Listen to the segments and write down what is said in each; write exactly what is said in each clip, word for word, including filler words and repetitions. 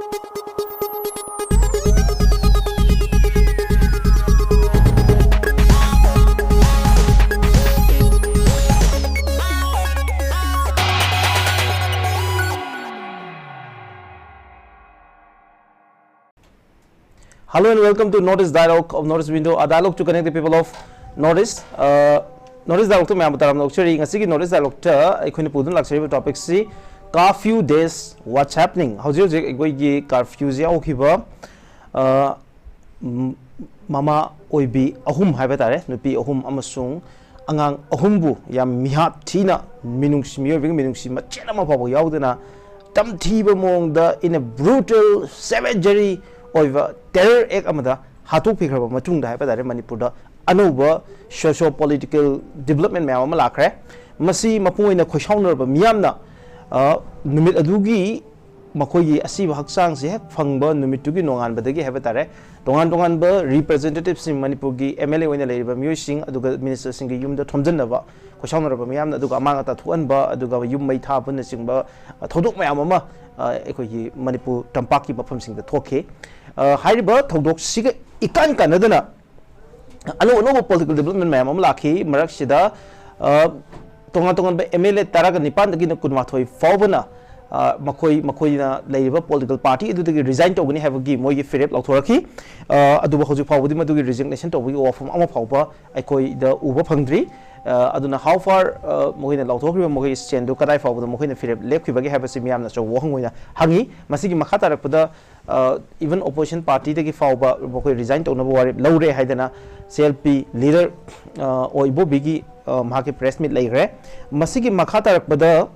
Hello and welcome to North East Dialogue of North East Window, a dialogue to connect the people of North East. Uh, North East Dialogue ꯇ ꯃꯌꯥꯝꯕꯨ ꯇꯔꯥꯝꯅ ꯑꯣꯛꯆꯔꯤ꯫ ꯉꯁꯤꯒꯤ North East Dialogue ꯇ ꯑꯩꯈꯣꯏꯅ ꯄꯨꯗꯨꯅ ꯂꯥꯛꯆꯔꯤꯕ topic ꯁꯤ curfew days, what's happening? ꯍꯧꯖꯤꯛ ꯍꯧꯖꯤꯛ ꯑꯩꯈꯣꯏꯒꯤ curfew ꯁꯤ ꯍꯧꯈꯤꯕ, ꯑ, ꯝ-, ꯃꯃꯥ ꯑꯣꯏꯕꯤ ꯑꯍꯨꯝ ꯍꯥꯏꯕ ꯇꯥꯔꯦ, ꯅꯨꯄꯤ ꯑꯍꯨꯝ ꯑꯃꯁꯨꯡ ꯑꯉꯥꯡ ꯑꯍꯨꯝꯕꯨ ꯌꯥꯝ ꯃꯤꯍꯥꯠ ꯊꯤꯅ, ꯃꯤꯅꯨꯡꯁꯤ, ꯃꯤꯑꯣꯏꯕꯒꯤ ꯃꯤꯅꯨꯡꯁꯤ ꯃꯆꯦꯠ ꯑꯃ ꯐꯥꯎꯕ ꯌꯥꯎꯗꯅ, ꯇꯝꯊꯤꯕ ꯃꯑꯣꯡꯗ, in a brutal, savagery ꯑꯣꯏꯕ terror act ꯑꯃꯗ ꯍꯥꯠꯇꯣꯛꯄꯤꯈ꯭ꯔꯕ ꯃꯇꯨꯡꯗ ꯍꯥꯏꯕ ꯇꯥꯔꯦ, ꯃꯅꯤꯄꯨꯔꯗ ꯑꯅꯧꯕ socio political development ꯃꯌꯥꯝ ꯑꯃ ꯂꯥꯛꯈ꯭ꯔꯦ꯫ ꯃꯁꯤ ꯃꯄꯨꯡ ꯑꯣꯏꯅ ꯈꯣꯏꯁꯥꯎꯅꯔꯕ ꯃꯤꯌꯥꯝꯅ, ꯑ, ꯅꯨꯃꯤꯠ ꯑꯗꯨꯒꯤ ꯃꯈꯣꯏꯒꯤ ꯑꯁꯤꯕ ꯍꯛꯆꯥꯡꯁꯦ ꯍꯦꯛ ꯐꯪꯕ ꯅꯨꯃꯤꯠꯇꯨꯒꯤ ꯅꯣꯡꯉꯥꯟꯕꯗꯒꯤ ꯍꯥꯏꯕ ꯇꯥꯔꯦ, ꯇꯣꯉꯥꯟ ꯇꯣꯉꯥꯟꯕ representative ꯁꯤꯡ, ꯃꯅꯤꯄꯨꯔꯒꯤ M L A ꯑꯣꯏꯅ ꯂꯩꯔꯤꯕ ꯃꯤꯑꯣꯏꯁꯤꯡ, ꯑꯗꯨꯒ minister ꯁꯤꯡꯒꯤ ꯌꯨꯝꯗ ꯊꯣꯝꯖꯤꯟꯅꯕ, ꯈꯣꯏꯁꯥꯎꯅꯔꯕ ꯃꯤꯌꯥꯝꯅ, ꯑꯗꯨꯒ ꯑꯃꯥꯡ ꯑꯇꯥ ꯊꯣꯛꯍꯟꯕ, ꯑꯗꯨꯒ ꯌꯨꯝ ꯃꯩ ꯊꯥꯕꯅꯆꯤꯡꯕ, ꯑ, ꯊꯧꯗꯣꯛ ꯃꯌꯥꯝ ꯑꯃ, ꯑ, ꯑꯩꯈꯣꯏꯒꯤ ꯃꯅꯤꯄꯨꯔ ꯇꯝꯄꯥꯛꯀꯤ ꯃꯐꯝꯁꯤꯡꯗ ꯊꯣꯛꯈꯤ꯫ ꯑ, ꯍꯥꯏꯔꯤꯕ ꯊꯧꯗꯣꯛꯁꯤꯒ ꯏꯀꯥꯟ ꯀꯥꯟꯅꯗꯅ, ꯑꯅꯧ ꯑꯅꯧꯕ political development ꯃꯌꯥꯝ ꯑꯃ ꯂꯥꯛꯈꯤ꯫ ꯃꯔꯛꯁꯤꯗ, ꯑ, ꯇꯣꯉꯥꯟ ꯇꯣꯉꯥꯟꯕ M L A ꯇꯔꯥꯒ ꯅꯤꯄꯥꯟꯗꯒꯤꯅ ꯀꯨꯟꯃꯥꯊꯣꯏ ꯐꯥꯎꯕꯅ, ꯑ, ꯃꯈꯣꯏ, ꯃꯈꯣꯏꯅ ꯂꯩꯔꯤꯕ political party ꯑꯗꯨꯗꯒꯤ resign ꯇꯧꯒꯅꯤ ꯍꯥꯏꯕꯒꯤ ꯃꯣꯏꯒꯤ ꯐꯤꯔꯦꯞ ꯂꯥꯎꯊꯣꯔꯛꯈꯤ꯫ ꯑ, ꯑꯗꯨꯕꯨ ꯍꯧꯖꯤꯛ ꯐꯥꯎꯕꯗꯤ ꯃꯗꯨꯒꯤ resignation ꯇꯧꯕꯒꯤ ꯋꯥꯐꯝ ꯑꯃ ꯐꯥꯎꯕ ꯑꯩꯈꯣꯏꯗ ꯎꯕ ꯐꯪꯗ꯭ꯔꯤ꯫ ꯑ, ꯑꯗꯨꯅ how far, ꯑ, ꯃꯈꯣꯏꯅ ꯂꯥꯎꯊꯣꯛꯈ꯭ꯔꯤꯕ ꯃꯈꯣꯏꯒꯤ standꯗꯨ ꯀꯗꯥꯏ ꯐꯥꯎꯕꯗ ꯃꯈꯣꯏꯅ ꯐꯤꯔꯦꯞ ꯂꯦꯞꯈꯤꯕꯒꯦ ꯍꯥꯏꯕꯁꯤ ꯃꯤꯌꯥꯝꯅ ꯑꯆꯧꯕ ꯋꯥꯍꯪ ꯑꯣꯏꯅ ꯍꯪꯉꯤ꯫ ꯃꯁꯤꯒꯤ ꯃꯈꯥ ꯇꯥꯔꯛꯄꯗ, ꯑ, even opposition partyꯗꯒꯤ ꯐꯥꯎꯕ ꯃꯈꯣꯏ resign ꯇꯧꯅꯕ ꯋꯥꯔꯦꯞ ꯂꯧꯔꯦ ꯍꯥꯏꯗꯅ C L P leader, ꯑ, ꯑꯣ ꯏꯕꯣꯕꯤꯒꯤ, ꯑ, ꯃꯍꯥꯛꯀꯤ press meet ꯂꯩꯈ꯭ꯔꯦ꯫ ꯃꯁꯤꯒꯤ ꯃꯈꯥ ꯇꯥꯔꯛꯄꯗ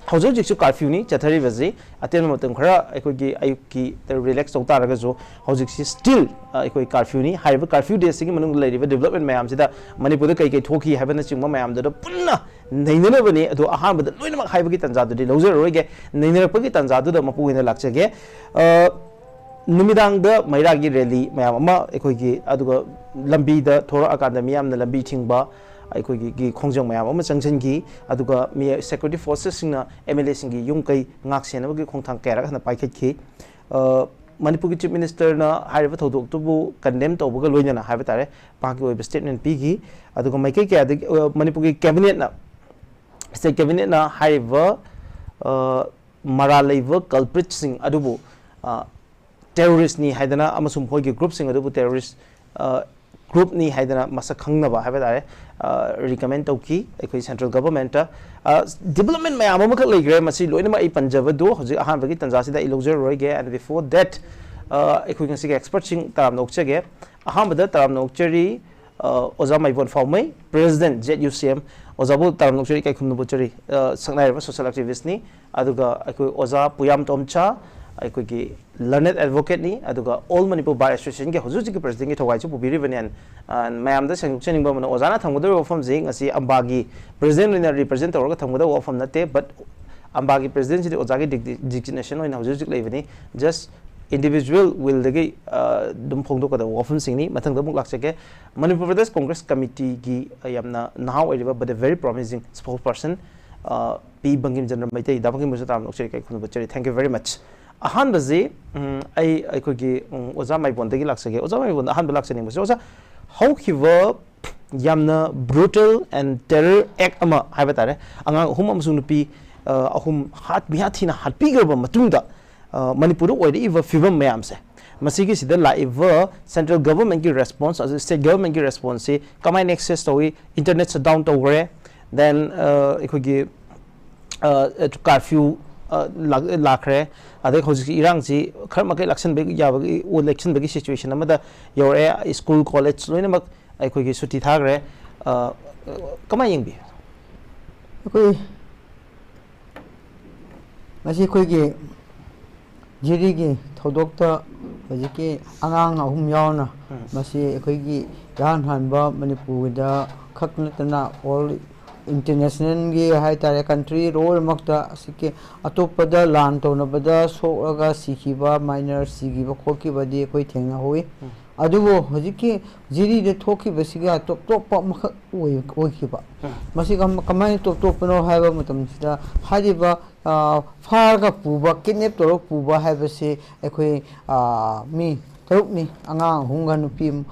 ꯍꯧꯖꯤꯛ ꯍꯧꯖꯤꯛꯁꯨ curfewꯅꯤ ꯆꯠꯊꯔꯤꯕꯁꯤ꯫ ꯑꯇꯦꯟꯕ ꯃꯇꯝ ꯈꯔ ꯑꯩꯈꯣꯏꯒꯤ ꯑꯌꯨꯛꯀꯤ relax ꯇꯧ ꯇꯥꯔꯒꯁꯨ ꯍꯧꯖꯤꯛꯁꯤ still, ꯑ, ꯑꯩꯈꯣꯏ curfewꯅꯤ꯫ ꯍꯥꯏꯔꯤꯕ curfew daysꯁꯤꯒꯤ ꯃꯅꯨꯡꯗ ꯂꯩꯔꯤꯕ development ꯃꯌꯥꯝꯁꯤꯗ ꯃꯅꯤꯄꯨꯔꯗ ꯀꯩ ꯀꯩ ꯊꯣꯛꯈꯤ ꯍꯥꯏꯕꯅꯆꯤꯡꯕ ꯃꯌꯥꯝꯗꯨꯗ ꯄꯨꯟꯅ ꯅꯩꯅꯅꯕꯅꯤ꯫ ꯑꯗꯣ ꯑꯍꯥꯟꯕꯗ ꯂꯣꯏꯅꯃꯛ ꯍꯥꯏꯕꯒꯤ ꯇꯥꯟꯖꯥꯗꯨꯗꯤ ꯂꯧꯖꯔꯔꯣꯏꯒꯦ꯫ ꯅꯩꯅꯔꯛꯄꯒꯤ ꯇꯥꯟꯖꯥꯗꯨꯗ ꯃꯄꯨꯡ ꯑꯣꯏꯅ ꯂꯥꯛꯆꯒꯦ꯫ ꯑ, ꯅꯨꯃꯤꯗꯥꯡꯗ ꯃꯩꯔꯥꯒꯤ rally ꯃꯌꯥꯝ ꯑꯃ ꯑꯩꯈꯣꯏꯒꯤ, ꯑꯗꯨꯒ ꯂꯝꯕꯤꯗ ꯊꯣꯔꯛꯑꯀꯥꯟꯗ ꯃꯤꯌꯥꯝꯅ ꯂꯝꯕꯤ ꯊꯤꯡꯕ, ꯑꯩꯈꯣꯏꯒꯤ ꯈꯣꯡꯖꯪ ꯃꯌꯥꯝ ꯑꯃ ꯆꯪꯁꯤꯟꯈꯤ꯫ ꯑꯗꯨꯒ ꯃꯤ security forcesꯁꯤꯡꯅ MLAꯁꯤꯡꯒꯤ ꯌꯨꯝ ꯀꯩ ꯉꯥꯛ ꯁꯦꯟꯅꯕꯒꯤ ꯈꯣꯡꯊꯥꯡ ꯀꯌꯥꯔꯛ ꯍꯦꯟꯅ ꯄꯥꯏꯈꯠꯈꯤ꯫ ꯑ, ꯃꯅꯤꯄꯨꯔꯒꯤ Chief Ministerꯅ ꯍꯥꯏꯔꯤꯕ ꯊꯧꯗꯣꯛꯇꯨꯕꯨ condemn ꯇꯧꯕꯒ ꯂꯣꯏꯅꯅ ꯍꯥꯏꯕ ꯇꯥꯔꯦ, ꯃꯍꯥꯛꯀꯤ ꯑꯣꯏꯕ statement ꯄꯤꯈꯤ꯫ ꯑꯗꯨꯒ ꯃꯥꯏꯀꯩ ꯀꯌꯥꯗꯒꯤ, ꯑ, ꯃꯅꯤꯄꯨꯔꯒꯤ cabinetꯅ, state cabinetꯅ ꯍꯥꯏꯔꯤꯕ, ꯑ, ꯃꯔꯥꯜ ꯂꯩꯕ culpritꯁꯤꯡ ꯑꯗꯨꯕꯨ, ꯑ, terroristꯅꯤ ꯍꯥꯏꯗꯅ ꯑꯃꯁꯨꯡ ꯃꯈꯣꯏꯒꯤ groupꯁꯤꯡ ꯑꯗꯨꯕꯨ terrorist, ꯑ, groupꯅꯤ ꯍꯥꯏꯗꯅ ꯃꯁꯛ ꯈꯪꯅꯕ ꯍꯥꯏꯕ ꯇꯥꯔꯦ, ꯑ, recommend ꯇꯧꯈꯤ ꯑꯩꯈꯣꯏ central governmentꯇ꯫ ꯑ, development ꯃꯌꯥꯝ ꯑꯃꯈꯛ ꯂꯩꯈ꯭ꯔꯦ, ꯃꯁꯤ ꯂꯣꯏꯅꯃꯛ ꯑꯩ ꯄꯟꯖꯕꯗꯨ ꯍꯧꯖꯤꯛ ꯑꯍꯥꯟꯕꯒꯤ ꯇꯥꯟꯖꯥꯁꯤꯗ ꯑꯩ ꯂꯧꯖꯔꯔꯣꯏꯒꯦ꯫ And before that, ꯑ, ꯑꯩꯈꯣꯏ ꯉꯁꯤꯒꯤ expertꯁꯤꯡ ꯇꯔꯥꯝꯅ ꯑꯣꯛꯆꯒꯦ꯫ ꯑꯍꯥꯟꯕꯗ ꯇꯔꯥꯝꯅ ꯑꯣꯛꯆꯔꯤ, ꯑ, ꯑꯣꯖꯥ ꯃꯥꯏꯕꯣꯟ ꯐꯥꯎꯃꯩ, President ZUCM꯫ ꯑꯣꯖꯥꯕꯨ ꯇꯔꯥꯝꯅ ꯑꯣꯛꯆꯔꯤ, ꯏꯀꯥꯏ ꯈꯨꯝꯅꯕ ꯎꯠꯆꯔꯤ꯫ ꯑ, ꯁꯛꯅꯥꯏꯔꯕ social activistꯅꯤ꯫ ꯑꯗꯨꯒ ꯑꯩꯈꯣꯏ ꯑꯣꯖꯥ ꯄꯨꯌꯥꯝ ꯇꯣꯝꯆꯥ, ꯑꯩꯈꯣꯏꯒꯤ learned advocateꯅꯤ꯫ ꯑꯗꯨꯒ All Manipur Bar Associationꯒꯤ ꯍꯧꯖꯤꯛ ꯍꯧꯖꯤꯛꯀꯤ presidentꯀꯤ ꯊꯧꯒꯥꯏꯁꯨ ꯄꯨꯕꯤꯔꯤꯕꯅꯤ꯫ And, ꯑ, ꯃꯌꯥꯝꯗ ꯁꯦꯡꯗꯣꯛꯆꯅꯤꯡꯕ ꯑꯃꯅ, ꯑꯣꯖꯥꯅ ꯊꯝꯒꯗꯧꯔꯤꯕ ꯋꯥꯐꯝꯁꯤ ꯉꯁꯤ ꯑꯝꯕꯥꯒꯤ president ꯑꯣꯏꯅ represent ꯇꯧꯔꯒ ꯊꯝꯒꯗꯧꯕ ꯋꯥꯐꯝ ꯅꯠꯇꯦ, but ꯑꯝꯕꯥꯒꯤ presidentsꯤꯗꯤ ꯑꯣꯖꯥꯒꯤ digni-, designation ꯑꯣꯏꯅ ꯍꯧꯖꯤꯛ ꯍꯧꯖꯤꯛ ꯂꯩꯕꯅꯤ꯫ Just individual willꯗꯒꯤ, ꯑ, ꯑꯗꯨꯝ ꯐꯣꯡꯗꯣꯛꯀꯗꯕ ꯋꯥꯐꯝꯁꯤꯡꯅꯤ꯫ ꯃꯊꯪꯗ ꯑꯃꯨꯛ ꯂꯥꯛꯆꯒꯦ꯫ Manipur Pradesh Congress Committeeꯒꯤ, ꯑ, ꯌꯥꯝꯅ ꯅꯍꯥ ꯑꯣꯏꯔꯤꯕ but a very promising spokesperson, ꯑ, ꯄꯤ ꯕꯪꯒꯤꯝ ꯆꯟꯗ꯭ꯔ ꯃꯩꯇꯩ, ꯗꯥ ꯕꯪꯒꯤꯝꯕꯨꯁꯨ ꯇꯔꯥꯝꯅ ꯑꯣꯛꯆꯔꯤ, ꯏꯀꯥꯏ ꯈꯨꯝꯅꯕ ꯎꯠꯆꯔꯤ꯫ Thank you very much꯫ ꯑꯍꯥꯟꯕꯁꯤ, ꯎꯝ, ꯑꯩ ꯑꯩꯈꯣꯏꯒꯤ, ꯎꯝ, ꯑꯣꯖꯥ ꯃꯥꯏꯕꯣꯟꯗꯒꯤ ꯂꯥꯛꯆꯒꯦ꯫ ꯑꯣꯖꯥ ꯃꯥꯏꯕꯣꯟꯗ ꯑꯍꯥꯟꯕ ꯂꯥꯛꯆꯅꯤꯡꯕꯁꯤ, ꯑꯣꯖꯥ, ꯍꯧꯈꯤꯕ ꯌꯥꯝꯅ brutal and terror act ꯑꯃ ꯍꯥꯏꯕ ꯇꯥꯔꯦ, ꯑꯉꯥꯡ ꯑꯍꯨꯝ ꯑꯃꯁꯨꯡ ꯅꯨꯄꯤ, ꯑ, ꯑꯍꯨꯝ ꯍꯥꯠ, ꯃꯤꯍꯥꯠ ꯊꯤꯅ ꯍꯥꯠꯄꯤꯈ꯭ꯔꯕ ꯃꯇꯨꯡꯗ, ꯑ, ꯃꯅꯤꯄꯨꯔꯗ ꯑꯣꯏꯔꯛꯏꯕ ꯐꯤꯕꯝ ꯃꯌꯥꯝꯁꯦ, ꯃꯁꯤꯒꯤꯁꯤꯗ ꯂꯥꯛꯏꯕ central governmentꯀꯤ response, ꯑꯗꯨ state governmentꯀꯤ responseꯁꯤ ꯀꯃꯥꯏꯅ assess ꯇꯧꯏ? Internet shutdown ꯇꯧꯈ꯭ꯔꯦ, then, ꯑ, ꯑꯩꯈꯣꯏꯒꯤ, ꯑ, curfew, ꯑ, ꯂꯥꯛ-, ꯂꯥꯛꯈ꯭ꯔꯦ꯫ ꯑꯗꯩ ꯍꯧꯖꯤꯛꯁꯤ ꯏꯔꯥꯡꯁꯤ ꯈꯔ ꯃꯈꯩ ꯂꯥꯛꯁꯟꯕ ꯌꯥꯕꯒꯤ, ꯂꯦꯛꯁꯟꯕꯒꯤ situation ꯑꯃꯗ ꯌꯧꯔꯛꯑꯦ꯫ School, college ꯂꯣꯏꯅꯃꯛ ꯑꯩꯈꯣꯏꯒꯤ ꯁꯨꯇꯤ ꯊꯥꯈ꯭ꯔꯦ꯫ ꯑ, ꯀꯃꯥꯏꯅ ꯌꯦꯡꯕꯤ? ꯑꯩꯈꯣꯏ ꯉꯁꯤ ꯑꯩꯈꯣꯏꯒꯤ ꯖꯤꯔꯤꯒꯤ ꯊꯧꯗꯣꯛꯇ ꯍꯧꯖꯤꯛꯀꯤ ꯑꯉꯥꯡ ꯑꯍꯨꯝ ꯌꯥꯎꯅ, ꯃꯁꯤ ꯑꯩꯈꯣꯏꯒꯤ ꯏꯍꯥꯟ ꯍꯥꯟꯕ ꯃꯅꯤꯄꯨꯔꯗ ꯈꯛ ꯅꯠꯇꯅ all internationalꯒꯤ ꯍꯥꯏ ꯇꯥꯔꯦ, country ꯂꯣꯏꯅꯃꯛꯇ ꯑꯁꯤꯒꯤ ꯑꯇꯣꯞꯄꯗ ꯂꯥꯟ ꯇꯧꯅꯕꯗ ꯁꯣꯛꯂꯒ ꯁꯤꯈꯤꯕ, minor ꯁꯤꯈꯤꯕ ꯈꯣꯠꯈꯤꯕꯗꯤ ꯑꯩꯈꯣꯏ ꯊꯦꯡꯅꯍꯧꯋꯤ꯫ ꯑꯗꯨꯕꯨ ꯍꯧꯖꯤꯛꯀꯤ ꯖꯤꯔꯤꯗ ꯊꯣꯛꯈꯤꯕꯁꯤꯒ ꯇꯣꯞ ꯇꯣꯞꯄ ꯑꯃꯈꯛ ꯑꯣꯏ-, ꯑꯣꯏꯈꯤꯕ꯫ ꯃꯁꯤ ꯀꯝ-, ꯀꯃꯥꯏꯅ ꯇꯣꯞ ꯇꯣꯞꯄꯅꯣ ꯍꯥꯏꯕ ꯃꯇꯝꯁꯤꯗ, ꯍꯥꯏꯔꯤꯕ, ꯑ, ꯐꯥꯔꯒ ꯄꯨꯕ, ꯀꯤꯗꯅꯦꯞ ꯇꯧꯔꯒ ꯄꯨꯕ ꯍꯥꯏꯕꯁꯤ ꯑꯩꯈꯣꯏ, ꯑ, ꯃꯤ ꯇꯔꯨꯛꯅꯤ, ꯑꯉꯥꯡ ꯑꯍꯨꯝꯒ ꯅꯨꯄꯤ ꯑꯃ,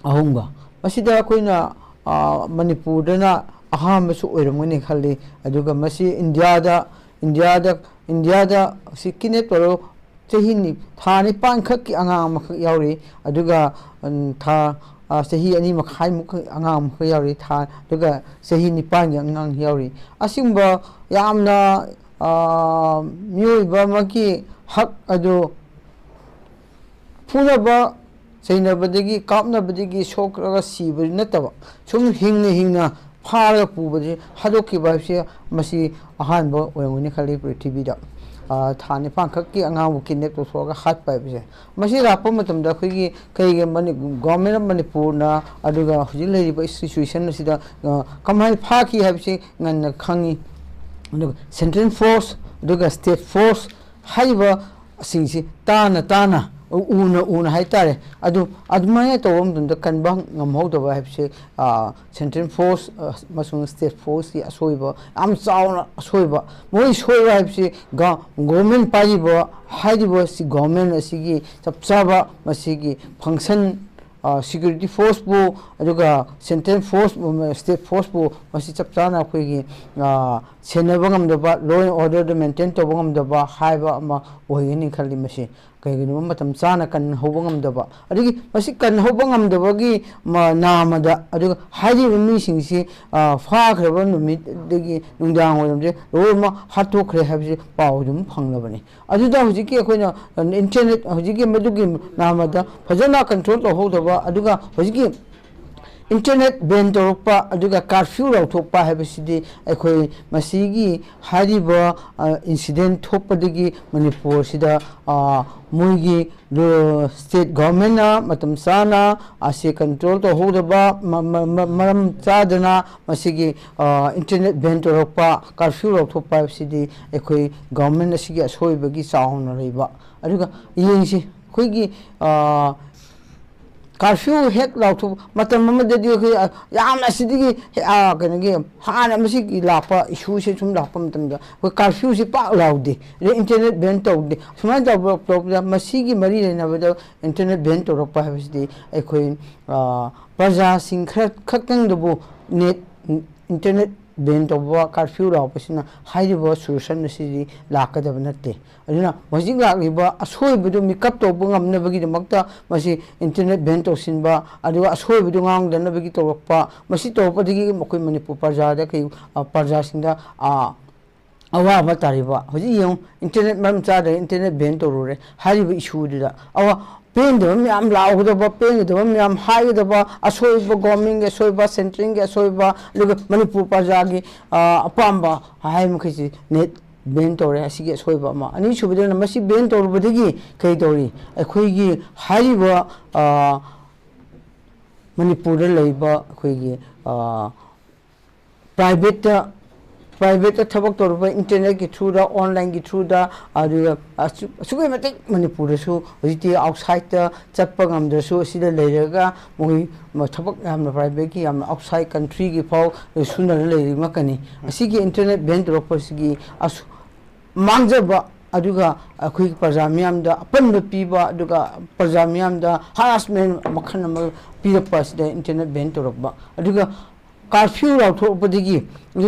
ꯑꯍꯨꯝꯒ꯫ ꯃꯁꯤꯗ ꯑꯩꯈꯣꯏꯅ, ꯑ, ꯃꯅꯤꯄꯨꯔꯗꯅ ꯑꯍꯥꯟꯕꯁꯨ ꯑꯣꯏꯔꯝꯒꯅꯤ ꯈꯜꯂꯤ꯫ ꯑꯗꯨꯒ ꯃꯁꯤ ꯏꯟꯗꯤꯌꯥꯗ, ꯏꯟꯗꯤꯌꯥꯗ, ꯏꯟꯗꯤꯌꯥꯗ ꯁꯤ ꯀꯤꯗꯅꯦꯞ ꯇꯧꯔꯒ ꯆꯍꯤ ꯅꯤ-, ꯊꯥ ꯅꯤꯄꯥꯟꯈꯛꯀꯤ ꯑꯉꯥꯡ ꯑꯃꯈꯛ ꯌꯥꯎꯔꯤ꯫ ꯑꯗꯨꯒ, ꯎꯝ, ꯊꯥ, ꯑ, ꯆꯍꯤ ꯑꯅꯤ ꯃꯈꯥꯏꯃꯨꯛ ꯑꯉꯥꯡ ꯑꯃꯈꯛ ꯌꯥꯎꯔꯤ꯫ ꯊꯥ, ꯑꯗꯨꯒ ꯆꯍꯤ ꯅꯤꯄꯥꯟꯒꯤ ꯑꯉꯥꯡ ꯌꯥꯎꯔꯤ꯫ ꯑꯁꯤꯒꯨꯝꯕ ꯌꯥꯝꯅ, ꯑ, ꯃꯤꯑꯣꯏꯕ ꯑꯃꯒꯤ ꯍꯛ ꯑꯗꯨ ꯐꯨꯅꯕ, ꯆꯩꯅꯕꯗꯒꯤ, ꯀꯥꯞꯅꯕꯗꯒꯤ ꯁꯣꯛꯂꯒ ꯁꯤꯕ ꯅꯠꯇꯕ, ꯁꯨꯝ ꯍꯤꯡꯅ ꯍꯤꯡꯅ ꯐꯥꯔꯒ ꯄꯨꯕꯁꯦ, ꯍꯥꯠꯇꯣꯛꯈꯤꯕ ꯍꯥꯏꯕꯁꯦ ꯃꯁꯤ ꯑꯍꯥꯟꯕ ꯑꯣꯏꯔꯝꯒꯅꯤ ꯈꯜꯂꯤ ꯄ꯭ꯔꯤꯊꯤꯕꯤꯗ꯫ ꯑ, ꯊꯥ ꯅꯤꯄꯥꯟꯈꯛꯀꯤ ꯑꯉꯥꯡꯕꯨ ꯀꯤꯗꯅꯦꯞ ꯇꯧꯊꯣꯛꯑꯒ ꯍꯥꯠꯄ ꯍꯥꯏꯕꯁꯦ꯫ ꯃꯁꯤ ꯂꯥꯛꯄ ꯃꯇꯝꯗ ꯑꯩꯈꯣꯏꯒꯤ ꯀꯩꯒꯤ ꯃꯅꯤ-, Government of ꯃꯅꯤꯄꯨꯔꯅ, ꯑꯗꯨꯒ ꯍꯧꯖꯤꯛ ꯂꯩꯔꯤꯕ situation ꯑꯁꯤꯗ, ꯑ, ꯀꯃꯥꯏꯅ ꯐꯥꯈꯤ ꯍꯥꯏꯕꯁꯤ ꯉꯟꯅ ꯈꯪꯉꯤ꯫ ꯑꯗꯨꯒ central force, ꯑꯗꯨꯒ state force ꯍꯥꯏꯔꯤꯕꯁꯤꯡꯁꯤ ꯇꯥꯅ ꯇꯥꯅ, ꯎꯅ ꯎꯅ ꯍꯥꯏꯇꯥꯔꯦ, ꯑꯗꯨ ꯑꯗꯨꯃꯥꯏꯅ ꯇꯧꯕ ꯃꯇꯝꯗ ꯀꯟꯕ ꯉꯝꯍꯧꯗꯕ ꯍꯥꯏꯕꯁꯦ, ꯑ, central force, ꯑ, ꯑꯃꯁꯨꯡ state forceꯀꯤ ꯑꯁꯣꯏꯕ, ꯌꯥꯝ ꯆꯥꯎꯅ ꯑꯁꯣꯏꯕ꯫ ꯃꯣꯏ ꯁꯣꯏꯕ ꯍꯥꯏꯕꯁꯤ ꯒ-, government ꯄꯥꯏꯔꯤꯕ, ꯍꯥꯏꯔꯤꯕ ꯁꯤ government ꯑꯁꯤꯒꯤ ꯆꯞ ꯆꯥꯕ ꯃꯁꯤꯒꯤ function, ꯑ, security forceꯄꯨ, ꯑꯗꯨꯒ central force, state forceꯄꯨ ꯃꯁꯤ ꯆꯞ ꯆꯥꯅ ꯑꯩꯈꯣꯏꯒꯤ, ꯑ, ꯁꯦꯟꯅꯕ ꯉꯝꯗꯕ, law and orderꯗ maintain ꯇꯧꯕ ꯉꯝꯗꯕ ꯍꯥꯏꯕ ꯑꯃ ꯑꯣꯏꯒꯅꯤ ꯈꯜꯂꯤ ꯃꯁꯤ꯫ ꯀꯩꯒꯤꯅꯣꯕ ꯃꯇꯝ ꯆꯥꯅ ꯀꯟꯍꯧꯕ ꯉꯝꯗꯕ꯫ ꯑꯗꯒꯤ ꯃꯁꯤ ꯀꯟꯍꯧꯕ ꯉꯝꯗꯕꯒꯤ ꯃ-, ꯅꯥꯝꯃꯗ, ꯑꯗꯨꯒ ꯍꯥꯏꯔꯤꯕ ꯃꯤꯁꯤꯡꯁꯤ, ꯑ, ꯐꯥꯈ꯭ꯔꯕ ꯅꯨꯃꯤꯠꯇꯒꯤ ꯅꯨꯡꯗꯥꯡ ꯋꯥꯏꯔꯝꯁꯦ ꯂꯣꯏꯅꯃꯛ ꯍꯥꯠꯇꯣꯛꯈ꯭ꯔꯦ ꯍꯥꯏꯕꯁꯤ ꯄꯥꯎ ꯑꯗꯨꯝ ꯐꯪꯂꯕꯅꯤ꯫ ꯑꯗꯨꯗ ꯍꯧꯖꯤꯛꯀꯤ ꯑꯩꯈꯣꯏꯅ internet, ꯍꯧꯖꯤꯛꯀꯤ ꯃꯗꯨꯒꯤ ꯅꯥꯝꯃꯗ ꯐꯖꯅ control ꯇꯧꯍꯧꯗꯕ, ꯑꯗꯨꯒ ꯍꯧꯖꯤꯛꯀꯤ internet ban ꯇꯧꯔꯛꯄ, ꯑꯗꯨꯒ curfew ꯂꯥꯎꯊꯣꯛꯄ ꯍꯥꯏꯕꯁꯤꯗꯤ ꯑꯩꯈꯣꯏ ꯃꯁꯤꯒꯤ ꯍꯥꯏꯔꯤꯕ, ꯑ, incident ꯊꯣꯛꯄꯗꯒꯤ ꯃꯅꯤꯄꯨꯔꯁꯤꯗ, ꯑ, ꯃꯣꯏꯒꯤ ꯂꯣ-, state governmentꯅ ꯃꯇꯝ ꯆꯥꯅ ꯑꯁꯤ control ꯇꯧꯍꯧꯗꯕ, ꯃ-, ꯃ-, ꯃ-, ꯃꯔꯝ ꯆꯥꯗꯅ ꯃꯁꯤꯒꯤ, ꯑ, internet ban ꯇꯧꯔꯛꯄ, curfew ꯂꯥꯎꯊꯣꯛꯄ ꯍꯥꯏꯕꯁꯤꯗꯤ ꯑꯩꯈꯣꯏ government ꯑꯁꯤꯒꯤ ꯑꯁꯣꯏꯕꯒꯤ ꯆꯥꯎꯅ ꯂꯩꯕ꯫ ꯑꯗꯨꯒ ꯌꯦꯡꯁꯤ, ꯑꯩꯈꯣꯏꯒꯤ, ꯑ, ꯀꯥꯔꯐ꯭ꯌꯨ ꯍꯦꯛ ꯂꯥꯎꯊꯣꯛ ꯃꯇꯝ ꯑꯃꯗꯗꯤ ꯑꯩꯈꯣꯏ, ꯑ, ꯌꯥꯝꯅ ꯑꯁꯤꯗꯒꯤ ꯍꯦ-, ꯑ, ꯀꯩꯅꯣꯒꯤ ꯍꯥꯟꯅ ꯃꯁꯤꯒꯤ ꯂꯥꯛꯄ ꯏꯁꯨꯁꯦ ꯁꯨꯝ ꯂꯥꯛꯄ ꯃꯇꯝꯗ ꯑꯩꯈꯣꯏ ꯀꯥꯔꯐ꯭ꯌꯨꯁꯦ ꯄꯥꯛ ꯂꯥꯎꯗꯦ, ꯑꯗꯩ ꯏꯟꯇꯔꯅꯦꯠ ꯕꯦꯟ ꯇꯧꯗꯦ꯫ ꯁꯨꯃꯥꯏꯅ ꯇꯧꯕ ꯇꯧꯕꯗ ꯃꯁꯤꯒꯤ ꯃꯔꯤ ꯂꯩꯅꯕꯗ ꯏꯟꯇꯔꯅꯦꯠ ꯕꯦꯟ ꯇꯧꯔꯛꯄ ꯍꯥꯏꯕꯁꯤꯗꯤ ꯑꯩꯈꯣꯏ, ꯑ, ꯄ꯭ꯔꯖꯥꯁꯤꯡ ꯈꯔ ꯈꯛꯇꯪꯗꯕꯨ ꯅꯦꯠ, ꯏꯟꯇꯔꯅꯦꯠ ꯕꯦꯟ ꯇꯧꯕ, ꯀꯥꯔꯐ꯭ꯌꯨ ꯂꯥꯎꯕꯁꯤꯅ ꯍꯥꯏꯔꯤꯕ ꯁꯣꯂꯨꯁꯟ ꯑꯁꯤꯗꯤ ꯂꯥꯛꯀꯗꯕ ꯅꯠꯇꯦ꯫ ꯑꯗꯨꯅ ꯍꯧꯖꯤꯛ ꯂꯥꯛꯂꯤꯕ ꯑꯁꯣꯏꯕꯗꯨ ꯃꯤꯀꯞ ꯇꯧꯕ ꯉꯝꯅꯕꯒꯤꯗꯃꯛꯇ ꯃꯁꯤ ꯏꯟꯇꯔꯅꯦꯠ ꯕꯦꯟ ꯇꯧꯁꯤꯟꯕ, ꯑꯗꯨꯒ ꯑꯁꯣꯏꯕꯗꯨ ꯉꯥꯡꯗꯅꯕꯒꯤ ꯇꯧꯔꯛꯄ, ꯃꯁꯤ ꯇꯧꯔꯛꯄꯗꯒꯤ ꯑꯩꯈꯣꯏ ꯃꯅꯤꯄꯨꯔ ꯄ꯭ꯔꯖꯥꯗ ꯀꯩ, ꯑ, ꯄ꯭ꯔꯖꯥꯁꯤꯡꯗ, ꯑ, ꯑꯋꯥꯕ ꯇꯥꯔꯤꯕ꯫ ꯍꯧꯖꯤꯛ ꯌꯦꯡꯉꯨ, ꯏꯟꯇꯔꯅꯦꯠ ꯃꯔꯝ ꯆꯥꯗꯅ ꯏꯟꯇꯔꯅꯦꯠ ꯕꯦꯟ ꯇꯧꯔꯨꯔꯦ ꯍꯥꯏꯔꯤꯕ ꯏꯁꯨꯗꯨꯗ꯫ ꯑꯋꯥ-, ꯄꯦꯟꯗꯕ ꯃꯌꯥꯝ ꯂꯥꯎꯒꯗꯕ, ꯄꯦꯟꯒꯗꯕ ꯃꯌꯥꯝ ꯍꯥꯏꯒꯗꯕ, ꯑꯁꯣꯏꯕ ꯒꯣꯔꯃꯦꯟꯒꯤ ꯑꯁꯣꯏꯕ, ꯁꯦꯟꯇ꯭ꯔꯦꯜꯒꯤ ꯑꯁꯣꯏꯕ, ꯑꯗꯨꯒ ꯃꯅꯤꯄꯨꯔ ꯄ꯭ꯔꯖꯥꯒꯤ, ꯑ, ꯑꯄꯥꯝꯕ ꯍꯥꯏ ꯃꯈꯩꯁꯤ ꯅꯦꯠ ꯕꯦꯟ ꯇꯧꯔꯦ꯫ ꯑꯁꯤꯒꯤ ꯑꯁꯣꯏꯕ ꯑꯃ꯫ ꯑꯅꯤꯁꯨꯕꯗꯅ ꯃꯁꯤ ꯕꯦꯟ ꯇꯧꯔꯨꯕꯗꯒꯤ ꯀꯩ ꯇꯧꯔꯤ? ꯑꯩꯈꯣꯏꯒꯤ ꯍꯥꯏꯔꯤꯕ, ꯑ, ꯃꯅꯤꯄꯨꯔꯗ ꯂꯩꯕ ꯑꯩꯈꯣꯏꯒꯤ, ꯑ, ꯄ꯭ꯔꯥꯏꯚꯦꯠꯇ, ꯄ꯭ꯔꯥꯏꯚꯦꯠꯇ ꯊꯕꯛ ꯇꯧꯔꯨꯕ ꯏꯟꯇꯔꯅꯦꯠꯀꯤ ꯊ꯭ꯔꯨꯗ, ꯑꯣꯟꯂꯥꯏꯟꯒꯤ ꯊ꯭ꯔꯨꯗ, ꯑꯗꯨꯒ ꯑꯁꯨ-, ꯑꯁꯨꯛꯀꯤ ꯃꯇꯤꯛ ꯃꯅꯤꯄꯨꯔꯗꯁꯨ ꯍꯧꯖꯤꯛꯇꯤ ꯑꯥꯎꯠꯁꯥꯏꯠꯇ ꯆꯠꯄ ꯉꯝꯗ꯭ꯔꯁꯨ ꯑꯁꯤꯗ ꯂꯩꯔꯒ ꯃꯣꯏ ꯃ-, ꯊꯕꯛ ꯌꯥꯝꯅ ꯄ꯭ꯔꯥꯏꯚꯦꯠꯀꯤ ꯌꯥꯝꯅ ꯑꯥꯎꯠꯁꯥꯏꯠ ꯀꯟꯇ꯭ꯔꯤꯒꯤ ꯐꯥꯎ ꯁꯨꯅꯔ ꯂꯩꯔꯤ ꯉꯥꯛꯀꯅꯤ꯫ ꯑꯁꯤꯒꯤ ꯏꯟꯇꯔꯅꯦꯠ ꯕꯦꯟ ꯇꯧꯔꯛꯄꯁꯤꯒꯤ ꯑꯁꯨ-, ꯃꯥꯡꯖꯕ, ꯑꯗꯨꯒ ꯑꯩꯈꯣꯏꯒꯤ ꯄ꯭ꯔꯖꯥ ꯃꯤꯌꯥꯝꯗ ꯑꯄꯟꯕ ꯄꯤꯕ, ꯑꯗꯨꯒ ꯄ꯭ꯔꯖꯥ ꯃꯤꯌꯥꯝꯗ ꯍꯔꯥꯁꯃꯦꯟ ꯃꯈꯜ ꯑꯃ ꯄꯤꯔꯛꯄ ꯑꯁꯤꯗ ꯏꯟꯇꯔꯅꯦꯠ ꯕꯦꯟ ꯇꯧꯔꯛꯄ꯫ ꯑꯗꯨꯒ ꯀꯥꯔꯐ꯭ꯌꯨ ꯂꯥꯎꯊꯣꯛꯄꯗꯒꯤ,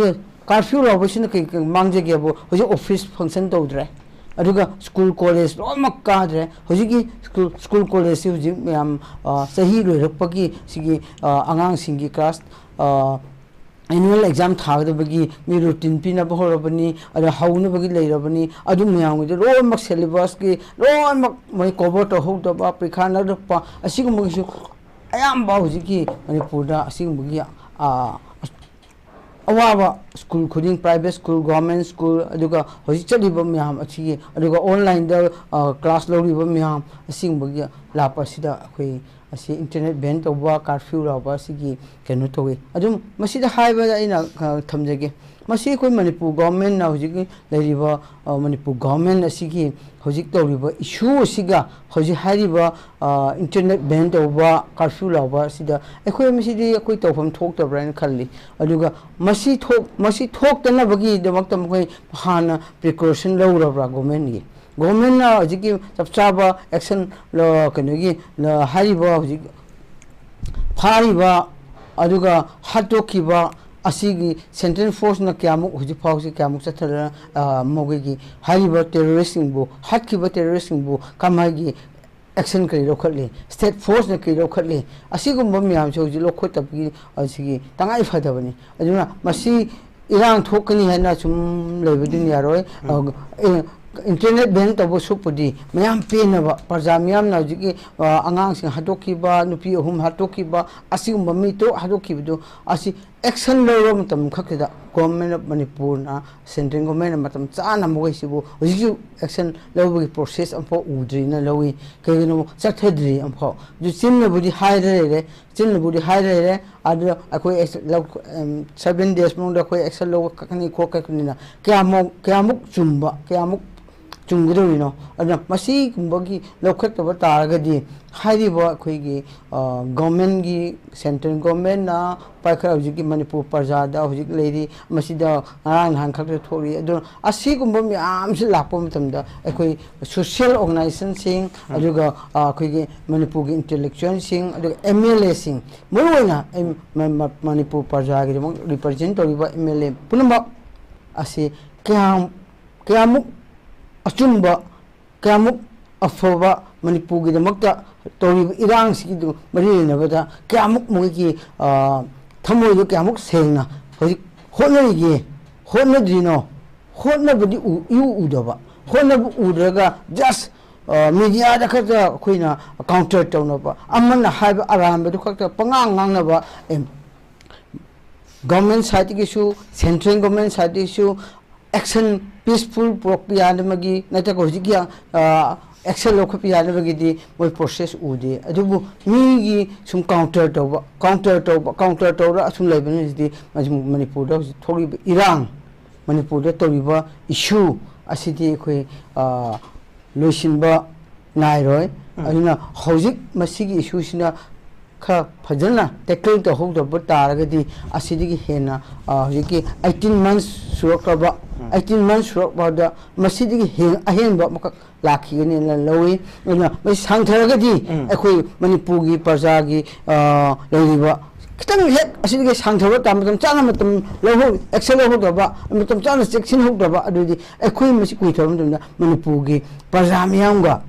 ꯀꯥꯔꯐ꯭ꯌꯨ ꯂꯥꯎꯕꯁꯤꯅ ꯀꯩ, ꯀꯩ ꯃꯥꯡꯖꯒꯦꯕꯨ, ꯍꯧꯖꯤꯛ ꯑꯣꯐꯤꯁ ꯐꯪꯁꯟ ꯇꯧꯗ꯭ꯔꯦ, ꯑꯗꯨꯒ ꯁ꯭ꯀꯨꯜ ꯀꯣꯂꯦꯖ ꯂꯣꯏꯅꯃꯛ ꯀꯥꯗ꯭ꯔꯦ꯫ ꯍꯧꯖꯤꯛꯀꯤ ꯁ꯭ꯀꯨꯜ, ꯁ꯭ꯀꯨꯜ ꯀꯣꯂꯦꯖꯁꯤ ꯍꯧꯖꯤꯛ ꯃꯌꯥꯝ, ꯑ, ꯆꯍꯤ ꯂꯣꯏꯔꯛꯄꯒꯤ ꯁꯤꯒꯤ, ꯑ, ꯑꯉꯥꯡꯁꯤꯡꯒꯤ ꯀ꯭ꯂꯥꯁ, ꯑ, ꯑꯦꯅꯨꯋꯦꯜ ꯑꯦꯛꯖꯥꯝ ꯊꯥꯒꯗꯕꯒꯤ ꯃꯤ ꯔꯨꯇꯤꯟ ꯄꯤꯅꯕ ꯍꯧꯔꯕꯅꯤ, ꯑꯗ ꯍꯧꯅꯕꯒꯤ ꯂꯩꯔꯕꯅꯤ, ꯑꯗꯨ ꯃꯌꯥꯝꯒꯤꯗꯣ ꯂꯣꯏꯅꯃꯛ ꯁꯦꯂꯦꯕꯁꯀꯤ ꯂꯣꯏꯅꯃꯛ ꯃꯣꯏ ꯀꯣꯚꯔ ꯇꯧꯍꯧꯗꯕ, ꯄꯔꯤꯈꯥ ꯅꯛꯂꯛꯄ, ꯑꯁꯤꯒꯨꯝꯕꯒꯤꯁꯨ ꯑꯌꯥꯝꯕ ꯍꯧꯖꯤꯛꯀꯤ ꯃꯅꯤꯄꯨꯔꯗ ꯑꯁꯤꯒꯨꯝꯕꯒꯤ, ꯑ, ꯑꯋꯥꯕ ꯁ꯭ꯀꯨꯜ ꯈꯨꯗꯤꯡ, ꯄ꯭ꯔꯥꯏꯚꯦꯠ ꯁ꯭ꯀꯨꯜ, ꯒꯣꯔꯃꯦꯟ ꯁ꯭ꯀꯨꯜ, ꯑꯗꯨꯒ ꯍꯧꯖꯤꯛ ꯆꯠꯂꯤꯕ ꯃꯌꯥꯝ ꯑꯁꯤꯒꯤ, ꯑꯗꯨꯒ ꯑꯣꯟꯂꯥꯏꯟꯗ, ꯑ, ꯀ꯭ꯂꯥꯁ ꯂꯧꯔꯤꯕ ꯃꯌꯥꯝ ꯑꯁꯤꯒꯨꯝꯕꯒꯤ ꯂꯥꯛꯄ ꯑꯁꯤꯗ ꯑꯩꯈꯣꯏ ꯑꯁꯤ ꯏꯟꯇꯔꯅꯦꯠ ꯕꯦꯟ ꯇꯧꯕ, ꯀꯥꯔꯐ꯭ꯌꯨ ꯂꯥꯎꯕ ꯑꯁꯤꯒꯤ ꯀꯩꯅꯣ ꯇꯧꯋꯤ꯫ ꯑꯗꯨꯝ ꯃꯁꯤꯗ ꯍꯥꯏꯕꯗ ꯑꯩꯅ, ꯑ, ꯊꯝꯖꯒꯦ, ꯃꯁꯤ ꯑꯩꯈꯣꯏ ꯃꯅꯤꯄꯨꯔ ꯒꯣꯔꯃꯦꯟꯅ ꯍꯧꯖꯤꯛꯀꯤ ꯂꯩꯔꯤꯕ, ꯑ, ꯃꯅꯤꯄꯨꯔ ꯒꯣꯔꯃꯦꯟ ꯑꯁꯤꯒꯤ ꯍꯧꯖꯤꯛ ꯇꯧꯔꯤꯕ ꯏꯁꯨ ꯑꯁꯤꯒ ꯍꯧꯖꯤꯛ ꯍꯥꯏꯔꯤꯕ, ꯑ, ꯏꯟꯇꯔꯅꯦꯠ ꯕꯦꯟ ꯇꯧꯕ, ꯀꯥꯔꯐ꯭ꯌꯨ ꯂꯥꯎꯕ ꯑꯁꯤꯗ ꯑꯩꯈꯣꯏ ꯃꯁꯤꯗꯤ ꯑꯩꯈꯣꯏ ꯇꯧꯐꯝ ꯊꯣꯛꯇꯕ꯭ꯔꯥ ꯍꯥꯏꯅ ꯈꯜꯂꯤ꯫ ꯑꯗꯨꯒ ꯃꯁꯤ ꯊꯣꯛ-, ꯃꯁꯤ ꯊꯣꯛꯇꯅꯕꯒꯤꯗꯃꯛꯇ ꯃꯈꯣꯏ ꯍꯥꯟꯅ ꯄ꯭ꯔꯤꯀꯣꯁꯟ ꯂꯧꯔꯕ꯭ꯔꯥ ꯒꯣꯔꯃꯦꯟꯒꯤ? ꯒꯣꯔꯃꯦꯟꯅ ꯍꯧꯖꯤꯛꯀꯤ ꯆꯞ ꯆꯥꯕ ꯑꯦꯛꯁꯟ ꯂ-, ꯀꯩꯅꯣꯒꯤ ꯂ-, ꯍꯥꯏꯔꯤꯕ ꯍꯧꯖꯤꯛ ꯐꯥꯔꯤꯕ ꯑꯗꯨꯒ ꯍꯥꯠꯇꯣꯛꯈꯤꯕ ꯑꯁꯤꯒꯤ ꯁꯦꯟꯇ꯭ꯔꯦꯜ ꯐꯣꯔꯁꯅ ꯀꯌꯥꯃꯨꯛ ꯍꯧꯖꯤꯛ ꯐꯥꯎꯁꯤ ꯀꯌꯥꯃꯨꯛ ꯆꯠꯊꯗꯅ, ꯑ, ꯃꯈꯣꯏꯒꯤ ꯍꯥꯏꯔꯤꯕ ꯇꯦꯔꯣꯔꯤꯁꯁꯤꯡꯕꯨ, ꯍꯥꯠꯈꯤꯕ ꯇꯦꯔꯣꯔꯤꯁꯁꯤꯡꯕꯨ ꯀꯃꯥꯏꯒꯤ ꯑꯦꯛꯁꯟ ꯀꯔꯤ ꯂꯧꯈꯠꯂꯤ, ꯁ꯭ꯇꯦꯠ ꯐꯣꯔꯁꯅ ꯀꯔꯤ ꯂꯧꯈꯠꯂꯤ, ꯑꯁꯤꯒꯨꯝꯕ ꯃꯌꯥꯝꯁꯦ ꯍꯧꯖꯤꯛ ꯂꯧꯈꯠꯇꯕꯒꯤ ꯑꯁꯤꯒꯤ ꯇꯉꯥꯏ ꯐꯗꯕꯅꯤ꯫ ꯑꯗꯨꯅ ꯃꯁꯤ ꯏꯔꯥꯡ ꯊꯣꯛꯀꯅꯤ ꯍꯥꯏꯅ ꯁꯨꯝ ꯂꯩꯕꯗꯨꯅ ꯌꯥꯔꯣꯏ꯫ ꯎꯝ꯫ ꯑ, ꯑꯦ, ꯏꯟꯇꯔꯅꯦꯠ ꯕꯦꯟ ꯇꯧꯕ ꯁꯨꯛꯄꯨꯗꯤ ꯃꯌꯥꯝ ꯄꯦꯟꯅꯕ, ꯄ꯭ꯔꯖꯥ ꯃꯤꯌꯥꯝꯅ ꯍꯧꯖꯤꯛꯀꯤ, ꯑ, ꯑꯉꯥꯡꯁꯤꯡ ꯍꯥꯠꯇꯣꯛꯈꯤꯕ, ꯅꯨꯄꯤ ꯑꯍꯨꯝ ꯍꯥꯠꯇꯣꯛꯈꯤꯕ, ꯑꯁꯤꯒꯨꯝꯕ ꯃꯤ ꯇꯔꯨꯛ ꯍꯥꯠꯇꯣꯛꯈꯤꯕꯗꯨ ꯑꯁꯤ ꯑꯦꯛꯁꯟ ꯂꯧꯔꯕ ꯃꯇꯝ ꯈꯛꯇꯗ ꯒꯣꯔꯃꯦꯟ ꯑꯣꯐ ꯃꯅꯤꯄꯨꯔꯅ, ꯁꯦꯟꯇ꯭ꯔꯦꯜ ꯒꯣꯔꯃꯦꯟꯅ ꯃꯇꯝ ꯆꯥꯅ ꯃꯈꯣꯏꯁꯤꯕꯨ ꯍꯧꯖꯤꯛꯁꯨ ꯑꯦꯛꯁꯟ ꯂꯧꯕꯒꯤ ꯄ꯭ꯔꯣꯁꯦꯁ ꯑꯃꯐꯥꯎ ꯎꯗ꯭ꯔꯤꯅ ꯂꯧꯏ꯫ ꯀꯩꯒꯤꯅꯣ ꯆꯠꯊꯗ꯭ꯔꯤ ꯑꯃꯐꯥꯎ꯫ ꯑꯗꯨ ꯆꯤꯟꯅꯕꯨꯗꯤ ꯍꯥꯏꯔ ꯂꯩꯔꯦ, ꯆꯤꯟꯅꯕꯨꯗꯤ ꯍꯥꯏꯔ ꯂꯩꯔꯦ꯫ ꯑꯗꯨꯗ ꯑꯩꯈꯣꯏ ꯑꯦꯛꯁ-, ꯂꯧ-, ꯑꯝ, ꯁꯚꯦꯟ ꯗꯦꯖ ꯃꯅꯨꯡꯗ ꯑꯩꯈꯣꯏ ꯑꯦꯛꯁꯟ ꯂꯧꯈꯠꯀꯅꯤ ꯈꯣꯠꯀꯅꯤꯅ ꯀꯌꯥꯃꯨꯛ, ꯀꯌꯥꯃꯨꯛ ꯆꯨꯝꯕ, ꯀꯌꯥꯃꯨꯛ ꯆꯨꯝꯒꯗꯧꯔꯤꯅꯣ? ꯑꯗꯨꯅ ꯃꯁꯤꯒꯨꯝꯕꯒꯤ ꯂꯧꯈꯠꯇꯕ ꯇꯥꯔꯒꯗꯤ ꯍꯥꯏꯔꯤꯕ ꯑꯩꯈꯣꯏꯒꯤ, ꯑ, ꯒꯣꯔꯃꯦꯟꯒꯤ, ꯁꯦꯟꯇ꯭ꯔꯦꯜ ꯒꯣꯔꯃꯦꯟꯅ ꯄꯥꯏꯈꯠ-, ꯍꯧꯖꯤꯛꯀꯤ ꯃꯅꯤꯄꯨꯔ ꯄ꯭ꯔꯖꯥꯗ ꯍꯧꯖꯤꯛ ꯂꯩꯔꯤ, ꯃꯁꯤꯗ ꯉꯔꯥꯡ ꯅꯍꯥꯟ ꯈꯛꯇ ꯊꯣꯛꯂꯤ꯫ ꯑꯗꯨꯅ ꯑꯁꯤꯒꯨꯝꯕ ꯃꯌꯥꯝꯁꯤ ꯂꯥꯛꯄ ꯃꯇꯝꯗ ꯑꯩꯈꯣꯏ ꯁꯣꯁꯤꯌꯦꯜ ꯑꯣꯔꯒꯅꯥꯏꯖꯦꯁꯟꯁꯤꯡ, ꯎꯝ꯫ ꯑꯗꯨꯒ, ꯑ, ꯑꯩꯈꯣꯏꯒꯤ ꯃꯅꯤꯄꯨꯔꯒꯤ ꯏꯟꯇꯦꯂꯦꯛꯆꯨꯋꯦꯜꯁꯤꯡ, ꯑꯗꯨꯒ ꯑꯦꯝ ꯑꯦꯜ ꯑꯦꯁꯤꯡ, ꯃꯔꯨꯑꯣꯏꯅ ꯑꯩ ꯃ-, ꯃ-, ꯃꯅꯤꯄꯨꯔ ꯄ꯭ꯔꯖꯥꯒꯤꯗꯃꯛ ꯔꯤꯄ꯭ꯔꯖꯦꯟ ꯇꯧꯔꯤꯕ ꯑꯦꯝ ꯑꯦꯜ ꯑꯦ ꯄꯨꯝꯅꯃꯛ ꯑꯁꯤ ꯀꯌꯥꯝ, ꯀꯌꯥꯃꯨꯛ ꯑꯆꯨꯝꯕ, ꯀꯌꯥꯃꯨꯛ ꯑꯐꯕ ꯃꯅꯤꯄꯨꯔꯒꯤꯗꯃꯛꯇ ꯇꯧꯔꯤꯕ ꯏꯔꯥꯡꯁꯤꯒꯤꯗꯨ ꯃꯔꯤ ꯂꯩꯅꯕꯗ ꯀꯌꯥꯃꯨꯛ ꯃꯣꯏꯒꯤ, ꯑ, ꯊꯃꯣꯏꯗꯨ ꯀꯌꯥꯃꯨꯛ ꯁꯦꯡꯅ ꯍꯧꯖꯤꯛ ꯍꯣꯠꯅꯔꯤꯒꯦ, ꯍꯣꯠꯅꯗ꯭ꯔꯤꯅꯣ? ꯍꯣꯠꯅꯕꯗꯤ ꯎ-, ꯏꯎ ꯎꯗꯕ꯫ ꯍꯣꯠꯅꯕ ꯎꯗ꯭ꯔꯒ just, ꯑ, ꯃꯦꯗꯤꯌꯥꯗ ꯈꯛꯇ ꯑꯩꯈꯣꯏꯅ ꯀꯥꯎꯟꯇꯔ ꯇꯧꯅꯕ, ꯑꯃꯅ ꯍꯥꯏꯕ ꯑꯔꯥꯟꯕꯗꯨ ꯈꯛꯇ ꯄꯉꯥꯡ ꯉꯥꯡꯅꯕ, ꯑꯦ, ꯒꯚꯔꯟꯃꯦꯟ ꯁꯥꯏꯠꯇꯒꯤꯁꯨ, ꯁꯦꯟꯇ꯭ꯔꯦꯜ ꯒꯚꯔꯟꯃꯦꯟ ꯁꯥꯏꯠꯇꯒꯤꯁꯨ ꯑꯦꯛꯁꯟ ꯄꯤꯁꯐꯨꯜ ꯄꯨꯔꯛꯄ ꯌꯥꯅꯕꯒꯤ ꯅꯠꯇ꯭ꯔꯒ ꯍꯧꯖꯤꯛꯀꯤ, ꯑ, ꯑꯦꯛꯁꯟ ꯂꯧꯈꯠꯄ ꯌꯥꯅꯕꯒꯤꯗꯤ ꯃꯣꯏ ꯄ꯭ꯔꯣꯁꯦꯁ ꯎꯗꯦ꯫ ꯑꯗꯨꯕꯨ ꯃꯤꯒꯤ ꯁꯨꯝ ꯀꯥꯎꯟꯇꯔ ꯇꯧꯕ, ꯀꯥꯎꯟꯇꯔ ꯇꯧꯕ, ꯀꯥꯎꯟꯇꯔ ꯇꯧꯔ ꯑꯁꯨꯝ ꯂꯩꯕꯅ ꯍꯧꯖꯤꯛꯇꯤ ꯃꯅꯤꯄꯨꯔꯗ ꯍꯧꯖꯤꯛ ꯊꯣꯛꯂꯤꯕ ꯏꯔꯥꯡ, ꯃꯅꯤꯄꯨꯔꯗ ꯇꯧꯔꯤꯕ ꯏꯁꯨ ꯑꯁꯤꯗꯤ ꯑꯩꯈꯣꯏ ꯂꯣꯏꯁꯤꯟꯕ ꯅꯥꯏꯔꯣꯏ꯫ ꯑꯗꯨꯅ ꯍꯧꯖꯤꯛ ꯃꯁꯤꯒꯤ ꯏꯁꯨꯁꯤꯅ ꯈꯔ ꯐꯖꯅ ꯇꯦꯀꯜ ꯇꯧꯍꯧꯗꯕ ꯇꯥꯔꯒꯗꯤ ꯑꯁꯤꯗꯒꯤ ꯍꯦꯟꯅ ꯍꯧꯖꯤꯛꯀꯤ ꯑꯩꯠꯇꯤꯟ ꯃꯟꯁ ꯁꯨꯔꯛꯂꯕ, ꯑꯩꯠꯇꯤꯟ ꯃꯟꯁ ꯁꯨꯔꯛꯄꯗ ꯃꯁꯤꯗꯒꯤ ꯍꯦꯟꯅ ꯑꯍꯦꯟꯕ ꯑꯃꯈꯛ ꯂꯥꯛꯈꯤꯒꯅꯤꯅ ꯂꯧꯏ꯫ ꯑꯗꯨꯅ ꯃꯁꯤ ꯁꯥꯡꯊꯔꯒꯗꯤ ꯑꯩꯈꯣꯏ ꯃꯅꯤꯄꯨꯔꯒꯤ ꯄ꯭ꯔꯖꯥꯒꯤ ꯂꯩꯔꯤꯕ ꯈꯤꯇꯪ ꯍꯦꯛ ꯑꯁꯤꯗꯒꯤ ꯁꯥꯡꯊꯕ ꯇꯥ-, ꯃꯇꯝ ꯆꯥꯅ ꯃꯇꯝ ꯂꯧꯍꯧ-, ꯑꯦꯛꯁꯟ ꯂꯧꯍꯧꯗꯕ, ꯃꯇꯝ ꯆꯥꯅ ꯆꯦꯛꯁꯤꯟꯍꯧꯗꯕ, ꯑꯗꯨꯗꯤ ꯑꯩꯈꯣꯏ ꯃꯁꯤ ꯀꯨꯏꯊꯕ ꯃꯇꯝꯗ ꯃꯅꯤꯄꯨꯔꯒꯤ ꯄ꯭ꯔꯖꯥ ꯃꯤꯌꯥꯝꯒ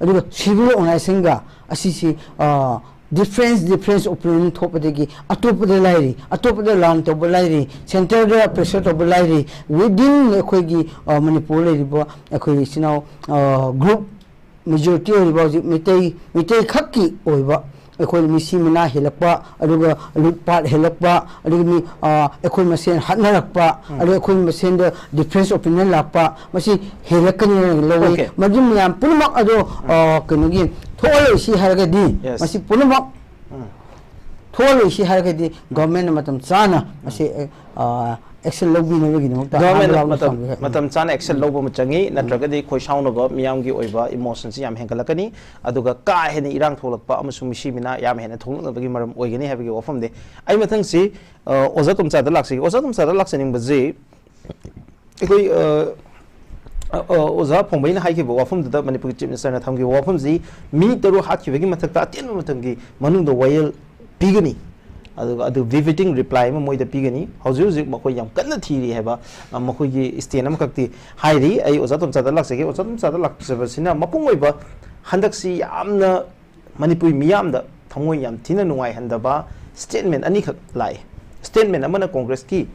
ꯑꯗꯨꯒ ꯁꯤꯚꯤꯜ ꯑꯣꯔꯒꯅꯥꯏꯖꯦꯁꯟꯒ ꯑꯁꯤꯁꯤ ꯗꯤꯐ꯭ꯔꯦꯟꯁ ꯗꯤꯐ꯭ꯔꯦꯟꯁ ꯑꯣꯄꯤꯅꯤꯌꯟ ꯊꯣꯛꯄꯗꯒꯤ ꯑꯇꯣꯞꯄꯗ ꯂꯥꯏꯔꯤ, ꯑꯇꯣꯞꯄꯗ ꯂꯥꯟ ꯇꯧꯕ ꯂꯥꯏꯔꯤ, ꯁꯦꯟꯇꯔꯗ ꯄ꯭ꯔꯦꯁꯔ ꯇꯧꯕ ꯂꯥꯏꯔꯤ, ꯋꯤꯗꯤꯟ ꯑꯩꯈꯣꯏꯒꯤ ꯃꯅꯤꯄꯨꯔ ꯂꯩꯔꯤꯕ ꯑꯩꯈꯣꯏ ꯏꯆꯤꯟ ꯏꯅꯥꯎ ꯒ꯭ꯔꯨꯞ ꯃꯦꯖꯣꯔꯤꯇꯤ ꯑꯣꯏꯔꯤꯕ ꯍꯧꯖꯤꯛ ꯃꯩꯇꯩ, ꯃꯩꯇꯩ ꯈꯛꯀꯤ ꯑꯣꯏꯕ ꯑꯩꯈꯣꯏ ꯃꯤꯁꯤ ꯃꯤꯅꯥ ꯍꯦꯜꯂꯛꯄ, ꯑꯗꯨꯒ ꯂꯨꯠꯄꯥꯠ ꯍꯦꯜꯂꯛꯄ, ꯑꯗꯨꯒ ꯃꯤ ꯑꯩꯈꯣꯏ ꯃꯁꯦꯟ ꯍꯥꯠꯅꯔꯛꯄ, ꯑꯗꯨꯒ ꯑꯩꯈꯣꯏ ꯃꯁꯦꯟꯗ ꯗꯤꯐ꯭ꯔꯦꯟꯁ ꯑꯣꯄꯤꯅꯤꯌꯟ ꯂꯥꯛꯄ, ꯃꯁꯤ ꯍꯦꯜꯂꯛꯀꯅꯤ ꯍꯥꯏꯅ ꯂꯧꯏ꯫ ꯃꯗꯨ ꯃꯌꯥꯝ ꯄꯨꯝꯅꯃꯛ ꯑꯗꯣ ꯀꯩꯅꯣꯒꯤ ꯊꯣꯛꯍꯜꯂꯣꯏꯁꯤ ꯍꯥꯏꯔꯒꯗꯤ ꯃꯁꯤ ꯄꯨꯝꯅꯃꯛ ꯊꯣꯛꯍꯜꯂꯣꯏꯁꯤ ꯍꯥꯏꯔꯒꯗꯤ ꯒꯚꯔꯟꯃꯦꯟꯠꯅ ꯃꯇꯝ ꯆꯥꯅ ꯃꯁꯤ ꯑꯦꯛꯁꯟ ꯂꯧꯕꯤꯅꯕꯒꯤꯗꯃꯛꯇ ꯒꯚꯔꯟꯃꯦꯟꯠꯅ ꯃꯇꯝ ꯆꯥꯅ ꯑꯦꯛꯁꯟ ꯂꯧꯕ ꯑꯃ ꯆꯪꯉꯤ, ꯅꯠꯇ꯭ꯔꯒꯗꯤ ꯈꯣꯏ ꯁꯥꯎꯅꯕ ꯃꯤꯌꯥꯝꯒꯤ ꯑꯣꯏꯕ ꯏꯃꯣꯁꯟꯁꯤ ꯌꯥꯝ ꯍꯦꯟꯒꯠꯂꯛꯀꯅꯤ꯫ ꯑꯗꯨꯒ ꯀꯥ ꯍꯦꯟꯅ ꯏꯔꯥꯡ ꯊꯣꯛꯂꯛꯄ ꯑꯃꯁꯨꯡ ꯃꯤꯁꯤ ꯃꯤꯅꯥ ꯌꯥꯝ ꯍꯦꯟꯅ ꯊꯣꯛꯂꯛꯅꯕꯒꯤ ꯃꯔꯝ ꯑꯣꯏꯒꯅꯤ ꯍꯥꯏꯕꯒꯤ ꯋꯥꯐꯝꯗꯤ꯫ ꯑꯩ ꯃꯊꯪꯁꯤ ꯑꯣꯖꯥ ꯇꯣꯝꯆꯥꯗ ꯂꯥꯛꯆꯒꯦ꯫ ꯑꯣꯖꯥ ꯇꯣꯝꯆꯥꯗ ꯂꯥꯛꯆꯅꯤꯡꯕꯁꯤ ꯑꯩꯈꯣꯏ ꯑꯣꯖꯥ ꯐꯣꯡꯕꯩꯅ ꯍꯥꯏꯈꯤꯕ ꯋꯥꯐꯝꯗꯨꯗ ꯃꯅꯤꯄꯨꯔꯒꯤ ꯆꯤꯐ ꯃꯤꯅꯤꯁꯇꯔꯅ ꯊꯝꯈꯤꯕ ꯋꯥꯐꯝꯁꯤ ꯃꯤ ꯇꯔꯨꯛ ꯍꯥꯠꯈꯤꯕꯒꯤ ꯃꯊꯛꯇ ꯑꯇꯦꯟꯕ ꯃꯇꯝꯒꯤ ꯃꯅꯨꯡꯗ ꯋꯥꯌꯦꯜ ꯄꯤꯒꯅꯤ꯫ ꯑꯗꯨꯒ ꯑꯗꯨ ꯕꯤꯐꯤꯇꯤꯡ ꯔꯤꯄ꯭ꯂꯥꯏ ꯑꯃ ꯃꯣꯏꯗ ꯄꯤꯒꯅꯤ꯫ ꯍꯧꯖꯤꯛ ꯍꯧꯖꯤꯛ ꯃꯈꯣꯏ ꯌꯥꯝ ꯀꯟꯅ ꯊꯤꯔꯤ ꯍꯥꯏꯕ ꯃꯈꯣꯏꯒꯤ ꯁ꯭ꯇꯦꯟ ꯑꯃꯈꯛꯇꯤ ꯍꯥꯏꯔꯤ꯫ ꯑꯩ ꯑꯣꯖꯥ ꯇꯣꯝꯆꯥꯗ ꯂꯥꯛꯆꯒꯦ꯫ ꯑꯣꯖꯥ ꯇꯣꯝꯆꯥꯗ ꯂꯥꯛꯆꯕꯁꯤꯅ ꯃꯄꯨꯡ ꯑꯣꯏꯕ ꯍꯟꯗꯛꯁꯤ ꯌꯥꯝꯅ ꯃꯅꯤꯄꯨꯔꯤ ꯃꯤꯌꯥꯝꯗ ꯊꯃꯣꯏ ꯌꯥꯝ ꯊꯤꯅ ꯅꯨꯡꯉꯥꯏꯍꯟꯗꯕ ꯁ꯭ꯇꯦꯠꯃꯦꯟ ꯑꯅꯤꯈꯛ ꯂꯥꯛꯑꯦ꯫ ꯁ꯭ꯇꯦꯠꯃꯦꯟ ꯑꯃꯅ ꯀꯣꯡꯒ꯭ꯔꯦꯁꯀꯤ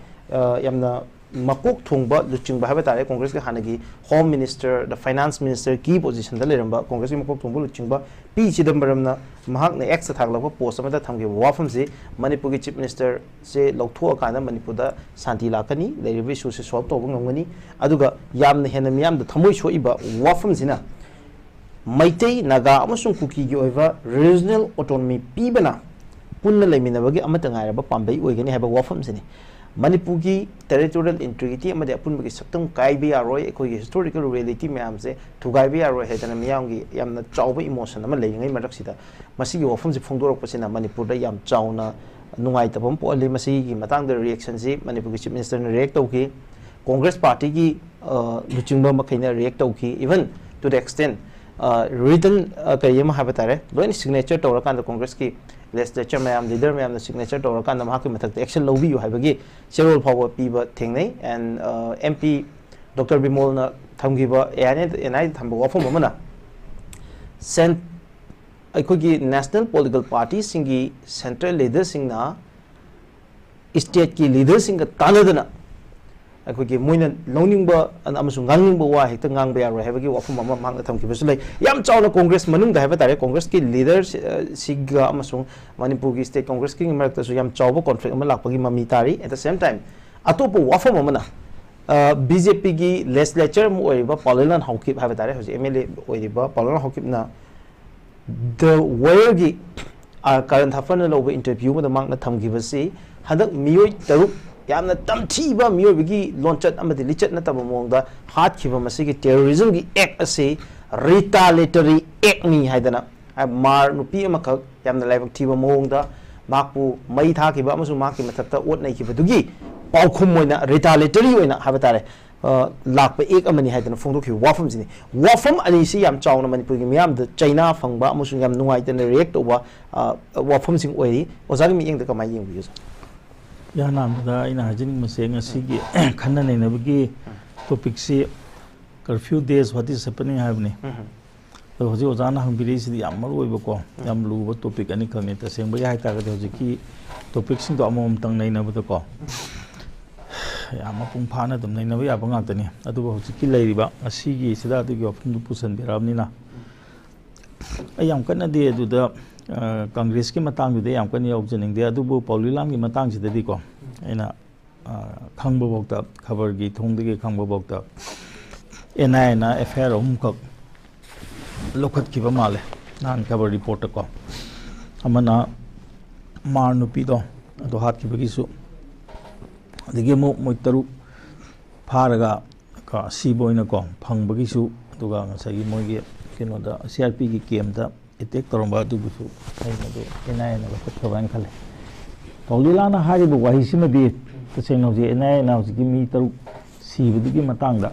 ꯌꯥꯝꯅ ꯃꯀꯣꯛ ꯊꯣꯡꯕ ꯂꯨꯆꯤꯡꯕ ꯍꯥꯏꯕ ꯇꯥꯔꯦ, ꯀꯣꯡꯒ꯭ꯔꯦꯁꯀꯤ ꯍꯥꯟꯅꯒꯤ ꯍꯣꯝ ꯃꯤꯅꯤꯁꯇꯔ, ꯗ ꯐꯥꯏꯅꯥꯟꯁ ꯃꯤꯅꯤꯁꯇꯔꯒꯤ ꯄꯣꯖꯤꯁꯟꯗ ꯂꯩꯔꯝꯕ ꯀꯣꯡꯒ꯭ꯔꯦꯁꯀꯤ ꯃꯀꯣꯛ ꯊꯣꯡꯕ ꯂꯨꯆꯤꯡꯕ ꯄꯤ ꯆꯤꯗꯝꯕꯔꯝꯅ ꯃꯍꯥꯛꯅ ꯑꯦꯛꯁꯇ ꯊꯥꯒꯠꯂꯛꯄ ꯄꯣꯁ ꯑꯃꯗ ꯊꯝꯈꯤꯕ ꯋꯥꯐꯝꯁꯤ, ꯃꯅꯤꯄꯨꯔꯒꯤ ꯆꯤꯐ ꯃꯤꯅꯤꯁꯇꯔꯁꯦ ꯂꯧꯊꯣꯛꯑꯀꯥꯟꯗ ꯃꯅꯤꯄꯨꯔꯗ ꯁꯥꯟꯇꯤ ꯂꯥꯛꯀꯅꯤ, ꯂꯩꯔꯤꯕ ꯏꯁꯨꯁꯦ ꯁꯣꯜꯕ ꯇꯧꯕ ꯉꯝꯒꯅꯤ꯫ ꯑꯗꯨꯒ ꯌꯥꯝꯅ ꯍꯦꯟꯅ ꯃꯤꯌꯥꯝꯗ ꯊꯃꯣꯏ ꯁꯣꯛꯏꯕ ꯋꯥꯐꯝꯁꯤꯅ ꯃꯩꯇꯩ, ꯅꯥꯒꯥ ꯑꯃꯁꯨꯡ ꯀꯨꯀꯤꯒꯤ ꯑꯣꯏꯕ regional autonomy ꯄꯤꯕꯅ ꯄꯨꯟꯅ ꯂꯩꯃꯤꯟꯅꯕꯒꯤ ꯑꯃꯠꯇ ꯉꯥꯏꯔꯕ ꯄꯥꯝꯕꯩ ꯑꯣꯏꯒꯅꯤ ꯍꯥꯏꯕ ꯋꯥꯐꯝꯁꯤꯅꯤ꯫ ꯃꯅꯤꯄꯨꯔꯒꯤ territorial integrity ꯑꯃꯗꯤ ꯑꯄꯨꯟꯕꯒꯤ ꯁꯛꯇꯝ ꯀꯥꯏꯕ ꯌꯥꯔꯣꯏ, ꯑꯩꯈꯣꯏꯒꯤ historical reality ꯃꯌꯥꯝꯁꯦ ꯊꯨꯒꯥꯏꯕ ꯌꯥꯔꯣꯏ ꯍꯥꯏꯗꯅ ꯃꯤꯌꯥꯝꯒꯤ ꯌꯥꯝꯅ ꯆꯥꯎꯕ emotion ꯑꯃ ꯂꯩꯔꯤꯉꯩ ꯃꯔꯛꯁꯤꯗ, ꯃꯁꯤꯒꯤ ꯋꯥꯐꯝꯁꯤ ꯐꯣꯡꯗꯣꯔꯛꯄꯁꯤꯅ ꯃꯅꯤꯄꯨꯔꯗ ꯌꯥꯝ ꯆꯥꯎꯅ ꯅꯨꯡꯉꯥꯏꯇꯕ ꯑꯃ ꯄꯣꯛꯍꯜꯂꯤ꯫ ꯃꯁꯤꯒꯤ ꯃꯇꯥꯡꯗ reactionꯁꯤ ꯃꯅꯤꯄꯨꯔꯒꯤ Chief Ministerꯅ react ꯇꯧꯈꯤ, Congress Partyꯒꯤ, ꯑ, ꯂꯨꯆꯤꯡꯕ ꯃꯈꯩꯅ react ꯇꯧꯈꯤ, even to the extent, ꯑ, written, ꯑ, ꯀꯔꯤ ꯑꯃ ꯍꯥꯏꯕ ꯇꯥꯔꯦ, ꯂꯣꯏꯅ signature ꯇꯧꯔꯀꯥꯟꯗ, Congressꯀꯤ legislature ꯃꯌꯥꯝ, leader ꯃꯌꯥꯝꯅ signature ꯇꯧꯔꯀꯥꯟꯗ ꯃꯍꯥꯛꯀꯤ ꯃꯊꯛꯇ action ꯂꯧꯕꯤꯌꯨ ꯍꯥꯏꯕꯒꯤ ꯆꯦꯔꯣꯜ ꯐꯥꯎꯕ ꯄꯤꯕ ꯊꯦꯡꯅꯩ꯫ And, ꯑ, MP Doctor ꯕꯤꯃꯣꯜꯅ ꯊꯝꯈꯤꯕ, ꯑꯦ ꯑꯥꯏ ꯑꯦꯟ ꯑꯥꯏꯗ ꯊꯝꯕ ꯋꯥꯐꯝ ꯑꯃꯅ, cen-, ꯑꯩꯈꯣꯏꯒꯤ national political partyꯁꯤꯡꯒꯤ central leaderꯁꯤꯡꯅ stateꯀꯤ leaderꯁꯤꯡꯒ ꯇꯥꯟꯅꯗꯅ ꯑꯩꯈꯣꯏꯒꯤ ꯃꯣꯏꯅ ꯂꯧꯅꯤꯡꯕ ꯑꯃꯁꯨꯡ ꯉꯥꯡꯅꯤꯡꯕ ꯋꯥ ꯍꯦꯛꯇ ꯉꯥꯡꯕ ꯌꯥꯔꯣꯏ ꯍꯥꯏꯕꯒꯤ ꯋꯥꯐꯝ ꯑꯃ ꯃꯍꯥꯛꯅ ꯊꯝꯈꯤꯕꯁꯨ ꯂꯩ꯫ ꯌꯥꯝ ꯆꯥꯎꯅ Congress ꯃꯅꯨꯡꯗ ꯍꯥꯏꯕ ꯇꯥꯔꯦ, Congressꯀꯤ leader ꯁꯤ-, ꯑ, ꯁꯤꯒ ꯑꯃꯁꯨꯡ ꯃꯅꯤꯄꯨꯔꯒꯤ state Congressꯀꯤ ꯃꯔꯛꯇꯁꯨ ꯌꯥꯝ ꯆꯥꯎꯕ conflict ꯑꯃ ꯂꯥꯛꯄꯒꯤ ꯃꯃꯤ ꯇꯥꯔꯤ꯫ At the same time, ꯑꯇꯣꯞꯄ ꯋꯥꯐꯝ ꯑꯃꯅ, ꯑ, BJPꯒꯤ legislature ꯑꯃ ꯑꯣꯏꯔꯤꯕ ꯄꯥꯎꯂꯦꯟꯂꯥꯟ ꯍꯥꯎꯀꯤꯞ ꯍꯥꯏꯕ ꯇꯥꯔꯦ, ꯍꯧꯖꯤꯛ MLA ꯑꯣꯏꯔꯤꯕ ꯄꯥꯎꯂꯦꯟꯂꯥꯟ ꯍꯥꯎꯀꯤꯞꯅ The Wireꯒꯤ, ꯑ, ꯀꯔꯟ ꯊꯥꯐꯔꯅ ꯂꯧꯕ interview ꯑꯃꯗ ꯃꯍꯥꯛꯅ ꯊꯝꯈꯤꯕꯁꯤ, ꯍꯟꯗꯛ ꯃꯤꯑꯣꯏ ꯇꯔꯨꯛ ꯌꯥꯝꯅ ꯇꯝꯊꯤꯕ ꯃꯤꯑꯣꯏꯕꯒꯤ ꯂꯣꯟꯆꯠ ꯑꯃꯗꯤ ꯂꯤꯆꯠ ꯅꯠꯇꯕ ꯃꯑꯣꯡꯗ ꯍꯥꯠꯈꯤꯕ ꯃꯁꯤꯒꯤ terrorismꯒꯤ act ꯑꯁꯤ retaliatory actꯅꯤ ꯍꯥꯏꯗꯅ, ꯑ, ꯃꯥꯔ ꯅꯨꯄꯤ ꯑꯃꯈꯛ ꯌꯥꯝꯅ ꯂꯥꯏꯕꯛ ꯊꯤꯕ ꯃꯑꯣꯡꯗ ꯃꯍꯥꯛꯄꯨ ꯃꯩ ꯊꯥꯈꯤꯕ ꯑꯃꯁꯨꯡ ꯃꯍꯥꯛꯀꯤ ꯃꯊꯛꯇ ꯑꯣꯠ ꯅꯩꯈꯤꯕꯗꯨꯒꯤ ꯄꯥꯎꯈꯨꯝ ꯑꯣꯏꯅ, retaliatory ꯑꯣꯏꯅ ꯍꯥꯏꯕ ꯇꯥꯔꯦ, ꯑ, ꯂꯥꯛꯄ act ꯑꯃꯅꯤ ꯍꯥꯏꯗꯅ ꯐꯣꯡꯗꯣꯛꯈꯤꯕ ꯋꯥꯐꯝꯁꯤꯅꯤ꯫ ꯋꯥꯐꯝ ꯑꯅꯤꯁꯤ ꯌꯥꯝ ꯆꯥꯎꯅ ꯃꯅꯤꯄꯨꯔꯒꯤ ꯃꯤꯌꯥꯝꯗ ꯆꯩꯅꯥ ꯐꯪꯕ ꯑꯃꯁꯨꯡ ꯌꯥꯝ ꯅꯨꯡꯉꯥꯏꯇꯅ react ꯇꯧꯕ, ꯑ, ꯋꯥꯐꯝꯁꯤꯡ ꯑꯣꯏꯔꯤ꯫ ꯑꯣꯖꯥꯒꯤ ꯃꯤꯠꯌꯦꯡꯗ ꯀꯃꯥꯏꯅ ꯌꯦꯡꯕꯤꯒꯦ, ꯑꯣꯖꯥ? ꯏꯍꯥꯟ ꯍꯥꯟꯕꯗ ꯑꯩꯅ ꯍꯥꯏꯖꯅꯤꯡꯕꯁꯦ, ꯉꯁꯤꯒꯤ ꯈꯟꯅ ꯅꯩꯅꯕꯒꯤ topicꯁꯤ "Curfew Days, What is Happening" ꯍꯥꯏꯕꯅꯤ꯫ ꯑꯗꯣ ꯍꯧꯖꯤꯛ ꯑꯣꯖꯥꯅ ꯍꯪꯕꯤꯔꯛꯏꯁꯤꯗꯤ ꯌꯥꯝ ꯃꯔꯨ ꯑꯣꯏꯕꯀꯣ, ꯌꯥꯝ ꯂꯨꯕ topic ꯑꯅꯤꯈꯛꯅꯤ꯫ ꯇꯁꯦꯡꯕꯒꯤ ꯍꯥꯏꯇꯥꯔꯒꯗꯤ ꯍꯧꯖꯤꯛꯀꯤ topicꯁꯤꯡꯗꯣ ꯑꯃꯃꯝꯇꯪ ꯅꯩꯅꯕꯗꯀꯣ, ꯌꯥꯝ ꯃꯄꯨꯡ ꯐꯥꯅ ꯑꯗꯨꯝ ꯅꯩꯅꯕ ꯌꯥꯕ ꯉꯥꯛꯇꯅꯤ꯫ ꯑꯗꯨꯕꯨ ꯍꯧꯖꯤꯛꯀꯤ ꯂꯩꯔꯤꯕ ꯉꯁꯤꯒꯤ ꯁꯤꯗ ꯑꯗꯨꯒꯤ ꯋꯥꯐꯝꯗꯨ ꯄꯨꯁꯟꯕꯤꯔꯛꯑꯕꯅꯤꯅ, ꯑꯩ ꯌꯥꯝ ꯀꯟꯅꯗꯤ ꯑꯗꯨꯗ, ꯑ, Congressꯀꯤ ꯃꯇꯥꯡꯗꯨꯗꯤ ꯌꯥꯝ ꯀꯟꯅ ꯌꯥꯎꯖꯅꯤꯡꯗꯦ꯫ ꯑꯗꯨꯕꯨ ꯄꯥꯎꯂꯤꯂꯥꯝꯒꯤ ꯃꯇꯥꯡꯁꯤꯗꯗꯤꯀꯣ, ꯑꯩꯅ, ꯑ, ꯈꯪꯕꯐꯥꯎꯗ, ꯈꯕꯔꯒꯤ ꯊꯣꯡꯗꯒꯤ ꯈꯪꯕꯐꯥꯎꯗ, NIAꯅ FIR ꯑꯍꯨꯝꯈꯛ ꯂꯧꯈꯠꯈꯤꯕ ꯃꯥꯜꯂꯦ ꯅꯍꯥꯟ ꯈꯕꯔ ꯔꯤꯄꯣꯔꯠꯇꯀꯣ꯫ ꯑꯃꯅ ꯃꯥꯔ ꯅꯨꯄꯤꯗꯣ ꯑꯗꯣ ꯍꯥꯠꯈꯤꯕꯒꯤꯁꯨ, ꯑꯗꯒꯤ ꯑꯃꯨꯛ ꯃꯣꯏ ꯇꯔꯨꯛ ꯐꯥꯔꯒ ꯀꯣ, ꯑꯁꯤꯕ ꯑꯣꯏꯅꯀꯣ ꯐꯪꯕꯒꯤꯁꯨ, ꯑꯗꯨꯒ ꯉꯁꯥꯏꯒꯤ ꯃꯣꯏꯒꯤ ꯀꯩꯅꯣꯗ ꯁꯤ ꯑꯥꯔ ꯄꯤꯒꯤ ꯀꯦꯝꯗ ꯑꯦꯇꯦꯛ ꯇꯧꯔꯝꯕ ꯑꯗꯨꯕꯨꯁꯨ ꯑꯩꯅ ꯑꯗꯨ ꯑꯦꯟ ꯑꯥꯏ ꯑꯦꯅ ꯂꯧꯈꯠꯈ꯭ꯔꯕ ꯍꯥꯏꯅ ꯈꯜꯂꯦ꯫ ꯄꯥꯎꯂꯤꯂꯥꯅ ꯍꯥꯏꯔꯤꯕ ꯋꯥꯍꯩꯁꯤꯃꯗꯤ ꯇꯁꯦꯡꯅ ꯍꯧꯖꯤꯛ ꯑꯦꯟ ꯑꯥꯏ ꯑꯦꯅ ꯍꯧꯖꯤꯛꯀꯤ ꯃꯤ ꯇꯔꯨꯛ ꯁꯤꯕꯗꯨꯒꯤ ꯃꯇꯥꯡꯗ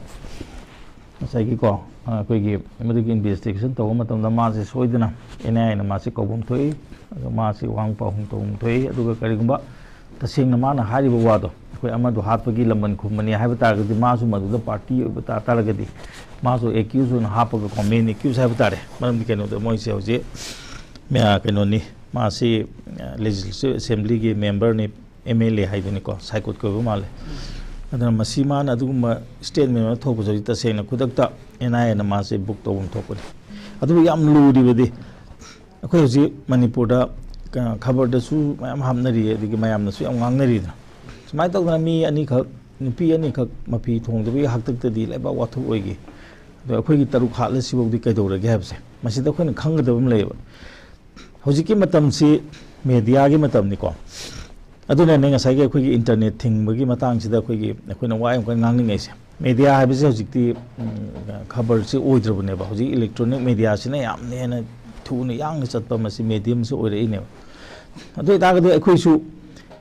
ꯉꯁꯥꯏꯒꯤꯀꯣ, ꯑꯩꯈꯣꯏꯒꯤ ꯃꯗꯨꯒꯤ ꯏꯟꯚꯦꯁꯇꯤꯒꯦꯁꯟ ꯇꯧꯕ ꯃꯇꯝꯗ ꯃꯥꯁꯦ ꯁꯣꯏꯗꯅ ꯑꯦꯟ ꯑꯥꯏ ꯑꯦꯅ ꯃꯥꯁꯦ ꯀꯧꯐꯝ ꯊꯣꯛꯏ, ꯑꯗꯣ ꯃꯥꯁꯦ ꯋꯥꯍꯪ ꯄꯥꯎꯍꯪ ꯇꯧꯐꯝ ꯊꯣꯛꯏ꯫ ꯑꯗꯨꯒ ꯀꯔꯤꯒꯨꯝꯕ ꯇꯁꯦꯡꯅ ꯃꯥꯅ ꯍꯥꯏꯔꯤꯕ ꯋꯥꯗꯣ ꯑꯩꯈꯣꯏ ꯑꯃꯗꯣ ꯍꯥꯠꯄꯒꯤ ꯂꯃꯟ ꯈꯨꯝꯕꯅꯤ ꯍꯥꯏꯕ ꯇꯥꯔꯒꯗꯤ, ꯃꯥꯁꯨ ꯃꯗꯨꯗ ꯄꯥꯔꯇꯤ ꯑꯣꯏꯕ ꯇꯥ ꯇꯥꯔꯒꯗꯤ, ꯃꯥꯁꯨ ꯑꯦꯀ꯭ꯌꯨꯁ ꯑꯣꯏꯅ ꯍꯥꯞꯄꯒꯀꯣ, ꯃꯦꯟ ꯑꯦꯀ꯭ꯌꯨꯁ ꯍꯥꯏꯕ ꯇꯥꯔꯦ꯫ ꯃꯔꯝꯗꯤ ꯀꯩꯅꯣꯗ ꯃꯣꯏꯁꯦ ꯍꯧꯖꯤꯛ, ꯃꯌꯥ-, ꯀꯩꯅꯣꯅꯤ, ꯃꯥꯁꯤ ꯂꯦꯖꯤꯁꯂꯦꯇꯤꯚ ꯑꯦꯁꯦꯝꯕ꯭ꯂꯤꯒꯤ ꯃꯦꯝꯕꯔꯅꯤ, ꯑꯦꯝ ꯑꯦꯜ ꯑꯦ ꯍꯥꯏꯗꯨꯅꯤꯀꯣ, ꯁꯥꯏꯀꯣꯠꯀꯤ ꯑꯣꯏꯕ ꯃꯥꯜꯂꯦ꯫ ꯑꯗꯨꯅ ꯃꯁꯤ ꯃꯥꯅ ꯑꯗꯨꯒꯨꯝꯕ ꯁ꯭ꯇꯦꯠꯃꯦꯟ ꯑꯃ ꯊꯣꯛꯄꯁꯦ ꯍꯧꯖꯤꯛ ꯇꯁꯦꯡꯅ ꯈꯨꯗꯛꯇ ꯑꯦꯟ ꯑꯥꯏ ꯑꯦꯅ ꯃꯥꯁꯦ ꯕꯨꯛ ꯇꯧꯐꯝ ꯊꯣꯛꯄꯅꯤ꯫ ꯑꯗꯨꯕꯨ ꯌꯥꯝ ꯂꯨꯔꯤꯕꯗꯤ, ꯑꯩꯈꯣꯏ ꯍꯧꯖꯤꯛ ꯃꯅꯤꯄꯨꯔꯗ ꯀ-, ꯈꯕꯔꯗꯁꯨ ꯃꯌꯥꯝ ꯍꯥꯞꯅꯔꯤ, ꯑꯗꯒꯤ ꯃꯌꯥꯝꯅꯁꯨ ꯌꯥꯝ ꯉꯥꯡꯅꯔꯤꯗꯅ꯫ ꯁꯨꯃꯥꯏꯅ ꯇꯧꯗꯅ ꯃꯤ ꯑꯅꯤꯈꯛ, ꯅꯨꯄꯤ ꯑꯅꯤꯈꯛ ꯃꯐꯤ ꯊꯣꯡꯗꯕꯒꯤ ꯍꯥꯛꯇꯛꯇꯗꯤ ꯂꯩꯕꯥꯛ ꯋꯥꯊꯣꯛ ꯑꯣꯏꯈꯤ꯫ ꯑꯗꯣ ꯑꯩꯈꯣꯏꯒꯤ ꯇꯔꯨꯛ ꯍꯥꯠꯂꯁꯤꯐꯥꯎꯗꯤ ꯀꯩꯗꯧꯔꯒꯦ ꯍꯥꯏꯕꯁꯦ, ꯃꯁꯤꯗ ꯑꯩꯈꯣꯏꯅ ꯈꯪꯒꯗꯕ ꯑꯃ ꯂꯩꯌꯦꯕ꯫ ꯍꯧꯖꯤꯛꯀꯤ ꯃꯇꯝꯁꯤ ꯃꯦꯗꯤꯌꯥꯒꯤ ꯃꯇꯝꯅꯤꯀꯣ꯫ ꯑꯗꯨꯅꯅꯦ ꯉꯁꯥꯏꯒꯤ ꯑꯩꯈꯣꯏꯒꯤ ꯏꯟꯇꯔꯅꯦꯠ ꯊꯤꯡꯕꯒꯤ ꯃꯇꯥꯡꯁꯤꯗ ꯑꯩꯈꯣꯏꯒꯤ, ꯑꯩꯈꯣꯏꯅ ꯋꯥ ꯌꯥꯝ ꯀꯟꯅ ꯉꯥꯡꯅꯤꯡꯉꯩꯁꯦ꯫ ꯃꯦꯗꯤꯌꯥ ꯍꯥꯏꯕꯁꯤ ꯍꯧꯖꯤꯛꯇꯤ, ꯎꯝ, ꯈꯕꯔꯁꯤ ꯑꯣꯏꯗ꯭ꯔꯕꯅꯦꯕ꯫ ꯍꯧꯖꯤꯛ ꯏꯂꯦꯛꯇ꯭ꯔꯣꯅꯤꯛ ꯃꯦꯗꯤꯌꯥꯁꯤꯅ ꯌꯥꯝꯅ ꯍꯦꯟꯅ ꯊꯨꯅ ꯌꯥꯡꯅ ꯆꯠꯄ ꯃꯁꯤ ꯃꯦꯗꯤꯌꯝꯁꯤ ꯑꯣꯏꯔꯛꯏꯅꯦꯕ꯫ ꯑꯗꯨ ꯑꯣꯏꯇꯥꯔꯒꯗꯤ ꯑꯩꯈꯣꯏꯁꯨ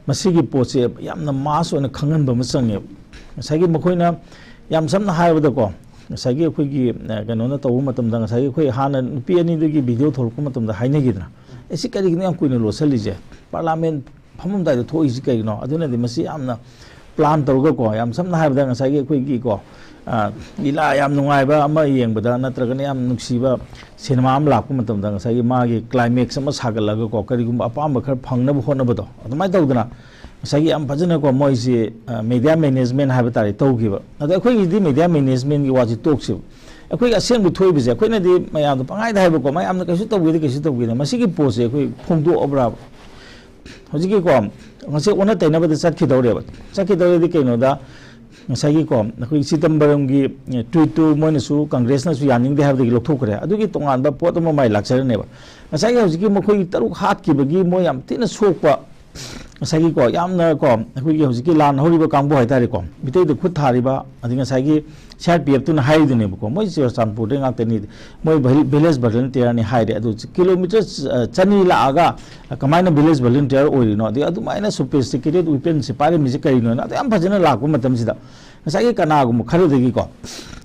ꯃꯁꯤꯒꯤ ꯄꯣꯠꯁꯦ ꯌꯥꯝꯅ ꯃꯥꯁ ꯑꯣꯏꯅ ꯈꯪꯍꯟꯕ ꯑꯃ ꯆꯪꯉꯦꯕ꯫ ꯉꯁꯥꯏꯒꯤ ꯃꯈꯣꯏꯅ ꯌꯥꯝ ꯁꯝꯅ ꯍꯥꯏꯔꯕꯗꯀꯣ, ꯉꯁꯥꯏꯒꯤ ꯑꯩꯈꯣꯏꯒꯤ, ꯑ, ꯀꯩꯅꯣꯅ ꯇꯧꯕ ꯃꯇꯝꯗ, ꯉꯁꯥꯏꯒꯤ ꯑꯩꯈꯣꯏ ꯍꯥꯟꯅ ꯅꯨꯄꯤ ꯑꯅꯤꯗꯨꯒꯤ ꯚꯤꯗꯤꯑꯣ ꯊꯣꯛꯂꯛꯄ ꯃꯇꯝꯗ ꯍꯥꯏꯅꯈꯤꯗꯅ, "ꯑꯦ, ꯁꯤ ꯀꯔꯤꯒꯤꯅꯣ ꯌꯥꯝ ꯀꯨꯏꯅ ꯂꯣꯠꯁꯜꯂꯤꯁꯦ? ꯄꯥꯔꯂꯥꯃꯦꯟ ꯐꯝꯃꯝꯗꯥꯏꯗ ꯊꯣꯛꯏꯁꯤ ꯀꯩꯒꯤꯅꯣ?" ꯑꯗꯨꯅꯗꯤ ꯃꯁꯤ ꯌꯥꯝꯅ ꯄ꯭ꯂꯥꯟ ꯇꯧꯔꯒꯀꯣ, ꯌꯥꯝ ꯁꯝꯅ ꯍꯥꯏꯔꯕꯗ ꯉꯁꯥꯏꯒꯤ ꯑꯩꯈꯣꯏꯒꯤꯀꯣ, ꯑ, ꯂꯤꯂꯥ ꯌꯥꯝ ꯅꯨꯡꯉꯥꯏꯕ ꯑꯃ ꯌꯦꯡꯕꯗ ꯅꯠꯇ꯭ꯔꯒꯅ ꯌꯥꯝ ꯅꯨꯡꯁꯤꯕ ꯁꯤꯅꯦꯃꯥ ꯑꯃ ꯂꯥꯛꯄ ꯃꯇꯝꯗ ꯉꯁꯥꯏꯒꯤ ꯃꯥꯒꯤ ꯀ꯭ꯂꯥꯏꯃꯦꯛꯁ ꯑꯃ ꯁꯥꯒꯠꯂꯒꯀꯣ, ꯀꯔꯤꯒꯨꯝꯕ ꯑꯄꯥꯝꯕ ꯈꯔ ꯐꯪꯅꯕ ꯍꯣꯠꯅꯕꯗꯣ, ꯑꯗꯨꯃꯥꯏꯅ ꯇꯧꯗꯅ ꯉꯁꯥꯏꯒꯤ ꯌꯥꯝ ꯐꯖꯅꯀꯣ ꯃꯣꯏꯁꯤ, ꯑ, ꯃꯦꯗꯤꯌꯥ ꯃꯦꯅꯦꯖꯃꯦꯟ ꯍꯥꯏꯕ ꯇꯥꯔꯦ ꯇꯧꯈꯤꯕ꯫ ꯑꯗ ꯑꯩꯈꯣꯏꯒꯤꯗꯤ ꯃꯦꯗꯤꯌꯥ ꯃꯦꯅꯦꯖꯃꯦꯟꯒꯤ ꯋꯥꯁꯤ ꯇꯣꯛꯁꯦꯕ꯫ ꯑꯩꯈꯣꯏꯒꯤ ꯑꯁꯦꯡꯕ ꯊꯣꯛꯏꯕꯁꯦ ꯑꯩꯈꯣꯏꯅꯗꯤ ꯃꯌꯥꯝꯗ ꯄꯪꯍꯥꯏꯗ ꯍꯥꯏꯕꯀꯣ, ꯃꯌꯥꯝꯅ ꯀꯩꯁꯨ ꯇꯧꯕꯤꯗꯦ, ꯀꯩꯁꯨ ꯇꯧꯕꯤꯗꯦ꯫ ꯃꯁꯤꯒꯤ ꯄꯣꯠꯁꯦ ꯑꯩꯈꯣꯏ ꯐꯣꯡꯗꯣꯛꯑꯕ꯭ꯔꯥꯕ? ꯍꯧꯖꯤꯛꯀꯤꯀꯣ, ꯉꯁꯤ ꯑꯣꯟꯅ ꯇꯩꯅꯕꯗ ꯆꯠꯈꯤꯗꯧꯔꯦꯕ꯫ ꯆꯠꯈꯤꯗꯧꯔꯦꯗꯤ ꯀꯩꯅꯣꯗ, ꯉꯁꯥꯏꯒꯤꯀꯣ, ꯑꯩꯈꯣꯏꯒꯤ ꯆꯤꯗꯝꯕꯔꯝꯒꯤ, ꯑꯦ, ꯇ꯭ꯋꯤꯠꯇꯨ ꯃꯣꯏꯅꯁꯨ, ꯀꯪꯒ꯭ꯔꯦꯁꯅꯁꯨ ꯌꯥꯅꯤꯡꯗꯦ ꯍꯥꯏꯕꯗꯒꯤ ꯂꯧꯊꯣꯛꯈ꯭ꯔꯦ꯫ ꯑꯗꯨꯒꯤ ꯇꯣꯉꯥꯟꯕ ꯄꯣꯠ ꯑꯃ ꯃꯥꯏ ꯂꯥꯛꯆꯔꯅꯦꯕ꯫ ꯉꯁꯥꯏꯒꯤ ꯍꯧꯖꯤꯛꯀꯤ ꯃꯈꯣꯏꯒꯤ ꯇꯔꯨꯛ ꯍꯥꯠꯈꯤꯕꯒꯤ ꯃꯣꯏ ꯌꯥꯝ ꯊꯤꯅ ꯁꯣꯛꯄ, ꯉꯁꯥꯏꯒꯤꯀꯣ, ꯌꯥꯝꯅꯀꯣ, ꯑꯩꯈꯣꯏꯒꯤ ꯍꯧꯖꯤꯛꯀꯤ ꯂꯥꯟ ꯍꯧꯔꯤꯕ ꯀꯥꯡꯕꯨ ꯍꯥꯏꯇꯥꯔꯦꯀꯣ, ꯃꯤꯇꯩꯗ ꯈꯨꯠ ꯊꯥꯔꯤꯕ, ꯑꯗꯩ ꯉꯁꯥꯏꯒꯤ ꯁꯤ ꯑꯥꯔ ꯄꯤ ꯑꯦꯐꯇꯨꯅ ꯍꯥꯏꯔꯤꯗꯨꯅꯦꯕꯀꯣ, ꯃꯣꯏ ꯆꯨꯔꯆꯥꯟꯄꯨꯔꯗꯩ ꯉꯥꯛꯇꯅꯤ, ꯃꯣꯏ ꯚꯤꯂꯦꯖ ꯚꯣꯂꯨꯟꯇꯤꯌꯔꯅꯤ ꯍꯥꯏꯔꯦ꯫ ꯑꯗꯨ ꯀꯤꯂꯣꯃꯤꯇꯔ ꯆꯅꯤ ꯂꯥꯛꯑꯒ ꯀꯃꯥꯏꯅ ꯚꯤꯂꯦꯖ ꯚꯣꯂꯨꯟꯇꯤꯌꯔ ꯑꯣꯏꯔꯤꯅꯣ? ꯑꯗꯩ ꯑꯗꯨꯃꯥꯏꯅ ꯁꯣꯐꯤꯁꯇꯤꯀꯦꯇꯦꯠ ꯋꯤꯄꯟꯁꯦ ꯄꯥꯏꯔꯝꯃꯤꯁꯦ ꯀꯔꯤꯅꯣꯅ ꯑꯗꯨ ꯌꯥꯝ ꯐꯖꯅ ꯂꯥꯛꯄ ꯃꯇꯝꯁꯤꯗ, ꯉꯁꯥꯏꯒꯤ ꯀꯅꯥꯒꯨꯝꯕ ꯈꯔꯗꯒꯤꯀꯣ,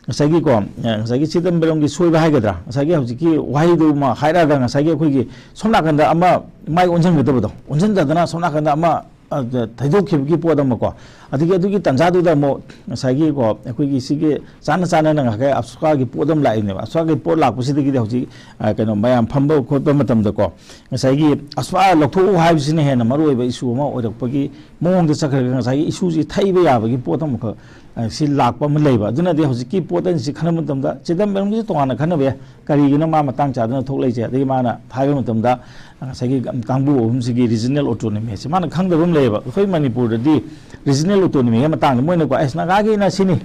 ꯉꯁꯥꯏꯒꯤꯀꯣ, ꯑ, ꯉꯁꯥꯏꯒꯤ ꯆꯤꯗꯝꯕꯔꯝꯒꯤ ꯁꯣꯏꯕ ꯍꯥꯏꯒꯗ꯭ꯔꯥ, ꯉꯁꯥꯏꯒꯤ ꯍꯧꯖꯤꯛꯀꯤ ꯋꯥꯍꯩꯗꯨꯃ ꯍꯥꯏꯔꯛꯑꯒ, ꯉꯁꯥꯏꯒꯤ ꯑꯩꯈꯣꯏꯒꯤ ꯁꯣꯝ ꯅꯥꯀꯟꯗ ꯑꯃ ꯃꯥꯏ ꯑꯣꯟꯁꯤꯟꯒꯗꯕꯗꯣ, ꯑꯣꯟꯁꯤꯟꯗꯗꯅ ꯁꯣꯝ ꯅꯥꯀꯟꯗ ꯑꯃ, ꯑ, ꯊꯩꯗꯣꯛꯈꯤꯕꯒꯤ ꯄꯣꯠ ꯑꯃꯀꯣ, ꯑꯗꯒꯤ ꯑꯗꯨꯒꯤ ꯇꯥꯟꯖꯥꯗꯨꯗ ꯑꯃꯨꯛ ꯉꯁꯥꯏꯒꯤꯀꯣ, ꯑꯩꯈꯣꯏꯒꯤ ꯁꯤꯒꯤ ꯆꯥꯅ ꯆꯥꯅꯅ ꯉꯁꯥꯏ ꯑꯞꯁꯨꯀꯥꯒꯤ ꯄꯣꯠ ꯑꯃ ꯂꯥꯛꯏꯅꯦꯕ꯫ ꯑꯞꯁꯨꯀꯥꯒꯤ ꯄꯣꯠ ꯂꯥꯛꯄꯁꯤꯗꯒꯤꯗꯤ ꯍꯧꯖꯤꯛ, ꯑ, ꯀꯩꯅꯣ, ꯃꯌꯥꯝ ꯐꯝꯕ ꯈꯣꯠꯄ ꯃꯇꯝꯗꯀꯣ, ꯉꯁꯥꯏꯒꯤ ꯑꯞꯁꯨꯀꯥ ꯂꯧꯊꯣꯛꯎ ꯍꯥꯏꯕꯁꯤꯅ ꯍꯦꯟꯅ ꯃꯔꯨ ꯑꯣꯏꯕ ꯏꯁꯨ ꯑꯃ ꯑꯣꯏꯔꯛꯄꯒꯤ ꯃꯑꯣꯡꯗ ꯆꯠꯈ꯭ꯔꯒ, ꯉꯁꯥꯏꯒꯤ ꯏꯁꯨꯁꯤ ꯊꯩꯕ ꯌꯥꯕꯒꯤ ꯄꯣꯠ ꯑꯃꯈꯛ, ꯑ, ꯁꯤ ꯂꯥꯛꯄ ꯑꯃ ꯂꯩꯕ꯫ ꯑꯗꯨꯅꯗꯤ ꯍꯧꯖꯤꯛꯀꯤ ꯄꯣꯠ ꯑꯅꯤꯁꯤ ꯈꯟꯅꯕ ꯃꯇꯝꯗ ꯆꯤꯗꯝꯕꯔꯝꯒꯤꯁꯨ ꯇꯣꯉꯥꯟꯅ ꯈꯟꯅꯕ ꯌꯥꯏ, ꯀꯔꯤꯒꯤꯅꯣ ꯃꯥ ꯃꯇꯥꯡ ꯆꯥꯗꯅ ꯊꯣꯛꯂꯛꯏꯁꯦ? ꯑꯗꯒꯤ ꯃꯥꯅ ꯍꯥꯏꯕ ꯃꯇꯝꯗ, ꯑ, ꯉꯁꯥꯏꯒꯤ ꯀꯥꯡꯕꯨ ꯑꯍꯨꯝꯁꯤꯒꯤ ꯔꯤꯖꯅꯦꯜ ꯑꯣꯇꯣꯅꯣꯃꯤ ꯍꯥꯏꯁꯦ ꯃꯥꯅ ꯈꯪꯗꯕ ꯑꯃ ꯂꯩꯌꯦꯕ꯫ ꯑꯩꯈꯣꯏ ꯃꯅꯤꯄꯨꯔꯗꯗꯤ ꯔꯤꯖꯅꯦꯜ ꯑꯣꯇꯣꯅꯣꯃꯤꯒꯤ ꯃꯇꯥꯡꯗ ꯃꯣꯏꯅꯀꯣ, "ꯑꯁ, ꯅꯥꯒꯥꯒꯤꯅ ꯁꯤꯅꯤ,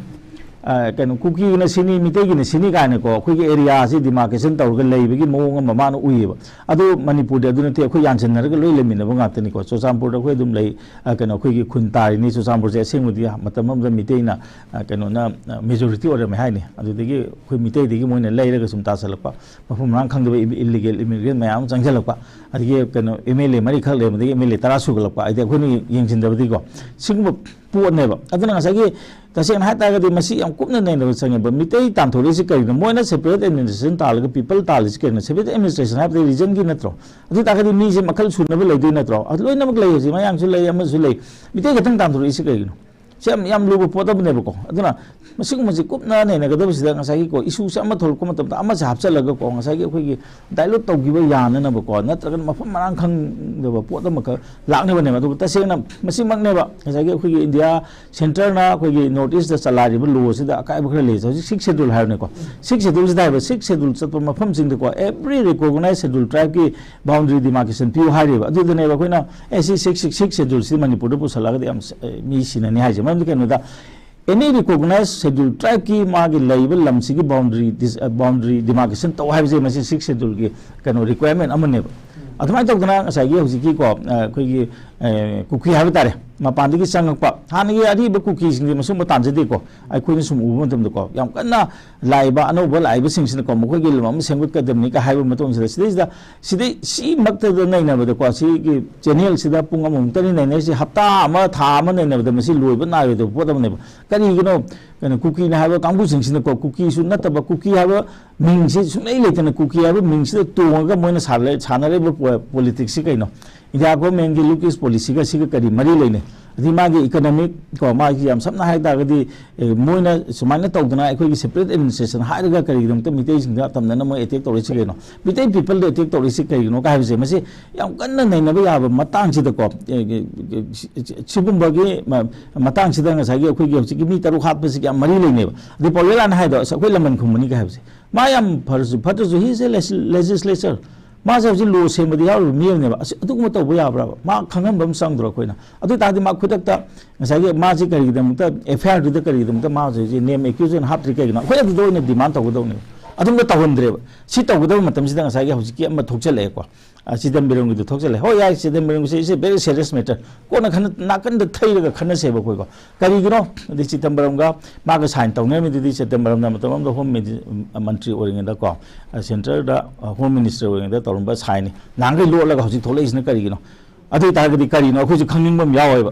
ꯑ, ꯀꯩꯅꯣ, ꯀꯨꯀꯤꯒꯤꯅ ꯁꯤꯅꯤ, ꯃꯤꯇꯩꯒꯤꯅ ꯁꯤꯅꯤ" ꯀꯥꯏꯅꯀꯣ, ꯑꯩꯈꯣꯏꯒꯤ ꯑꯦꯔꯤꯌꯥꯁꯤ ꯗꯤꯃꯥꯔꯀꯦꯁꯟ ꯇꯧꯔꯒ ꯂꯩꯕꯒꯤ ꯃꯑꯣꯡ ꯑꯃ ꯃꯥꯅ ꯎꯏꯌꯦꯕ꯫ ꯑꯗꯣ ꯃꯅꯤꯄꯨꯔꯗꯤ ꯑꯗꯨ ꯅꯠꯇꯦ, ꯑꯩꯈꯣꯏ ꯌꯥꯟꯁꯤꯟꯅꯔꯒ ꯂꯣꯏ ꯂꯩꯃꯤꯟꯅꯕ ꯉꯥꯛꯇꯅꯤꯀꯣ꯫ ꯆꯨꯔꯆꯥꯟꯄꯨꯔꯗ ꯑꯩꯈꯣꯏ ꯑꯗꯨꯝ ꯂꯩ, ꯑ, ꯀꯩꯅꯣ, ꯑꯩꯈꯣꯏꯒꯤ ꯈꯨꯟ ꯇꯥꯔꯤꯅꯤ꯫ ꯆꯨꯔꯆꯥꯟꯄꯨꯔꯁꯦ ꯑꯁꯦꯡꯕꯗꯤ ꯃꯇꯝ ꯑꯃꯗ ꯃꯤꯇꯩꯅ, ꯑ, ꯀꯩꯅꯣꯅ, ꯑ, ꯃꯦꯖꯣꯔꯤꯇꯤ ꯑꯣꯏꯔꯝꯃꯦ ꯍꯥꯏꯅꯤ꯫ ꯑꯗꯨꯗꯒꯤ ꯑꯩꯈꯣꯏ ꯃꯤꯇꯩꯗꯒꯤ ꯃꯣꯏꯅ ꯂꯩꯔꯒ ꯁꯨꯝ ꯇꯥꯁꯜꯂꯛꯄ, ꯃꯐꯝ ꯃꯔꯥꯡ ꯈꯪꯗꯕ ꯏ-, ꯏꯂꯤꯒꯦꯜ ꯏꯃꯤꯒ꯭ꯔꯦꯟ ꯃꯌꯥꯝ ꯑꯃ ꯆꯪꯁꯤꯜꯂꯛꯄ, ꯑꯗꯒꯤ ꯀꯩꯅꯣ, ꯑꯦꯝ ꯑꯦꯜ ꯑꯦ ꯃꯔꯤꯈꯛ ꯂꯩꯔꯝꯕꯗꯒꯤ ꯑꯦꯝ ꯑꯦꯜ ꯑꯦ ꯇꯔꯥ ꯁꯨꯒꯠꯂꯛꯄ, ꯍꯥꯏꯗꯤ ꯑꯩꯈꯣꯏꯅ ꯌꯦꯡꯁꯤꯟꯗꯕꯗꯤꯀꯣ, ꯁꯤꯒꯨꯝꯕ ꯄꯣꯠꯅꯦꯕ꯫ ꯑꯗꯨꯅ ꯉꯁꯥꯏꯒꯤ, ꯇꯁꯦꯡꯅ ꯍꯥꯏ ꯇꯥꯔꯒꯗꯤ, ꯃꯁꯤ ꯌꯥꯝ ꯀꯨꯞꯅ ꯅꯩꯅꯕ ꯆꯪꯉꯦꯕ꯫ ꯃꯤꯇꯩ ꯇꯥꯟꯊꯣꯔꯛꯏꯁꯤ ꯀꯔꯤꯅꯣ? ꯃꯣꯏꯅ ꯁꯦꯄꯔꯦꯠ ꯑꯦꯗꯃꯤꯅꯤꯁꯇ꯭ꯔꯦꯁꯟ ꯇꯥꯜꯂꯒ ꯄꯤꯄꯜ ꯇꯥꯜꯂꯤꯁꯤ ꯀꯔꯤꯅꯣ? ꯁꯦꯄꯔꯦꯠ ꯑꯦꯗꯃꯤꯅꯤꯁꯇ꯭ꯔꯦꯁꯟ ꯍꯥꯏꯕꯗꯤ ꯔꯤꯖꯟꯒꯤ ꯅꯠꯇ꯭ꯔꯣ? ꯑꯗꯨ ꯇꯥꯔꯒꯗꯤ ꯃꯤꯁꯦ ꯃꯈꯜ ꯁꯨꯅꯕ ꯂꯩꯗꯣꯏ ꯅꯠꯇ꯭ꯔꯣ? ꯑꯗꯨ ꯂꯣꯏꯅꯃꯛ ꯂꯩ, ꯍꯧꯖꯤꯛ ꯃꯌꯥꯡꯁꯨ ꯂꯩ, ꯑꯃꯁꯨ ꯂꯩ꯫ ꯃꯤꯇꯩ ꯈꯛꯇꯪ ꯇꯥꯟꯊꯣꯔꯛꯏꯁꯤ ꯀꯩꯒꯤꯅꯣ? ꯁꯤ ꯌꯥꯝ, ꯌꯥꯝ ꯂꯨꯕ ꯄꯣꯠ ꯑꯃꯅꯦꯕꯀꯣ꯫ ꯑꯗꯨꯅ ꯃꯁꯤꯒꯨꯝꯕꯁꯤ ꯀꯨꯞꯅ ꯅꯩꯅꯒꯗꯕꯁꯤꯗ, ꯉꯁꯥꯏꯒꯤꯀꯣ, ꯏꯁꯨꯁꯦ ꯑꯃ ꯊꯣꯛꯂꯛꯄ ꯃꯇꯝꯗ ꯑꯃꯁꯦ ꯍꯥꯞꯆꯤꯜꯂꯒꯀꯣ, ꯉꯁꯥꯏꯒꯤ ꯑꯩꯈꯣꯏꯒꯤ ꯗꯥꯏꯂꯨꯠ ꯇꯧꯈꯤꯕ ꯌꯥꯅꯅꯕꯀꯣ, ꯅꯠꯇ꯭ꯔꯒꯅ ꯃꯐꯝ ꯃꯔꯥꯡ ꯈꯪꯗꯕ ꯄꯣꯠ ꯑꯃꯈꯛ ꯂꯥꯛꯅꯕꯅꯦꯕ꯫ ꯑꯗꯨꯕꯨ ꯇꯁꯦꯡꯅ ꯃꯁꯤꯃꯛꯅꯦꯕ ꯉꯁꯥꯏꯒꯤ ꯑꯩꯈꯣꯏꯒꯤ ꯏꯟꯗꯤꯌꯥ ꯁꯦꯟꯇꯔꯅ ꯑꯩꯈꯣꯏꯒꯤ ꯅꯣꯔꯠ ꯏꯁꯇ ꯆꯂꯥꯏꯔꯤꯕ ꯂꯣꯁꯤꯗ ꯑꯀꯥꯏꯕ ꯈꯔ ꯂꯩ꯫ ꯍꯧꯖꯤꯛ ꯁꯤꯛꯁ ꯁꯦꯗꯨꯜ ꯍꯥꯏꯕꯅꯤꯀꯣ, ꯁꯤꯛꯁ ꯁꯦꯗꯨꯜꯁꯤꯗ ꯍꯥꯏꯕ, ꯁꯤꯛꯁ ꯁꯦꯗꯨꯜ ꯆꯠꯄ ꯃꯐꯝꯁꯤꯡꯗꯀꯣ, ꯑꯦꯕ꯭ꯔꯤ ꯔꯤꯀꯣꯒꯅꯥꯏꯁ ꯁꯦꯗꯨꯜ ꯇ꯭ꯔꯥꯏꯕꯀꯤ ꯕꯥꯎꯟꯗꯔꯤ ꯗꯤꯃꯥꯔꯀꯦꯁꯟ ꯄꯤꯌꯨ ꯍꯥꯏꯔꯤꯕ꯫ ꯑꯗꯨꯗꯅꯦꯕ ꯑꯩꯈꯣꯏꯅ ꯑꯦ ꯁꯤ ꯁꯤꯛꯁ ꯁꯤꯛꯁ ꯁꯤꯛꯁ ꯁꯦꯗꯨꯜꯁꯤꯗ ꯃꯅꯤꯄꯨꯔꯗ ꯄꯨꯁꯜꯂꯒꯗꯤ ꯌꯥꯝ, ꯑꯦ, ꯃꯤ ꯁꯤꯅꯅꯤ ꯍꯥꯏꯁꯦ꯫ ꯃꯔꯝꯗꯤ ꯀꯩꯅꯣꯗ, ꯑꯦꯅꯤ ꯔꯤꯀꯣꯒꯅꯥꯏꯖ ꯁꯦꯗ꯭ꯌꯨꯜ ꯇ꯭ꯔꯥꯏꯕꯀꯤ ꯃꯥꯒꯤ ꯂꯩꯔꯤꯕ ꯂꯝꯁꯤꯒꯤ ꯕꯥꯎꯟꯗꯔꯤ, ꯕꯥꯎꯟꯗꯔꯤ ꯗꯤꯃꯥꯔꯀꯦꯁꯟ ꯇꯧ ꯍꯥꯏꯕꯁꯦ ꯃꯁꯤ ꯁꯤꯛꯁ ꯁꯦꯗ꯭ꯌꯨꯜꯒꯤ ꯀꯩꯅꯣ ꯔꯤꯀ꯭ꯋꯥꯌꯔꯃꯦꯟ ꯑꯃꯅꯦꯕ꯫ ꯑꯗꯨꯃꯥꯏꯅ ꯇꯧꯗꯅ ꯉꯁꯥꯏꯒꯤ ꯍꯧꯖꯤꯛꯀꯤꯀꯣ, ꯑ, ꯑꯩꯈꯣꯏꯒꯤ, ꯑ, ꯀꯨꯀꯤ ꯍꯥꯏꯕ ꯇꯥꯔꯦ, ꯃꯄꯥꯟꯗꯒꯤ ꯆꯪꯉꯛꯄ, ꯍꯥꯟꯅꯒꯤ ꯑꯔꯤꯕ ꯀꯨꯀꯤꯁꯤꯡꯗꯤ ꯃꯁꯨꯝꯕ ꯇꯥꯟꯖꯗꯦꯀꯣ꯫ ꯑꯩꯈꯣꯏꯅ ꯁꯨꯝ ꯎꯕ ꯃꯇꯝꯗꯀꯣ, ꯌꯥꯝ ꯀꯟꯅ ꯂꯥꯛꯏꯕ ꯑꯅꯧꯕ ꯂꯥꯛꯏꯕꯁꯤꯡꯁꯤꯅꯀꯣ, ꯃꯈꯣꯏꯒꯤ ꯂꯝ ꯑꯃ ꯁꯦꯝꯒꯠꯀꯗꯕꯅꯤꯒ ꯍꯥꯏꯕ ꯃꯇꯝꯁꯤꯗ, ꯁꯤꯗꯩꯁꯤꯗ, ꯁꯤꯗꯩ, ꯁꯤꯃꯛꯇꯗ ꯅꯩꯅꯕꯗꯀꯣ, ꯁꯤꯒꯤ ꯆꯦꯅꯦꯜꯁꯤꯗ ꯄꯨꯡ ꯑꯃꯃꯨꯛꯇꯅꯤ ꯅꯩꯅꯔꯤꯁꯤ, ꯍꯞꯇꯥ ꯑꯃ, ꯊꯥ ꯑꯃ ꯅꯩꯅꯕꯗ ꯃꯁꯤ ꯂꯣꯏꯕ ꯅꯥꯏꯔꯣꯏꯗꯕ ꯄꯣꯠ ꯑꯃꯅꯦꯕ꯫ ꯀꯔꯤꯒꯤꯅꯣ? ꯀꯩꯅꯣ, ꯀꯨꯀꯤꯅ ꯍꯥꯏꯕ ꯀꯥꯡꯕꯨꯁꯤꯡꯁꯤꯅꯀꯣ, ꯀꯨꯀꯤꯁꯨ ꯅꯠꯇꯕ, ꯀꯨꯀꯤ ꯍꯥꯏꯕ ꯃꯤꯡꯁꯤ ꯁꯨꯡꯂꯩ ꯂꯩꯇꯅ ꯀꯨꯀꯤ ꯍꯥꯏꯕ ꯃꯤꯡꯁꯤꯗ ꯇꯣꯡꯉꯒ ꯃꯣꯏꯅ ꯁꯥꯟꯅ-, ꯁꯥꯟꯅꯔꯤꯕ ꯄꯣ-, ꯄꯣꯂꯤꯇꯤꯛꯁꯁꯤ ꯀꯩꯅꯣ? ꯏꯟꯗꯤꯌꯥ ꯒꯣꯔꯃꯦꯟꯒꯤ ꯂꯨꯛ ꯏꯁ ꯄꯣꯂꯤꯁꯤꯒ ꯁꯤꯒ ꯀꯔꯤ ꯃꯔꯤ ꯂꯩꯅꯩ? ꯑꯗꯩ ꯃꯥꯒꯤ ꯏꯀꯣꯅꯣꯃꯤꯛ ꯀꯣ, ꯃꯥꯒꯤ ꯌꯥꯝ ꯁꯝꯅ ꯍꯥꯏ ꯇꯥꯔꯒꯗꯤ, ꯑꯦ, ꯃꯣꯏꯅ ꯁꯨꯃꯥꯏꯅ ꯇꯧꯗꯅ ꯑꯩꯈꯣꯏꯒꯤ ꯁꯦꯄꯔꯦꯠ ꯑꯦꯗꯃꯤꯅꯤꯁꯇ꯭ꯔꯦꯁꯟ ꯍꯥꯏꯔꯒ ꯀꯔꯤꯒꯤꯗꯃꯛꯇ ꯃꯤꯇꯩꯁꯤꯡꯗ ꯑꯇꯝꯅꯅ ꯃꯣꯏ ꯑꯦꯇꯦꯛ ꯇꯧꯔꯛꯏꯁꯤ ꯀꯩꯅꯣ? ꯃꯤꯇꯩ ꯄꯤꯄꯜꯗ ꯑꯦꯇꯦꯛ ꯇꯧꯔꯛꯏꯁꯤ ꯀꯩꯒꯤꯅꯣ ꯀ ꯍꯥꯏꯕꯁꯦ, ꯃꯁꯤ ꯌꯥꯝ ꯀꯟꯅ ꯅꯩꯅꯕ ꯌꯥꯕ ꯃꯇꯥꯡꯁꯤꯗꯀꯣ, ꯑꯦ, ꯑꯦ, ꯑꯦ, ꯁꯤ-, ꯁꯤꯒꯨꯝꯕꯒꯤ ꯃ-, ꯃꯇꯥꯡꯁꯤꯗ ꯉꯁꯥꯏꯒꯤ ꯑꯩꯈꯣꯏꯒꯤ ꯍꯧꯖꯤꯛꯀꯤ ꯃꯤ ꯇꯔꯨꯛ ꯍꯥꯠꯄꯁꯤꯒꯤ ꯌꯥꯝ ꯃꯔꯤ ꯂꯩꯅꯩꯕ꯫ ꯑꯗꯩ ꯄꯥꯎꯂꯦꯂꯥꯅ ꯍꯥꯏꯗꯣ, "ꯑꯁ, ꯑꯩꯈꯣꯏ ꯂꯃꯟ ꯈꯨꯝꯕꯅꯤ" ꯀ ꯍꯥꯏꯕꯁꯦ, ꯃꯥ ꯌꯥꯝ ꯐꯔꯁꯨ ꯐꯠꯇ꯭ꯔꯁꯨ, he is a legis-, legislature꯫ ꯃꯥꯁꯦ ꯍꯧꯖꯤꯛ ꯂꯣ ꯁꯦꯝꯕꯗ ꯌꯥꯎꯔꯤꯕ ꯃꯤ ꯑꯃꯅꯦꯕ꯫ ꯑꯁ, ꯑꯗꯨꯒꯨꯝꯕ ꯇꯧꯕ ꯌꯥꯕ꯭ꯔꯕ? ꯃꯥ ꯈꯪꯍꯟꯕ ꯑꯃ ꯆꯪꯗ꯭ꯔꯣ ꯑꯩꯈꯣꯏꯅ? ꯑꯗꯨ ꯑꯣꯏ ꯇꯥꯔꯗꯤ ꯃꯥ ꯈꯨꯗꯛꯇ ꯉꯁꯥꯏꯒꯤ ꯃꯥꯁꯦ ꯀꯔꯤꯒꯤꯗꯃꯛꯇ, ꯑꯦꯐ ꯑꯥꯏ ꯑꯥꯔꯗꯨꯗ ꯀꯔꯤꯒꯤꯗꯃꯛꯇ ꯃꯥ ꯍꯧꯖꯤꯛ ꯍꯧꯖꯤꯛ ꯅꯦꯝ ꯑꯦꯀ꯭ꯌꯨꯖꯦꯁꯟ ꯍꯥꯞꯇ꯭ꯔꯤ ꯀꯩꯒꯤꯅꯣ? ꯑꯩꯈꯣꯏ ꯑꯗꯨꯗ ꯑꯣꯏꯅ ꯗꯤꯃꯥꯟ ꯇꯧꯒꯗꯧꯅꯦꯕ꯫ ꯑꯗꯨꯝꯕ ꯇꯧꯍꯟꯗ꯭ꯔꯦꯕ꯫ ꯁꯤ ꯇꯧꯒꯗꯕ ꯃꯇꯝꯁꯤꯗ ꯉꯁꯥꯏꯒꯤ ꯍꯧꯖꯤꯛꯀꯤ ꯑꯃ ꯊꯣꯛꯆꯜꯂꯛꯑꯦꯀꯣ꯫ ꯑ, ꯆꯤꯗꯝꯕꯤꯔꯝꯒꯤꯗꯣ ꯊꯣꯛꯆꯜꯂꯦ꯫ ꯍꯣꯏ, ꯌꯥꯏ, ꯆꯤꯗꯝꯕꯤꯔꯝꯒꯤꯁꯦ is a very serious matter꯫ ꯀꯣꯟꯅ ꯈꯟꯅ-, ꯅꯥꯀꯟꯗ ꯊꯩꯔꯒ ꯈꯟꯅꯁꯦꯕ ꯑꯩꯈꯣꯏꯀꯣ꯫ ꯀꯔꯤꯒꯤꯅꯣ? ꯑꯗꯩ ꯆꯤꯗꯝꯕꯔꯝꯒ ꯃꯥꯒ ꯁꯥꯏꯟ ꯇꯧꯅꯔꯝꯃꯤꯗꯨꯗꯤ, ꯆꯤꯗꯝꯕꯔꯝꯅ ꯃꯇꯝ ꯑꯃꯗ ꯍꯣꯝ ꯃꯤꯅꯤ-, ꯃꯟꯇ꯭ꯔꯤ ꯑꯣꯏꯔꯤꯉꯩꯗꯀꯣ, ꯑ, ꯁꯦꯟꯇꯔꯗ, ꯑ, ꯍꯣꯝ ꯃꯤꯅꯤꯁꯇꯔ ꯑꯣꯏꯔꯤꯉꯩꯗ ꯇꯧꯔꯝꯕ ꯁꯥꯏꯟꯅꯤ꯫ ꯅꯍꯥꯟꯈꯩ ꯂꯣꯠꯂꯒ ꯍꯧꯖꯤꯛ ꯊꯣꯛꯂꯛꯏꯁꯤꯅ ꯀꯔꯤꯒꯤꯅꯣ? ꯑꯗꯨ ꯑꯣꯏ ꯇꯥꯔꯒꯗꯤ ꯀꯔꯤꯅꯣ ꯑꯩꯈꯣꯏꯁꯨ ꯈꯪꯅꯤꯡꯕ ꯑꯃ ꯌꯥꯎꯋꯦꯕ꯫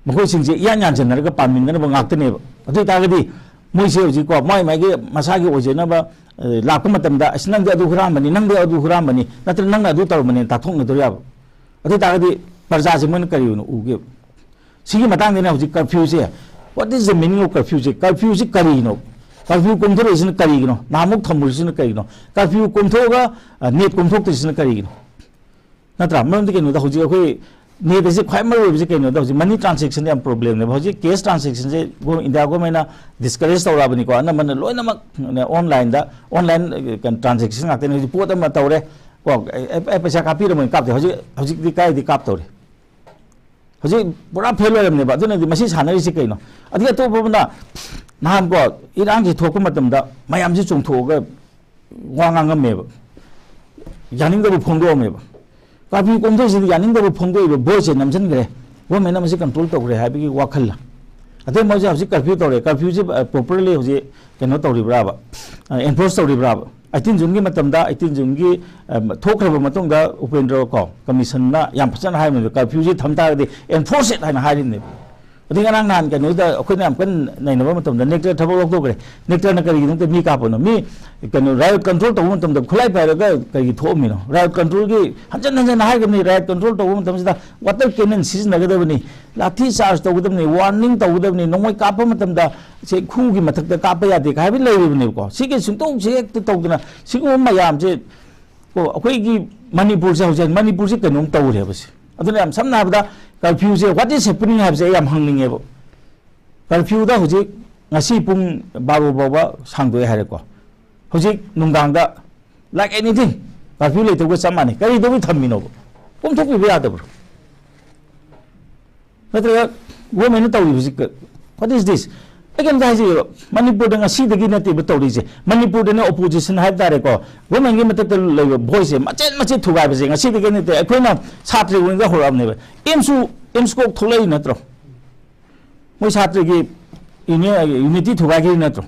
ꯃꯈꯣꯏꯁꯤꯡꯁꯦ ꯏꯌꯥꯟ ꯌꯥꯟꯁꯤꯟꯅꯔꯒ ꯄꯥꯝꯃꯤꯟꯅꯅꯕ ꯉꯥꯛꯇꯅꯦꯕ꯫ ꯑꯗꯨ ꯑꯣꯏ ꯇꯥꯔꯒꯗꯤ ꯃꯣꯏꯁꯦ ꯍꯧꯖꯤꯛꯀꯣ ꯃꯥꯏ ꯃꯥꯏꯒꯤ ꯃꯁꯥꯒꯤ ꯑꯣꯏꯖꯅꯕ, ꯑ, ꯂꯥꯛꯄ ꯃꯇꯝꯗ, "ꯑꯁ, ꯅꯪꯗꯤ ꯑꯗꯨ ꯍꯨꯔꯥꯟꯕꯅꯤ, ꯅꯪꯗꯤ ꯑꯗꯨ ꯍꯨꯔꯥꯟꯕꯅꯤ, ꯅꯠꯇ꯭ꯔꯒ ꯅꯪꯅ ꯑꯗꯨ ꯇꯧꯔꯝꯕꯅꯤ" ꯇꯥꯊꯣꯛꯅꯗꯣꯏ ꯌꯥꯕ꯫ ꯑꯗꯨ ꯑꯣꯏ ꯇꯥꯔꯒꯗꯤ ꯄ꯭ꯔꯖꯥꯁꯦ ꯃꯣꯏꯅ ꯀꯔꯤ ꯑꯣꯏꯅ ꯎꯒꯦꯕ? ꯁꯤꯒꯤ ꯃꯇꯥꯡꯗꯅꯦ ꯍꯧꯖꯤꯛ ꯀꯔꯐ꯭ꯌꯨꯁꯦ, what is the meaning of curfewꯁꯦ? ꯀꯔꯐ꯭ꯌꯨꯁꯦ ꯀꯔꯤꯅꯣ? ꯀꯔꯐ꯭ꯌꯨ ꯀꯣꯝꯊꯣꯔꯛꯏꯁꯤꯅ ꯀꯔꯤꯒꯤꯅꯣ? ꯅꯍꯥꯟꯃꯨꯛ ꯊꯝꯃꯨꯔꯤꯁꯤꯅ ꯀꯔꯤꯒꯤꯅꯣ? ꯀꯔꯐ꯭ꯌꯨ ꯀꯣꯝꯊꯣꯛꯑꯒ, ꯑ, ꯅꯦꯠ ꯀꯣꯝꯊꯣꯛꯇ꯭ꯔꯤꯁꯤꯅ ꯀꯔꯤꯒꯤꯅꯣ? ꯅꯠꯇ꯭ꯔꯥ? ꯃꯔꯝꯗꯤ ꯀꯩꯅꯣꯗ ꯍꯧꯖꯤꯛ ꯑꯩꯈꯣꯏ ꯅꯦꯠ ꯑꯁꯤ ꯈ꯭ꯋꯥꯏ ꯃꯔꯨ ꯑꯣꯏꯕꯁꯤ ꯀꯩꯅꯣꯗ ꯍꯧꯖꯤꯛ ꯃꯅꯤ ꯇ꯭ꯔꯥꯟꯁꯦꯛꯁꯟꯗ ꯌꯥꯝ ꯄ꯭ꯔꯣꯕ꯭ꯂꯦꯝꯅꯦꯕ꯫ ꯍꯧꯖꯤꯛ ꯀꯦꯁ ꯇ꯭ꯔꯥꯟꯁꯦꯛꯁꯟꯁꯦ ꯒꯣ-, ꯏꯟꯗꯤꯌꯥ ꯒꯣꯔꯃꯦꯟꯅ ꯗꯤꯁꯀꯔꯦꯖ ꯇꯧꯔꯛꯑꯕꯅꯤꯀꯣ꯫ ꯑꯅꯝꯕꯅ ꯂꯣꯏꯅꯃꯛ ꯑꯣꯟꯂꯥꯏꯟꯗ, ꯑꯣꯟꯂꯥꯏꯟ, ꯑ, ꯀꯩꯅꯣ, ꯇ꯭ꯔꯥꯟꯁꯦꯛꯁꯟ ꯉꯥꯛꯇꯅꯤ꯫ ꯍꯧꯖꯤꯛ ꯄꯣꯠ ꯑꯃ ꯇꯧꯔꯦ ꯀꯣ, ꯑꯦ, ꯑꯦ, ꯄꯩꯁꯥ ꯀꯥꯞꯄꯤꯔꯝꯃꯣꯏ, ꯀꯥꯞꯇꯦ꯫ ꯍꯧꯖꯤꯛ, ꯍꯧꯖꯤꯛꯇꯤ ꯀꯥꯏꯗꯤ ꯀꯥꯞꯇꯧꯔꯦ? ꯍꯧꯖꯤꯛ ꯄꯨꯔꯥ ꯐꯦꯜ ꯑꯣꯏꯔꯝꯅꯦꯕ꯫ ꯑꯗꯨꯅꯗꯤ ꯃꯁꯤ ꯁꯥꯟꯅꯔꯤꯁꯤ ꯀꯩꯅꯣ? ꯑꯗꯒꯤ ꯑꯇꯣꯞꯄ ꯑꯃꯅ, ꯅꯍꯥꯟꯀꯣ, ꯏꯔꯥꯡꯁꯤ ꯊꯣꯛꯄ ꯃꯇꯝꯗ ꯃꯌꯥꯝꯁꯤ ꯆꯣꯡꯊꯣꯛꯑꯒ ꯋꯥ ꯉꯥꯡꯉꯝꯃꯦꯕ, ꯌꯥꯅꯤꯡꯗꯕ ꯐꯣꯡꯗꯣꯛꯑꯝꯃꯦꯕ꯫ ꯀꯥꯔꯐ꯭ꯌꯨ ꯀꯣꯝꯊꯣꯛꯏꯁꯤꯗꯤ ꯌꯥꯅꯤꯡꯗꯕ ꯐꯣꯡꯗꯣꯛꯏꯕ ꯚꯣꯏꯁꯁꯦ ꯅꯝꯁꯤꯟꯈ꯭ꯔꯦ, ꯒꯣꯔꯃꯦꯟꯅ ꯃꯁꯤ ꯀꯟꯇ꯭ꯔꯣꯜ ꯇꯧꯈ꯭ꯔꯦ ꯍꯥꯏꯕꯒꯤ ꯋꯥꯈꯜꯅ꯫ ꯑꯗꯩ ꯃꯣꯏꯁꯦ ꯍꯧꯖꯤꯛ ꯀꯥꯔꯐ꯭ꯌꯨ ꯇꯧꯔꯦ, ꯀꯥꯔꯐ꯭ꯌꯨꯁꯦ ꯄ꯭ꯔꯣꯄꯔꯂꯤ ꯍꯧꯖꯤꯛ ꯀꯩꯅꯣ ꯇꯧꯔꯤꯕ꯭ꯔꯥꯕ, ꯑꯦꯟꯐꯣꯔꯁ ꯇꯧꯔꯤꯕ꯭ꯔꯥꯕ? ꯑꯩꯠꯇꯤꯟ ꯖꯨꯟꯒꯤ ꯃꯇꯝꯗ, ꯑꯩꯠꯇꯤꯟ ꯖꯨꯟꯒꯤ ꯊꯣꯛꯈ꯭ꯔꯕ ꯃꯇꯨꯡꯗ ꯎꯄꯦꯟꯗ꯭ꯔ ꯀꯣ ꯀꯃꯤꯁꯟꯅ ꯌꯥꯝ ꯐꯖꯅ ꯍꯥꯏꯕꯅꯦ, ꯀꯥꯔꯐ꯭ꯌꯨꯁꯦ ꯊꯝ ꯇꯥꯔꯒꯗꯤ ꯑꯦꯟꯐꯣꯔꯁ ꯏꯠ ꯍꯥꯏꯅ ꯍꯥꯏꯔꯤꯕꯅꯦꯕ꯫ ꯑꯗꯩ ꯉꯔꯥꯡ ꯅꯍꯥꯟ ꯀꯩꯅꯣꯗ ꯑꯩꯈꯣꯏꯅ ꯌꯥꯝ ꯀꯟꯅ ꯅꯩꯅꯕ ꯃꯇꯝꯗ ꯅꯦꯛꯇꯔ ꯊꯕꯛ ꯂꯧꯊꯣꯛꯈ꯭ꯔꯦ꯫ ꯅꯦꯛꯇꯔꯅ ꯀꯔꯤꯒꯤꯗꯃꯛꯇ ꯃꯤ ꯀꯥꯞꯄꯅꯣ? ꯃꯤ ꯀꯩꯅꯣ ꯔꯥꯏꯑꯣꯠ ꯀꯟꯇ꯭ꯔꯣꯜ ꯇꯧꯕ ꯃꯇꯝꯗ ꯈꯨꯠꯂꯥꯏ ꯄꯥꯏꯔꯒ ꯀꯔꯤꯒꯤ ꯊꯣꯛꯑꯝꯃꯤꯅꯣ? ꯔꯥꯏꯑꯣꯠ ꯀꯟꯇ꯭ꯔꯣꯜꯒꯤ ꯍꯟꯖꯟ ꯍꯟꯖꯟꯅ ꯍꯥꯏꯈ꯭ꯔꯕꯅꯤ, ꯔꯥꯏꯑꯣꯠ ꯀꯟꯇ꯭ꯔꯣꯜ ꯇꯧꯕ ꯃꯇꯝꯁꯤꯗ ꯋꯥꯇꯔ ꯀꯦꯅꯟ ꯁꯤꯖꯤꯟꯅꯒꯗꯕꯅꯤ, ꯂꯥꯊꯤ ꯆꯥꯔꯖ ꯇꯧꯒꯗꯕꯅꯤ, ꯋꯥꯔꯅꯤꯡ ꯇꯧꯒꯗꯕꯅꯤ, ꯅꯣꯡꯃꯩ ꯀꯥꯞꯄ ꯃꯇꯝꯗ ꯁꯦ ꯈꯨꯒꯤ ꯃꯊꯛꯇ ꯀꯥꯞꯄ ꯌꯥꯗꯦ ꯀꯥꯏ ꯍꯥꯏꯕ ꯂꯩꯔꯤꯕꯅꯦꯕꯀꯣ꯫ ꯁꯤꯒꯤ ꯁꯨꯡꯇꯧ ꯁꯦ ꯍꯦꯛꯇ ꯇꯧꯗꯅ ꯁꯤꯒꯨꯝꯕ ꯃꯌꯥꯝꯁꯦ ꯀꯣ, ꯑꯩꯈꯣꯏꯒꯤ ꯃꯅꯤꯄꯨꯔꯁꯦ ꯍꯧꯖꯤꯛ, ꯃꯅꯤꯄꯨꯔꯁꯦ ꯀꯩꯅꯣꯝ ꯇꯧꯔꯦꯕ ꯁꯦ꯫ ꯑꯗꯨꯅ ꯌꯥꯝ ꯁꯝꯅ ꯍꯥꯏꯔꯕꯗ ꯀꯔꯐ꯭ꯌꯨꯁꯦ what is happening ꯍꯥꯏꯕꯁꯦ ꯑꯩ ꯌꯥꯝ ꯍꯪꯅꯤꯡꯉꯦꯕ꯫ ꯀꯔꯐ꯭ꯌꯨꯗ ꯍꯧꯖꯤꯛ ꯉꯁꯤ ꯄꯨꯡ ꯕꯥꯔꯣ ꯐꯥꯎꯕ ꯁꯥꯡꯗꯣꯛꯑꯦ ꯍꯥꯏꯔꯦꯀꯣ꯫ ꯍꯧꯖꯤꯛ ꯅꯨꯡꯗꯥꯡꯗ like anything ꯀꯔꯐ꯭ꯌꯨ ꯂꯩꯇꯕꯒ ꯆꯞ ꯃꯥꯟꯅꯩ꯫ ꯀꯔꯤꯗꯧꯕꯩ ꯊꯝꯃꯤꯅꯣꯕ? ꯀꯣꯝꯊꯣꯛꯄꯤꯕ ꯌꯥꯗꯕ꯭ꯔꯣ? ꯅꯠꯇ꯭ꯔꯒ ꯒꯣꯔꯃꯦꯟꯅ ꯇꯧꯔꯤꯕꯁꯤ ꯀ-, what is this? ꯑꯩ ꯀꯩꯝꯇ ꯍꯥꯏꯖꯒꯦꯕ, ꯃꯅꯤꯄꯨꯔꯗ ꯉꯁꯤꯗꯒꯤ ꯅꯠꯇꯦꯕ ꯇꯧꯔꯤꯁꯦ꯫ ꯃꯅꯤꯄꯨꯔꯗꯅꯦ ꯑꯣꯄꯣꯖꯤꯁꯟ ꯍꯥꯏꯕ ꯇꯥꯔꯦꯀꯣ, ꯒꯣꯔꯃꯦꯟꯒꯤ ꯃꯊꯛꯇ ꯂꯩꯕ ꯚꯣꯏꯁꯁꯦ ꯃꯆꯦꯠ ꯃꯆꯦꯠ ꯊꯨꯒꯥꯏꯕꯁꯦ ꯉꯁꯤꯗꯒꯤ ꯅꯠꯇꯦ, ꯑꯩꯈꯣꯏꯅ ꯁꯥꯇ꯭ꯔ ꯑꯣꯏꯅ ꯍꯧꯔꯛꯑꯕꯅꯦꯕ꯫ ꯑꯦꯝꯁꯨ, ꯑꯦꯝꯁ ꯀꯣꯛ ꯊꯣꯛꯂꯛꯏ ꯅꯠꯇ꯭ꯔꯣ? ꯃꯣꯏ ꯁꯥꯇ꯭ꯔꯒꯤ ꯌꯨꯅꯤꯌꯟ, ꯌꯨꯅꯤꯇꯤ ꯊꯨꯒꯥꯏꯈꯤꯕ ꯅꯠꯇ꯭ꯔꯣ?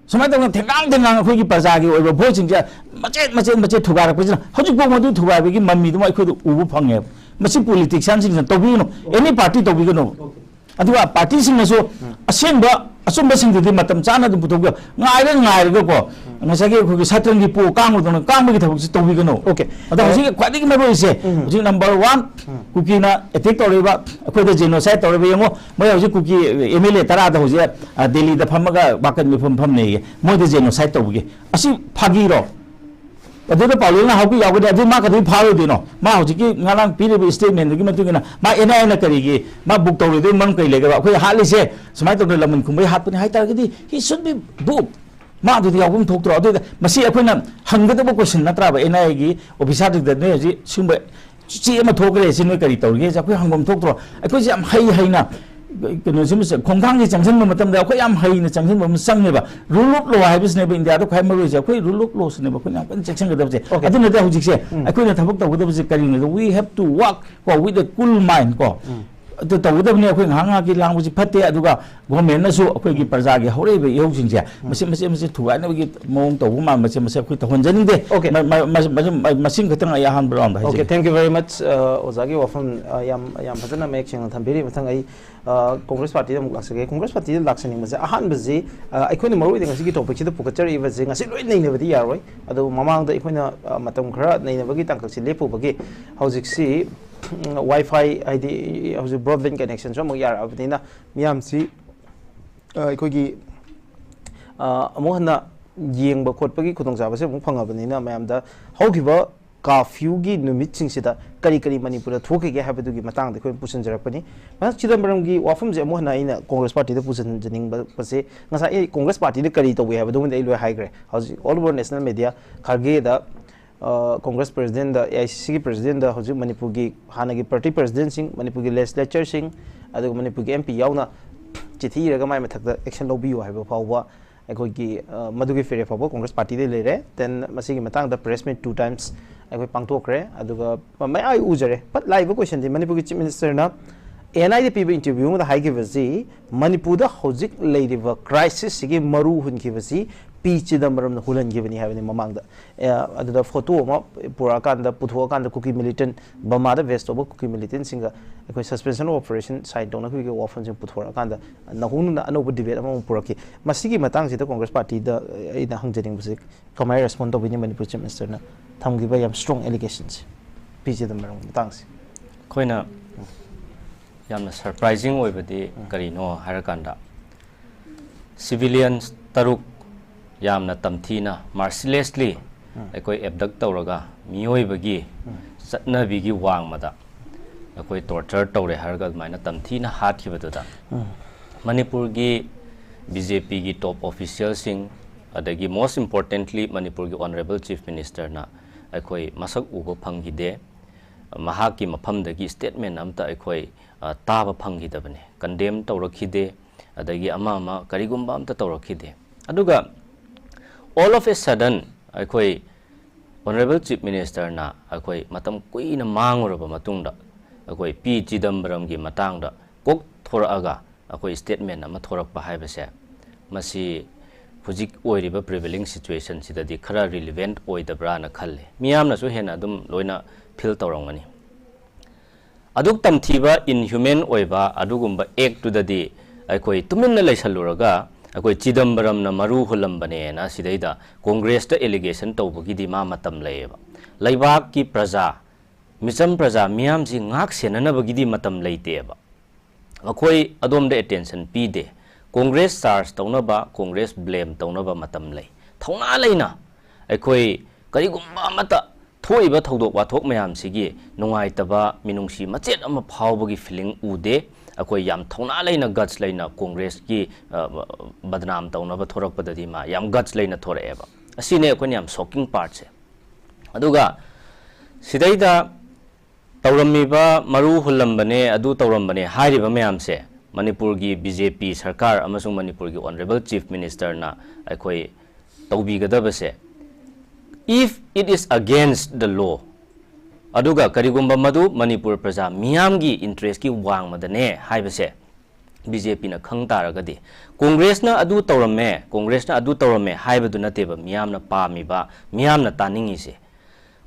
ꯁꯨꯃꯥꯏꯅ ꯇꯧꯗꯅ ꯊꯦꯡꯒꯥꯡ ꯊꯦꯡꯒꯥꯡ ꯑꯩꯈꯣꯏꯒꯤ ꯄ꯭ꯔꯖꯥꯒꯤ ꯑꯣꯏꯕ ꯚꯣꯠꯁꯤꯡꯁꯦ ꯃꯆꯦꯠ ꯃꯆꯦꯠ ꯃꯆꯦꯠ ꯊꯨꯒꯥꯏꯔꯛꯄꯁꯤꯅ ꯍꯧꯖꯤꯛꯐꯥꯎ ꯃꯗꯨ ꯊꯨꯒꯥꯏꯕꯒꯤ ꯃꯃꯤꯗꯨꯃ ꯑꯩꯈꯣꯏꯗ ꯎꯕ ꯐꯪꯉꯦꯕ꯫ ꯃꯁꯤ ꯄꯣꯂꯤꯇꯤꯛꯁꯤꯌꯥꯟꯁꯤꯡꯁꯤꯅ ꯇꯧꯕꯤꯒꯅꯨ, ꯑꯦꯅꯤ ꯄꯥꯔꯇꯤ ꯇꯧꯕꯤꯒꯅꯨ꯫ ꯑꯗꯨꯒ ꯄꯥꯔꯇꯤꯁꯤꯡꯅꯁꯨ ꯑꯁꯦꯡꯕ ꯑꯆꯨꯝꯕꯁꯤꯡꯗꯨꯗꯤ ꯃꯇꯝ ꯆꯥꯅ ꯑꯗꯨꯝ ꯄꯨꯊꯣꯛꯄꯤꯌꯨ꯫ ꯉꯥꯏꯔ ꯉꯥꯏꯔꯒꯀꯣ, ꯉꯁꯥꯏꯒꯤ ꯑꯩꯈꯣꯏꯒꯤ ꯁꯇ꯭ꯔꯪꯒꯤ ꯄꯣ ꯀꯥꯡꯕꯗꯧꯅ ꯀꯥꯡꯕꯒꯤ ꯊꯕꯛꯁꯤ ꯇꯧꯕꯤꯒꯅꯨ꯫ ꯑꯣꯀꯦ꯫ ꯑꯗꯣ ꯑ, ꯍꯧꯖꯤꯛ ꯈ꯭ꯋꯥꯏꯗꯒꯤ ꯃꯔꯨ ꯑꯣꯏꯔꯤꯁꯦ, ꯎꯝ꯫ ꯍꯧꯖꯤꯛ ꯅꯝꯕꯔ ꯋꯥꯟ, ꯎꯝ꯫ ꯀꯨꯀꯤꯅ ꯑꯦꯇꯦꯛ ꯇꯧꯔꯛꯏꯕ, ꯑꯩꯈꯣꯏꯗ ꯖꯦꯅꯣꯁꯥꯏꯠ ꯇꯧꯔꯛꯏꯕ ꯌꯦꯡꯉꯣ꯫ ꯃꯣꯏ ꯍꯧꯖꯤꯛ ꯀꯨꯀꯤ ꯑꯦꯝ ꯑꯦꯜ ꯑꯦ ꯇꯔꯥꯗ ꯍꯧꯖꯤꯛ, ꯑ, ꯗꯦꯜꯂꯤꯗ ꯐꯝꯃꯒ ꯋꯥꯀꯠ ꯃꯤꯐꯝ ꯐꯝꯅꯩꯌꯦ꯫ ꯃꯣꯏꯗ ꯖꯦꯅꯣꯁꯥꯏꯠ ꯇꯧꯕꯒꯤ꯫ ꯑꯁꯤ ꯐꯥꯒꯤꯔꯣ? ꯑꯗꯨꯗ ꯄꯥꯎꯂꯦꯟ ꯉꯥꯍꯥꯎꯒꯤ ꯌꯥꯎꯒꯗ꯭ꯔꯥ? ꯑꯗꯨ ꯃꯥ ꯀꯩꯗꯧꯕꯩ ꯐꯥꯔꯣꯏꯗꯣꯏꯅꯣ? ꯃꯥ ꯍꯧꯖꯤꯛꯀꯤ ꯉꯔꯥꯡ ꯄꯤꯔꯤꯕ ꯁ꯭ꯇꯦꯠꯃꯦꯟꯗꯨꯒꯤ ꯃꯇꯨꯡ ꯏꯟꯅ ꯃꯥ ꯑꯦꯟ ꯑꯥꯏ ꯑꯦꯅ ꯀꯔꯤꯒꯤ ꯃꯥ ꯕꯨꯛ ꯇꯧꯔꯣꯏꯗꯣꯏ ꯃꯔꯝ ꯀꯔꯤ ꯂꯩꯒꯦꯕ? ꯑꯩꯈꯣꯏ ꯍꯥꯠꯂꯤꯁꯦ ꯁꯨꯃꯥꯏꯅ ꯇꯧꯗꯅ ꯂꯃꯟ ꯈꯨꯝꯕꯩ ꯍꯥꯠꯄꯅꯤ ꯍꯥꯏ ꯇꯥꯔꯒꯗꯤ he should be booked꯫ ꯃꯥ ꯑꯗꯨꯗꯤ ꯌꯥꯎꯐꯝ ꯊꯣꯛꯇ꯭ꯔꯣ? ꯑꯗꯨꯗ ꯃꯁꯤ ꯑꯩꯈꯣꯏꯅ ꯍꯪꯒꯗꯕ ꯀꯣꯏꯁꯟ ꯅꯠꯇ꯭ꯔꯕ? ꯑꯦꯟ ꯑꯥꯏ ꯑꯦꯒꯤ ꯑꯣꯐꯤꯁꯥꯔꯗꯨꯗ ꯅꯣꯏ ꯍꯧꯖꯤꯛ ꯁꯤꯒꯨꯝꯕ ꯆꯦ ꯑꯃ ꯊꯣꯛꯈ꯭ꯔꯦ, ꯁꯤ ꯅꯣꯏ ꯀꯔꯤ ꯇꯧꯔꯤꯒꯦ? ꯑꯩꯈꯣꯏ ꯍꯪꯐꯝ ꯊꯣꯛꯇ꯭ꯔꯣ? ꯑꯩꯈꯣꯏꯁꯦ ꯌꯥꯝ ꯍꯩ ꯍꯩꯅ, ꯀꯩꯅꯣꯁꯤ, ꯈꯣꯡꯊꯥꯡꯁꯤ ꯆꯪꯁꯤꯟꯕ ꯃꯇꯝꯗ ꯑꯩꯈꯣꯏ ꯌꯥꯝ ꯍꯩꯅ ꯆꯪꯁꯤꯟꯕ ꯑꯃ ꯆꯪꯉꯦꯕ꯫ Rule of law ꯍꯥꯏꯕꯁꯤꯅꯦꯕ ꯏꯟꯗꯤꯌꯥꯗ ꯈ꯭ꯋꯥꯏ ꯃꯔꯨ ꯑꯣꯏꯁꯦ, ꯑꯩꯈꯣꯏ rule of law ꯁꯤꯅꯦꯕ ꯑꯩꯈꯣꯏꯅ ꯌꯥꯝ ꯀꯟꯅ ꯆꯦꯛꯁꯤꯟꯒꯗꯕꯁꯦ꯫ Okay. ꯑꯗꯨꯅ ꯍꯧꯖꯤꯛꯁꯦ ꯑꯩꯈꯣꯏꯅ ꯊꯕꯛ ꯇꯧꯒꯗꯕꯁꯦ ꯀꯔꯤꯅꯣꯗ, we have to work ꯀꯣ, with a cool mind ꯀꯣ꯫ ꯑꯗꯨ ꯇꯧꯒꯗꯕꯅꯤ꯫ ꯑꯩꯈꯣꯏ ꯉꯥꯏꯍꯥꯛ ꯉꯥꯏꯍꯥꯛꯀꯤ ꯂꯥꯡꯕꯁꯤ ꯐꯠꯇꯦ, ꯑꯗꯨꯒ ꯒꯣꯔꯃꯦꯟꯅꯁꯨ ꯑꯩꯈꯣꯏꯒꯤ ꯄ꯭ꯔꯖꯥꯒꯤ ꯍꯧꯔꯛꯏꯕ ꯏꯍꯧꯁꯤꯡꯁꯦ ꯃꯁꯤ, ꯃꯁꯤ, ꯃꯁꯤ ꯊꯨꯒꯥꯏꯅꯕꯒꯤ ꯃꯑꯣꯡ ꯇꯧꯕ ꯃꯥꯟꯕꯁꯦ, ꯃꯁꯤ ꯑꯩꯈꯣꯏ ꯇꯧꯍꯟꯖꯅꯤꯡꯗꯦ꯫ Okay. ꯃ-, ꯃ-, ꯃꯁꯤ, ꯃꯁꯤ, ꯃ-, ꯃꯁꯤꯡ ꯈꯛꯇꯪ ꯑꯩ ꯑꯍꯥꯟꯕ round ꯗ ꯍꯥꯏꯖꯒꯦ꯫ Okay, thank you very much꯫ ꯑ, ꯑꯣꯖꯥꯒꯤ ꯋꯥꯐꯝ, ꯑ, ꯌꯥꯝ, ꯌꯥꯝ ꯐꯖꯅ ꯃꯌꯦꯛ ꯁꯦꯡꯅ ꯊꯝꯕꯤꯔꯤ꯫ ꯃꯊꯪ ꯑꯩ, ꯑ, ꯀꯣꯡꯒ꯭ꯔꯦꯁ ꯄꯥꯔꯇꯤꯗ ꯑꯃꯨꯛ ꯂꯥꯛꯆꯒꯦ꯫ ꯀꯣꯡꯒ꯭ꯔꯦꯁ ꯄꯥꯔꯇꯤꯗ ꯂꯥꯛꯆꯅꯤꯡꯕꯁꯦ, ꯑꯍꯥꯟꯕꯁꯤ, ꯑ, ꯑꯩꯈꯣꯏꯅ ꯃꯔꯨ ꯑꯣꯏꯅ ꯉꯁꯤꯒꯤ ꯇꯣꯄꯤꯛꯁꯤꯗ ꯄꯨꯈꯠꯆꯔꯛꯏꯕꯁꯦ, ꯉꯁꯤ ꯂꯣꯏ ꯅꯩꯅꯕꯗꯤ ꯌꯥꯔꯣꯏ꯫ ꯑꯗꯨ ꯃꯃꯥꯡꯗ ꯑꯩꯈꯣꯏꯅ, ꯑ, ꯃꯇꯝ ꯈꯔ ꯅꯩꯅꯕꯒꯤ ꯇꯥꯡꯀꯛꯁꯤ ꯂꯦꯞꯄꯨꯕꯒꯤ ꯍꯧꯖꯤꯛꯁꯤ, ꯎꯝ, Wi-Fi, ꯍꯥꯏꯗꯤ ꯍꯧꯖꯤꯛ broadband connection ꯁꯨ ꯑꯃꯨꯛ ꯌꯥꯔꯛꯑꯕꯅꯤꯅ, ꯃꯤꯌꯥꯝꯁꯤ, ꯑ, ꯑꯩꯈꯣꯏꯒꯤ, ꯑ, ꯑꯃꯨꯛ ꯍꯟꯅ ꯌꯦꯡꯕ ꯈꯣꯠꯄꯒꯤ ꯈꯨꯗꯣꯡꯆꯥꯕꯁꯦ ꯑꯃꯨꯛ ꯐꯪꯉꯕꯅꯤꯅ, ꯃꯌꯥꯝꯗ ꯍꯧꯈꯤꯕ curfew ꯒꯤ ꯅꯨꯃꯤꯠꯁꯤꯡꯁꯤꯗ ꯀꯔꯤ ꯀꯔꯤ ꯃꯅꯤꯄꯨꯔꯗ ꯊꯣꯛꯈꯤꯒꯦ ꯍꯥꯏꯕꯗꯨꯒꯤ ꯃꯇꯥꯡꯗ ꯑꯩꯈꯣꯏꯅ ꯄꯨꯁꯤꯟꯖꯔꯛꯄꯅꯤ꯫ ꯃꯍꯥꯛ ꯆꯤꯗꯝꯕꯔꯝꯒꯤ ꯋꯥꯐꯝꯁꯦ ꯑꯃꯨꯛ ꯍꯟꯅ ꯑꯩꯅ ꯀꯣꯡꯒ꯭ꯔꯦꯁ ꯄꯥꯔꯇꯤꯗ ꯄꯨꯁꯤꯟꯖꯅꯤꯡꯕꯁꯦ, ꯉꯁꯥꯏ ꯑꯩ ꯀꯣꯡꯒ꯭ꯔꯦꯁ ꯄꯥꯔꯇꯤꯗ ꯀꯔꯤ ꯇꯧꯏ ꯍꯥꯏꯕꯗꯨꯃꯗꯤ ꯑꯩ ꯂꯣꯏ ꯍꯥꯏꯈ꯭ꯔꯦ꯫ ꯍꯧꯖꯤꯛ all over national media, ꯈꯥꯔꯒꯦꯗ, ꯑ, ꯀꯣꯡꯒ꯭ꯔꯦꯁ ꯄ꯭ꯔꯦꯁꯤꯗꯦꯟꯗ, ꯑꯦ ꯑꯥꯏ ꯁꯤ ꯁꯤꯒꯤ ꯄ꯭ꯔꯦꯁꯤꯗꯦꯟꯗ, ꯍꯧꯖꯤꯛ ꯃꯅꯤꯄꯨꯔꯒꯤ ꯍꯥꯟꯅꯒꯤ ꯄꯥꯔꯇꯤ ꯄ꯭ꯔꯦꯁꯤꯗꯦꯟꯁꯤꯡ, ꯃꯅꯤꯄꯨꯔꯒꯤ ꯂꯦꯖꯤꯁꯂꯦꯆꯔꯁꯤꯡ, ꯑꯗꯨꯒ ꯃꯅꯤꯄꯨꯔꯒꯤ ꯑꯦꯝ ꯄꯤ ꯌꯥꯎꯅ ꯆꯤꯊꯤ ꯏꯔꯒ ꯃꯥꯏ ꯃꯊꯛꯇ action ꯂꯧꯕꯤꯌꯨ ꯍꯥꯏꯕ ꯐꯥꯎꯕ ꯑꯩꯈꯣꯏꯒꯤ, ꯑ, ꯃꯗꯨꯒꯤ ꯐꯤꯔꯦꯞ ꯐꯥꯎꯕ ꯀꯣꯡꯒ꯭ꯔꯦꯁ ꯄꯥꯔꯇꯤꯗ ꯂꯩꯔꯦ꯫ Then ꯃꯁꯤꯒꯤ ꯃꯇꯥꯡꯗ press meet two times ꯑꯩꯈꯣꯏ ꯄꯥꯡꯊꯣꯛꯈ꯭ꯔꯦ꯫ ꯑꯗꯨꯒ ꯃꯌꯥꯝ ꯑꯩ ꯎꯖꯔꯦ꯫ But ꯂꯥꯛꯏꯕ question ꯗꯤ, ꯃꯅꯤꯄꯨꯔꯒꯤ ꯆꯤꯐ ꯃꯤꯅꯤꯁꯇꯔꯅ ꯑꯦꯟ ꯑꯥꯏꯗ ꯄꯤꯕ interview ꯑꯃꯗ ꯍꯥꯏꯈꯤꯕꯁꯤ, ꯃꯅꯤꯄꯨꯔꯗ ꯍꯧꯖꯤꯛ ꯂꯩꯔꯤꯕ crisis ꯁꯤꯒꯤ ꯃꯔꯨ ꯍꯨꯟꯈꯤꯕꯁꯤ ꯄꯤ ꯆꯤꯗꯝꯕꯔꯝꯅ ꯍꯨꯜꯍꯟꯈꯤꯕꯅꯤ ꯍꯥꯏꯕꯅꯤ ꯃꯃꯥꯡꯗ꯫ ꯑꯦ, ꯑꯗꯨꯗ photo ꯑꯃ ꯄꯨꯔꯛꯑꯀꯥꯟꯗ, ꯄꯨꯊꯣꯛꯑꯀꯥꯟꯗ ꯀꯨꯀꯤ militant, ꯕꯔꯃꯥꯗ base ꯇꯧꯕ ꯀꯨꯀꯤ militant ꯁꯤꯡꯒ ꯑꯩꯈꯣꯏ suspension of operation sign ꯇꯧꯅꯈꯤꯕꯒꯤ ꯋꯥꯐꯝꯁꯤꯡ ꯄꯨꯊꯣꯔꯛꯑꯀꯥꯟꯗ ꯅꯧꯍꯧꯅꯅ ꯑꯅꯧꯕ debate ꯑꯃꯃꯨꯛ ꯄꯨꯔꯛꯈꯤ꯫ ꯃꯁꯤꯒꯤ ꯃꯇꯥꯡꯁꯤꯗ ꯀꯣꯡꯒ꯭ꯔꯦꯁ ꯄꯥꯔꯇꯤꯗ ꯑꯩꯅ ꯍꯪꯖꯅꯤꯡꯕꯁꯦ, ꯀꯃꯥꯏꯅ respond ꯇꯧꯕꯤꯅꯤ ꯃꯅꯤꯄꯨꯔ ꯆꯤꯐ ꯃꯤꯅꯤꯁꯇꯔꯅ ꯊꯝꯈꯤꯕ ꯌꯥꯝ strong allegation ꯁꯦ ꯄꯤ ꯆꯤꯗꯝꯕꯔꯝꯒꯤ ꯃꯇꯥꯡꯁꯦ? ꯑꯩꯈꯣꯏꯅ ꯌꯥꯝꯅ surprising ꯑꯣꯏꯕꯗꯤ ꯀꯔꯤꯅꯣ ꯍꯥꯏꯔꯀꯥꯟꯗ, civilians ꯇꯔꯨꯛ ꯌꯥꯝꯅ ꯇꯝꯊꯤꯅ mercilessly ꯑꯩꯈꯣꯏ abduct ꯇꯧꯔꯒ, ꯃꯤꯑꯣꯏꯕꯒꯤ ꯆꯠꯅꯕꯤꯒꯤ ꯋꯥꯡꯃꯗ ꯑꯩꯈꯣꯏ torture ꯇꯧꯔꯦ ꯍꯥꯏꯔꯒ ꯑꯗꯨꯃꯥꯏꯅ ꯇꯝꯊꯤꯅ ꯍꯥꯠꯈꯤꯕꯗꯨꯗ, ꯃꯅꯤꯄꯨꯔꯒꯤ ꯕꯤ ꯖꯦ ꯄꯤꯒꯤ top official ꯁꯤꯡ, ꯑꯗꯒꯤ most importantly ꯃꯅꯤꯄꯨꯔꯒꯤ honourable chief minister ꯅ ꯑꯩꯈꯣꯏ ꯃꯁꯛ ꯎꯕ ꯐꯪꯈꯤꯗꯦ꯫ ꯃꯍꯥꯛꯀꯤ ꯃꯐꯝꯗꯒꯤ statement ꯑꯝꯇ ꯑꯩꯈꯣꯏ, ꯑ, ꯇꯥꯕ ꯐꯪꯈꯤꯗꯕꯅꯤ꯫ Condemn ꯇꯧꯔꯛꯈꯤꯗꯦ, ꯑꯗꯒꯤ ꯑꯃ ꯑꯃ ꯀꯔꯤꯒꯨꯝꯕ ꯑꯝꯇ ꯇꯧꯔꯛꯈꯤꯗꯦ꯫ ꯑꯗꯨꯒ all of a sudden ꯑꯩꯈꯣꯏ Honourable Chief Ministerꯅ ꯑꯩꯈꯣꯏ ꯃꯇꯝ ꯀꯨꯏꯅ ꯃꯥꯡꯉꯨꯔꯕ ꯃꯇꯨꯡꯗ ꯑꯩꯈꯣꯏ ꯄꯤ ꯆꯤꯗꯝꯕꯔꯝꯒꯤ ꯃꯇꯥꯡꯗ ꯀꯣꯛ ꯊꯣꯔꯛꯑꯒ ꯑꯩꯈꯣꯏ statement ꯑꯃ ꯊꯣꯔꯛꯄ ꯍꯥꯏꯕꯁꯦ, ꯃꯁꯤ ꯍꯧꯖꯤꯛ ꯑꯣꯏꯔꯤꯕ prevailing situationꯁꯤꯗꯗꯤ ꯈꯔ relevant ꯑꯣꯏꯗꯕ꯭ꯔꯥꯅ ꯈꯜꯂꯤ꯫ ꯃꯤꯌꯥꯝꯅꯁꯨ ꯍꯦꯟꯅ ꯑꯗꯨꯝ ꯂꯣꯏꯅ feel ꯇꯧꯔꯝꯒꯅꯤ꯫ ꯑꯗꯨꯛ ꯇꯝꯊꯤꯕ inhuman ꯑꯣꯏꯕ ꯑꯗꯨꯒꯨꯝꯕ actꯇꯨꯗꯗꯤ ꯑꯩꯈꯣꯏ ꯇꯨꯃꯤꯟꯅ ꯂꯩꯁꯜꯂꯨꯔꯒ ꯑꯩꯈꯣꯏ ꯆꯤꯗꯝꯕꯔꯝꯅ ꯃꯔꯨ ꯍꯨꯜꯂꯝꯕꯅꯦꯅ ꯁꯤꯗꯩꯗ Congressꯇ allegation ꯇꯧꯕꯒꯤꯗꯤ ꯃꯥ ꯃꯇꯝ ꯂꯩꯌꯦꯕ꯫ ꯂꯩꯕꯥꯛꯀꯤ ꯄ꯭ꯔꯖꯥ, ꯃꯤꯆꯝ ꯄ꯭ꯔꯖꯥ ꯃꯤꯌꯥꯝꯁꯤ ꯉꯥꯛ ꯁꯦꯟꯅꯅꯕꯒꯤꯗꯤ ꯃꯇꯝ ꯂꯩꯇꯦꯕ꯫ ꯃꯈꯣꯏ ꯑꯗꯣꯝꯗ attention ꯄꯤꯗꯦ꯫ Congress charge ꯇꯧꯅꯕ, Congress blame ꯇꯧꯅꯕ ꯃꯇꯝ ꯂꯩ꯫ ꯊꯧꯅꯥ ꯂꯩꯅ ꯑꯩꯈꯣꯏ ꯀꯔꯤꯒꯨꯝꯕ ꯑꯃꯠꯇ ꯊꯣꯛꯏꯕ ꯊꯧꯗꯣꯛ ꯋꯥꯊꯣꯛ ꯃꯌꯥꯝꯁꯤꯒꯤ ꯅꯨꯡꯉꯥꯏꯇꯕ, ꯃꯤꯅꯨꯡꯁꯤ ꯃꯆꯦꯠ ꯑꯃ ꯐꯥꯎꯕꯒꯤ feeling ꯎꯗꯦ꯫ ꯑꯩꯈꯣꯏ ꯌꯥꯝ ꯊꯧꯅꯥ ꯂꯩꯅ, guts ꯂꯩꯅ Congressꯀꯤ, ꯑ, ꯕꯗꯅꯥꯝ ꯇꯧꯅꯕ ꯊꯣꯔꯛꯄꯗꯗꯤ ꯃꯥ ꯌꯥꯝ guts ꯂꯩꯅ ꯊꯣꯔꯛꯑꯦꯕ꯫ ꯑꯁꯤꯅꯦ ꯑꯩꯈꯣꯏꯅ ꯌꯥꯝ shocking partꯁꯦ꯫ ꯑꯗꯨꯒ ꯁꯤꯗꯩꯗ ꯇꯧꯔꯝꯃꯤꯕ, ꯃꯔꯨ ꯍꯨꯜꯂꯝꯕꯅꯦ, ꯑꯗꯨ ꯇꯧꯔꯝꯕꯅꯦ ꯍꯥꯏꯔꯤꯕ ꯃꯌꯥꯝꯁꯦ ꯃꯅꯤꯄꯨꯔꯒꯤ BJP ꯁꯔꯀꯥꯔ ꯑꯃꯁꯨꯡ ꯃꯅꯤꯄꯨꯔꯒꯤ Honourable Chief Ministerꯅ ꯑꯩꯈꯣꯏ ꯇꯧꯕꯤꯒꯗꯕꯁꯦ, if it is against the law, ꯑꯗꯨꯒ ꯀꯔꯤꯒꯨꯝꯕ ꯃꯗꯨ ꯃꯅꯤꯄꯨꯔ ꯄ꯭ꯔꯖꯥ ꯃꯤꯌꯥꯝꯒꯤ interestꯀꯤ ꯋꯥꯡꯃꯗꯅꯦ ꯍꯥꯏꯕꯁꯦ BJPꯅ ꯈꯪ ꯇꯥꯔꯒꯗꯤ, Congressꯅ ꯑꯗꯨ ꯇꯧꯔꯝꯃꯦ, Congressꯅ ꯑꯗꯨ ꯇꯧꯔꯝꯃꯦ ꯍꯥꯏꯕꯗꯨ ꯅꯠꯇꯦꯕ ꯃꯤꯌꯥꯝꯅ ꯄꯥꯝꯃꯤꯕ, ꯃꯤꯌꯥꯝꯅ ꯇꯥꯅꯤꯡꯉꯤꯁꯦ꯫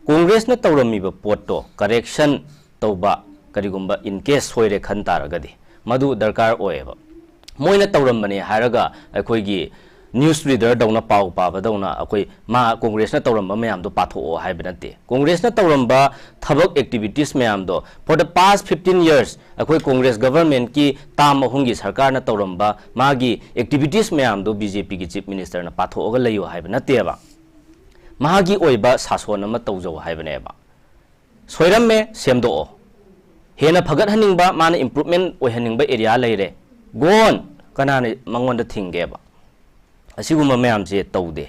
Congressꯅ ꯇꯧꯔꯝꯃꯤꯕ ꯄꯣꯠꯇꯣ correction ꯇꯧꯕ, ꯀꯔꯤꯒꯨꯝꯕ in case ꯁꯣꯏꯔꯦ ꯈꯟ ꯇꯥꯔꯒꯗꯤ, ꯃꯗꯨ ꯗꯔꯀꯥꯔ ꯑꯣꯏꯌꯦꯕ꯫ ꯃꯣꯏꯅ ꯇꯧꯔꯝꯕꯅꯦ ꯍꯥꯏꯔꯒ ꯑꯩꯈꯣꯏꯒꯤ news readerꯗꯧꯅ, ꯄꯥꯎ ꯄꯥꯕꯗꯧꯅ ꯑꯩꯈꯣꯏ ꯃꯥ Congressꯅ ꯇꯧꯔꯝꯕ ꯃꯌꯥꯝꯗꯣ ꯄꯥꯊꯣꯛꯑꯣ ꯍꯥꯏꯕ ꯅꯠꯇꯦ꯫ Congressꯅ ꯇꯧꯔꯝꯕ ꯊꯕꯛ, activities ꯃꯌꯥꯝꯗꯣ, for the past fifteen years ꯑꯩꯈꯣꯏ Congress governmentꯀꯤ term ꯑꯍꯨꯝꯒꯤ ꯁꯔꯀꯥꯔꯅ ꯇꯧꯔꯝꯕ ꯃꯥꯒꯤ activities ꯃꯌꯥꯝꯗꯣ BJPꯒꯤ Chief Ministerꯅ ꯄꯥꯊꯣꯛꯑꯒ ꯂꯩꯌꯣ ꯍꯥꯏꯕ ꯅꯠꯇꯦꯕ꯫ ꯃꯥꯒꯤ ꯑꯣꯏꯕ ꯁꯥꯁꯣꯟ ꯑꯃ ꯇꯧꯖꯧ ꯍꯥꯏꯕꯅꯦꯕ꯫ ꯁꯣꯏꯔꯝꯃꯦ, ꯁꯦꯝꯗꯣꯛꯑꯣ꯫ ꯍꯦꯟꯅ ꯐꯒꯠꯍꯟꯅꯤꯡꯕ, ꯃꯥꯅ improvement ꯑꯣꯏꯍꯟꯅꯤꯡꯕ area ꯂꯩꯔꯦ, go on, ꯀꯅꯥꯅ ꯃꯉꯣꯟꯗ ꯊꯤꯡꯒꯦꯕ? ꯑꯁꯤꯒꯨꯝꯕ ꯃꯌꯥꯝꯁꯦ ꯇꯧꯗꯦ꯫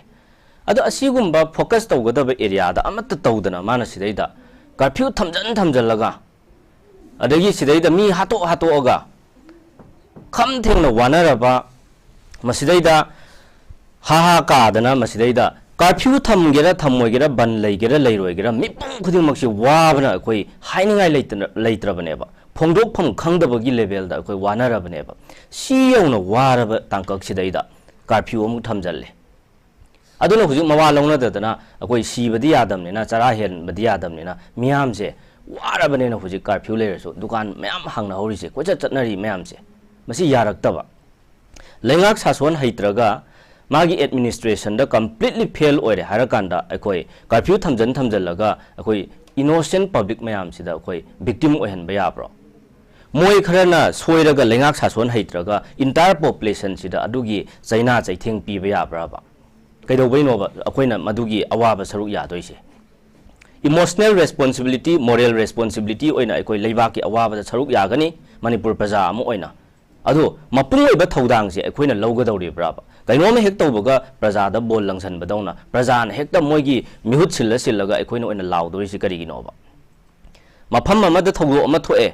ꯑꯗꯣ ꯑꯁꯤꯒꯨꯝꯕ focus ꯇꯧꯒꯗꯕ areaꯗ ꯑꯃꯠꯇ ꯇꯧꯗꯅ ꯃꯥꯅ ꯁꯤꯗꯩꯗ ꯀꯔꯐ꯭ꯌꯨ ꯊꯝꯖꯟ ꯊꯝꯖꯜꯂꯒ, ꯑꯗꯒꯤ ꯁꯤꯗꯩꯗ ꯃꯤ ꯍꯥꯠꯇꯣꯛ ꯍꯥꯠꯇꯣꯛꯑꯒ ꯈꯝ ꯊꯦꯡꯅ ꯋꯥꯅꯔꯕ, ꯃꯁꯤꯗꯩꯗ ꯍꯥ ꯍꯥ ꯀꯥꯗꯅ, ꯃꯁꯤꯗꯩꯗ ꯀꯔꯐ꯭ꯌꯨ ꯊꯝꯒꯦꯔꯥ ꯊꯝꯃꯣꯏꯒꯦꯔꯥ, ꯕꯟ ꯂꯩꯒꯦꯔꯥ ꯂꯩꯔꯣꯏꯒꯦꯔꯥ, ꯃꯤꯄꯨꯝ ꯈꯨꯗꯤꯡꯃꯛꯁꯤ ꯋꯥꯕꯅ ꯑꯩꯈꯣꯏ ꯍꯥꯏꯅꯤꯡꯉꯥꯏ ꯂꯩꯇꯅ, ꯂꯩꯇ꯭ꯔꯕꯅꯦꯕ꯫ ꯐꯣꯡꯗꯣꯛꯐꯝ ꯈꯪꯗꯕꯒꯤ ꯂꯦꯚꯦꯜꯗ ꯑꯩꯈꯣꯏ ꯋꯥꯅꯔꯕꯅꯦꯕ꯫ ꯁꯤ ꯌꯧꯅ ꯋꯥꯔꯕ ꯇꯥꯡꯀꯛꯁꯤꯗꯩꯗ ꯀꯔꯐ꯭ꯌꯨ ꯑꯃꯨꯛ ꯊꯝꯖꯜꯂꯦ꯫ ꯑꯗꯨꯅ ꯍꯧꯖꯤꯛ ꯃꯋꯥ ꯂꯧꯅꯗꯗꯅ ꯑꯩꯈꯣꯏ ꯁꯤꯕꯗꯤ ꯌꯥꯗꯕꯅꯤꯅ, ꯆꯔꯥ ꯍꯦꯟꯕꯗꯤ ꯌꯥꯗꯕꯅꯤꯅ, ꯃꯤꯌꯥꯝꯁꯦ ꯋꯥꯔꯕꯅꯤꯅ ꯍꯧꯖꯤꯛ ꯀꯔꯐ꯭ꯌꯨ ꯂꯩꯔꯁꯨ ꯗꯨꯀꯥꯟ ꯃꯌꯥꯝ ꯍꯥꯡꯅꯍꯧꯔꯤꯁꯦ, ꯀꯣꯏꯆꯠ ꯆꯠꯅꯔꯤ ꯃꯌꯥꯝꯁꯦ, ꯃꯁꯤ ꯌꯥꯔꯛꯇꯕ꯫ ꯂꯩꯉꯥꯛ ꯁꯥꯁꯣꯟ ꯍꯩꯇ꯭ꯔꯒ, ꯃꯥꯒꯤ ꯑꯦꯗꯃꯤꯅꯤꯁꯇ꯭ꯔꯦꯁꯟꯗ ꯀꯝꯄ꯭ꯂꯤꯠꯂꯤ ꯐꯦꯜ ꯑꯣꯏꯔꯦ ꯍꯥꯏꯔꯀꯥꯟꯗ, ꯑꯩꯈꯣꯏ ꯀꯔꯐ꯭ꯌꯨ ꯊꯝꯖꯟ ꯊꯝꯖꯜꯂꯒ ꯑꯩꯈꯣꯏ ꯏꯅꯣꯁꯦꯟ ꯄꯕ꯭ꯂꯤꯛ ꯃꯌꯥꯝꯁꯤꯗ ꯑꯩꯈꯣꯏ ꯚꯤꯛꯇꯤꯝ ꯑꯣꯏꯍꯟꯕ ꯌꯥꯕ꯭ꯔꯣ? ꯃꯣꯏ ꯈꯔꯅ ꯁꯣꯏꯔꯒ, ꯂꯩꯉꯥꯛ ꯁꯥꯁꯣꯟ ꯍꯩꯇ꯭ꯔꯒ, ꯏꯟꯇꯥꯌꯔ ꯄꯣꯄꯨꯂꯦꯁꯟꯁꯤꯗ ꯑꯗꯨꯒꯤ ꯆꯩꯅꯥ ꯆꯩꯊꯦꯡ ꯄꯤꯕ ꯌꯥꯕ꯭ꯔꯕ? ꯀꯩꯗꯧꯕꯩꯅꯣꯕ ꯑꯩꯈꯣꯏꯅ ꯃꯗꯨꯒꯤ ꯑꯋꯥꯕ ꯁꯔꯨꯛ ꯌꯥꯗꯣꯏꯁꯦ? ꯏꯃꯣꯁꯅꯦꯜ ꯔꯦꯁꯄꯣꯟꯁꯤꯕꯤꯂꯤꯇꯤ, ꯃꯣꯔꯦꯜ ꯔꯦꯁꯄꯣꯟꯁꯤꯕꯤꯂꯤꯇꯤ ꯑꯣꯏꯅ ꯑꯩꯈꯣꯏ ꯂꯩꯕꯥꯛꯀꯤ ꯑꯋꯥꯕꯗ ꯁꯔꯨꯛ ꯌꯥꯒꯅꯤ, ꯃꯅꯤꯄꯨꯔ ꯄ꯭ꯔꯖꯥ ꯑꯃ ꯑꯣꯏꯅ꯫ ꯑꯗꯣ ꯃꯄꯨꯡ ꯑꯣꯏꯕ ꯊꯧꯗꯥꯡꯁꯦ ꯑꯩꯈꯣꯏꯅ ꯂꯧꯒꯗꯧꯔꯤꯕ꯭ꯔꯕ? ꯀꯩꯅꯣꯝ ꯍꯦꯛ ꯇꯧꯕꯒ ꯄ꯭ꯔꯖꯥꯗ ꯕꯣꯜ ꯂꯪꯁꯟꯕꯗꯧꯅ, ꯄ꯭ꯔꯖꯥꯅ ꯍꯦꯛꯇ ꯃꯣꯏꯒꯤ ꯃꯤꯍꯨꯠ ꯁꯤꯜꯂ ꯁꯤꯜꯂꯒ ꯑꯩꯈꯣꯏꯅ ꯑꯣꯏꯅ ꯂꯥꯎꯗꯣꯔꯤꯁꯤ ꯀꯔꯤꯒꯤꯅꯣꯕ? ꯃꯐꯝ ꯑꯃꯗ ꯊꯧꯗꯣꯛ ꯑꯃ ꯊꯣꯛꯑꯦ,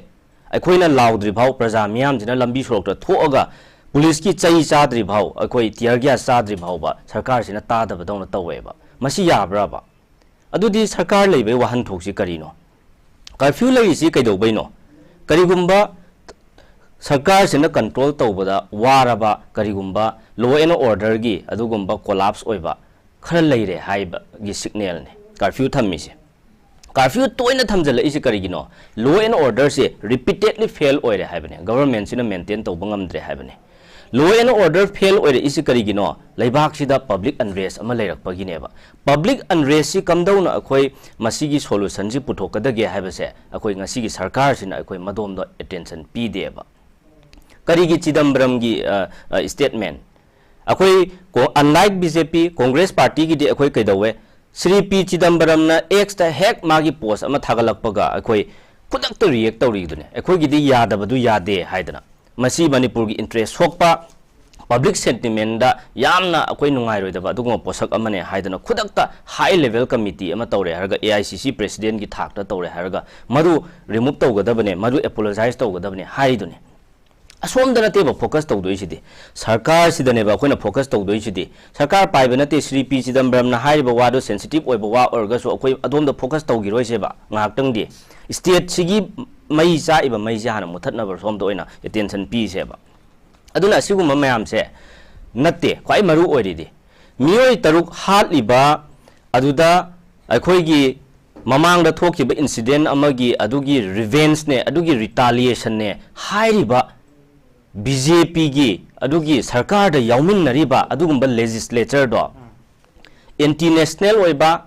ꯑꯩꯈꯣꯏꯅ ꯂꯥꯎꯗ꯭ꯔꯤ ꯐꯥꯎ, ꯄ꯭ꯔꯖꯥ ꯃꯤꯌꯥꯝꯁꯤꯅ ꯂꯝꯕꯤ ꯁꯣꯔꯣꯛꯇ ꯊꯣꯛꯑꯒ ꯄꯨꯂꯤꯁꯀꯤ ꯆꯩ ꯆꯥꯗ꯭ꯔꯤ ꯐꯥꯎ, ꯑꯩꯈꯣꯏ ꯇꯤꯌꯔ ꯒ꯭ꯌꯥꯁ ꯆꯥꯗ꯭ꯔꯤ ꯐꯥꯎꯕ ꯁꯔꯀꯥꯔꯁꯤꯅ ꯇꯥꯗꯕꯗꯧꯅ ꯇꯧꯋꯦꯕ꯫ ꯃꯁꯤ ꯌꯥꯕ꯭ꯔꯕ? ꯑꯗꯨꯗꯤ ꯁꯔꯀꯥꯔ ꯂꯩꯕꯒꯤ ꯋꯥꯍꯟꯊꯣꯛꯁꯤ ꯀꯔꯤꯅꯣ? ꯀꯔꯐ꯭ꯌꯨ ꯂꯩꯔꯤꯁꯤ ꯀꯩꯗꯧꯕꯩꯅꯣ? ꯀꯔꯤꯒꯨꯝꯕ ꯁꯔꯀꯥꯔꯁꯤꯅ ꯀꯟꯇ꯭ꯔꯣꯜ ꯇꯧꯕꯗ ꯋꯥꯔꯕ, ꯀꯔꯤꯒꯨꯝꯕ law and orderꯒꯤ ꯑꯗꯨꯒꯨꯝꯕ ꯀꯣꯂꯥꯞꯁ ꯑꯣꯏꯕ ꯈꯔ ꯂꯩꯔꯦ ꯍꯥꯏꯕꯒꯤ ꯁꯤꯒꯅꯦꯜꯅꯦ ꯀꯔꯐ꯭ꯌꯨ ꯊꯝꯃꯤꯁꯦ꯫ ꯀꯔꯐ꯭ꯌꯨ ꯇꯣꯏꯅ ꯊꯝꯖꯤꯜꯂꯛꯏꯁꯦ ꯀꯔꯤꯒꯤꯅꯣ? Law and orderꯁꯦ repeatedly fail ꯑꯣꯏꯔꯦ ꯍꯥꯏꯕꯅꯦ, ꯒꯚꯔꯟꯃꯦꯟꯠꯁꯤꯅ ꯃꯦꯟꯇꯦꯟ ꯇꯧꯕ ꯉꯝꯗ꯭ꯔꯦ ꯍꯥꯏꯕꯅꯦ꯫ Law and order fail ꯑꯣꯏꯔꯛꯏꯁꯤ ꯀꯔꯤꯒꯤꯅꯣ? ꯂꯩꯕꯥꯛꯁꯤꯗ ꯄꯕ꯭ꯂꯤꯛ ꯑꯟꯔꯦꯁ ꯑꯃ ꯂꯩꯔꯛꯄꯒꯤꯅꯦꯕ꯫ ꯄꯕ꯭ꯂꯤꯛ ꯑꯟꯔꯦꯁꯁꯤ ꯀꯝꯗꯧꯅ ꯑꯩꯈꯣꯏ ꯃꯁꯤꯒꯤ ꯁꯣꯂꯨꯁꯟꯁꯤ ꯄꯨꯊꯣꯛꯀꯗꯒꯦ ꯍꯥꯏꯕꯁꯦ ꯑꯩꯈꯣꯏ ꯉꯁꯤꯒꯤ ꯁꯔꯀꯥꯔꯁꯤꯅ ꯑꯩꯈꯣꯏ ꯃꯗꯣꯝꯗ ꯑꯦꯇꯦꯟꯁꯟ ꯄꯤꯗꯦꯕ꯫ ꯀꯔꯤꯒꯤ ꯆꯤꯗꯝꯕꯔꯝꯒꯤ, ꯑ, ꯑ, ꯁ꯭ꯇꯦꯠꯃꯦꯟ? ꯑꯩꯈꯣꯏ ꯀꯣ-, unlike ꯕꯤ ꯖꯦ ꯄꯤ, ꯀꯣꯡꯒ꯭ꯔꯦꯁ ꯄꯥꯔꯇꯤꯒꯤꯗꯤ ꯑꯩꯈꯣꯏ ꯀꯩꯗꯧꯋꯦ? ꯁ꯭ꯔꯤ ꯄꯤ ꯆꯤꯗꯝꯕꯔꯝꯅ Xꯇ ꯍꯦꯛ ꯃꯥꯒꯤ ꯄꯣꯁ ꯑꯃ ꯊꯥꯒꯠꯂꯛꯄꯒ ꯑꯩꯈꯣꯏ ꯈꯨꯗꯛꯇ ꯔꯤꯌꯦꯛ ꯇꯧꯔꯤꯗꯨꯅꯦ꯫ ꯑꯩꯈꯣꯏꯒꯤꯗꯤ ꯌꯥꯗꯕꯗꯨ ꯌꯥꯗꯦ ꯍꯥꯏꯗꯅ꯫ ꯃꯁꯤ ꯃꯅꯤꯄꯨꯔꯒꯤ ꯏꯟꯇꯔꯦꯁ ꯁꯣꯛꯄ, ꯄꯕ꯭ꯂꯤꯛ ꯁꯦꯟꯇꯤꯃꯦꯟꯗ ꯌꯥꯝꯅ ꯑꯩꯈꯣꯏ ꯅꯨꯡꯉꯥꯏꯔꯣꯏꯗꯕ ꯑꯗꯨꯒꯨꯝꯕ ꯄꯣꯠꯁꯛ ꯑꯃꯅꯦ ꯍꯥꯏꯗꯅ ꯈꯨꯗꯛꯇ ꯍꯥꯏ ꯂꯦꯚꯦꯜ ꯀꯃꯤꯇꯤ ꯑꯃ ꯇꯧꯔꯦ ꯍꯥꯏꯔꯒ, ꯑꯦ ꯑꯥꯏ ꯁꯤ ꯁꯤ ꯄ꯭ꯔꯦꯁꯤꯗꯦꯟꯒꯤ ꯊꯥꯛꯇ ꯇꯧꯔꯦ ꯍꯥꯏꯔꯒ, ꯃꯗꯨ ꯔꯤꯃꯨꯚ ꯇꯧꯒꯗꯕꯅꯦ, ꯃꯗꯨ ꯑꯦꯄꯣꯂꯣꯖꯥꯏꯁ ꯇꯧꯒꯗꯕꯅꯦ ꯍꯥꯏꯔꯤꯗꯨꯅꯤ꯫ ꯑꯁꯣꯝꯗ ꯅꯠꯇꯦꯕ ꯐꯣꯀꯁ ꯇꯧꯗꯣꯏꯁꯤꯗꯤ, ꯁꯔꯀꯥꯔꯁꯤꯗꯅꯦꯕ ꯑꯩꯈꯣꯏꯅ ꯐꯣꯀꯁ ꯇꯧꯗꯣꯏꯁꯤꯗꯤ꯫ ꯁꯔꯀꯥꯔ ꯄꯥꯏꯕ ꯅꯠꯇꯦ꯫ ꯁ꯭ꯔꯤ ꯄꯤ ꯆꯤꯗꯝꯕꯔꯝꯅ ꯍꯥꯏꯔꯤꯕ ꯋꯥꯗꯣ ꯁꯦꯟꯁꯤꯇꯤꯚ ꯑꯣꯏꯕ ꯋꯥ ꯑꯣꯏꯔꯒꯁꯨ ꯑꯩꯈꯣꯏ ꯑꯗꯣꯝꯗ ꯐꯣꯀꯁ ꯇꯧꯈꯤꯔꯣꯏꯁꯦꯕ ꯉꯥꯏꯍꯥꯛꯇꯪꯗꯤ꯫ ꯁ꯭ꯇꯦꯠꯁꯤꯒꯤ ꯃꯩ ꯆꯥꯛꯏꯕ ꯃꯩꯁꯦ ꯍꯥꯟꯅ ꯃꯨꯊꯠꯅꯕ ꯁꯣꯝꯗ ꯑꯣꯏꯅ ꯑꯦꯇꯦꯟꯁꯟ ꯄꯤꯁꯦꯕ꯫ ꯑꯗꯨꯅ ꯑꯁꯤꯒꯨꯝꯕ ꯃꯌꯥꯝꯁꯦ ꯅꯠꯇꯦ ꯈ꯭ꯋꯥꯏ ꯃꯔꯨ ꯑꯣꯏꯔꯤꯗꯤ꯫ ꯃꯤꯑꯣꯏ ꯇꯔꯨꯛ ꯍꯥꯠꯂꯤꯕ ꯑꯗꯨꯗ ꯑꯩꯈꯣꯏꯒꯤ ꯃꯃꯥꯡꯗ ꯊꯣꯛꯈꯤꯕ ꯏꯟꯁꯤꯗꯦꯟ ꯑꯃꯒꯤ ꯑꯗꯨꯒꯤ ꯔꯤꯚꯦꯟꯁꯅꯦ, ꯑꯗꯨꯒꯤ ꯔꯤꯇꯥꯂꯤꯌꯦꯁꯟꯅꯦ ꯍꯥꯏꯔꯤꯕ ꯕꯤ ꯖꯦ ꯄꯤꯒꯤ ꯑꯗꯨꯒꯤ ꯁꯔꯀꯥꯔꯗ ꯌꯥꯎꯃꯤꯟꯅꯔꯤꯕ ꯑꯗꯨꯒꯨꯝꯕ ꯂꯦꯖꯤꯁꯂꯦꯆꯔꯗꯣ ꯑꯦꯟꯇꯤ ꯅꯦꯁꯅꯦꯜ ꯑꯣꯏꯕ,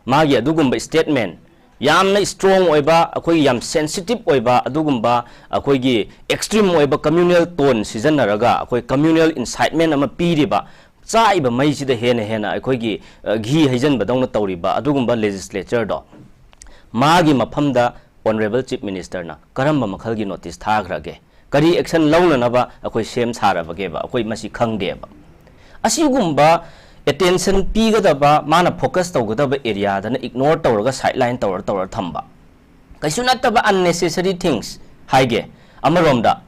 ꯃꯥꯒꯤ ꯑꯗꯨꯒꯨꯝꯕ ꯁ꯭ꯇꯦꯠꯃꯦꯟ, ꯌꯥꯝꯅ ꯁ꯭ꯇꯔꯣꯡ ꯑꯣꯏꯕ, ꯑꯩꯈꯣꯏꯒꯤ ꯌꯥꯝ ꯁꯦꯟꯁꯤꯇꯤꯚ ꯑꯣꯏꯕ, ꯑꯗꯨꯒꯨꯝꯕ ꯑꯩꯈꯣꯏꯒꯤ ꯑꯦꯛꯁꯇ꯭ꯔꯤꯝ ꯑꯣꯏꯕ ꯀꯝꯃ꯭ꯌꯨꯅꯦꯜ ꯇꯣꯟ ꯁꯤꯖꯤꯟꯅꯔꯒ ꯑꯩꯈꯣꯏ ꯀꯝꯃ꯭ꯌꯨꯅꯦꯜ ꯏꯟꯁꯥꯏꯠꯃꯦꯟ ꯑꯃ ꯄꯤꯔꯤꯕ, ꯆꯥꯛꯏꯕ ꯃꯩꯁꯤꯗ ꯍꯦꯟꯅ ꯍꯦꯟꯅ ꯑꯩꯈꯣꯏꯒꯤ, ꯑ, ꯘꯤ ꯍꯩꯖꯤꯟꯕꯗꯧꯅ ꯇꯧꯔꯤꯕ ꯑꯗꯨꯒꯨꯝꯕ ꯂꯦꯖꯤꯁꯂꯦꯆꯔꯗꯣ, ꯃꯥꯒꯤ ꯃꯐꯝꯗ ꯑꯣꯅꯔꯦꯕꯜ ꯆꯤꯐ ꯃꯤꯅꯤꯁꯇꯔꯅ ꯀꯔꯝꯕ ꯃꯈꯜꯒꯤ ꯅꯣꯇꯤꯁ ꯊꯥꯈ꯭ꯔꯒꯦ? ꯀꯔꯤ ꯑꯦꯛꯁꯟ ꯂꯧꯅꯅꯕ ꯑꯩꯈꯣꯏ ꯁꯦꯝ ꯁꯥꯔꯕꯒꯦꯕ? ꯑꯩꯈꯣꯏ ꯃꯁꯤ ꯈꯪꯗꯦꯕ꯫ ꯑꯁꯤꯒꯨꯝꯕ ꯑꯦꯇꯦꯟꯁꯟ ꯄꯤꯒꯗꯕ, ꯃꯥꯅ ꯐꯣꯀꯁ ꯇꯧꯒꯗꯕ ꯑꯦꯔꯤꯌꯥꯗꯅ ꯏꯒꯅꯣꯔ ꯇꯧꯔꯒ, ꯁꯥꯏꯗꯂꯥꯏꯟ ꯇꯧꯔ ꯇꯧꯔ ꯊꯝꯕ, ꯀꯩꯁꯨ ꯅꯠꯇꯕ ꯑꯟꯅꯦꯁꯦꯁꯔꯤ ꯊꯤꯡꯁ ꯍꯥꯏꯒꯦ꯫ ꯑꯃꯔꯣꯝꯗ,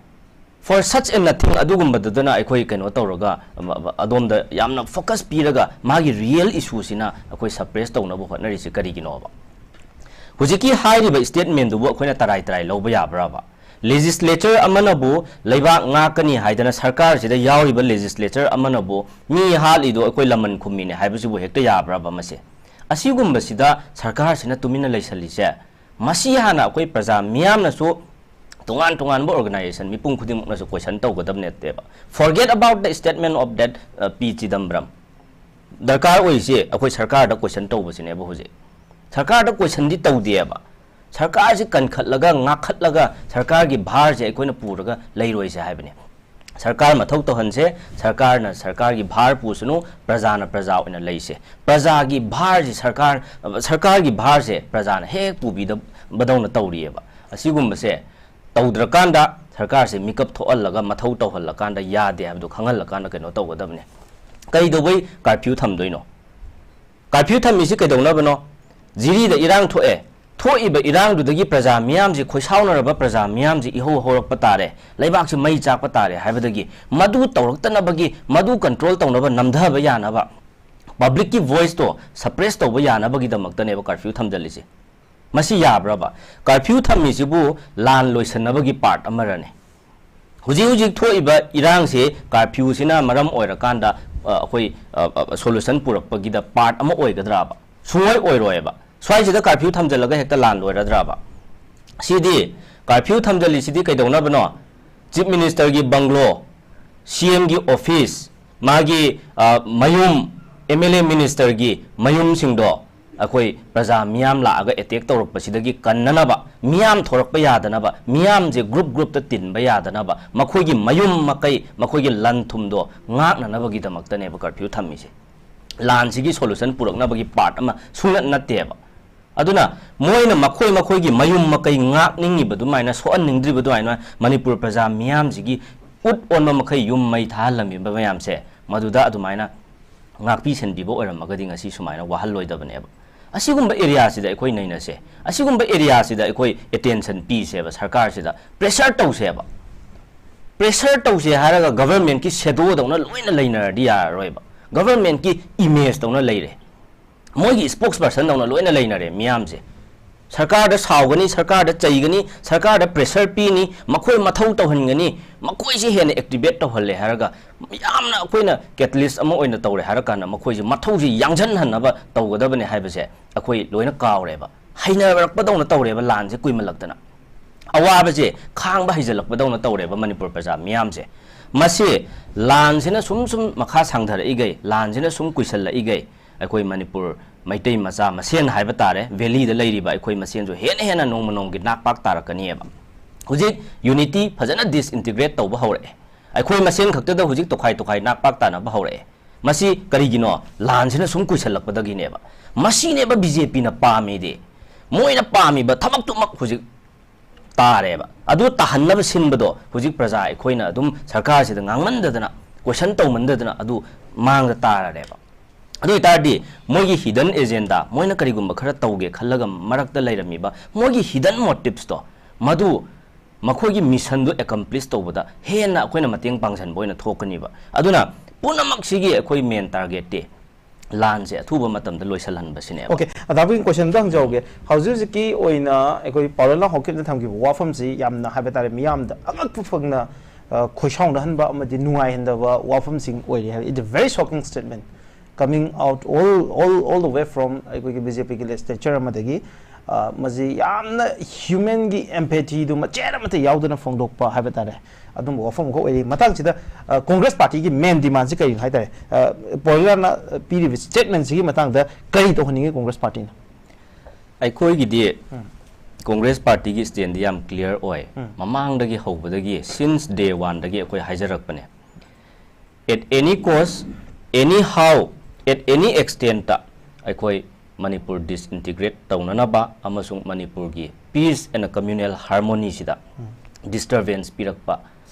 for such a nothing ꯑꯗꯨꯒꯨꯝꯕꯗꯨꯗꯅ ꯑꯩꯈꯣꯏ ꯀꯩꯅꯣ ꯇꯧꯔꯒ, ꯑ, ꯑ, ꯑꯗꯣꯝꯗ ꯌꯥꯝꯅ ꯐꯣꯀꯁ ꯄꯤꯔꯒ ꯃꯥꯒꯤ ꯔꯤꯌꯦꯜ ꯏꯁꯨꯁꯤꯅ ꯑꯩꯈꯣꯏ ꯁꯄ꯭ꯔꯦꯁ ꯇꯧꯅꯕ ꯍꯣꯠꯅꯔꯤꯁꯤ ꯀꯔꯤꯒꯤꯅꯣꯕ? ꯍꯧꯖꯤꯛꯀꯤ ꯍꯥꯏꯔꯤꯕ ꯁ꯭ꯇꯦꯠꯃꯦꯟꯗꯨꯕꯨ ꯑꯩꯈꯣꯏꯅ ꯇꯔꯥꯏ ꯇꯔꯥꯏ ꯂꯧꯕ ꯌꯥꯕ꯭ꯔꯕ? ꯂꯦꯖꯤꯁꯂꯦꯆꯔ ꯑꯃꯅꯕꯨ ꯂꯩꯕꯥꯛ ꯉꯥꯛꯀꯅꯤ ꯍꯥꯏꯗꯅ ꯁꯔꯀꯥꯔꯁꯤꯗ ꯌꯥꯎꯔꯤꯕ ꯂꯦꯖꯤꯁꯂꯦꯆꯔ ꯑꯃꯅꯕꯨ ꯃꯤ ꯍꯥꯠꯂꯤꯗꯣ ꯑꯩꯈꯣꯏ ꯂꯃꯟ ꯈꯨꯝꯃꯤꯅꯦ ꯍꯥꯏꯕꯁꯤꯕꯨ ꯍꯦꯛꯇ ꯌꯥꯕ꯭ꯔꯕ ꯃꯁꯦ? ꯑꯁꯤꯒꯨꯝꯕꯁꯤꯗ ꯁꯔꯀꯥꯔꯁꯤꯅ ꯇꯨꯃꯤꯟꯅ ꯂꯩꯁꯜꯂꯤꯁꯦ, ꯃꯁꯤ ꯍꯥꯟꯅ ꯑꯩꯈꯣꯏ ꯄ꯭ꯔꯖꯥ ꯃꯤꯌꯥꯝꯅꯁꯨ, ꯇꯣꯉꯥꯟ ꯇꯣꯉꯥꯟꯕ ꯑꯣꯔꯒꯅꯥꯏꯖꯦꯁꯟ ꯃꯤꯄꯨꯝ ꯈꯨꯗꯤꯡꯃꯛꯅꯁꯨ ꯀꯣꯏꯁꯟ ꯇꯧꯒꯗꯕꯅꯦꯕ꯫ Forget about the statement of that, uh, ꯄꯤ ꯆꯤꯗꯝꯕꯔꯝ꯫ ꯗꯔꯀꯥꯔ ꯑꯣꯏꯔꯤꯁꯦ ꯑꯩꯈꯣꯏ ꯁꯔꯀꯥꯔꯗ ꯀꯣꯏꯁꯟ ꯇꯧꯕꯁꯤꯅꯦꯕ ꯍꯧꯖꯤꯛ꯫ ꯁꯔꯀꯥꯔꯗ ꯀꯣꯏꯁꯟꯗꯤ ꯇꯧꯗꯦꯕ꯫ ꯁꯔꯀꯥꯔꯁꯤ ꯀꯟꯈꯠꯂꯒ, ꯉꯥꯛꯈꯠꯂꯒ ꯁꯔꯀꯥꯔꯒꯤ ꯚꯥꯔꯁꯦ ꯑꯩꯈꯣꯏꯅ ꯄꯨꯔꯒ ꯂꯩꯔꯣꯏꯁꯦ ꯍꯥꯏꯕꯅꯦ꯫ ꯁꯔꯀꯥꯔ ꯃꯊꯧ ꯇꯧꯍꯟꯁꯦ, ꯁꯔꯀꯥꯔꯅ ꯁꯔꯀꯥꯔꯒꯤ ꯚꯥꯔ ꯄꯨꯁꯅꯨ, ꯄ꯭ꯔꯖꯥꯅ ꯄ꯭ꯔꯖꯥ ꯑꯣꯏꯅ ꯂꯩꯁꯦ꯫ ꯄ꯭ꯔꯖꯥꯒꯤ ꯚꯥꯔꯁꯤ ꯁꯔꯀꯥꯔ, ꯁꯔꯀꯥꯔꯒꯤ ꯚꯥꯔꯁꯦ ꯄ꯭ꯔꯖꯥꯅ ꯍꯦꯛ ꯄꯨꯕꯤꯗꯕꯗꯧꯅ ꯇꯧꯔꯤꯑꯕ꯫ ꯑꯁꯤꯒꯨꯝꯕꯁꯦ ꯇꯧꯗ꯭ꯔꯀꯥꯟꯗ ꯁꯔꯀꯥꯔꯁꯦ ꯃꯤꯀꯞ ꯊꯣꯛꯍꯜꯂꯒ ꯃꯊꯧ ꯇꯧꯍꯜꯂꯀꯥꯟꯗ ꯌꯥꯗꯦ ꯍꯥꯏꯕꯗꯨ ꯈꯪꯍꯜꯂꯀꯥꯟꯗ ꯀꯩꯅꯣ ꯇꯧꯒꯗꯕꯅꯦ꯫ ꯀꯩꯗꯧꯕꯩ ꯀꯥꯔꯐ꯭ꯌꯨ ꯊꯝꯗꯣꯏꯅꯣ? ꯀꯥꯔꯐ꯭ꯌꯨ ꯊꯝꯃꯤꯁꯤ ꯀꯩꯗꯧꯅꯕꯅꯣ? ꯖꯤꯔꯤꯗ ꯏꯔꯥꯡ ꯊꯣꯛꯑꯦ, ꯊꯣꯛꯏꯕ ꯏꯔꯥꯡꯗꯨꯗꯒꯤ ꯄ꯭ꯔꯖꯥ ꯃꯤꯌꯥꯝꯁꯤ, ꯈꯣꯏꯁꯥꯎꯅꯔꯕ ꯄ꯭ꯔꯖꯥ ꯃꯤꯌꯥꯝꯁꯤ ꯏꯍꯧ ꯍꯧꯔꯛꯄ ꯇꯥꯔꯦ, ꯂꯩꯕꯥꯛꯁꯤ ꯃꯩ ꯆꯥꯛꯄ ꯇꯥꯔꯦ ꯍꯥꯏꯕꯗꯒꯤ ꯃꯗꯨ ꯇꯧꯔꯛꯇꯅꯕꯒꯤ, ꯃꯗꯨ ꯀꯟꯇ꯭ꯔꯣꯜ ꯇꯧꯅꯕ, ꯅꯝꯊꯕ ꯌꯥꯅꯕ, ꯄꯕ꯭ꯂꯤꯛꯀꯤ ꯚꯣꯏꯁꯇꯣ ꯁꯄ꯭ꯔꯦꯁ ꯇꯧꯕ ꯌꯥꯅꯕꯒꯤꯗꯃꯛꯇꯅꯦꯕ ꯀꯥꯔꯐ꯭ꯌꯨ ꯊꯝꯖꯤꯜꯂꯤꯁꯦ꯫ ꯃꯁꯤ ꯌꯥꯕ꯭ꯔꯕ? ꯀꯥꯔꯐ꯭ꯌꯨ ꯊꯝꯃꯤꯁꯤꯕꯨ ꯂꯥꯟ ꯂꯣꯏꯁꯤꯟꯅꯕꯒꯤ ꯄꯥꯔꯠ ꯑꯃꯔꯅꯦ? ꯍꯧꯖꯤꯛ ꯍꯧꯖꯤꯛ ꯊꯣꯛꯏꯕ ꯏꯔꯥꯡꯁꯤ ꯀꯥꯔꯐ꯭ꯌꯨꯁꯤꯅ ꯃꯔꯝ ꯑꯣꯏꯔꯀꯥꯟꯗ, ꯑ, ꯑꯩꯈꯣꯏ, ꯑ, ꯑ, ꯁꯣꯂꯨꯁꯟ ꯄꯨꯔꯛꯄꯒꯤꯗ ꯄꯥꯔꯠ ꯑꯃ ꯑꯣꯏꯒꯗ꯭ꯔꯥꯕ? ꯁꯨꯡꯑꯣꯏ ꯑꯣꯏꯔꯣꯏꯕ꯫ ꯁ꯭ꯋꯥꯏꯁꯤꯗ ꯀꯥꯔꯐ꯭ꯌꯨ ꯊꯝꯖꯤꯜꯂꯒ ꯍꯦꯛꯇ ꯂꯥꯟ ꯂꯣꯏꯔꯗ꯭ꯔꯥꯕ? ꯁꯤꯗꯤ, ꯀꯥꯔꯐ꯭ꯌꯨ ꯊꯝꯖꯤꯜꯂꯤꯁꯤꯗꯤ ꯀꯩꯗꯧꯅꯕꯅꯣ? ꯆꯤꯐ ꯃꯤꯅꯤꯁꯇꯔꯒꯤ ꯕꯪꯒ꯭ꯂꯣ, ꯁꯤ ꯑꯦꯝꯒꯤ ꯑꯣꯐꯤꯁ, ꯃꯥꯒꯤ, ꯑ, ꯃꯌꯨꯝ, ꯑꯦꯝ ꯑꯦꯜ ꯑꯦ ꯃꯤꯅꯤꯁꯇꯔꯒꯤ ꯃꯌꯨꯝꯁꯤꯡꯗꯣ ꯑꯩꯈꯣꯏ ꯄ꯭ꯔꯖꯥ ꯃꯤꯌꯥꯝ ꯂꯥꯛꯑꯒ ꯑꯦꯇꯦꯛ ꯇꯧꯔꯛꯄꯁꯤꯗꯒꯤ ꯀꯟꯅꯅꯕ, ꯃꯤꯌꯥꯝ ꯊꯣꯔꯛꯄ ꯌꯥꯗꯅꯕ, ꯃꯤꯌꯥꯝꯁꯦ ꯒ꯭ꯔꯨꯞ ꯒ꯭ꯔꯨꯞꯇ ꯇꯤꯟꯕ ꯌꯥꯗꯅꯕ, ꯃꯈꯣꯏꯒꯤ ꯃꯌꯨꯝ ꯃꯀꯩ, ꯃꯈꯣꯏꯒꯤ ꯂꯟ ꯊꯨꯝꯗꯣ ꯉꯥꯛꯅꯅꯕꯒꯤꯗꯃꯛꯇꯅꯦꯕ ꯀꯥꯔꯐ꯭ꯌꯨ ꯊꯝꯃꯤꯁꯦ꯫ ꯂꯥꯟꯁꯤꯒꯤ ꯁꯣꯂꯨꯁꯟ ꯄꯨꯔꯛꯅꯕꯒꯤ ꯄꯥꯔꯠ ꯑꯃ ꯁꯨꯡꯅꯠ ꯅꯠꯇꯦꯕ꯫ ꯑꯗꯨꯅ ꯃꯣꯏꯅ ꯃꯈꯣꯏ ꯃꯈꯣꯏꯒꯤ ꯃꯌꯨꯝ ꯃꯀꯩ ꯉꯥꯛꯅꯤꯡꯉꯤꯕ ꯑꯗꯨꯃꯥꯏꯅ, ꯁꯣꯛꯍꯟꯅꯤꯡꯗ꯭ꯔꯤꯕ ꯑꯗꯨꯃꯥꯏꯅ, ꯃꯅꯤꯄꯨꯔ ꯄ꯭ꯔꯖꯥ ꯃꯤꯌꯥꯝꯁꯤꯒꯤ ꯎꯠ ꯑꯣꯟꯕ ꯃꯈꯩ ꯌꯨꯝ ꯃꯩ ꯊꯥꯍꯜꯂꯝꯃꯤꯕ ꯃꯌꯥꯝꯁꯦ, ꯃꯗꯨꯗ ꯑꯗꯨꯃꯥꯏꯅ ꯉꯥꯛꯄꯤ ꯁꯦꯟꯕꯤꯕ ꯑꯣꯏꯔꯝꯃꯒꯗꯤ ꯉꯁꯤ ꯁꯨꯃꯥꯏꯅ ꯋꯥꯍꯜꯂꯣꯏꯗꯕꯅꯦꯕ꯫ ꯑꯁꯤꯒꯨꯝꯕ ꯑꯦꯔꯤꯌꯥꯁꯤꯗ ꯑꯩꯈꯣꯏ ꯅꯩꯅꯁꯦ, ꯑꯁꯤꯒꯨꯝꯕ ꯑꯦꯔꯤꯌꯥꯁꯤꯗ ꯑꯩꯈꯣꯏ ꯑꯦꯇꯦꯟꯁꯟ ꯄꯤꯁꯦꯕ, ꯁꯔꯀꯥꯔꯁꯤꯗ ꯄ꯭ꯔꯦꯁꯔ ꯇꯧꯁꯦꯕ꯫ ꯄ꯭ꯔꯦꯁꯔ ꯇꯧꯁꯦ ꯍꯥꯏꯔꯒ ꯒꯚꯔꯟꯃꯦꯟꯠꯀꯤ ꯁꯦꯗꯣꯗꯧꯅ ꯂꯣꯏꯅ ꯂꯩꯅꯔꯗꯤ ꯌꯥꯔꯔꯣꯏꯕ꯫ ꯒꯚꯔꯟꯃꯦꯟꯠꯀꯤ ꯏꯃꯦꯖꯇꯧꯅ ꯂꯩꯔꯦ, ꯃꯣꯏꯒꯤ ꯁ꯭ꯄꯣꯛꯁ ꯄꯔꯁꯟꯗꯧꯅ ꯂꯣꯏꯅ ꯂꯩꯅꯔꯦ ꯃꯤꯌꯥꯝꯁꯦ꯫ ꯁꯔꯀꯥꯔꯗ ꯁꯥꯎꯒꯅꯤ, ꯁꯔꯀꯥꯔꯗ ꯆꯩꯒꯅꯤ, ꯁꯔꯀꯥꯔꯗ ꯄ꯭ꯔꯦꯁꯔ ꯄꯤꯅꯤ, ꯃꯈꯣꯏ ꯃꯊꯧ ꯇꯧꯍꯟꯒꯅꯤ, ꯃꯈꯣꯏꯁꯦ ꯍꯦꯟꯅ ꯑꯦꯛꯇꯤꯚꯦꯠ ꯇꯧꯍꯜꯂꯦ ꯍꯥꯏꯔꯒ ꯌꯥꯝꯅ ꯑꯩꯈꯣꯏꯅ ꯀꯦꯇꯂꯤꯁ ꯑꯃ ꯑꯣꯏꯅ ꯇꯧꯔꯦ ꯍꯥꯏꯔꯀꯥꯟꯗ ꯃꯈꯣꯏꯁꯦ ꯃꯊꯧꯁꯦ ꯌꯥꯡꯁꯤꯟꯍꯟꯅꯕ ꯇꯧꯒꯗꯕꯅꯦ ꯍꯥꯏꯕꯁꯦ ꯑꯩꯈꯣꯏ ꯂꯣꯏꯅ ꯀꯥꯎꯔꯦꯕ꯫ ꯍꯩꯅꯔꯛꯄꯗꯧꯅ ꯇꯧꯔꯦꯕ ꯂꯥꯟꯁꯦ ꯀꯨꯏꯃꯜꯂꯛꯇꯅ꯫ ꯑꯋꯥꯕꯁꯦ ꯈꯥꯡꯕ ꯍꯩꯖꯤꯜꯂꯛꯄꯗꯧꯅ ꯇꯧꯔꯦꯕ ꯃꯅꯤꯄꯨꯔ ꯄ꯭ꯔꯖꯥ ꯃꯤꯌꯥꯝꯁꯦ꯫ ꯃꯁꯤ ꯂꯥꯟꯁꯤꯅ ꯁꯨꯝ ꯁꯨꯝ ꯃꯈꯥ ꯁꯥꯡꯊꯔꯛꯏꯈꯩ, ꯂꯥꯟꯁꯤꯅ ꯁꯨꯝ ꯀꯨꯏꯁꯜꯂꯛꯏꯈꯩ, ꯑꯩꯈꯣꯏ ꯃꯅꯤꯄꯨꯔ ꯃꯩꯇꯩ ꯃꯆꯥ ꯃꯁꯦꯟ ꯍꯥꯏꯕ ꯇꯥꯔꯦ, ꯚꯦꯂꯤꯗ ꯂꯩꯔꯤꯕ ꯑꯩꯈꯣꯏ ꯃꯁꯦꯟꯁꯨ ꯍꯦꯟꯅ ꯍꯦꯟꯅ ꯅꯣꯡꯃ ꯅꯣꯡꯃꯒꯤ ꯅꯥꯛꯄꯥꯛ ꯇꯥꯔꯛꯀꯅꯤꯕ꯫ ꯍꯧꯖꯤꯛ ꯌꯨꯅꯤꯇꯤ ꯐꯖꯅ ꯗꯤꯁꯏꯟꯇꯤꯒ꯭ꯔꯦꯠ ꯇꯧꯕ ꯍꯧꯔꯛꯑꯦ꯫ ꯑꯩꯈꯣꯏ ꯃꯁꯦꯟ ꯈꯛꯇꯗ ꯍꯧꯖꯤꯛ ꯇꯣꯈꯥꯏ ꯇꯣꯈꯥꯏ ꯅꯥꯛꯄꯥꯛ ꯇꯥꯅꯕ ꯍꯧꯔꯛꯑꯦ꯫ ꯃꯁꯤ ꯀꯔꯤꯒꯤꯅꯣ? ꯂꯥꯟꯁꯤꯅ ꯁꯨꯝ ꯀꯨꯏꯁꯜꯂꯛꯄꯗꯒꯤꯅꯦꯕ꯫ ꯃꯁꯤꯅꯦꯕ ꯕꯤ ꯖꯦ ꯄꯤꯅ ꯄꯥꯝꯃꯤꯗꯤ꯫ ꯃꯣꯏꯅ ꯄꯥꯝꯃꯤꯕ ꯊꯕꯛꯇꯨꯃꯛ ꯍꯧꯖꯤꯛ ꯇꯥꯔꯦꯕ꯫ ꯑꯗꯨ ꯇꯥꯍꯟꯅꯕ ꯁꯤꯟꯕꯗꯣ ꯍꯧꯖꯤꯛ ꯄ꯭ꯔꯖꯥ ꯑꯩꯈꯣꯏꯅ ꯑꯗꯨꯝ ꯁꯔꯀꯥꯔꯁꯤꯗ ꯉꯥꯡꯃꯟꯗꯗꯅ, ꯀꯣꯏꯁꯟ ꯇꯧꯃꯟꯗꯗꯅ ꯑꯗꯨ ꯃꯥꯡꯗ ꯇꯥꯔꯔꯦꯕ꯫ ꯑꯗꯨ ꯑꯣꯏꯇꯥꯔꯗꯤ ꯃꯣꯏꯒꯤ ꯍꯤꯗꯟ ꯑꯦꯖꯦꯟꯗꯥ, ꯃꯣꯏꯅ ꯀꯔꯤꯒꯨꯝꯕ ꯈꯔ ꯇꯧꯒꯦ ꯈꯜꯂꯒ ꯃꯔꯛꯇ ꯂꯩꯔꯝꯃꯤꯕ ꯃꯣꯏꯒꯤ ꯍꯤꯗꯟ ꯃꯣꯇꯤꯞꯁꯇꯣ, ꯃꯗꯨ ꯃꯈꯣꯏꯒꯤ ꯃꯤꯁꯟꯗꯨ ꯑꯦꯀꯝꯄ꯭ꯂꯤꯁ ꯇꯧꯕꯗ ꯍꯦꯟꯅ ꯑꯩꯈꯣꯏꯅ ꯃꯇꯦꯡ ꯄꯥꯡꯁꯤꯟꯕ ꯑꯣꯏꯅ ꯊꯣꯛꯀꯅꯤꯕ꯫ ꯑꯗꯨꯅ ꯄꯨꯝꯅꯃꯛꯁꯤꯒꯤ ꯑꯩꯈꯣꯏ ꯃꯦꯟ ꯇꯥꯔꯒꯦꯠꯇꯤ ꯂꯥꯟꯁꯦ ꯑꯊꯨꯕ ꯃꯇꯝꯗ ꯂꯣꯏꯁꯤꯜꯍꯟꯕꯁꯤꯅꯦꯕ꯫ ꯑꯣꯀꯦ, ꯑꯗꯥꯕꯨꯒꯤ ꯀꯣꯏꯁꯟꯗ ꯍꯪꯖꯍꯧꯒꯦ꯫ ꯍꯧꯖꯤꯛ ꯍꯧꯖꯤꯛꯀꯤ ꯑꯣꯏꯅ ꯑꯩꯈꯣꯏ ꯄꯥꯎꯔꯦꯜ ꯅꯥꯎꯍꯣꯛꯀꯤꯞꯅ ꯊꯝꯈꯤꯕ ꯋꯥꯐꯝꯁꯤ ꯌꯥꯝꯅ, ꯍꯥꯏꯕ ꯇꯥꯔꯦ, ꯃꯤꯌꯥꯝꯗ ꯑꯉꯛꯄ ꯐꯪꯅ, ꯑ, ꯈꯣꯏꯁꯥꯎꯅꯍꯟꯕ ꯑꯃꯗꯤ ꯅꯨꯡꯉꯥꯏꯍꯟꯗꯕ ꯋꯥꯐꯝꯁꯤꯡ ꯑꯣꯏꯔꯤ ꯍꯥꯏ꯫ It's a very shocking statement coming out all, all, all the way from ꯑꯩꯈꯣꯏꯒꯤ ꯕꯤ ꯖꯦ ꯄꯤꯒꯤ ꯂꯦꯖꯤꯁꯂꯦꯆꯔ ꯑꯃꯗꯒꯤ꯫ ꯑ, ꯃꯁꯤ ꯌꯥꯝꯅ ꯍ꯭ꯌꯨꯃꯦꯟꯒꯤ ꯑꯦꯝꯄꯦꯊꯤꯗꯨ ꯃꯆꯦꯠ ꯑꯃꯠꯇ ꯌꯥꯎꯗꯅ ꯐꯣꯡꯗꯣꯛꯄ ꯍꯥꯏꯕ ꯇꯥꯔꯦ, ꯑꯗꯨꯝꯕ ꯋꯥꯐꯝ ꯑꯃꯈꯛ ꯑꯣꯏꯔꯤ꯫ ꯃꯇꯥꯡꯁꯤꯗ, ꯑ, ꯀꯣꯡꯒ꯭ꯔꯦꯁ ꯄꯥꯔꯇꯤꯒꯤ ꯃꯦꯟ ꯗꯤꯃꯥꯟꯁꯤ ꯀꯔꯤꯅꯣ ꯍꯥꯏ ꯇꯥꯔꯦ? ꯑ, ꯄꯥꯎꯔꯦꯜꯅ ꯄꯤꯔꯤꯕ ꯁ꯭ꯇꯦꯠꯃꯦꯟꯁꯤꯒꯤ ꯃꯇꯥꯡꯗ ꯀꯔꯤ ꯇꯧꯍꯟꯅꯤꯡꯉꯤ ꯀꯣꯡꯒ꯭ꯔꯦꯁ ꯄꯥꯔꯇꯤꯅ? ꯑꯩꯈꯣꯏꯒꯤꯗꯤ ꯀꯣꯡꯒ꯭ꯔꯦꯁ ꯄꯥꯔꯇꯤꯒꯤ ꯁ꯭ꯇꯦꯟꯗꯤ ꯌꯥꯝ ꯀ꯭ꯂꯤꯌꯥꯔ ꯑꯣꯏ꯫ ꯃꯃꯥꯡꯗꯒꯤ ꯍꯧꯕꯗꯒꯤ, since day one ꯗꯒꯤ ꯑꯩꯈꯣꯏ ꯍꯥꯏꯖꯔꯛꯄꯅꯦ꯫ At any cost, any how, at any extent ꯇ ꯑꯩꯈꯣꯏ ꯃꯅꯤꯄꯨꯔ ꯗꯤꯁꯏꯟꯇꯤꯒ꯭ꯔꯦꯠ ꯇꯧꯅꯅꯕ ꯑꯃꯁꯨꯡ ꯃꯅꯤꯄꯨꯔꯒꯤ peace and communal harmony ꯁꯤꯗ ꯗꯤꯁꯇꯔꯕꯦꯟꯁ ꯄꯤꯔꯛꯄ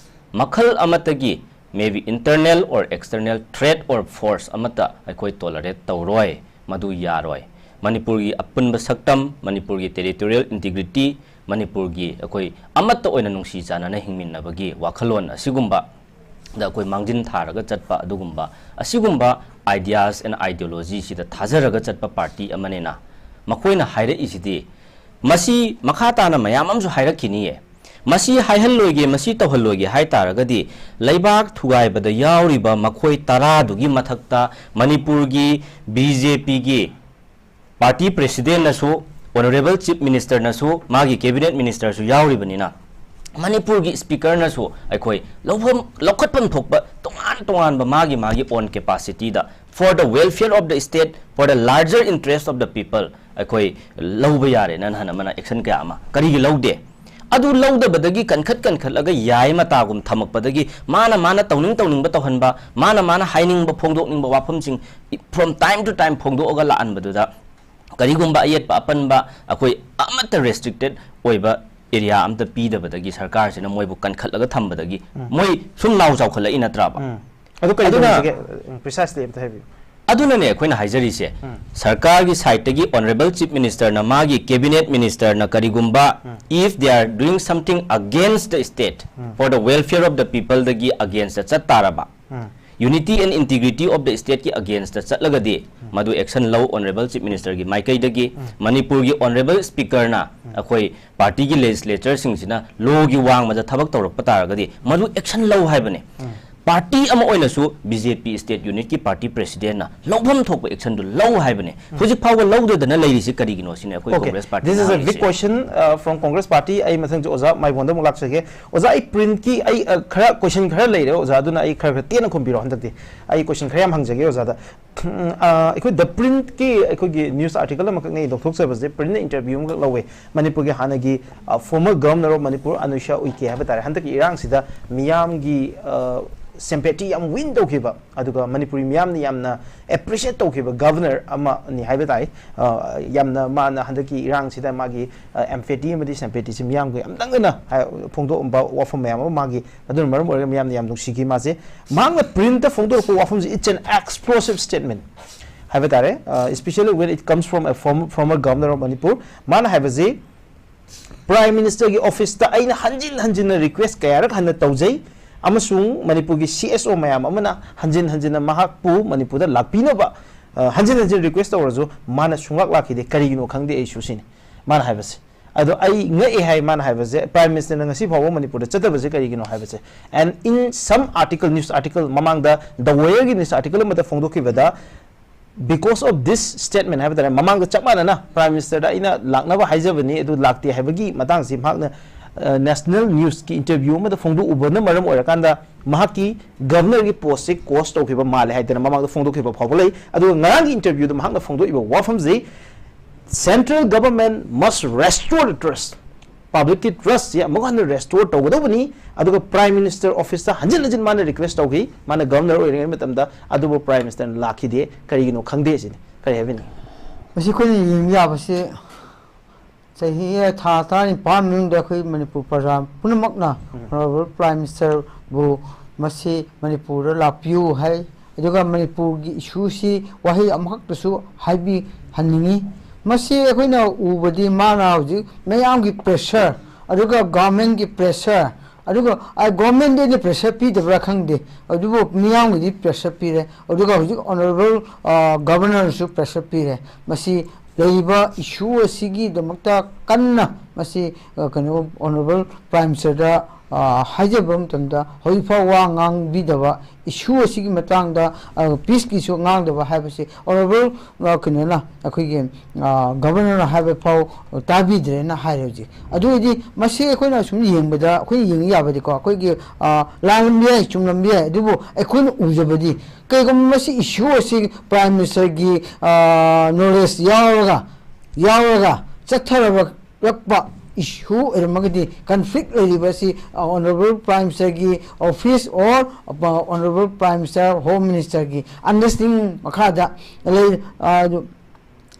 ꯃꯈꯜ ꯑꯃꯠꯇꯒꯤ, maybe internal or external threat or force ꯑꯃꯠꯇ ꯑꯩꯈꯣꯏ ꯇꯣꯂꯔꯦꯠ ꯇꯧꯔꯣꯏ, ꯃꯗꯨ ꯌꯥꯔꯣꯏ꯫ ꯃꯅꯤꯄꯨꯔꯒꯤ ꯑꯄꯨꯟꯕ ꯁꯛꯇꯝ, ꯃꯅꯤꯄꯨꯔꯒꯤ ꯇꯦꯔꯤꯇꯣꯔꯤꯌꯦꯜ ꯏꯟꯇꯤꯒ꯭ꯔꯤꯇꯤ, ꯃꯅꯤꯄꯨꯔꯒꯤ ꯑꯩꯈꯣꯏ ꯑꯃꯠꯇ ꯑꯣꯏꯅ ꯅꯨꯡꯁꯤ ꯆꯥꯟꯅꯅ ꯍꯤꯡꯃꯤꯟꯅꯕꯒꯤ ꯋꯥꯈꯜꯂꯣꯟ ꯑꯁꯤꯒꯨꯝꯕꯗ ꯑꯩꯈꯣꯏ ꯃꯥꯡꯖꯤꯟ ꯊꯥꯔꯒ ꯆꯠꯄ ꯑꯗꯨꯒꯨꯝꯕ, ꯑꯁꯤꯒꯨꯝꯕ ideas and ideology ꯁꯤꯗ ꯊꯥꯖꯔꯒ ꯆꯠꯄ ꯄꯥꯔꯇꯤ ꯑꯃꯅꯤꯅ ꯃꯈꯣꯏꯅ ꯍꯥꯏꯔꯛꯏꯁꯤꯗꯤ, ꯃꯁꯤ ꯃꯈꯥ ꯇꯥꯅ ꯃꯌꯥꯝ ꯑꯃꯁꯨ ꯍꯥꯏꯔꯛꯈꯤꯅꯤꯌꯦ꯫ ꯃꯁꯤ ꯍꯥꯏꯍꯜꯂꯣꯏꯒꯦ, ꯃꯁꯤ ꯇꯧꯍꯜꯂꯣꯏꯒꯦ ꯍꯥꯏ ꯇꯥꯔꯒꯗꯤ, ꯂꯩꯕꯥꯛ ꯊꯨꯒꯥꯏꯕꯗ ꯌꯥꯎꯔꯤꯕ ꯃꯈꯣꯏ ꯇꯔꯥꯗꯨꯒꯤ ꯃꯊꯛꯇ ꯃꯅꯤꯄꯨꯔꯒꯤ ꯕꯤ ꯖꯦ ꯄꯤꯒꯤ ꯄꯥꯔꯇꯤ ꯄ꯭ꯔꯦꯁꯤꯗꯦꯟꯅꯁꯨ, ꯑꯣꯅꯔꯦꯕꯜ ꯆꯤꯐ ꯃꯤꯅꯤꯁꯇꯔꯅꯁꯨ, ꯃꯥꯒꯤ ꯀꯦꯕꯤꯅꯦꯠ ꯃꯤꯅꯤꯁꯇꯔꯁꯨ ꯌꯥꯎꯔꯤꯕꯅꯤꯅ, ꯃꯅꯤꯄꯨꯔꯒꯤ ꯁ꯭ꯄꯤꯀꯔꯅꯁꯨ ꯑꯩꯈꯣꯏ ꯂꯧꯐꯝ, ꯂꯧꯈꯠꯐꯝ ꯊꯣꯛꯄ ꯇꯣꯉꯥꯟ ꯇꯣꯉꯥꯟꯕ ꯃꯥꯒꯤ ꯃꯥꯒꯤ own capacity the, for the welfare of the state, for the larger interest of the people, ꯑꯩꯈꯣꯏ ꯂꯧꯕ ꯌꯥꯔꯦꯅ ꯅꯍꯥꯟ ꯑꯃꯅ ꯑꯦꯛꯁꯟ ꯀꯌꯥ ꯑꯃ ꯀꯔꯤꯒꯤ ꯂꯧꯗꯦ? ꯑꯗꯨ ꯂꯧꯗꯕꯗꯒꯤ ꯀꯟꯈꯠ ꯀꯟꯈꯠꯂꯒ ꯌꯥꯏ ꯃꯇꯥꯒꯨꯝ ꯊꯝꯃꯛꯄꯗꯒꯤ ꯃꯥꯅ ꯃꯥꯅ ꯇꯧꯅꯤꯡ ꯇꯧꯅꯤꯡꯕ ꯇꯧꯍꯟꯕ, ꯃꯥꯅ ꯃꯥꯅ ꯍꯥꯏꯅꯤꯡꯕ ꯐꯣꯡꯗꯣꯛꯅꯤꯡꯕ ꯋꯥꯐꯝꯁꯤꯡ from time to time ꯐꯣꯡꯗꯣꯛꯑꯒ ꯂꯥꯛꯍꯟꯕꯗꯨꯗ ꯀꯔꯤꯒꯨꯝꯕ ꯑꯌꯦꯠꯄ ꯑꯄꯟꯕ ꯑꯩꯈꯣꯏ ꯑꯃꯠꯇ ꯔꯦꯁꯇ꯭ꯔꯤꯛꯇꯦꯠ ꯑꯣꯏꯕ ꯑꯦꯔꯤꯌꯥ ꯑꯝꯇ ꯄꯤꯗꯕꯗꯒꯤ, ꯁꯔꯀꯥꯔꯁꯤꯅ ꯃꯣꯏꯕꯨ ꯀꯟꯈꯠꯂꯒ ꯊꯝꯕꯗꯒꯤ ꯎꯝ꯫ ꯃꯣꯏ ꯁꯨꯝ ꯂꯥꯎ ꯆꯥꯎꯈꯠꯂꯛꯏ ꯅꯠꯇ꯭ꯔꯕ? ꯎꯝ꯫ ꯑꯗꯨ ꯀꯔꯤ ꯑꯗꯨꯅ ꯇꯧꯁꯤꯒꯦ? ꯎꯝ, precisely ꯑꯝꯇ ꯍꯥꯏꯕꯤꯌꯨ꯫ ꯑꯗꯨꯅꯅꯦ ꯑꯩꯈꯣꯏꯅ ꯍꯥꯏꯖꯔꯤꯁꯦ, ꯎꯝ꯫ ꯁꯔꯀꯥꯔꯒꯤ ꯁꯥꯏꯠꯇꯒꯤ Honourable Chief Ministerꯅ, ꯃꯥꯒꯤ cabinet ministerꯅ ꯀꯔꯤꯒꯨꯝꯕ, ꯎꯝ꯫ if they are doing something against the state, um. for the welfare of the peopleꯗꯒꯤ againstꯇ ꯆꯠ ꯇꯥꯔꯕ, ꯎꯝ꯫ unity and integrity of the stateꯀꯤ againstꯇ ꯆꯠꯂꯒꯗꯤ, ꯃꯗꯨ action ꯂꯧ Honourable Chief Ministerꯒꯤ ꯃꯥꯏꯀꯩꯗꯒꯤ꯫ ꯃꯅꯤꯄꯨꯔꯒꯤ Honourable Speakerꯅ ꯑꯩꯈꯣꯏ partyꯒꯤ legislatorꯁꯤꯡꯁꯤꯅ lawꯒꯤ ꯋꯥꯡꯃꯗ ꯊꯕꯛ ꯇꯧꯔꯛꯄ ꯇꯥꯔꯒꯗꯤ, ꯃꯗꯨ action ꯂꯧ ꯍꯥꯏꯕꯅꯦ꯫ Party ꯑꯃ ꯑꯣꯏꯅꯁꯨ BJP state unitꯀꯤ party presidentꯅ ꯂꯧꯐꯝ ꯊꯣꯛꯄ actionꯗꯨ ꯂꯧ ꯍꯥꯏꯕꯅꯦ꯫ ꯍꯧꯖꯤꯛ ꯐꯥꯎꯕ ꯂꯧꯗꯗꯅ ꯂꯩꯔꯤꯁꯤ ꯀꯔꯤꯒꯤꯅꯣ ꯁꯤꯅꯦ ꯑꯩꯈꯣꯏ Okay, Congress party this is a big ꯉꯥꯡꯉꯤꯁꯦ꯫ Question, uh, from Congress party. ꯑꯩ ꯃꯊꯪꯁꯦ ꯑꯣꯖꯥ ꯃꯥꯏꯕꯣꯟꯗ ꯑꯃꯨꯛ ꯂꯥꯛꯆꯒꯦ꯫ ꯑꯣꯖꯥ, ꯑꯩ printꯀꯤ ꯑꯩ, uh, ꯈꯔ question ꯈꯔ ꯂꯩꯔꯦ ꯑꯣꯖꯥ, ꯑꯗꯨꯅ ꯑꯩ ꯈꯔ ꯈꯔ ꯇꯦꯟꯅ ꯈꯨꯝꯕꯤꯔꯣ ꯍꯟꯗꯛꯇꯤ꯫ ꯑꯩ question ꯈꯔ ꯌꯥꯝ ꯍꯪꯖꯒꯦ ꯑꯣꯖꯥꯗ꯫ ꯎꯝ, ꯑ, ꯑꯩꯈꯣꯏ The Printꯀꯤ ꯑꯩꯈꯣꯏꯒꯤ news article ꯑꯃꯈꯛꯅꯦ ꯑꯩ ꯂꯧꯊꯣꯛꯆꯕꯁꯦ꯫ Printꯅ interview ꯑꯃꯈꯛ ꯂꯧꯋꯦ ꯃꯅꯤꯄꯨꯔꯒꯤ ꯍꯥꯟꯅꯒꯤ, ꯑ, former Governor of Manipur ꯑꯅꯨꯁꯥ ꯎꯏꯀꯦ ꯍꯥꯏꯕ ꯇꯥꯔꯦ꯫ ꯍꯟꯗꯛꯀꯤ ꯏꯔꯥꯡꯁꯤꯗ ꯃꯤꯌꯥꯝꯒꯤ, ꯑ, sympathy ꯌꯥꯝ win ꯇꯧꯈꯤꯕ, ꯑꯗꯨꯒ ꯃꯅꯤꯄꯨꯔꯤ ꯃꯤꯌꯥꯝꯅ ꯌꯥꯝꯅ appreciate ꯇꯧꯈꯤꯕ governor ꯑꯃꯅꯤ ꯍꯥꯏꯕ ꯇꯥꯏ꯫ ꯑ, ꯌꯥꯝꯅ ꯃꯥꯅ ꯍꯟꯗꯛꯀꯤ ꯏꯔꯥꯡꯁꯤꯗ ꯃꯥꯒꯤ, ꯑ, empathy ꯑꯃꯗꯤ sympathyꯁꯤ ꯃꯤꯌꯥꯝꯒ ꯌꯥꯝ ꯅꯛꯅꯅ ꯍꯥꯏ-, ꯐꯣꯡꯗꯣꯛꯑꯝꯕ ꯋꯥꯐꯝ ꯃꯌꯥꯝ ꯑꯃ ꯃꯥꯒꯤ, ꯑꯗꯨꯅ ꯃꯔꯝ ꯑꯣꯏꯔꯒ ꯃꯤꯌꯥꯝꯅ ꯌꯥꯝ ꯅꯨꯡꯁꯤꯈꯤ ꯃꯥꯁꯦ꯫ ꯃꯍꯥꯛꯅ Printꯇ ꯐꯣꯡꯗꯣꯔꯛꯄ ꯋꯥꯐꯝꯁꯤ, it's an explosive statement ꯍꯥꯏꯕ ꯇꯥꯔꯦ, ꯑ, especially when it comes from a form-, former Governor of Manipur꯫ ꯃꯥꯅ ꯍꯥꯏꯕꯁꯤ, Prime Ministerꯒꯤ officeꯇ ꯑꯩꯅ ꯍꯟꯖꯤꯟ ꯍꯟꯖꯤꯟꯅ request ꯀꯌꯥꯔꯛ ꯍꯟꯅ ꯇꯧꯖꯩ, ꯑꯃꯁꯨꯡ ꯃꯅꯤꯄꯨꯔꯒꯤ CSO ꯃꯌꯥꯝ ꯑꯃꯅ ꯍꯟꯖꯤꯟ ꯍꯟꯖꯤꯟꯅ ꯃꯍꯥꯛꯄꯨ ꯃꯅꯤꯄꯨꯔꯗ ꯂꯥꯛꯄꯤꯅꯕ, ꯑ, ꯍꯟꯖꯤꯟ ꯍꯟꯖꯤꯟ request ꯇꯧꯔꯁꯨ ꯃꯥꯅ ꯁꯨꯡꯂꯥꯛ ꯂꯥꯛꯈꯤꯗꯦ꯫ ꯀꯔꯤꯒꯤꯅꯣ ꯈꯪꯗꯦ ꯑꯩꯁꯨ ꯁꯤꯅꯤ ꯃꯥꯅ ꯍꯥꯏꯕꯁꯦ꯫ ꯑꯗꯣ ꯑꯩ ꯉꯛꯑꯦ ꯍꯥꯏ ꯃꯥꯅ ꯍꯥꯏꯕꯁꯦ, Prime Ministerꯅ ꯉꯁꯤ ꯐꯥꯎꯕ ꯃꯅꯤꯄꯨꯔꯗ ꯆꯠꯇꯕꯁꯦ ꯀꯔꯤꯒꯤꯅꯣ ꯍꯥꯏꯕꯁꯦ꯫ And in some article, news article, ꯃꯃꯥꯡꯗ The Wireꯒꯤ news article ꯑꯃꯗ ꯐꯣꯡꯗꯣꯛꯈꯤꯕꯗ, because of this statement ꯍꯥꯏꯕ ꯇꯥꯔꯦ, ꯃꯃꯥꯡꯗ ꯆꯞ ꯃꯥꯟꯅꯅ Prime Ministerꯗ ꯑꯩꯅ ꯂꯥꯛꯅꯕ ꯍꯥꯏꯖꯕꯅꯤ, ꯑꯗꯨ ꯂꯥꯛꯇꯦ ꯍꯥꯏꯕꯒꯤ ꯃꯇꯥꯡꯁꯤ ꯃꯍꯥꯛꯅ, ꯑ, national newsꯀꯤ interview ꯑꯃꯗ ꯐꯣꯡꯗꯣꯛꯎꯕꯅ ꯃꯔꯝ ꯑꯣꯏꯔꯀꯥꯟꯗ ꯃꯍꯥꯛꯀꯤ governorꯒꯤ postꯁꯤ quash ꯇꯧꯈꯤꯕ ꯃꯥꯜꯂꯦ ꯍꯥꯏꯗꯅ ꯃꯃꯥꯡꯗ ꯐꯣꯡꯗꯣꯛꯈꯤꯕ ꯐꯥꯎꯕ ꯂꯩ꯫ ꯑꯗꯨꯒ ꯉꯔꯥꯡꯒꯤ interviewꯗ ꯃꯍꯥꯛꯅ ꯐꯣꯡꯗꯣꯛꯏꯕ ꯋꯥꯐꯝꯁꯤ, Central government must restore the trust꯫ Publicꯀꯤ trustꯁꯤ ꯑꯃꯨꯛ ꯍꯟꯅ restore ꯇꯧꯒꯗꯧꯕꯅꯤ꯫ ꯑꯗꯨꯒ Prime Minister officeꯇ ꯍꯟꯖꯤꯟ ꯍꯟꯖꯤꯟ ꯃꯥꯅ request ꯇꯧꯈꯤ, ꯃꯥꯅ governor ꯑꯣꯏꯔꯤꯉꯩ ꯃꯇꯝꯗ, ꯑꯗꯨꯕꯨ Prime Ministerꯅ ꯂꯥꯛꯈꯤꯗꯦ꯫ ꯀꯔꯤꯒꯤꯅꯣ ꯈꯪꯗꯦ ꯁꯤꯅꯤ꯫ ꯀꯔꯤ ꯍꯥꯏꯕꯤꯅꯤꯡꯉꯤ? ꯃꯁꯤ ꯑꯩꯈꯣꯏꯅ ꯌꯦꯡꯕ ꯌꯥꯕꯁꯤ, ꯆꯍꯤ ꯊꯥ ꯇꯔꯥꯅꯤꯄꯥꯟ ꯃꯅꯨꯡꯗ ꯑꯩꯈꯣꯏ ꯃꯅꯤꯄꯨꯔ ꯄ꯭ꯔꯖꯥ ꯄꯨꯝꯅꯃꯛꯅ Honorable Prime Ministerꯕꯨ ꯃꯁꯤ ꯃꯅꯤꯄꯨꯔꯗ ꯂꯥꯛꯄꯤꯌꯨ ꯍꯥꯏ꯫ ꯑꯗꯨꯒ ꯃꯅꯤꯄꯨꯔꯒꯤ issueꯁꯤ ꯋꯥꯍꯩ ꯑꯃꯈꯛꯇꯁꯨ ꯍꯥꯏꯕꯤꯍꯟꯅꯤꯡꯉꯤ꯫ ꯃꯁꯤ ꯑꯩꯈꯣꯏꯅ ꯎꯕꯗꯤ ꯃꯥꯅ ꯍꯧꯖꯤꯛ ꯃꯌꯥꯝꯒꯤ pressure, ꯑꯗꯨꯒ governmentꯀꯤ pressure, ꯑꯗꯨꯒ governmentꯗꯤ pressure ꯄꯤꯗꯕ꯭ꯔꯥ ꯈꯪꯗꯦ, ꯑꯗꯨꯕꯨ ꯃꯤꯌꯥꯝꯒꯤꯗꯤ pressure ꯄꯤꯔꯦ꯫ ꯑꯗꯨꯒ ꯍꯧꯖꯤꯛ Honorable Governorꯁꯨ pressure ꯄꯤꯔꯦ꯫ ꯃꯁꯤ ꯂꯩꯔꯤꯕ issue ꯑꯁꯤꯒꯤꯗꯃꯛꯇ ꯀꯟꯅ ꯃꯁꯤ, ꯑ, ꯀꯩꯅꯣ, Honorable Prime Ministerꯗ, ꯑ, ꯍꯥꯏꯖꯕ ꯃꯇꯝꯗ, ꯍꯧꯖꯤꯛꯐꯥꯎ ꯋꯥ ꯉꯥꯡꯕꯤꯗꯕ, issue ꯑꯁꯤꯒꯤ ꯃꯇꯥꯡꯗ, ꯑ, peaceꯀꯤꯁꯨ ꯉꯥꯡꯗꯕ ꯍꯥꯏꯕꯁꯤ Honorable, ꯑ, ꯀꯩꯅꯣꯅ, ꯑꯩꯈꯣꯏꯒꯤ, ꯑ, Governorꯅ ꯍꯥꯏꯕ ꯐꯥꯎ ꯇꯥꯕꯤꯗ꯭ꯔꯦꯅ ꯍꯥꯏꯔꯦ ꯍꯧꯖꯤꯛ꯫ ꯑꯗꯨ ꯑꯣꯏꯔꯗꯤ ꯃꯁꯤ ꯑꯩꯈꯣꯏꯅ ꯁꯨꯝ ꯌꯦꯡꯕꯗ, ꯑꯩꯈꯣꯏꯅ ꯌꯦꯡꯕ ꯌꯥꯕꯗꯤꯀꯣ, ꯑꯩꯈꯣꯏꯒꯤ, ꯑ, ꯂꯥꯜꯂꯝꯕ ꯌꯥꯏ, ꯆꯨꯝꯂꯝꯕ ꯌꯥꯏ, ꯑꯗꯨꯕꯨ ꯑꯩꯈꯣꯏꯅ ꯎꯖꯕꯗꯤ ꯀꯩꯒꯨꯝꯕ ꯃꯁꯤ issue ꯑꯁꯤ Prime Ministerꯒꯤ, ꯑ, knowledge ꯌꯥꯎꯔꯒ, ꯌꯥꯎꯔꯒ ꯆꯠꯊꯔꯕ ꯂꯛꯄ issue ꯑꯣꯏꯔꯝꯃꯒꯗꯤ, conflict ꯂꯩꯔꯤꯕ ꯑꯁꯤ, ꯑ, Honorable Prime Ministerꯒꯤ office or, ꯑ, Honorable Prime Minister, Home Ministerꯒꯤ understanding ꯃꯈꯥꯗ ꯂꯩ-, ꯑ, ꯑꯗꯨ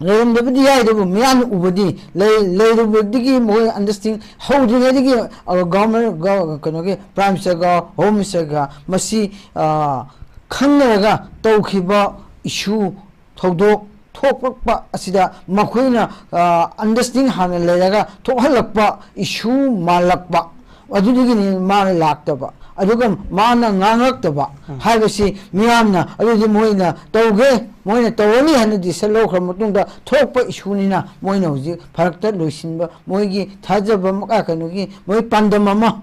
ꯂꯩꯔꯝꯗꯕꯗꯤ ꯌꯥꯏ, ꯑꯗꯨꯕꯨ ꯃꯤꯌꯥꯝꯅ ꯎꯕꯗꯤ ꯂꯩ-, ꯂꯩꯔꯨꯕꯗꯒꯤ ꯃꯈꯣꯏ understanding ꯍꯧꯗ꯭ꯔꯤꯉꯩꯗꯒꯤ, ꯑ, government, ꯒ-, ꯀꯩꯅꯣꯒꯤ Prime Ministerꯒ Home Ministerꯒ ꯃꯁꯤ, ꯑ, ꯈꯪꯅꯔꯒ ꯇꯧꯈꯤꯕ issue ꯊꯧꯗꯣꯛ ꯊꯣꯛꯂꯛꯄ ꯑꯁꯤꯗ ꯃꯈꯣꯏꯅ, ꯑ, understanding ꯍꯥꯟꯅ ꯂꯩꯔꯒ ꯊꯣꯛꯍꯜꯂꯛꯄ issue ꯃꯥꯜꯂꯛꯄ, ꯑꯗꯨꯗꯒꯤꯅꯤ ꯃꯥꯅ ꯂꯥꯛꯇꯕ, ꯑꯗꯨꯒ ꯃꯥꯅ ꯉꯥꯡꯂꯛꯇꯕ ꯎꯝ꯫ ꯍꯥꯏꯕꯁꯤ ꯃꯤꯌꯥꯝꯅ, ꯑꯗꯨꯗꯤ ꯃꯣꯏꯅ ꯇꯧꯒꯦ, ꯃꯣꯏꯅ ꯇꯧꯔꯅꯤ ꯍꯥꯏꯅ decision ꯂꯧꯈ꯭ꯔ ꯃꯇꯨꯡꯗ ꯊꯣꯛꯄ issueꯅꯤꯅ ꯃꯣꯏꯅ ꯍꯧꯖꯤꯛ ꯐꯔꯛꯇ ꯂꯣꯏꯁꯤꯟꯕ, ꯃꯣꯏꯒꯤ ꯊꯥꯖꯕ ꯑꯃ, ꯑ, ꯀꯩꯅꯣꯒꯤ ꯃꯣꯏ ꯄꯥꯟꯗꯝ ꯑꯃ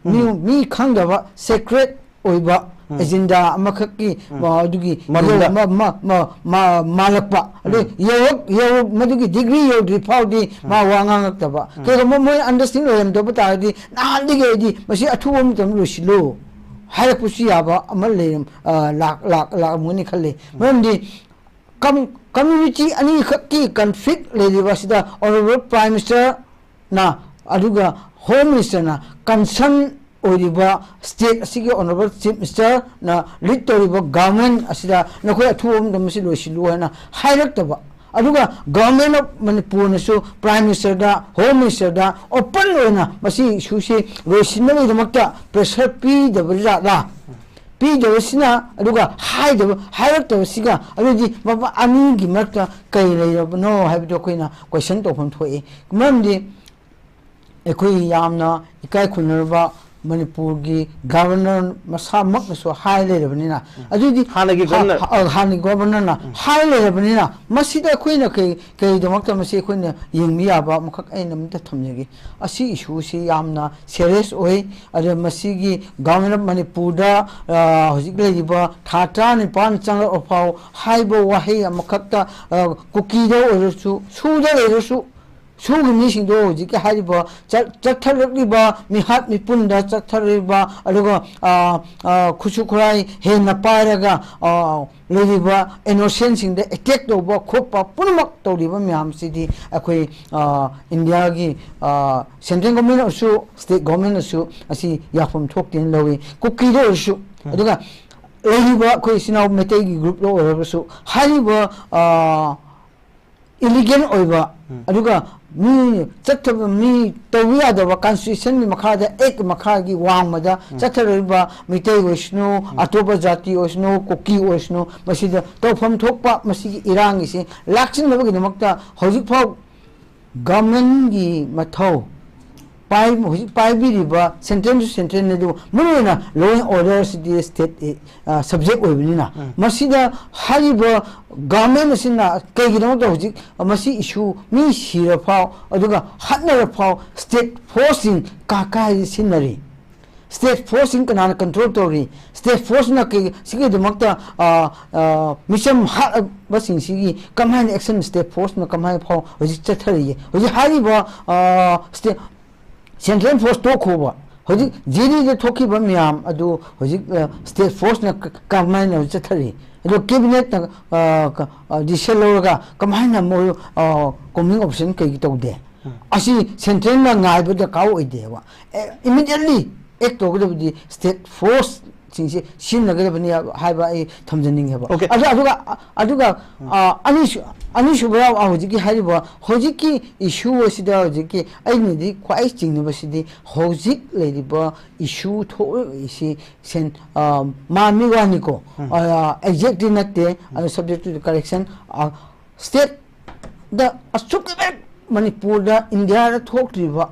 ꯃꯤ, ꯎꯝ꯫ ꯃꯤ ꯈꯪꯗꯕ secret ꯑꯣꯏꯕ ꯎꯝ꯫ Agenda ꯑꯃꯈꯛꯀꯤ, ꯎꯝ꯫ ꯃ-, ꯑꯗꯨꯒꯤ ꯃꯅꯨꯡꯗ꯫ ꯌꯧ-, ꯃ-, ꯃ-, ꯃ-, ꯃ-, ꯃꯥꯜꯂꯛꯄ꯫ ꯑꯗꯨ ꯎꯝ꯫ ꯌꯧꯔꯛ-, ꯌꯧꯔꯛ-, ꯃꯗꯨꯒꯤ degree ꯌꯧꯗ꯭ꯔꯤ ꯐꯥꯎꯗꯤ ꯎꯝ꯫ ꯃꯥ ꯋꯥ ꯉꯥꯡꯉꯛꯇꯕ꯫ ꯎꯝ꯫ ꯀꯩꯒꯨꯝꯕ ꯃꯣꯏ understanding ꯂꯩꯔꯝꯗꯕ ꯇꯥꯔꯗꯤ ꯅꯍꯥꯟꯗꯒꯤ ꯑꯩꯗꯤ ꯃꯁꯤ ꯑꯊꯨꯕ ꯃꯇꯝꯗ ꯂꯣꯏꯁꯤꯜꯂꯨ ꯍꯥꯏꯔꯛꯄꯁꯨ ꯌꯥꯕ ꯑꯃ ꯂꯩꯔꯝ-, ꯑ, ꯂꯥꯛ-, ꯂꯥꯛ-, ꯂꯥꯛꯑꯝꯒꯅꯤ ꯈꯜꯂꯤ꯫ ꯎꯝ꯫ ꯃꯔꯝꯗꯤ ꯀꯝ-, community ꯑꯅꯤꯈꯛꯀꯤ conflict ꯂꯩꯔꯤꯕ ꯑꯁꯤꯗ Honorable Prime Ministerꯅ ꯑꯗꯨꯒ Home Ministerꯅ concern ꯑꯣꯏꯔꯤꯕ state ꯑꯁꯤꯒꯤ Honorable Chief Ministerꯅ lead ꯇꯧꯔꯤꯕ government ꯑꯁꯤꯗ ꯅꯈꯣꯏ ꯑꯊꯨꯕ ꯑꯃꯗ ꯃꯁꯤ ꯂꯣꯏꯁꯤꯜꯂꯨ ꯍꯥꯏꯅ ꯍꯥꯏꯔꯛꯇꯕ, ꯑꯗꯨꯒ ꯒꯚꯔꯟꯃꯦꯟ ꯑꯣꯐ ꯃꯅꯤꯄꯨꯔꯅꯁꯨ ꯄ꯭ꯔꯥꯏꯝ ꯃꯤꯅꯤꯁꯇꯔꯗ, ꯍꯣꯝ ꯃꯤꯅꯤꯁꯇꯔꯗ ꯑꯣꯄꯟ ꯑꯣꯏꯅ ꯃꯁꯤ ꯏꯁꯨꯁꯤ ꯂꯣꯏꯁꯤꯟꯅꯕꯒꯤꯗꯃꯛꯇ ꯄ꯭ꯔꯦꯁꯔ ꯄꯤꯗꯕ ꯖꯥꯠꯂꯥ? ꯄꯤꯗꯕꯁꯤꯅ, ꯑꯗꯨꯒ ꯍꯥꯏꯗꯕ, ꯍꯥꯏꯔꯛꯇꯕꯁꯤꯒ, ꯑꯗꯨꯗꯤ ꯃꯕꯥ ꯑꯅꯤꯒꯤ ꯃꯔꯛꯇ ꯀꯩ ꯂꯩꯔꯕꯅꯣ ꯍꯥꯏꯕꯗꯨ ꯑꯩꯈꯣꯏꯅ ꯀꯣꯏꯁꯟ ꯇꯧꯐꯝ ꯊꯣꯛꯏ꯫ ꯃꯔꯝꯗꯤ ꯑꯩꯈꯣꯏ ꯌꯥꯝꯅ ꯏꯀꯥꯏ ꯈꯨꯝꯅꯔꯕ ꯃꯅꯤꯄꯨꯔꯒꯤ ꯒꯚꯔꯅꯔ ꯃꯁꯥꯃꯛꯅꯁꯨ ꯍꯥꯏ ꯂꯩꯔꯕꯅꯤꯅ, ꯑꯗꯨꯗꯤ ꯍꯥꯟꯅꯒꯤ ꯍꯥ-, ꯒꯚꯔꯅꯔ꯫ ꯍꯥ-, ꯍꯥꯟꯅꯒꯤ ꯒꯚꯔꯅꯔꯅ ꯍꯥꯏ ꯂꯩꯔꯕꯅꯤꯅ, ꯃꯁꯤꯗ ꯑꯩꯈꯣꯏꯅ ꯀꯩ, ꯀꯩꯗꯃꯛꯇ ꯃꯁꯤ ꯑꯩꯈꯣꯏꯅ ꯌꯦꯡꯕ ꯌꯥꯕ ꯑꯃꯈꯛ ꯑꯩꯅ ꯑꯝꯇ ꯊꯝꯖꯒꯦ꯫ ꯑꯁꯤ ꯏꯁꯨꯁꯤ ꯌꯥꯝꯅ ꯁꯦꯔꯤꯌꯁ ꯑꯣꯏ꯫ ꯑꯗ ꯃꯁꯤꯒꯤ ꯒꯚꯔꯟꯃꯦꯟ ꯑꯣꯐ ꯃꯅꯤꯄꯨꯔꯗ, ꯑ, ꯍꯧꯖꯤꯛ ꯂꯩꯔꯤꯕ ꯊꯥ ꯇꯔꯥꯅꯤꯄꯥꯟ ꯆꯪꯂꯛꯄ ꯐꯥꯎ ꯍꯥꯏꯕ ꯋꯥꯍꯩ ꯑꯃꯈꯛꯇ, ꯑ, ꯀꯨꯀꯤꯗ ꯑꯣꯏꯔꯁꯨ, ꯁꯨꯗ ꯂꯩꯔꯁꯨ, ꯁꯨꯒꯤ ꯃꯤꯁꯤꯡꯗꯣ ꯍꯧꯖꯤꯛꯀꯤ ꯍꯥꯏꯔꯤꯕ ꯆꯠ-, ꯆꯠꯊꯔꯛꯂꯤꯕ ꯃꯤꯍꯥꯠ ꯃꯤꯄꯨꯟꯗ ꯆꯠꯊꯔꯛꯂꯤꯕ, ꯑꯗꯨꯒ, ꯑ, ꯑ, ꯈꯨꯠꯁꯨ ꯈꯨꯠꯂꯥꯏ ꯍꯦꯟꯅ ꯄꯥꯏꯔꯒ, ꯑ, ꯂꯩꯔꯤꯕ ꯏꯅꯣꯁꯦꯟꯁꯤꯡꯗ ꯑꯦꯇꯦꯛ ꯇꯧꯕ ꯈꯣꯠꯄ ꯄꯨꯝꯅꯃꯛ ꯇꯧꯔꯤꯕ ꯃꯌꯥꯝꯁꯤꯗꯤ ꯑꯩꯈꯣꯏ, ꯑ, ꯏꯟꯗꯤꯌꯥꯒꯤ, ꯑ, ꯁꯦꯟꯇ꯭ꯔꯦꯜ ꯒꯣꯔꯃꯦꯟꯅꯁꯨ, ꯁ꯭ꯇꯦꯠ ꯒꯣꯔꯃꯦꯟꯅꯁꯨ ꯑꯁꯤ ꯌꯥꯐꯝ ꯊꯣꯛꯇꯦꯅ ꯂꯧꯏ꯫ ꯀꯨꯀꯤꯗ ꯑꯣꯏꯔꯁꯨ, ꯑꯗꯨꯒ ꯂꯩꯔꯤꯕ ꯑꯩꯈꯣꯏ ꯏꯆꯤꯟ ꯏꯅꯥꯎ ꯃꯩꯇꯩꯒꯤ ꯒ꯭ꯔꯨꯞꯇ ꯑꯣꯏꯔꯒꯁꯨ, ꯍꯥꯏꯔꯤꯕ, ꯑ, ꯏꯂꯤꯒꯦꯜ ꯑꯣꯏꯕ, ꯎꯝ꯫ ꯑꯗꯨꯒ ꯃꯤ ꯆꯠꯇꯕ, ꯃꯤ ꯇꯧꯕ ꯌꯥꯗꯕ ꯀꯟꯁꯇꯤꯇ꯭ꯌꯨꯁꯟꯒꯤ ꯃꯈꯥꯗ, ꯑꯦꯛ ꯃꯈꯥꯒꯤ ꯋꯥꯡꯃꯗ ꯎꯝ꯫ ꯆꯠꯊꯔꯛꯂꯤꯕ ꯃꯤꯇꯩ ꯑꯣꯏꯁꯅꯨ, ꯎꯝ꯫ ꯑꯇꯣꯞꯄ ꯖꯥꯇꯤ ꯑꯣꯏꯁꯅꯨ, ꯀꯨꯀꯤ ꯑꯣꯏꯁꯅꯨ, ꯃꯁꯤꯗ ꯇꯧꯐꯝ ꯊꯣꯛꯄ ꯃꯁꯤꯒꯤ ꯏꯔꯥꯡꯒꯤꯁꯤ ꯂꯥꯛꯁꯤꯟꯅꯕꯒꯤꯗꯃꯛꯇ ꯍꯧꯖꯤꯛꯐꯥꯎ ꯒꯚꯔꯟꯃꯦꯟꯒꯤ ꯃꯊꯧ ꯄꯥꯏ-, ꯍꯧꯖꯤꯛ ꯄꯥꯏꯕꯤꯔꯤꯕ ꯁꯦꯟꯇ꯭ꯔꯦꯜꯁꯨ ꯁꯦꯟꯇ꯭ꯔꯦꯜꯅꯤ, ꯑꯗꯨꯕꯨ ꯃꯔꯨꯑꯣꯏꯅ ꯂꯣ ꯑꯦꯟ ꯑꯣꯔꯗꯔꯁꯤꯗꯤ ꯁ꯭ꯇꯦꯠ, ꯑ, ꯁꯕꯖꯦꯛ ꯑꯣꯏꯕꯅꯤꯅ, ꯎꯝ꯫ ꯃꯁꯤꯗ ꯍꯥꯏꯔꯤꯕ ꯒꯚꯔꯟꯃꯦꯟ ꯑꯁꯤꯅ ꯀꯩꯒꯤꯗꯃꯛꯇ ꯍꯧꯖꯤꯛ ꯃꯁꯤ ꯏꯁꯨ ꯃꯤ ꯁꯤꯔ ꯐꯥꯎ, ꯑꯗꯨꯒ ꯍꯥꯠꯅꯔ ꯐꯥꯎ ꯁ꯭ꯇꯦꯠ ꯐꯣꯔꯁꯁꯤꯡ ꯀꯥ ꯀꯥꯏꯗ ꯁꯤꯖꯤꯟꯅꯔꯤ? ꯁ꯭ꯇꯦꯠ ꯐꯣꯔꯁꯁꯤꯡ ꯀꯅꯥꯅ ꯀꯟꯇ꯭ꯔꯣꯜ ꯇꯧꯔꯤ? ꯁ꯭ꯇꯦꯠ ꯐꯣꯔꯁꯅ ꯀꯩ, ꯁꯤꯒꯤꯗꯃꯛꯇ, ꯑ, ꯑ, ꯃꯤꯆꯝ ꯍꯥꯠꯂꯕꯁꯤꯡꯁꯤꯒꯤ ꯀꯃꯥꯏꯅ ꯑꯦꯛꯁꯟ ꯁ꯭ꯇꯦꯠ ꯐꯣꯔꯁꯅ ꯀꯃꯥꯏꯅ ꯐꯥꯎ ꯍꯧꯖꯤꯛ ꯆꯠꯊꯔꯤꯒꯦ? ꯍꯧꯖꯤꯛ ꯍꯥꯏꯔꯤꯕ, ꯑ, ꯁ꯭ꯇꯦꯠ, ꯁꯦꯟꯇ꯭ꯔꯦꯜ ꯐꯣꯔꯁ ꯇꯣꯛꯈꯣꯕ, ꯍꯧꯖꯤꯛ ꯖꯤꯗꯤꯗ ꯊꯣꯛꯈꯤꯕ ꯃꯌꯥꯝ ꯑꯗꯨ ꯍꯧꯖꯤꯛ, ꯑ, ꯁ꯭ꯇꯦꯠ ꯐꯣꯔꯁꯅ ꯀ-, ꯀꯃꯥꯏꯅ ꯍꯧꯖꯤꯛ ꯆꯠꯊꯔꯤ? ꯑꯗꯣ ꯀꯦꯕꯤꯅꯦꯠꯅ, ꯑ, ꯀ-, ꯑ, ꯗꯤꯁꯤꯖꯟ ꯂꯧꯔꯒ ꯀꯃꯥꯏꯅ ꯃꯣꯏ, ꯑ, ꯀꯣꯝꯕꯤꯡ ꯑꯣꯄꯔꯦꯁꯟ ꯀꯩꯒꯤ ꯇꯧꯗꯦ? ꯎꯝ꯫ ꯑꯁꯤ ꯁꯦꯟꯇ꯭ꯔꯦꯜꯅ ꯉꯥꯏꯕ ꯗꯔꯀꯥꯔ ꯑꯣꯏꯗꯦꯕ꯫ ꯑꯦ, ꯏꯃꯤꯗꯤꯌꯦꯠꯂꯤ ꯑꯦꯛ ꯇꯧꯒꯗꯕꯗꯤ ꯁ꯭ꯇꯦꯠ ꯐꯣꯔꯁ ꯁꯤꯡꯁꯤ ꯁꯤꯖꯤꯟꯅꯒꯗꯕꯅꯤ ꯍꯥꯏꯕ ꯑꯩ ꯊꯝꯖꯅꯤꯡꯉꯦꯕ꯫ Okay. ꯑꯗꯨ ꯑꯗꯨꯒ ꯑꯗꯨꯒ ꯑ, ꯑꯅꯤꯁꯨ ꯑꯅꯤꯁꯨꯕ ꯍꯧꯖꯤꯛꯀꯤ ꯍꯥꯏꯔꯤꯕ ꯍꯧꯖꯤꯛꯀꯤ issue ꯑꯁꯤꯗ ꯍꯧꯖꯤꯛꯀꯤ ꯑꯩꯅꯗꯤ ꯈ꯭ꯋꯥꯏ ꯆꯤꯡꯅꯕꯁꯤꯗꯤ ꯍꯧꯖꯤꯛ ꯂꯩꯔꯤꯕ issue ꯊꯣꯛꯂꯛꯏꯁꯤ ꯁꯦꯟ ꯑ, ꯃꯥꯟꯕꯤ ꯋꯥꯅꯤꯀꯣ꯫ ꯑ, exactly ꯅꯠꯇꯦ꯫ ꯑꯗꯨ subject to the correction, ꯑ, state ꯗ ꯑꯁꯨꯛꯀꯤ ꯃꯇꯤꯛ ꯃꯅꯤꯄꯨꯔꯗ ꯏꯟꯗꯤꯌꯥꯗ ꯊꯣꯛꯇ꯭ꯔꯤꯕ,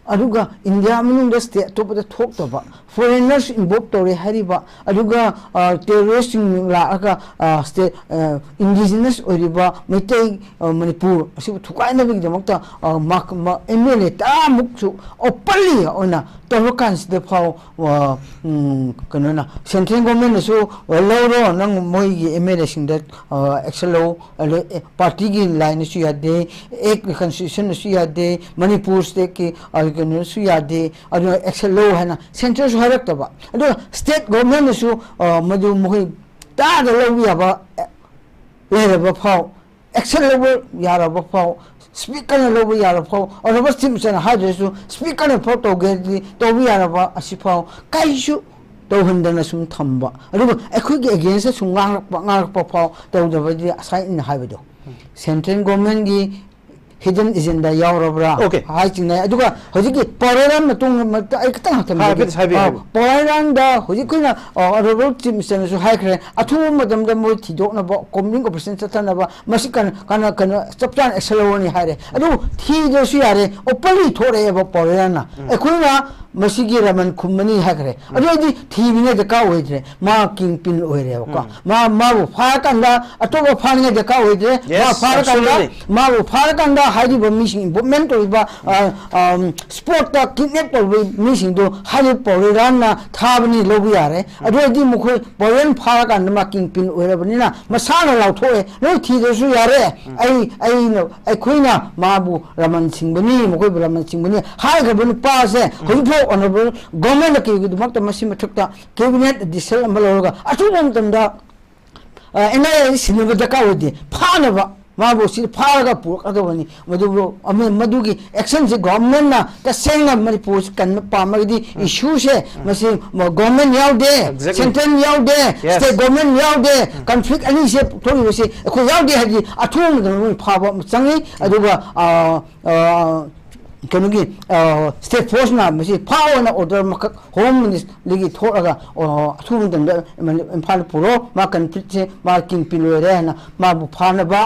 ꯑꯗꯨꯒ ꯏꯟꯗꯤꯌꯥ ꯃꯅꯨꯡꯗ state ꯑꯇꯣꯞꯄꯗ ꯊꯣꯛꯇꯕ, foreigners involve ꯇꯧꯔꯦ ꯍꯥꯏꯔꯤꯕ, ꯑꯗꯨꯒ ꯑ, terrorist ꯁꯤꯡ ꯂꯥꯛꯑꯒ ꯑ, state ꯑ, indigenous ꯑꯣꯏꯔꯤꯕ ꯃꯩꯇꯩ ꯑ, ꯃꯅꯤꯄꯨꯔ ꯑꯁꯤꯕꯨ ꯊꯨꯒꯥꯏꯅꯕꯒꯤꯗꯃꯛꯇ ꯑ, ꯃꯥ- ꯃꯥ- M L A ꯇꯔꯥꯃꯨꯛꯁꯨ openly ꯑꯣꯏꯅ ꯇꯧꯔꯀꯥꯟꯁꯤꯗ ꯐꯥꯎ ꯑ, ꯎꯝ, ꯀꯩꯅꯣꯅ central government ꯅꯁꯨ ꯂꯧꯔꯣ, ꯅꯪ ꯃꯣꯏꯒꯤ M L A ꯁꯤꯡꯗ ꯑ, action ꯂꯧ, ꯑꯗꯣ party ꯒꯤ line ꯅꯁꯨ ꯌꯥꯗꯦ, act constitution ꯅꯁꯨ ꯌꯥꯗꯦ, ꯃꯅꯤꯄꯨꯔ state ꯀꯤ ꯑ, ꯀꯩꯅꯣꯁꯨ ꯌꯥꯗꯦ, ꯑꯗꯨꯅ action ꯂꯧ ꯍꯥꯏꯅ central ꯁꯨ ꯍꯥꯏꯔꯛꯇꯕ꯫ ꯑꯗꯨꯒ state government ꯅꯁꯨ ꯑ, ꯃꯗꯨ ꯃꯈꯣꯏ ꯇꯥꯗ ꯂꯧꯕ ꯌꯥꯕ ꯑ, ꯂꯩꯔꯕ ꯐꯥꯎ, action ꯂꯧꯕ ꯌꯥꯔꯕ ꯐꯥꯎ, speaker ꯅ ꯂꯧꯕ ꯌꯥꯔꯕ ꯐꯥꯎ, honourable chief minister ꯅ ꯍꯥꯏꯗ꯭ꯔꯁꯨ speaker ꯅ ꯐꯥꯎ ꯇꯧꯒꯦ ꯍꯥꯏꯔꯗꯤ ꯇꯧꯕ ꯌꯥꯔꯕ ꯑꯁꯤꯐꯥꯎ ꯀꯔꯤꯁꯨ ꯇꯧꯍꯟꯗꯅ ꯁꯨꯝ ꯊꯝꯕ, ꯑꯗꯨꯒ ꯑꯩꯈꯣꯏꯒꯤ against ꯇ ꯁꯨꯝ ꯉꯥꯡꯂꯛꯄ ꯉꯥꯡꯂꯛꯄ ꯐꯥꯎ ꯇꯧꯗꯕꯗꯤ ꯉꯁꯥꯏ ꯑꯩꯅ ꯍꯥꯏꯕꯗꯣ central government ꯀꯤ hidden agenda ꯌꯥꯎꯔꯕ꯭ꯔꯥ Okay. ꯍꯥꯏ ꯆꯤꯡꯅꯩ꯫ ꯑꯗꯨꯒ ꯍꯧꯖꯤꯛꯀꯤ ꯄꯥꯎꯔꯩꯔꯥꯡ ꯃꯇꯨꯡ ꯑꯩ ꯈꯤꯇꯪ ꯍꯥꯏꯐꯦꯠ ꯍꯥꯏꯕꯤꯒꯦ꯫ ꯍꯥꯏꯕꯤꯌꯨ, ꯑ, ꯍꯥꯏꯕꯤꯌꯨ꯫ ꯄꯥꯎꯔꯩꯔꯥꯡꯗ ꯍꯧꯖꯤꯛ ꯑꯩꯈꯣꯏꯅ ꯑ, honourable chief minister ꯅꯁꯨ ꯍꯥꯏꯈ꯭ꯔꯦ, ꯑꯊꯨꯕ ꯃꯇꯝꯗ ꯃꯣꯏ ꯊꯤꯗꯣꯛꯅꯕ, combing operation ꯆꯠꯊꯅꯕ, ꯃꯁꯤ ꯀꯟ- ꯀꯟ- ꯀꯟ- ꯆꯞ ꯆꯥꯅ action ꯂꯧꯔꯅꯤ ꯍꯥꯏꯔꯦ꯫ ꯑꯗꯨꯕꯨ ꯊꯤꯗ꯭ꯔꯁꯨ ꯌꯥꯔꯦ, openly ꯊꯣꯛꯂꯛꯑꯦꯕ ꯄꯥꯎꯔꯩꯔꯥꯡꯅ꯫ ꯑꯩꯈꯣꯏꯅ ꯃꯁꯤꯒꯤ ꯔꯃꯟ ꯈꯨꯝꯃꯅꯤ ꯍꯥꯏꯈ꯭ꯔꯦ꯫ ꯑꯗꯨ ꯑꯩꯗꯤ ꯊꯤꯅꯤꯡꯉꯥꯏ ꯗꯔꯀꯥꯔ ꯑꯣꯏꯗ꯭ꯔꯦ꯫ ꯃꯥ king pin ꯑꯣꯏꯔꯦꯕꯀꯣ꯫ ꯃꯥ ꯃꯥꯕꯨ ꯐꯥꯔꯀꯥꯟꯗ ꯑꯇꯣꯞꯄ ꯐꯥꯅꯤꯡꯉꯥꯏ ꯗꯔꯀꯥꯔ ꯑꯣꯏꯗ꯭ꯔꯦ꯫ ꯃꯥ Yes, ꯐꯥꯔꯀꯥꯟꯗ absolutely. ꯃꯥꯕꯨ ꯐꯥꯔꯀꯥꯟꯗ ꯍꯥꯏꯔꯤꯕ ꯃꯤꯁꯤꯡ, involvement ꯇꯧꯔꯤꯕ ꯑ, ꯑꯝ, sport ꯇ kidnap ꯇꯧꯔꯤꯕ ꯃꯤꯁꯤꯡꯗꯣ ꯍꯥꯏꯔꯤꯕ ꯄꯥꯎꯔꯩꯔꯥꯡꯅ ꯊꯥꯕꯅꯤ, ꯂꯧꯕ ꯌꯥꯔꯦ꯫ ꯑꯗꯨ ꯑꯣꯏꯔꯗꯤ ꯃꯈꯣꯏ ꯄꯥꯎꯔꯩꯔꯥꯡ ꯐꯥꯔꯀꯥꯟꯗ ꯃꯥ king pin ꯑꯣꯏꯔꯕꯅꯤꯅ ꯃꯁꯥꯅ ꯂꯥꯎꯊꯣꯛꯑꯦ, ꯅꯣꯏ ꯊꯤꯗ꯭ꯔꯁꯨ ꯌꯥꯔꯦ꯫ ꯑꯩ ꯑꯩꯅ ꯑꯩꯈꯣꯏꯅ ꯃꯥꯕꯨ ꯔꯃꯟ ꯁꯤꯡꯕꯅꯤ, ꯃꯈꯣꯏꯕꯨ ꯔꯃꯟ ꯁꯤꯡꯕꯅꯤ ꯍꯥꯏꯈ꯭ꯔꯕ ꯅꯨꯄꯥꯁꯦ ꯍꯧꯖꯤꯛꯐꯥꯎ honourable government ꯀꯤꯗꯃꯛꯇ ꯃꯁꯤ ꯃꯊꯛꯇ cabinet decision ꯑꯃ ꯂꯧꯔꯒ ꯑꯊꯨꯕ ꯃꯇꯝꯗ ꯑ, N I A ꯁꯤꯟꯅꯕ ꯗꯔꯀꯥꯔ ꯑꯣꯏꯗꯦ, ꯐꯥꯅꯕ꯫ ꯃꯥꯕꯨ ꯁꯤ ꯐꯥꯔꯒ ꯄꯨꯔꯛꯀꯗꯕꯅꯤ꯫ ꯃꯗꯨꯕꯨ ꯑꯃ-, ꯃꯗꯨꯒꯤ ꯑꯦꯛꯁꯟꯁꯤ ꯒꯣꯚꯔꯟꯃꯦꯟꯠꯅ ꯇꯁꯦꯡꯅ ꯃꯅꯤꯄꯨꯔꯁꯤ ꯀꯟꯕ ꯄꯥꯝꯃꯒꯗꯤ, ꯏꯁꯨꯁꯦ ꯃꯁꯤ ꯒꯣꯚꯔꯟꯃꯦꯟꯠ ꯌꯥꯎꯗꯦ, Exactly. ꯁꯦꯟꯇ꯭ꯔꯦꯜ ꯌꯥꯎꯗꯦ, Yes. ꯁ꯭ꯇꯦꯠ ꯒꯣꯚꯔꯟꯃꯦꯟꯠ ꯌꯥꯎꯗꯦ, ꯀꯟꯐ꯭ꯂꯤꯛ ꯑꯅꯤꯁꯦ ꯊꯣꯛꯂꯤꯕꯁꯤ ꯑꯩꯈꯣꯏ ꯌꯥꯎꯗꯦ ꯍꯥꯏꯗꯤ ꯑꯊꯨꯕ ꯃꯇꯝꯗ ꯃꯣꯏ ꯐꯥꯕ ꯑꯃ ꯆꯪꯉꯤ꯫ ꯑꯗꯨꯒ, ꯑ, ꯑ, ꯀꯩꯅꯣꯒꯤ, ꯑ, ꯁ꯭ꯇꯦꯠ ꯐꯣꯔꯁꯅ ꯃꯁꯤ ꯐꯥꯎ ꯑꯣꯏꯅ ꯑꯣꯔꯗꯔ ꯑꯃꯈꯛ ꯍꯣꯝ ꯃꯤꯅꯤꯁꯇ꯭ꯔꯤꯗꯒꯤ ꯊꯣꯛꯂꯒ, ꯑ, ꯑꯊꯨꯕ ꯃꯇꯝꯗ ꯏꯝꯐꯥꯜꯗ ꯄꯨꯔꯣ, ꯃꯥ ꯀꯟꯐ꯭ꯂꯤꯛꯁꯦ, ꯃꯥ ꯀꯤꯡ ꯄꯤꯟ ꯑꯣꯏꯔꯦ ꯍꯥꯏꯅ ꯃꯥꯕꯨ ꯐꯥꯅꯕ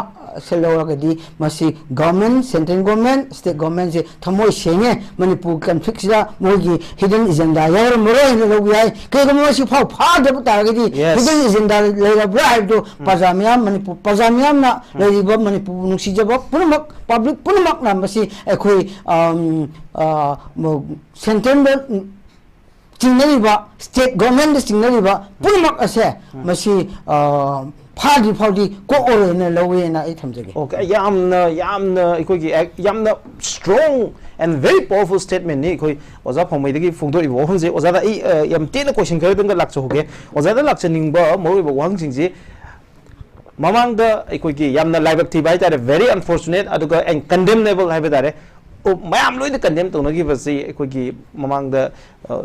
ꯁꯦ ꯂꯧꯔꯒꯗꯤ ꯃꯁꯤ ꯒꯣꯚꯔꯟꯃꯦꯟꯠ, ꯁꯦꯟꯇ꯭ꯔꯦꯜ ꯒꯣꯚꯔꯟꯃꯦꯟꯠ, ꯁ꯭ꯇꯦꯠ ꯒꯣꯚꯔꯟꯃꯦꯟꯠꯁꯦ ꯊꯃꯣꯏ ꯁꯦꯡꯉꯦ꯫ ꯃꯅꯤꯄꯨꯔ ꯀꯟꯐ꯭ꯂꯤꯛꯁꯤꯗ ꯃꯣꯏꯒꯤ ꯍꯤꯗꯟ ꯑꯦꯖꯦꯟꯗꯥ ꯌꯥꯎꯔꯝꯃꯔꯣꯏ ꯍꯥꯏꯅ ꯂꯧꯕ ꯌꯥꯏ꯫ ꯀꯩꯒꯨꯝꯕ ꯃꯁꯤ ꯐꯥꯎ ꯐꯥꯗꯕ ꯇꯥꯔꯒꯗꯤ Yes. ꯍꯤꯗꯟ ꯑꯦꯖꯦꯟꯗꯥ ꯂꯩꯔꯕ꯭ꯔꯥ ꯍꯥꯏꯕꯗꯨ ꯄ꯭ꯔꯖꯥ ꯃꯤꯌꯥꯝ, ꯃꯅꯤꯄꯨꯔ ꯄ꯭ꯔꯖꯥ ꯃꯤꯌꯥꯝꯅ ꯂꯩꯔꯤꯕ ꯃꯅꯤꯄꯨꯔꯕꯨ ꯅꯨꯡꯁꯤꯖꯕ ꯄꯨꯝꯅꯃꯛ, ꯄꯕ꯭ꯂꯤꯛ ꯄꯨꯝꯅꯃꯛꯅ ꯃꯁꯤ ꯑꯩꯈꯣꯏ, ꯑꯝ, ꯑ, ꯃ-, ꯁꯦꯟꯇ꯭ꯔꯦꯜꯗ ꯆꯤꯡꯅꯔꯤꯕ, ꯁ꯭ꯇꯦꯠ ꯒꯣꯚꯔꯟꯃꯦꯟꯠꯇ ꯆꯤꯡꯅꯔꯤꯕ ꯄꯨꯝꯅꯃꯛ ꯑꯁꯦ ꯃꯁꯤ, ꯑ, ꯐꯥꯗ꯭ꯔꯤ ꯐꯥꯎꯗꯤ ꯀꯣꯛꯑꯔꯣꯏꯅ ꯂꯧꯋꯦꯅ ꯑꯩ ꯊꯝꯖꯒꯦ꯫ ꯑꯣꯀꯦ, ꯌꯥꯝꯅ, ꯌꯥꯝꯅ ꯑꯩꯈꯣꯏꯒꯤ ꯑꯦꯛ-, ꯌꯥꯝꯅ strong and very powerful statement ꯅꯤ ꯑꯩꯈꯣꯏ ꯑꯣꯖꯥ ꯐꯥꯎꯃꯩꯗꯒꯤ ꯐꯣꯡꯗꯣꯔꯛꯏꯕ ꯋꯥꯐꯝꯁꯦ꯫ ꯑꯣꯖꯥꯗ ꯑꯩ, ꯑ, ꯌꯥꯝ ꯇꯦꯟꯅ question ꯈꯔꯗꯪꯒ ꯂꯥꯛꯆꯍꯧꯒꯦ꯫ ꯑꯣꯖꯥꯗ ꯂꯥꯛꯆꯅꯤꯡꯕ ꯃꯔꯨꯑꯣꯏꯕ ꯋꯥꯍꯪꯁꯤꯡꯁꯤ, ꯃꯃꯥꯡꯗ ꯑꯩꯈꯣꯏꯒꯤ ꯌꯥꯝꯅ ꯂꯥꯏꯕꯛ ꯊꯤꯕ ꯍꯥꯏꯇꯥꯔꯦ, very unfortunate ꯑꯗꯨꯒ and condemnable ꯍꯥꯏꯕ ꯇꯥꯔꯦ, ꯃꯌꯥꯝ ꯂꯣꯏꯅ condemn ꯇꯧꯅꯈꯤꯕꯁꯤ ꯑꯩꯈꯣꯏꯒꯤ ꯃꯃꯥꯡꯗ, ꯑ,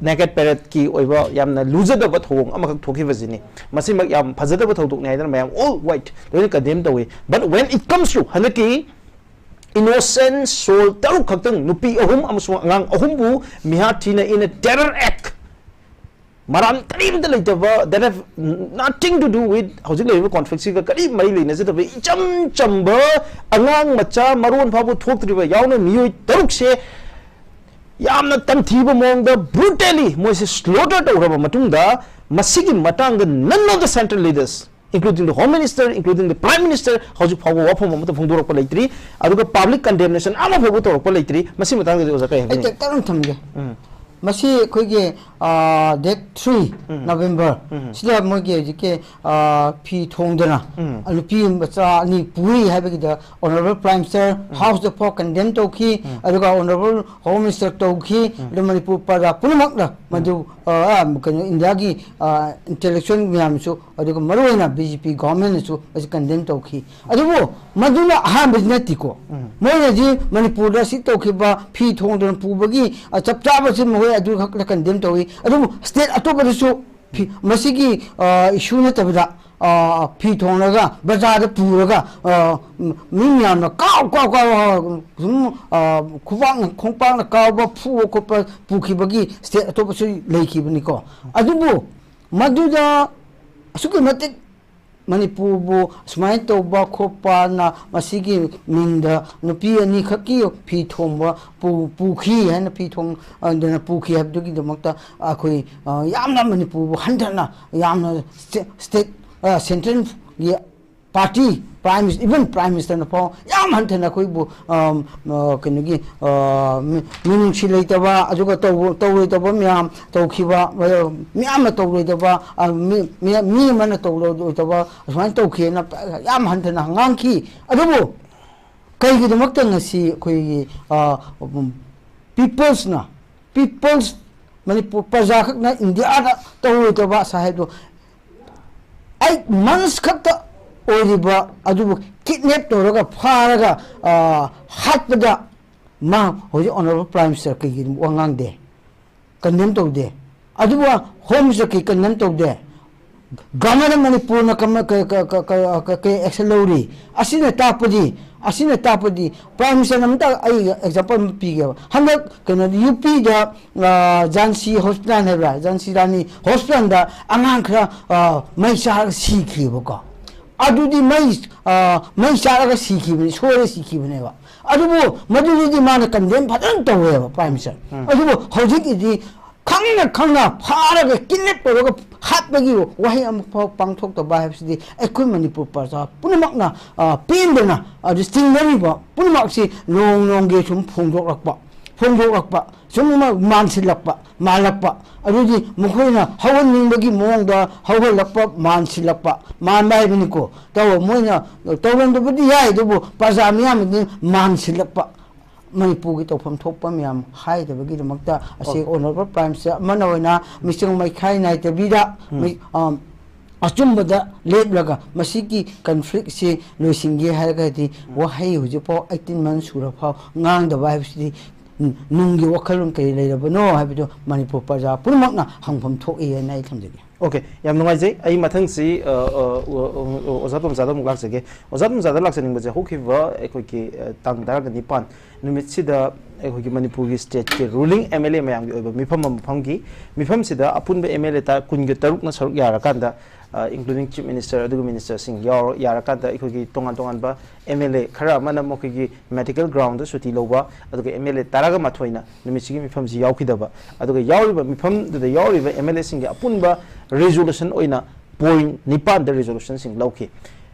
ꯅꯦꯀꯦꯠ ꯄꯦꯔꯦꯠꯀꯤ ꯑꯣꯏꯕ ꯌꯥꯝꯅ ꯂꯨꯖꯗꯕ ꯊꯧꯑꯣꯡ ꯑꯃꯈꯛ ꯊꯣꯛꯈꯤꯕꯁꯤꯅꯤ꯫ ꯃꯁꯤꯃꯛ ꯌꯥꯝ ꯐꯖꯗꯕ ꯊꯧꯗꯣꯛꯅꯤ ꯍꯥꯏꯗꯅ ꯃꯌꯥꯝ all white ꯂꯣꯏꯅ condemn ꯇꯧꯏ꯫ But when it comes to ꯍꯟꯗꯛꯀꯤ innocent soul ꯇꯔꯨꯛ ꯈꯛꯇꯪ, ꯅꯨꯄꯤ ꯑꯍꯨꯝ ꯑꯃꯁꯨꯡ ꯑꯉꯥꯡ ꯑꯍꯨꯝꯕꯨ ꯃꯤꯍꯥꯠ ꯊꯤꯅ in a terror act, ꯃꯔꯥꯟ ꯀꯔꯤꯝꯇ ꯂꯩꯇꯕ, that have nothing to do with ꯍꯧꯖꯤꯛ ꯂꯩꯔꯤꯕ conflict ꯁꯤꯒ ꯀꯔꯤ ꯃꯔꯤ ꯂꯩꯅꯖꯗꯕ ꯏꯆꯝ ꯆꯝꯕ ꯑꯉꯥꯡ ꯃꯆꯥ ꯃꯔꯣꯟ ꯐꯥꯎꯕ ꯊꯣꯛꯇ꯭ꯔꯤꯕ ꯌꯥꯎꯅ ꯃꯤꯑꯣꯏ ꯇꯔꯨꯛꯁꯦ ꯌꯥꯝꯅ ꯇꯝꯊꯤꯕ ꯃꯑꯣꯡꯗ brutally ꯃꯣꯏꯁꯦ slaughter ꯇꯧꯈ꯭ꯔꯕ ꯃꯇꯨꯡꯗ, ꯃꯁꯤꯒꯤ ꯃꯇꯥꯡꯗ none of the central leaders, including the Home Minister, including the Prime Minister, ꯍꯧꯖꯤꯛ ꯐꯥꯎꯕ ꯋꯥꯐꯝ ꯑꯃꯠꯇ ꯐꯣꯡꯗꯣꯔꯛꯄ ꯂꯩꯇ꯭ꯔꯤ꯫ ꯑꯗꯨꯒ public condemnation ꯑꯃ ꯐꯥꯎꯕ ꯇꯧꯔꯛꯄ ꯂꯩꯇ꯭ꯔꯤ꯫ ꯃꯁꯤ ꯃꯇꯥꯡꯗꯗꯤ ꯑꯣꯖꯥ ꯀꯔꯤ ꯑꯩ ꯍꯥꯏꯕꯤꯅꯤꯡꯉꯤ? ꯇꯦꯟꯇꯛꯅ ꯊꯝꯒꯦ꯫ ꯎꯝ. ꯃꯁꯤ ꯑꯩꯈꯣꯏꯒꯤ, ꯑ, date three ꯎꯝ. November ꯎꯝ. ꯁꯤꯗ ꯃꯣꯏꯒꯤ ꯍꯧꯖꯤꯛꯀꯤ, ꯑ, ꯐꯤ ꯊꯣꯡꯗꯅ ꯎꯝ. ꯅꯨꯄꯤ ꯃꯆꯥ ꯑꯅꯤ ꯄꯨꯔꯤ ꯍꯥꯏꯕꯒꯤꯗ Honourable Prime Minister House ꯇ ꯐꯥꯎ condemn ꯇꯧꯈꯤ꯫ ꯎꯝ. ꯑꯗꯨꯒ Honourable Home Minister ꯇꯧꯈꯤ꯫ ꯎꯝ. ꯑꯗꯨ ꯃꯅꯤꯄꯨꯔ ꯄ꯭ꯔꯖꯥ ꯄꯨꯝꯅꯃꯛꯅ ꯃꯗꯨ, ꯑ, ꯑ, ꯀꯩꯅꯣ, ꯏꯟꯗꯤꯌꯥꯒꯤ, ꯑ, intellectual ꯃꯌꯥꯝꯁꯨ ꯑꯗꯨꯒ ꯃꯔꯨꯑꯣꯏꯅ ꯕꯤ ꯖꯦ ꯄꯤ ꯒꯣꯚꯔꯟꯃꯦꯟꯅꯁꯨ ꯃꯁꯤ ꯀꯟꯗꯦꯝ ꯇꯧꯈꯤ꯫ ꯑꯗꯨꯕꯨ ꯃꯗꯨꯅ ꯑꯍꯥꯟꯕꯗꯤ ꯅꯠꯇꯦꯀꯣ꯫ ꯃꯣꯏꯅꯗꯤ ꯃꯅꯤꯄꯨꯔꯗ ꯁꯤ ꯇꯧꯈꯤꯕ, ꯐꯤ ꯊꯣꯡꯗꯅ ꯄꯨꯕꯒꯤ, ꯑ, ꯆꯞ ꯆꯥꯕꯁꯤ ꯃꯈꯣꯏ ꯑꯗꯨ ꯈꯛꯇ ꯀꯟꯗꯦꯝ ꯇꯧꯏ꯫ ꯑꯗꯨꯕꯨ ꯁ꯭ꯇꯦꯠ ꯑꯇꯣꯞꯄꯗꯁꯨ ꯐꯤ, ꯃꯁꯤꯒꯤ, ꯑ, ꯏꯁꯨ ꯅꯠꯇꯕꯗ, ꯑ, ꯐꯤ ꯊꯣꯡꯂꯒ ꯕꯖꯥꯔꯗ ꯄꯨꯔꯒ, ꯑ, ꯃꯤ ꯃꯌꯥꯝꯅ ꯀꯥꯎ, ꯀꯥꯎ, ꯀꯥꯎ, ꯀꯥꯎ, ꯁꯨꯝ, ꯑ, ꯈꯨꯕꯥꯛꯅ, ꯈꯣꯡꯄꯥꯛꯅ ꯀꯥꯎꯕ, ꯐꯨꯕ ꯈꯣꯠꯄ ꯄꯨꯈꯤꯕꯒꯤ ꯁ꯭ꯇꯦꯠ ꯑꯇꯣꯞꯄꯁꯨ ꯂꯩꯈꯤꯕꯅꯤꯀꯣ꯫ ꯑꯗꯨꯕꯨ ꯃꯗꯨꯗ ꯑꯁꯨꯛꯀꯤ ꯃꯇꯤꯛ ꯃꯅꯤꯄꯨꯔꯕꯨ ꯁꯨꯃꯥꯏꯅ ꯇꯧꯕ ꯈꯣꯠꯄꯅ ꯃꯁꯤꯒꯤ ꯃꯤꯡꯗ ꯅꯨꯄꯤ ꯑꯅꯤꯈꯛꯀꯤ ꯐꯤ ꯊꯣꯡꯕ ꯄꯨ-, ꯄꯨꯈꯤ ꯍꯥꯏꯅ, ꯐꯤ ꯊꯣꯡ-, ꯑꯗꯨꯅ ꯄꯨꯈꯤ ꯍꯥꯏꯕꯗꯨꯒꯤꯗꯃꯛꯇ ꯑꯩꯈꯣꯏ, ꯑ, ꯌꯥꯝꯅ ꯃꯅꯤꯄꯨꯔꯕꯨ ꯍꯟꯊꯅ, ꯌꯥꯝꯅ ꯁ꯭ꯇꯦ-, ꯁ꯭ꯇꯦꯠ, ꯑ, ꯁꯦꯟꯇ꯭ꯔꯦꯜꯒꯤ ꯄꯥꯔꯇꯤ, ꯄ꯭ꯔꯥꯏꯝ ꯃꯤꯅꯤꯁ-, ꯏꯚꯟ ꯄ꯭ꯔꯥꯏꯝ ꯃꯤꯅꯤꯁꯇꯔꯅ ꯐꯥꯎ ꯌꯥꯝ ꯍꯟꯊꯅ ꯑꯩꯈꯣꯏꯕꯨ, ꯑ, ꯑ, ꯀꯩꯅꯣꯒꯤ, ꯑ, ꯃꯤ-, ꯃꯤꯅꯨꯡꯁꯤ ꯂꯩꯇꯕ, ꯑꯗꯨꯒ ꯇꯧ-, ꯇꯧꯔꯣꯏꯗꯕ ꯃꯌꯥꯝ ꯇꯧꯈꯤꯕ, ꯑ, ꯃꯤꯌꯥꯝꯅ ꯇꯧꯔꯣꯏꯗꯕ, ꯑ, ꯃꯤ, ꯃꯤ, ꯃꯤ ꯑꯃꯅ ꯇꯧꯔꯣꯏꯗꯕ ꯑꯁꯨꯃꯥꯏꯅ ꯇꯧꯈꯤꯅ ꯌꯥꯝ ꯍꯟꯊꯅ ꯉꯥꯡꯈꯤ꯫ ꯑꯗꯨꯕꯨ ꯀꯩꯒꯤꯗꯃꯛꯇ ꯉꯁꯤ ꯑꯩꯈꯣꯏꯒꯤ, ꯑ, ꯎꯝ, ꯄꯤꯄꯜꯁꯅ, ꯄꯤꯄꯜꯁ, ꯃꯅꯤꯄꯨꯔ ꯄ꯭ꯔꯖꯥꯈꯛꯅ ꯏꯟꯗꯤꯌꯥꯗ ꯇꯧꯔꯣꯏꯗꯕ ꯁꯥꯍꯦꯕꯗꯣ ꯑꯩꯠ ꯃꯟꯁ ꯈꯛꯇ ꯑꯣꯏꯔꯤꯕ ꯑꯗꯨꯕꯨ ꯀꯤꯗꯅꯦꯞ ꯇꯧꯔꯒ ꯐꯥꯔꯒ, ꯑ, ꯍꯥꯠꯄꯗ ꯃꯥ ꯍꯧꯖꯤꯛ ꯑꯣꯅꯔꯦꯕꯜ ꯄ꯭ꯔꯥꯏꯝ ꯃꯤꯅꯤꯁꯇꯔ ꯀꯩꯒꯤ ꯋꯥ ꯉꯥꯡꯗꯦ, ꯀꯟꯗꯦꯝ ꯇꯧꯗꯦ? ꯑꯗꯨꯕꯨ ꯍꯣꯝ ꯃꯤꯅꯤꯁꯇꯔ ꯀꯩ ꯀꯟꯗꯦꯝ ꯇꯧꯗꯦ? ꯒꯚꯔꯟꯃꯦꯟ ꯑꯣꯐ ꯃꯅꯤꯄꯨꯔꯅ ꯀꯃ-, ꯀ-, ꯀ-, ꯀ-, ꯀ-, ꯀ-, ꯀꯩ ꯑꯦꯛꯁꯟ ꯂꯧꯔꯤ? ꯑꯁꯤꯅ ꯇꯥꯛꯄꯗꯤ, ꯑꯁꯤꯅ ꯇꯥꯛꯄꯗꯤ ꯄ꯭ꯔꯥꯏꯝ ꯃꯤꯅꯤꯁꯇꯔ ꯑꯃꯇ ꯑꯩ ꯑꯦꯛꯖꯥꯝꯄꯜ ꯑꯃ ꯄꯤꯒꯦꯕ꯫ ꯍꯟꯗꯛ ꯀꯩꯅꯣꯗ ꯌꯨ ꯄꯤꯗ, ꯑ, ꯖꯥꯟꯁꯤ ꯍꯣꯁꯄꯤꯇꯥꯜ ꯍꯥꯏꯕ꯭ꯔꯥ, ꯖꯥꯟꯁꯤ ꯔꯥꯅꯤ ꯍꯣꯁꯄꯤꯇꯥꯜꯗ ꯑꯉꯥꯡ ꯈꯔ, ꯑ, ꯃꯩ ꯆꯥꯔꯒ ꯁꯤꯈꯤꯕꯀꯣ꯫ ꯑꯗꯨꯗꯤ ꯃꯩ, ꯑ, ꯃꯩ ꯆꯥꯔꯒ ꯁꯤꯈꯤꯕꯅꯤ, ꯁꯣꯏꯔ ꯁꯤꯈꯤꯕꯅꯦꯕ꯫ ꯑꯗꯨꯕꯨ ꯃꯗꯨꯗꯨꯗꯤ ꯃꯥꯅ ꯀꯟꯗꯦꯝ ꯐꯖꯅ ꯇꯧꯋꯦꯕ ꯄ꯭ꯔꯥꯏꯝ ꯃꯤꯅꯤꯁꯇꯔ꯫ ꯎꯝ꯫ ꯑꯗꯨꯕꯨ ꯍꯧꯖꯤꯛꯀꯤꯗꯤ ꯈꯪꯅ ꯈꯪꯅ ꯐꯥꯔꯒ ꯀꯤꯗꯅꯦꯞ ꯇꯧꯔꯒ ꯍꯥꯠꯄꯒꯤ ꯋꯥꯍꯩ ꯑꯃꯐꯥꯎ ꯄꯥꯡꯊꯣꯛꯇꯕ ꯍꯥꯏꯕꯁꯤꯗꯤ ꯑꯩꯈꯣꯏ ꯃꯅꯤꯄꯨꯔ ꯄ꯭ꯔꯖꯥ ꯄꯨꯝꯅꯃꯛꯅ, ꯑ, ꯄꯦꯟꯗꯅ, ꯑꯗꯨ ꯆꯤꯡꯅꯔꯤꯕ ꯄꯨꯝꯅꯃꯛꯁꯤ ꯅꯣꯡ ꯅꯣꯡꯒꯤ ꯁꯨꯝ ꯐꯣꯡꯗꯣꯛꯂꯛꯄ, ꯐꯣꯡꯗꯣꯛꯂꯛꯄ, ꯁꯨꯝ ꯃ-, ꯃꯥꯟꯁꯤꯜꯂꯛꯄ, ꯃꯥꯜꯂꯛꯄ꯫ ꯑꯗꯨꯗꯤ ꯃꯈꯣꯏꯅ ꯍꯧꯍꯟꯅꯤꯡꯕꯒꯤ ꯃꯑꯣꯡꯗ ꯍꯧꯍꯜꯂꯛꯄ, ꯃꯥꯟꯁꯤꯜꯂꯛꯄ, ꯃꯥꯟꯕ ꯍꯥꯏꯕꯅꯤꯀꯣ꯫ ꯇꯧ-, ꯃꯣꯏꯅ ꯇꯧꯔꯝꯗꯕꯗꯤ ꯌꯥꯏ, ꯑꯗꯨꯕꯨ ꯄ꯭ꯔꯖꯥ ꯃꯤꯌꯥꯝꯅꯗꯤ ꯃꯥꯟꯁꯤꯜꯂꯛꯄ꯫ ꯃꯅꯤꯄꯨꯔꯒꯤ ꯇꯧꯐꯝ ꯊꯣꯛꯄ ꯃꯌꯥꯝ ꯍꯥꯏꯗꯕꯒꯤꯗꯃꯛꯇ ꯑꯁꯤ ꯑꯣ꯫ ꯑꯣꯅꯔꯦꯕꯜ ꯄ꯭ꯔꯥꯏꯝ ꯃꯤꯅꯤꯁꯇꯔ ꯑꯃꯅ ꯑꯣꯏꯅ ꯃꯤꯆꯪ ꯃꯩꯈꯥꯏ ꯅꯥꯏꯗꯕꯤꯗ ꯎꯝ꯫ ꯃꯤ-, ꯑ, ꯑꯆꯨꯝꯕꯗ ꯂꯦꯞꯂꯒ ꯃꯁꯤꯒꯤ ꯀꯟꯐ꯭ꯂꯤꯛꯁꯤ ꯂꯣꯏꯁꯤꯟꯒꯦ ꯍꯥꯏꯔꯒꯗꯤ, ꯋꯥꯍꯩ ꯍꯧꯖꯤꯛꯐꯥꯎ ꯑꯩꯠꯇꯤꯟ ꯃꯟ ꯁꯨꯔꯐꯥꯎ ꯉꯥꯡꯗꯕ ꯍꯥꯏꯕꯁꯤꯗꯤ, ꯎꯝ, ꯅꯨꯡꯒꯤ ꯋꯥꯈꯜꯂꯣꯟ ꯀꯔꯤ ꯂꯩꯔꯕꯅꯣ ꯍꯥꯏꯕꯗꯨ ꯃꯅꯤꯄꯨꯔ ꯄ꯭ꯔꯖꯥ ꯄꯨꯝꯅꯃꯛꯅ ꯍꯪꯐꯝ ꯊꯣꯛꯏ ꯍꯥꯏꯅ ꯑꯩ ꯊꯝꯖꯒꯦ꯫ ꯑꯣꯀꯦ, ꯌꯥꯝ ꯅꯨꯡꯉꯥꯏꯖꯩ꯫ ꯑꯩ ꯃꯊꯪꯁꯤ, ꯑ, ꯑ, ꯑꯣ-, ꯑꯣ-, ꯑꯣꯖꯥ ꯇꯣꯝꯆꯥꯗ ꯑꯃꯨꯛ ꯂꯥꯛꯆꯒꯦ꯫ ꯑꯣꯖꯥ ꯇꯣꯝꯆꯥꯗ ꯂꯥꯛꯆꯅꯤꯡꯕꯁꯦ, ꯍꯧꯈꯤꯕ ꯑꯩꯈꯣꯏꯒꯤ, ꯑ, ꯇꯥꯡ ꯇꯔꯥꯒ ꯅꯤꯄꯥꯟ ꯅꯨꯃꯤꯠꯁꯤꯗ ꯑꯩꯈꯣꯏꯒꯤ ꯃꯅꯤꯄꯨꯔꯒꯤ ꯁ꯭ꯇꯦꯠꯀꯤ ꯔꯨꯂꯤꯡ ꯑꯦꯝ ꯑꯦꯜ ꯑꯦ ꯃꯌꯥꯝꯒꯤ ꯑꯣꯏꯕ ꯃꯤꯐꯝ ꯑꯃ ꯐꯝꯈꯤ꯫ ꯃꯤꯐꯝꯁꯤꯗ ꯑꯄꯨꯟꯕ ꯑꯦꯝ ꯑꯦꯜ ꯑꯦ ꯀꯨꯟꯒ ꯇꯔꯨꯛꯅ ꯁꯔꯨꯛ ꯌꯥꯔꯀꯥꯟꯗ, ꯑ, including chief minister ꯑꯗꯨꯒ ꯃꯤꯅꯤꯁꯇꯔꯁꯤꯡ ꯌꯥꯎꯔ-, ꯌꯥꯔꯀꯥꯟꯗ ꯑꯩꯈꯣꯏꯒꯤ ꯇꯣꯉꯥꯟ ꯇꯣꯉꯥꯟꯕ ꯑꯦꯝ ꯑꯦꯜ ꯑꯦ ꯈꯔ ꯑꯃꯅ ꯃꯈꯣꯏꯒꯤ ꯃꯦꯗꯤꯀꯦꯜ ꯒ꯭ꯔꯥꯎꯟꯗ ꯁꯨꯇꯤ ꯂꯧꯕ, ꯑꯗꯨꯒ ꯑꯦꯝ ꯑꯦꯜ ꯑꯦ ꯇꯔꯥꯒ ꯃꯥꯊꯣꯏꯅ ꯅꯨꯃꯤꯠꯁꯤꯒꯤ ꯃꯤꯐꯝꯁꯤ ꯌꯥꯎꯈꯤꯗꯕ, ꯑꯗꯨꯒ ꯌꯥꯎꯔꯤꯕ ꯃꯤꯐꯝꯗꯨꯗ ꯌꯥꯎꯔꯤꯕ ꯑꯦꯝ ꯑꯦꯜ ꯑꯦꯁꯤꯡꯒꯤ ꯑꯄꯨꯟꯕ ꯔꯤꯖꯣꯂꯨꯁꯟ ꯑꯣꯏꯅ ꯄꯣꯏꯟ ꯅꯤꯄꯥꯟꯗ ꯔꯤꯖꯣꯂꯨꯁꯟꯁꯤꯡ ꯂꯧꯈꯤ꯫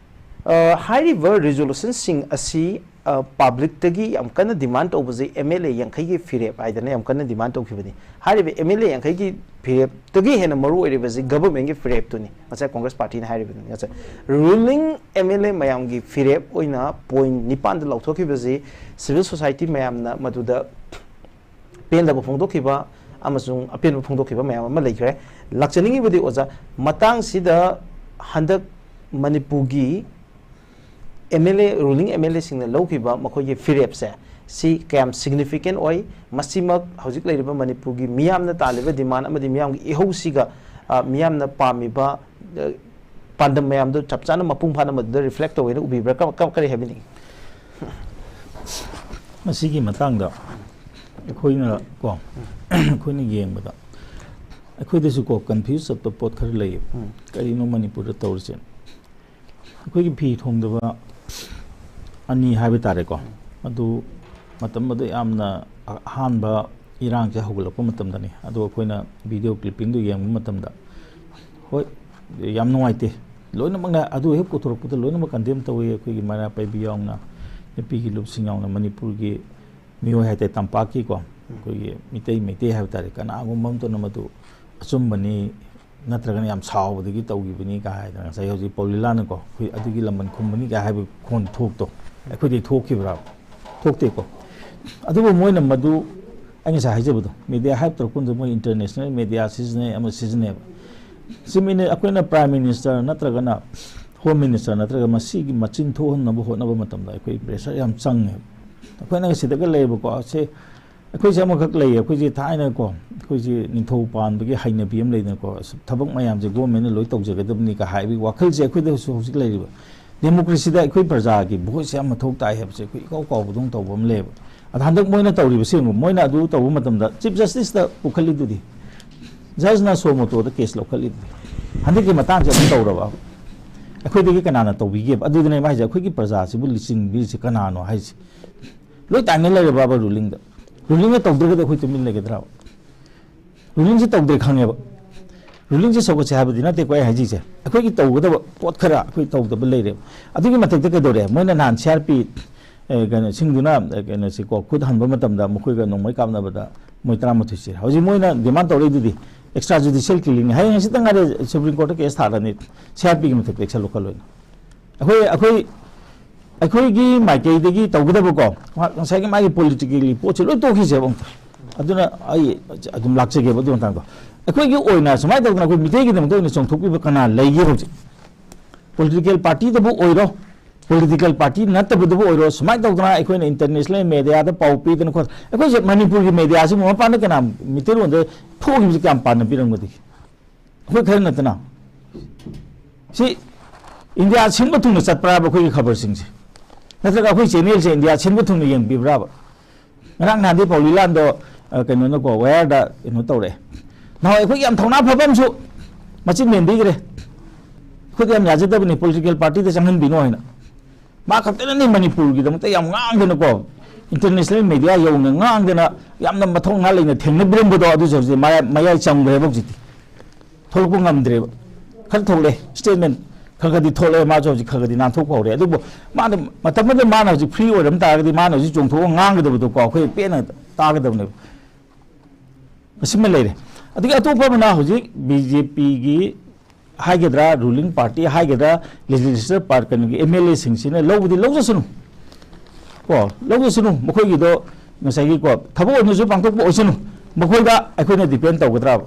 ꯑ, ꯍꯥꯏꯔꯤꯕ ꯔꯤꯖꯣꯂꯨꯁꯟꯁꯤꯡ ꯑꯁꯤ, ꯑ, ꯄꯕ꯭ꯂꯤꯛꯇꯒꯤ ꯌꯥꯝ ꯀꯟꯅ ꯗꯤꯃꯥꯟ ꯇꯧꯕꯁꯤ ꯑꯦꯝ ꯑꯦꯜ ꯑꯦ ꯌꯥꯡꯈꯩꯒꯤ ꯐꯤꯔꯦꯞ ꯍꯥꯏꯗꯅ ꯌꯥꯝ ꯀꯟꯅ ꯗꯤꯃꯥꯟ ꯇꯧꯈꯤꯕꯅꯤ꯫ ꯍꯥꯏꯔꯤꯕ ꯑꯦꯝ ꯑꯦꯜ ꯑꯦ ꯌꯥꯡꯈꯩꯒꯤ ꯐꯤꯔꯦꯞꯇꯒꯤ ꯍꯦꯟꯅ ꯃꯔꯨ ꯑꯣꯏꯔꯤꯕꯁꯤ ꯒꯚꯔꯟꯃꯦꯟꯒꯤ ꯐꯤꯔꯦꯞꯇꯨꯅꯤ, ꯉꯁꯥꯏ ꯀꯣꯡꯒ꯭ꯔꯦꯁ ꯄꯥꯔꯇꯤꯅ ꯍꯥꯏꯔꯤꯕꯅꯤ꯫ ꯉꯁꯥꯏ ꯔꯨꯂꯤꯡ ꯑꯦꯝ ꯑꯦꯜ ꯑꯦ ꯃꯌꯥꯝꯒꯤ ꯐꯤꯔꯦꯞ ꯑꯣꯏꯅ ꯄꯣꯏꯟ ꯅꯤꯄꯥꯟꯗ ꯂꯧꯊꯣꯛꯈꯤꯕꯁꯤ ꯁꯤꯚꯤꯜ ꯁꯣꯁꯥꯏꯇꯤ ꯃꯌꯥꯝꯅ ꯃꯗꯨꯗ ꯄꯦꯟꯗꯕ ꯐꯣꯡꯗꯣꯛꯈꯤꯕ ꯑꯃꯁꯨꯡ ꯑꯄꯦꯟꯕ ꯐꯣꯡꯗꯣꯛꯈꯤꯕ ꯃꯌꯥꯝ ꯑꯃ ꯂꯩꯈ꯭ꯔꯦ꯫ ꯂꯥꯛꯆꯅꯤꯡꯉꯤꯕꯗꯤ, ꯑꯣꯖꯥ, ꯃꯇꯥꯡꯁꯤꯗ ꯍꯟꯗꯛ ꯃꯅꯤꯄꯨꯔꯒꯤ M L A, ruling M L ꯑꯦꯁꯤꯡꯅ ꯂꯧꯈꯤꯕ ꯃꯈꯣꯏꯒꯤ ꯐꯤꯔꯦꯞꯁꯦ, ꯁꯤ ꯀꯌꯥꯝ ꯁꯤꯒꯅꯤꯐꯤꯀꯦꯟ ꯑꯣꯏ? ꯃꯁꯤꯃꯛ ꯍꯧꯖꯤꯛ ꯂꯩꯔꯤꯕ ꯃꯅꯤꯄꯨꯔꯒꯤ ꯃꯤꯌꯥꯝꯅ ꯇꯥꯜꯂꯤꯕ ꯗꯤꯃꯥꯟ ꯑꯃꯗꯤ ꯃꯤꯌꯥꯝꯒꯤ ꯏꯍꯧꯁꯤꯒ, ꯑ, ꯃꯤꯌꯥꯝꯅ ꯄꯥꯝꯃꯤꯕ, ꯑ, ꯄꯥꯟꯗꯝ ꯃꯌꯥꯝꯗꯨ ꯆꯞ ꯆꯥꯅ ꯃꯄꯨꯡ ꯐꯥꯅ ꯃꯗꯨꯗ ꯔꯤꯐ꯭ꯂꯦꯛ ꯇꯧꯋꯦꯅ ꯎꯕꯤꯕ꯭ꯔꯥ? ꯀ-, ꯀ-, ꯀꯔꯤ ꯍꯥꯏꯕꯤꯅꯤꯡꯉꯤ? ꯃꯁꯤꯒꯤ ꯃꯇꯥꯡꯗ ꯑꯩꯈꯣꯏꯅ ꯀꯣ, ꯑꯩꯈꯣꯏꯅ ꯌꯦꯡꯕꯗ ꯑꯩꯈꯣꯏꯗꯁꯨ ꯀꯣ ꯀꯟꯐ꯭ꯌꯨꯁ ꯆꯠꯄ ꯄꯣꯠ ꯈꯔ ꯂꯩꯌꯦꯕ꯫ ꯎꯝ꯫ ꯀꯔꯤꯅꯣ ꯃꯅꯤꯄꯨꯔꯗ ꯇꯧꯔꯤꯁꯦ? ꯑꯩꯈꯣꯏꯒꯤ ꯐꯤ ꯊꯣꯡꯗꯕ ꯑꯅꯤ ꯍꯥꯏꯕ ꯇꯥꯔꯦꯀꯣ, ꯑꯗꯨ ꯃꯇꯝ ꯑꯗꯨ ꯌꯥꯝꯅ ꯑꯍꯥꯟꯕ ꯏꯔꯥꯡꯁꯦ ꯍꯧꯒꯠꯂꯛꯄ ꯃꯇꯝꯗꯅꯤ꯫ ꯑꯗꯣ ꯑꯩꯈꯣꯏꯅ ꯚꯤꯗꯤꯑꯣ ꯀ꯭ꯂꯤꯞꯄꯤꯡꯗꯨ ꯌꯦꯡꯕ ꯃꯇꯝꯗ, ꯍꯣꯏ, ꯌꯥꯝ ꯅꯨꯡꯉꯥꯏꯇꯦ꯫ ꯂꯣꯏꯅꯃꯛꯅ ꯑꯗꯨ ꯍꯦꯛ ꯄꯨꯊꯣꯔꯛꯄꯗ ꯂꯣꯏꯅꯃꯛ ꯀꯟꯗꯦꯝ ꯇꯧꯏ꯫ ꯑꯩꯈꯣꯏꯒꯤ ꯃꯩꯔꯥ ꯄꯥꯏꯕꯤ ꯌꯥꯎꯅ, ꯅꯨꯄꯤꯒꯤ ꯂꯨꯞꯁꯤꯡ ꯌꯥꯎꯅ, ꯃꯅꯤꯄꯨꯔꯒꯤ ꯃꯤꯑꯣꯏ ꯍꯥꯏꯇꯥꯔꯦ, ꯇꯝꯄꯥꯛꯀꯤꯀꯣ, ꯑꯩꯈꯣꯏꯒꯤ ꯃꯤꯇꯩ, ꯃꯩꯇꯩ ꯍꯥꯏꯕ ꯇꯥꯔꯦ, ꯀꯅꯥꯒꯨꯝꯕ ꯑꯃꯠꯇꯅ ꯃꯗꯨ ꯑꯆꯨꯝꯕꯅꯤ ꯅꯠꯇ꯭ꯔꯒꯅ ꯌꯥꯝ ꯁꯥꯎꯕꯗꯒꯤ ꯇꯧꯈꯤꯕꯅꯤ ꯀꯥ ꯍꯥꯏꯗꯅ, ꯉꯁꯥꯏ ꯍꯧꯖꯤꯛ ꯄꯥꯎꯂꯤꯂꯥꯅꯀꯣ, ꯑꯩꯈꯣꯏ ꯑꯗꯨꯒꯤ ꯂꯃꯟ ꯈꯨꯝꯕꯅꯤ ꯀꯥ ꯍꯥꯏꯕ ꯈꯣꯟ ꯊꯣꯛꯇꯣ ꯑꯩꯈꯣꯏꯗꯤ ꯊꯣꯛꯈꯤꯕ꯭ꯔꯥ? ꯊꯣꯛꯇꯦꯀꯣ꯫ ꯑꯗꯨꯕꯨ ꯃꯣꯏꯅ ꯃꯗꯨ, ꯑꯩ ꯉꯁꯥꯏ ꯍꯥꯏꯖꯕꯗꯣ, ꯃꯦꯗꯤꯌꯥ ꯍꯥꯏꯞ ꯇꯧꯔꯛꯄ ꯃꯇꯝꯗ ꯃꯣꯏ ꯏꯟꯇꯔꯅꯦꯁꯅꯦꯜ ꯃꯦꯗꯤꯌꯥ ꯁꯤꯖꯤꯟꯅꯩ, ꯑꯃ ꯁꯤꯖꯤꯟꯅꯩꯕ꯫ ꯆꯨꯝꯃꯤꯅꯦ, ꯑꯩꯈꯣꯏꯅ Prime Minister ꯅꯠꯇ꯭ꯔꯒꯅ Home Minister ꯅꯠꯇ꯭ꯔꯒ ꯃꯁꯤꯒꯤ ꯃꯆꯤꯟ ꯊꯣꯛꯍꯟꯅꯕ ꯍꯣꯠꯅꯕ ꯃꯇꯝꯗ ꯑꯩꯈꯣꯏ pressure ꯌꯥꯝ ꯆꯪꯉꯦꯕ꯫ ꯑꯩꯈꯣꯏꯅ ꯁꯤꯗꯒ ꯂꯩꯌꯦꯕꯀꯣ, ꯁꯦ ꯑꯩꯈꯣꯏꯁꯦ ꯑꯃꯈꯛ ꯂꯩꯌꯦ, ꯑꯩꯈꯣꯏꯁꯦ ꯊꯥꯏꯅꯀꯣ, ꯑꯩꯈꯣꯏꯁꯦ ꯅꯤꯡꯊꯧ ꯄꯥꯟꯕꯒꯤ ꯍꯩꯅꯕꯤ ꯑꯃ ꯂꯩꯗꯅꯀꯣ, ꯑꯁ, ꯊꯕꯛ ꯃꯌꯥꯝꯁꯦ government ꯅ ꯂꯣꯏ ꯇꯧꯖꯒꯗꯕꯅꯤꯒ ꯍꯥꯏꯕꯒꯤ ꯋꯥꯈꯜꯁꯦ ꯑꯩꯈꯣꯏꯗꯁꯨ ꯍꯧꯖꯤꯛ ꯂꯩꯔꯤꯕ꯫ Democracy ꯗ ꯑꯩꯈꯣꯏ ꯄ꯭ꯔꯖꯥꯒꯤ voice ꯁꯦ ꯌꯥꯝ ꯃꯊꯧ ꯇꯥꯏ ꯍꯥꯏꯕꯁꯦ ꯑꯩꯈꯣꯏ ꯏꯀꯥꯎ ꯀꯥꯎꯕꯗꯧꯅ ꯇꯧꯕ ꯑꯃ ꯂꯩꯌꯦꯕ꯫ ꯑꯗ ꯍꯟꯗꯛ ꯃꯣꯏꯅ ꯇꯧꯔꯤꯕꯁꯦ ꯌꯦꯡꯉꯨ, ꯃꯣꯏꯅ ꯑꯗꯨ ꯇꯧꯕ ꯃꯇꯝꯗ Chief Justice ꯇ ꯄꯨꯈꯠꯂꯤꯗꯨꯗꯤ, judge ꯅ suo moto ꯗ case ꯂꯧꯈꯠꯂꯤꯗꯨꯗꯤ꯫ ꯍꯟꯗꯛꯀꯤ ꯃꯇꯥꯡꯁꯦ ꯑꯃꯨꯛ ꯇꯧꯔꯕ ꯑꯩꯈꯣꯏꯗꯒꯤ ꯀꯅꯥꯅ ꯇꯧꯕꯤꯒꯦꯕ? ꯑꯗꯨꯗꯅꯦꯕ ꯍꯥꯏꯁꯦ, ꯑꯩꯈꯣꯏꯒꯤ ꯄ꯭ꯔꯖꯥꯁꯤꯕꯨ ꯂꯤꯆꯤꯡꯕꯤꯔꯤꯁꯦ ꯀꯅꯥꯅꯣ ꯍꯥꯏꯁꯦ꯫ ꯂꯣꯏ ꯇꯥꯏꯅ ꯂꯩꯔꯕꯕ ruling ꯗ? Ruling ꯅ ꯇꯧꯗ꯭ꯔꯒꯗꯤ ꯑꯩꯈꯣꯏ ꯇꯨꯃꯤꯟ ꯂꯩꯒꯗ꯭ꯔꯕ? Ruling ꯁꯦ ꯇꯧꯗ꯭ꯔꯦ ꯈꯪꯉꯦꯕ꯫ Ruling ꯁꯦ ꯁꯧꯒꯠꯁꯦ ꯍꯥꯏꯕꯗꯤ ꯅꯠꯇꯦꯀꯣ ꯑꯩ ꯍꯥꯏꯖꯩꯁꯦ꯫ ꯑꯩꯈꯣꯏꯒꯤ ꯇꯧꯒꯗꯕ ꯄꯣꯠ ꯈꯔ ꯑꯩꯈꯣꯏ ꯇꯧꯗꯕ ꯂꯩꯔꯦꯕ꯫ ꯑꯗꯨꯒꯤ ꯃꯊꯛꯇ ꯀꯩꯗꯧꯔꯦ? ꯃꯣꯏꯅ ꯅꯍꯥꯟ C R P, ꯑꯦ, ꯀꯩꯅꯣ, ꯁꯤꯡꯗꯨꯅ, ꯑꯦ, ꯀꯩꯅꯣꯁꯤꯀꯣ, ꯈꯨꯠ ꯍꯟꯕ ꯃꯇꯝꯗ ꯃꯈꯣꯏꯒ ꯅꯣꯡꯃꯩ ꯀꯥꯞꯅꯕꯗ ꯃꯣꯏ ꯇꯔꯥꯃꯥꯊꯣꯏ ꯁꯤꯔꯦ꯫ ꯍꯧꯖꯤꯛ ꯃꯣꯏꯅ demand ꯇꯧꯔꯛꯏꯗꯨꯗꯤ extra judicial killing ꯅꯤ꯫ ꯍꯌꯦꯡ ꯍꯪꯆꯤꯠꯇ ꯉꯥꯏꯔꯦ Supreme Court ꯇ case ꯊꯥꯔꯅꯤ, C R P ꯒꯤ ꯃꯊꯛꯇ action ꯂꯧꯈꯠꯂꯣꯏꯅ꯫ ꯑꯩꯈꯣꯏ, ꯑꯩꯈꯣꯏ, ꯑꯩꯈꯣꯏꯒꯤ ꯃꯥꯏꯀꯩꯗꯒꯤ ꯇꯧꯒꯗꯕꯀꯣ, ꯉꯁꯥꯏꯒꯤ ꯃꯥꯒꯤ politically ꯄꯣꯠꯁꯦ ꯂꯣꯏ ꯇꯣꯛꯈꯤꯁꯦꯕ ꯑꯃꯨꯛꯇ꯫ ꯑꯗꯨꯅ ꯑꯩ ꯑꯗꯨꯝ ꯂꯥꯛꯆꯒꯦꯕ ꯑꯗꯨ ꯃꯇꯥꯡꯗꯣ꯫ ꯑꯩꯈꯣꯏꯒꯤ ꯑꯣꯏꯅ ꯁꯨꯃꯥꯏꯅ ꯇꯧꯗꯅ ꯑꯩꯈꯣꯏ ꯃꯤꯇꯩꯒꯤꯗꯃꯛꯇ ꯑꯣꯏꯅ ꯆꯣꯡꯊꯣꯛꯄꯤꯕ ꯀꯅꯥ ꯂꯩꯒꯦ ꯍꯧꯖꯤꯛ? Political party ꯗꯕꯨ ꯑꯣꯏꯔꯣ, political party ꯅꯠꯇꯕꯗꯕꯨ ꯑꯣꯏꯔꯣ, ꯁꯨꯃꯥꯏꯅ ꯇꯧꯗꯅ ꯑꯩꯈꯣꯏꯅ international media ꯗ ꯄꯥꯎ ꯄꯤꯗꯅ ꯈꯣꯠ-, ꯑꯩꯈꯣꯏꯁꯦ ꯃꯅꯤꯄꯨꯔꯒꯤ media ꯁꯤꯕꯨ ꯃꯄꯥꯟꯗ ꯀꯅꯥ ꯃꯤꯇꯩꯂꯣꯟꯗ ꯊꯣꯛꯈꯤꯕꯁꯤ ꯀꯌꯥꯝ ꯄꯥꯟꯅꯕꯤꯔꯝꯒꯗꯒꯦ? ꯑꯩꯈꯣꯏ ꯈꯔ ꯅꯠꯇꯅ꯫ ꯁꯤ ꯏꯟꯗꯤꯌꯥ ꯁꯤꯟꯕ ꯊꯨꯡꯅ ꯆꯠꯄ꯭ꯔꯥꯕ ꯑꯩꯈꯣꯏꯒꯤ ꯈꯕꯔꯁꯤꯡꯁꯦ? ꯅꯠꯇ꯭ꯔꯒ ꯑꯩꯈꯣꯏ channel ꯁꯦ ꯏꯟꯗꯤꯌꯥ ꯁꯤꯟꯕ ꯊꯨꯡꯅ ꯌꯦꯡꯕꯤꯕ꯭ꯔꯥꯕ? ꯉꯔꯥꯡ ꯅꯍꯥꯟꯗꯤ ꯄꯥꯎꯂꯤ ꯂꯥꯟꯗꯣ, ꯑ, ꯀꯩꯅꯣꯅꯀꯣ, ꯋꯥꯌꯔꯗ ꯀꯩꯅꯣ ꯇꯧꯔꯛꯑꯦ꯫ ꯅꯍꯥꯟꯋꯥꯏ ꯑꯩꯈꯣꯏꯒꯤ ꯌꯥꯝ ꯊꯧꯅꯥ ꯐꯕ ꯑꯃꯁꯨ ꯃꯆꯤꯟ ꯃꯦꯟꯕꯤꯈ꯭ꯔꯦ꯫ ꯑꯩꯈꯣꯏꯗ ꯌꯥꯝ ꯌꯥꯖꯗꯕꯅꯤ, political party ꯗ ꯆꯪꯍꯟꯕꯤꯅꯣ ꯍꯥꯏꯅ꯫ ꯃꯥ ꯈꯛꯇꯅꯅꯦ ꯃꯅꯤꯄꯨꯔꯒꯤꯗꯃꯛꯇ ꯌꯥꯝ ꯉꯥꯡꯗꯅꯀꯣ, international media ꯌꯧꯅ ꯉꯥꯡꯗꯅ, ꯌꯥꯝꯅ ꯃꯊꯧꯅꯥ ꯂꯩꯅ ꯊꯦꯡꯅꯕꯤꯔꯝꯕꯗꯣ, ꯑꯗꯨꯁꯨ ꯍꯧꯖꯤꯛ ꯃꯌꯥꯏ, ꯃꯌꯥꯏ ꯆꯪꯈ꯭ꯔꯦꯕ ꯍꯧꯖꯤꯛꯇꯤ꯫ ꯊꯣꯛꯂꯛꯄ ꯉꯝꯗ꯭ꯔꯦꯕ꯫ ꯈꯔ ꯊꯣꯛꯂꯛꯑꯦ, statement ꯈꯔ ꯈꯔꯗꯤ ꯊꯣꯛꯂꯛꯑꯦ, ꯃꯥꯁꯨ ꯍꯧꯖꯤꯛ ꯈꯔ ꯈꯔꯗꯤ ꯅꯥꯟꯊꯣꯛꯄ ꯍꯧꯔꯦ꯫ ꯑꯗꯨꯕꯨ ꯃꯥꯅ ꯃꯇꯝ ꯑꯃꯗ ꯃꯥꯅ ꯍꯧꯖꯤꯛ free ꯑꯣꯏꯔꯝ ꯇꯥꯔꯒꯗꯤ ꯃꯥꯅ ꯍꯧꯖꯤꯛ ꯆꯣꯡꯊꯣꯛꯑꯒ ꯉꯥꯡꯒꯗꯕꯗꯣꯀꯣ, ꯑꯩꯈꯣꯏ ꯄꯦꯟꯅ ꯇꯥꯒꯗꯕꯅꯦꯕ꯫ ꯑꯁꯤꯃ ꯂꯩꯔꯦ꯫ ꯑꯗꯒꯤ ꯑꯇꯣꯞꯄ ꯑꯃꯅ ꯍꯧꯖꯤꯛ B J P ꯒꯤ ꯍꯥꯏꯒꯗ꯭ꯔꯥ, ruling party ꯍꯥꯏꯒꯗ꯭ꯔꯥ, legislature part, ꯀꯩꯅꯣꯒꯤ M L A ꯁꯤꯡꯁꯤꯅ ꯂꯧꯕꯗꯤ ꯂꯧꯖꯁꯅꯨ꯫ ꯀꯣ, ꯂꯧꯖꯁꯅꯨ꯫ ꯃꯈꯣꯏꯒꯤꯗꯣ ꯉꯁꯥꯏꯒꯤ ꯀꯣ, ꯊꯕꯛ ꯑꯣꯏꯅꯁꯨ ꯄꯥꯡꯊꯣꯛꯄ ꯑꯣꯏꯁꯅꯨ꯫ ꯃꯈꯣꯏꯗ ꯑꯩꯈꯣꯏꯅ depend ꯇꯧꯒꯗ꯭ꯔꯥꯕ?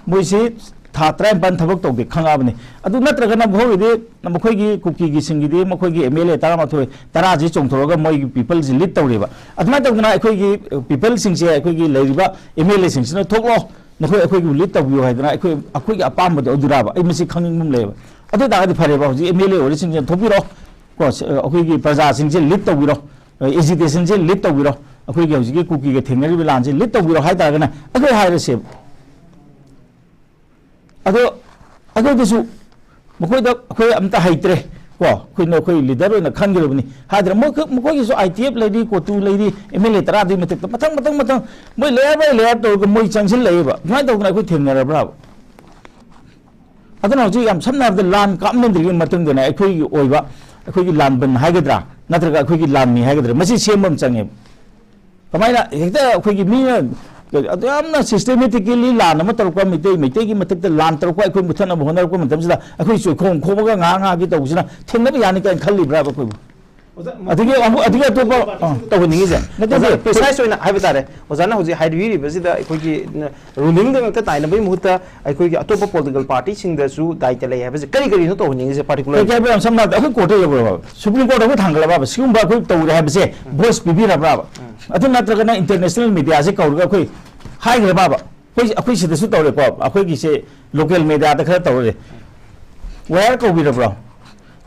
ꯃꯣꯏꯁꯤ ꯊꯥ ꯇꯔꯥꯅꯤꯄꯥꯟ ꯊꯕꯛ ꯇꯧꯗꯦ ꯈꯪꯉꯛꯑꯕꯅꯤ꯫ ꯑꯗꯨ ꯅꯠꯇ꯭ꯔꯒꯅ ꯃꯈꯣꯏꯒꯤꯗꯤ, ꯃꯈꯣꯏꯒꯤ ꯀꯨꯀꯤꯒꯤꯁꯤꯡꯒꯤꯗꯤ ꯃꯈꯣꯏꯒꯤ ꯑꯦꯝ ꯑꯦꯜ ꯑꯦ ꯇꯔꯥꯃꯥꯊꯣꯏ, ꯇꯔꯥꯁꯤ ꯆꯣꯡꯊꯣꯔꯒ ꯃꯣꯏꯒꯤ ꯄꯤꯄꯜꯁꯤ ꯂꯤꯠ ꯇꯧꯔꯦꯕ꯫ ꯑꯗꯨꯃꯥꯏꯅ ꯇꯧꯗꯅ ꯑꯩꯈꯣꯏꯒꯤ ꯄꯤꯄꯜꯁꯤꯡꯁꯦ, ꯑꯩꯈꯣꯏꯒꯤ ꯂꯩꯔꯤꯕ ꯑꯦꯝ ꯑꯦꯜ ꯑꯦꯁꯤꯡꯁꯤꯅ, "ꯊꯣꯛꯂꯣ, ꯅꯈꯣꯏ ꯑꯩꯈꯣꯏꯒꯤ ꯂꯤꯠ ꯇꯧꯕꯤꯌꯨ" ꯍꯥꯏꯗꯅ ꯑꯩꯈꯣꯏ, ꯑꯩꯈꯣꯏꯒꯤ ꯑꯄꯥꯝꯕꯗꯣ ꯑꯗꯨꯔꯥꯕ? ꯑꯩ ꯃꯁꯤ ꯈꯪꯅꯤꯡꯕ ꯑꯃ ꯂꯩꯌꯦꯕ꯫ ꯑꯗꯨ ꯑꯣꯏ ꯇꯥꯔꯒꯗꯤ ꯐꯔꯦꯕ, ꯍꯧꯖꯤꯛ ꯑꯦꯝ ꯑꯦꯜ ꯑꯦ ꯑꯣꯏꯔꯤꯁꯤꯡꯁꯤꯅ ꯊꯣꯛꯄꯤꯔꯣ, ꯀꯣ, ꯁ-, ꯑꯩꯈꯣꯏꯒꯤ ꯄ꯭ꯔꯖꯥꯁꯤꯡꯁꯦ ꯂꯤꯠ ꯇꯧꯕꯤꯔꯣ, ꯑꯦꯖꯤꯇꯦꯁꯟꯁꯦ ꯂꯤꯠ ꯇꯧꯕꯤꯔꯣ, ꯑꯩꯈꯣꯏꯒꯤ ꯍꯧꯖꯤꯛꯀꯤ ꯀꯨꯀꯤꯒ ꯊꯦꯡꯅꯔꯤꯕ ꯂꯥꯟꯁꯦ ꯂꯤꯠ ꯇꯧꯕꯤꯔꯣ ꯍꯥꯏ ꯇꯥꯔꯒꯅ ꯑꯩꯈꯣꯏ ꯍꯥꯏꯔꯁꯦꯕ꯫ ꯑꯗꯣ ꯑꯩꯈꯣꯏꯗꯁꯨ, ꯃꯈꯣꯏꯗ ꯑꯩꯈꯣꯏ ꯑꯝꯇ ꯍꯩꯇ꯭ꯔꯦ, ꯀꯣ, ꯑꯩꯈꯣꯏꯅ, ꯑꯩꯈꯣꯏ ꯂꯤꯗꯔ ꯑꯣꯏꯅ ꯈꯟꯒꯗꯕꯅꯤ ꯍꯥꯏꯗꯅ, ꯃꯣꯏ, ꯃꯈꯣꯏꯒꯤꯁꯨ ꯑꯥꯏ ꯇꯤ ꯑꯦꯐ ꯂꯩꯔꯤ, ꯀꯣꯇꯨ ꯂꯩꯔꯤ, ꯑꯦꯝ ꯑꯦꯜ ꯑꯦ ꯇꯔꯥꯗꯨꯒꯤ ꯃꯊꯛꯇ ꯃꯊꯪ, ꯃꯊꯪ, ꯃꯊꯪ, ꯃꯣꯏ ꯂꯦꯌꯔ ꯕꯥꯏ ꯂꯦꯌꯔ ꯇꯧꯔꯒ ꯃꯣꯏ ꯆꯪꯁꯤꯜꯂꯛꯑꯦꯕ꯫ ꯑꯗꯨꯃꯥꯏꯅ ꯇꯧꯗꯅ ꯑꯩꯈꯣꯏ ꯊꯦꯡꯅꯔꯕ꯭ꯔꯥꯕ? ꯑꯗꯨꯅ ꯍꯧꯖꯤꯛ ꯌꯥꯝ ꯁꯝꯅ ꯍꯥꯏꯔꯕꯗ, ꯂꯥꯟ ꯀꯥꯞꯅꯗ꯭ꯔꯤꯉꯩ ꯃꯇꯨꯡꯗꯅꯦ ꯑꯩꯈꯣꯏꯒꯤ ꯑꯣꯏꯕ, ꯑꯩꯈꯣꯏꯒꯤ ꯂꯥꯟꯕꯟ ꯍꯥꯏꯒꯗ꯭ꯔꯥ, ꯅꯠꯇ꯭ꯔꯒ ꯑꯩꯈꯣꯏꯒꯤ ꯂꯥꯟꯃꯤ ꯍꯥꯏꯒꯗ꯭ꯔꯥ, ꯃꯁꯤ ꯁꯦꯝꯕ ꯑꯃ ꯆꯪꯉꯦꯕ꯫ ꯀꯃꯥꯏꯅ ꯍꯦꯛꯇ ꯑꯩꯈꯣꯏꯒꯤ ꯃꯤꯅ ꯑꯗꯨ ꯌꯥꯝꯅ systematically ꯂꯥꯟ ꯑꯃ ꯇꯧꯔꯛꯄ, ꯃꯩꯇꯩ, ꯃꯩꯇꯩꯒꯤ ꯃꯊꯛꯇ ꯂꯥꯟ ꯇꯧꯔꯛꯄ, ꯑꯩꯈꯣꯏ ꯃꯨꯊꯠꯅꯕ ꯍꯣꯠꯅꯔꯛꯄ ꯃꯇꯝꯁꯤꯗ ꯑꯩꯈꯣꯏ ꯆꯣꯏꯈꯣꯡ ꯈꯣꯝꯃꯒ ꯉꯥꯏꯍꯥꯛ ꯉꯥꯏꯍꯥꯛꯀꯤ ꯇꯧꯕꯁꯤꯅ ꯊꯦꯡꯅꯕ ꯌꯥꯅꯤ ꯀꯥꯏꯅ ꯈꯜꯂꯤꯕ꯭ꯔꯥꯕ ꯑꯩꯈꯣꯏꯕꯨ? ꯑꯣꯖꯥ, ꯑꯗꯒꯤ ꯑꯃꯨꯛ, ꯑꯗꯒꯤ ꯑꯇꯣꯞꯄ, ꯑ, ꯇꯧꯍꯟꯅꯤꯡꯉꯤꯁꯦ, ꯅꯠꯇꯦ, ꯑꯣꯖꯥ, ꯅꯠꯇꯦ, precise ꯑꯣꯏꯅ ꯍꯥꯏꯕ ꯇꯥꯔꯦ, ꯑꯣꯖꯥꯅ ꯍꯧꯖꯤꯛ ꯍꯥꯏꯕꯤꯔꯤꯕꯁꯤꯗ ꯑꯩꯈꯣꯏꯒꯤ ꯔꯨꯂꯤꯡꯗ ꯉꯥꯛꯇ ꯇꯥꯏꯅꯕꯒꯤ ꯃꯍꯨꯠꯇ ꯑꯩꯈꯣꯏꯒꯤ ꯑꯇꯣꯞꯄ ꯄꯣꯂꯤꯇꯤꯀꯦꯜ ꯄꯥꯔꯇꯤꯁꯤꯡꯗꯁꯨ ꯗꯥꯏꯇ ꯂꯩ ꯍꯥꯏꯕꯁꯦ ꯀꯔꯤ ꯀꯔꯤꯅꯣ ꯇꯧꯍꯟꯅꯤꯡꯉꯤꯁꯦ ꯄꯥꯔꯇꯤꯀꯨꯂꯔ? ꯀꯩ ꯍꯥꯏꯕ, ꯌꯥꯝ ꯁꯝꯅ ꯍꯥꯏꯔꯕꯗ ꯑꯩꯈꯣꯏ ꯀꯣꯔꯠꯇ ꯌꯧꯈ꯭ꯔꯕ, ꯁꯨꯄ꯭ꯔꯤꯝ ꯀꯣꯔꯠꯇ ꯑꯩꯈꯣꯏ ꯊꯥꯡꯒꯠꯂꯕ, ꯁꯤꯒꯨꯝꯕ ꯑꯩꯈꯣꯏ ꯇꯧꯔꯦ ꯍꯥꯏꯕꯁꯦ ꯎꯝ꯫ ꯚꯣꯏꯁ ꯄꯤꯕꯤꯔꯕ꯭ꯔꯥꯕ? ꯎꯝ꯫ ꯑꯗꯨ ꯅꯠꯇ꯭ꯔꯒꯅ ꯏꯟꯇꯔꯅꯦꯁꯅꯦꯜ ꯃꯤꯗꯤꯌꯥꯁꯦ ꯀꯧꯔꯒ ꯑꯩꯈꯣꯏ ꯍꯥꯏꯈ꯭ꯔꯕꯕ? ꯑꯩꯈꯣꯏ, ꯑꯩꯈꯣꯏ ꯁꯤꯗꯁꯨ ꯇꯧꯔꯦꯀꯣ, ꯑꯩꯈꯣꯏꯒꯤꯁꯦ ꯂꯣꯀꯦꯜ ꯃꯦꯗꯤꯌꯥꯗ ꯈꯔ ꯇꯧꯔꯦ, ꯋꯥꯌꯔ ꯀꯧꯕꯤꯔꯕ꯭ꯔꯣ?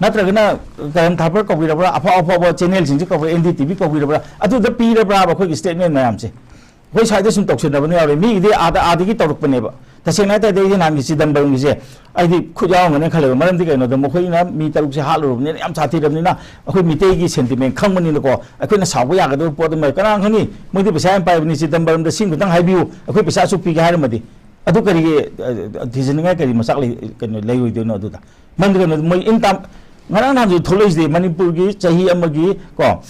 ꯅꯠꯇ꯭ꯔꯒꯅ ꯀꯔꯟ ꯊꯥꯄꯔ ꯀꯧꯕꯤꯔꯕ꯭ꯔꯥ? ꯑꯐꯥꯎ ꯑꯐꯥꯎꯕ ꯆꯦꯅꯦꯜꯁꯤꯡꯁꯦ ꯀꯧꯕꯤꯔ, ꯑꯦꯟ ꯗꯤ ꯇꯤ ꯚꯤ ꯀꯧꯕꯤꯔꯕ꯭ꯔꯥ? ꯑꯗꯨꯗ ꯄꯤꯔꯕ꯭ꯔꯥꯕ ꯑꯩꯈꯣꯏꯒꯤ ꯁ꯭ꯇꯦꯠꯃꯦꯟ ꯃꯌꯥꯝꯁꯦ? ꯑꯩꯈꯣꯏ ꯁ꯭ꯋꯥꯏꯗ ꯁꯨꯝ ꯇꯧꯁꯤꯟꯅꯕꯅ ꯌꯥꯎꯔꯦ, ꯃꯤꯒꯤꯗꯤ ꯑꯥꯗ, ꯑꯥꯗꯒꯤ ꯇꯧꯔꯛꯄꯅꯦꯕ꯫ ꯇꯁꯦꯡꯅ ꯍꯥꯏ ꯇꯥꯔꯗꯤ ꯑꯩꯗꯤ ꯅꯍꯥꯟꯒꯤ ꯆꯤꯗꯝꯕꯔꯝꯒꯤꯁꯦ ꯑꯩꯗꯤ ꯈꯨꯠ ꯌꯥꯎꯔꯝꯒꯅꯤ ꯈꯜꯂꯦꯕ꯫ ꯃꯔꯝꯗꯤ ꯀꯩꯅꯣꯗ, ꯃꯈꯣꯏꯅ ꯃꯤ ꯇꯔꯨꯛꯁꯦ ꯍꯥꯠꯂꯨꯔꯕꯅꯤꯅ, ꯌꯥꯝ ꯁꯥꯊꯤꯔꯕꯅꯤꯅ, ꯑꯩꯈꯣꯏ ꯃꯤꯇꯩꯒꯤ ꯁꯦꯟꯇꯤꯃꯦꯟ ꯈꯪꯕꯅꯤꯅꯀꯣ, ꯑꯩꯈꯣꯏꯅ ꯁꯥꯎꯕ ꯌꯥꯒꯗꯕ ꯄꯣꯠ ꯑꯃ, ꯀꯅꯥ ꯈꯪꯅꯤ, ꯃꯣꯏꯗꯤ ꯄꯩꯁꯥ ꯌꯥꯝ ꯄꯥꯏꯕꯅꯤ, ꯆꯤꯗꯝꯕꯔꯝꯗ ꯁꯤ ꯑꯃꯈꯛꯇꯪ ꯍꯥꯏꯕꯤꯌꯨ, ꯑꯩꯈꯣꯏ ꯄꯩꯁꯥ ꯑꯁꯨꯛ ꯄꯤꯒꯦ ꯍꯥꯏꯔꯝꯃꯗꯤ꯫ ꯑꯗꯨ ꯀꯔꯤꯒꯤ, ꯑ, ꯊꯤꯖꯤꯟꯅꯤꯡꯉꯥꯏ ꯀꯔꯤ ꯃꯆꯥꯛ ꯂꯩ-, ꯀꯩꯅꯣ ꯂꯩꯔꯣꯏꯗꯣꯏꯅꯣ ꯑꯗꯨꯗ? ꯃꯔꯝꯗꯤ ꯀꯩꯅꯣ, ꯃꯣꯏ ꯏꯟ ꯇꯥꯝ-, ꯉꯔꯥꯡ ꯅꯍꯥꯟꯁꯨ ꯊꯣꯛꯂꯛꯏꯁꯤꯗꯤ ꯃꯅꯤꯄꯨꯔꯒꯤ ꯆꯍꯤ ꯑꯃꯒꯤ, ꯀꯣ,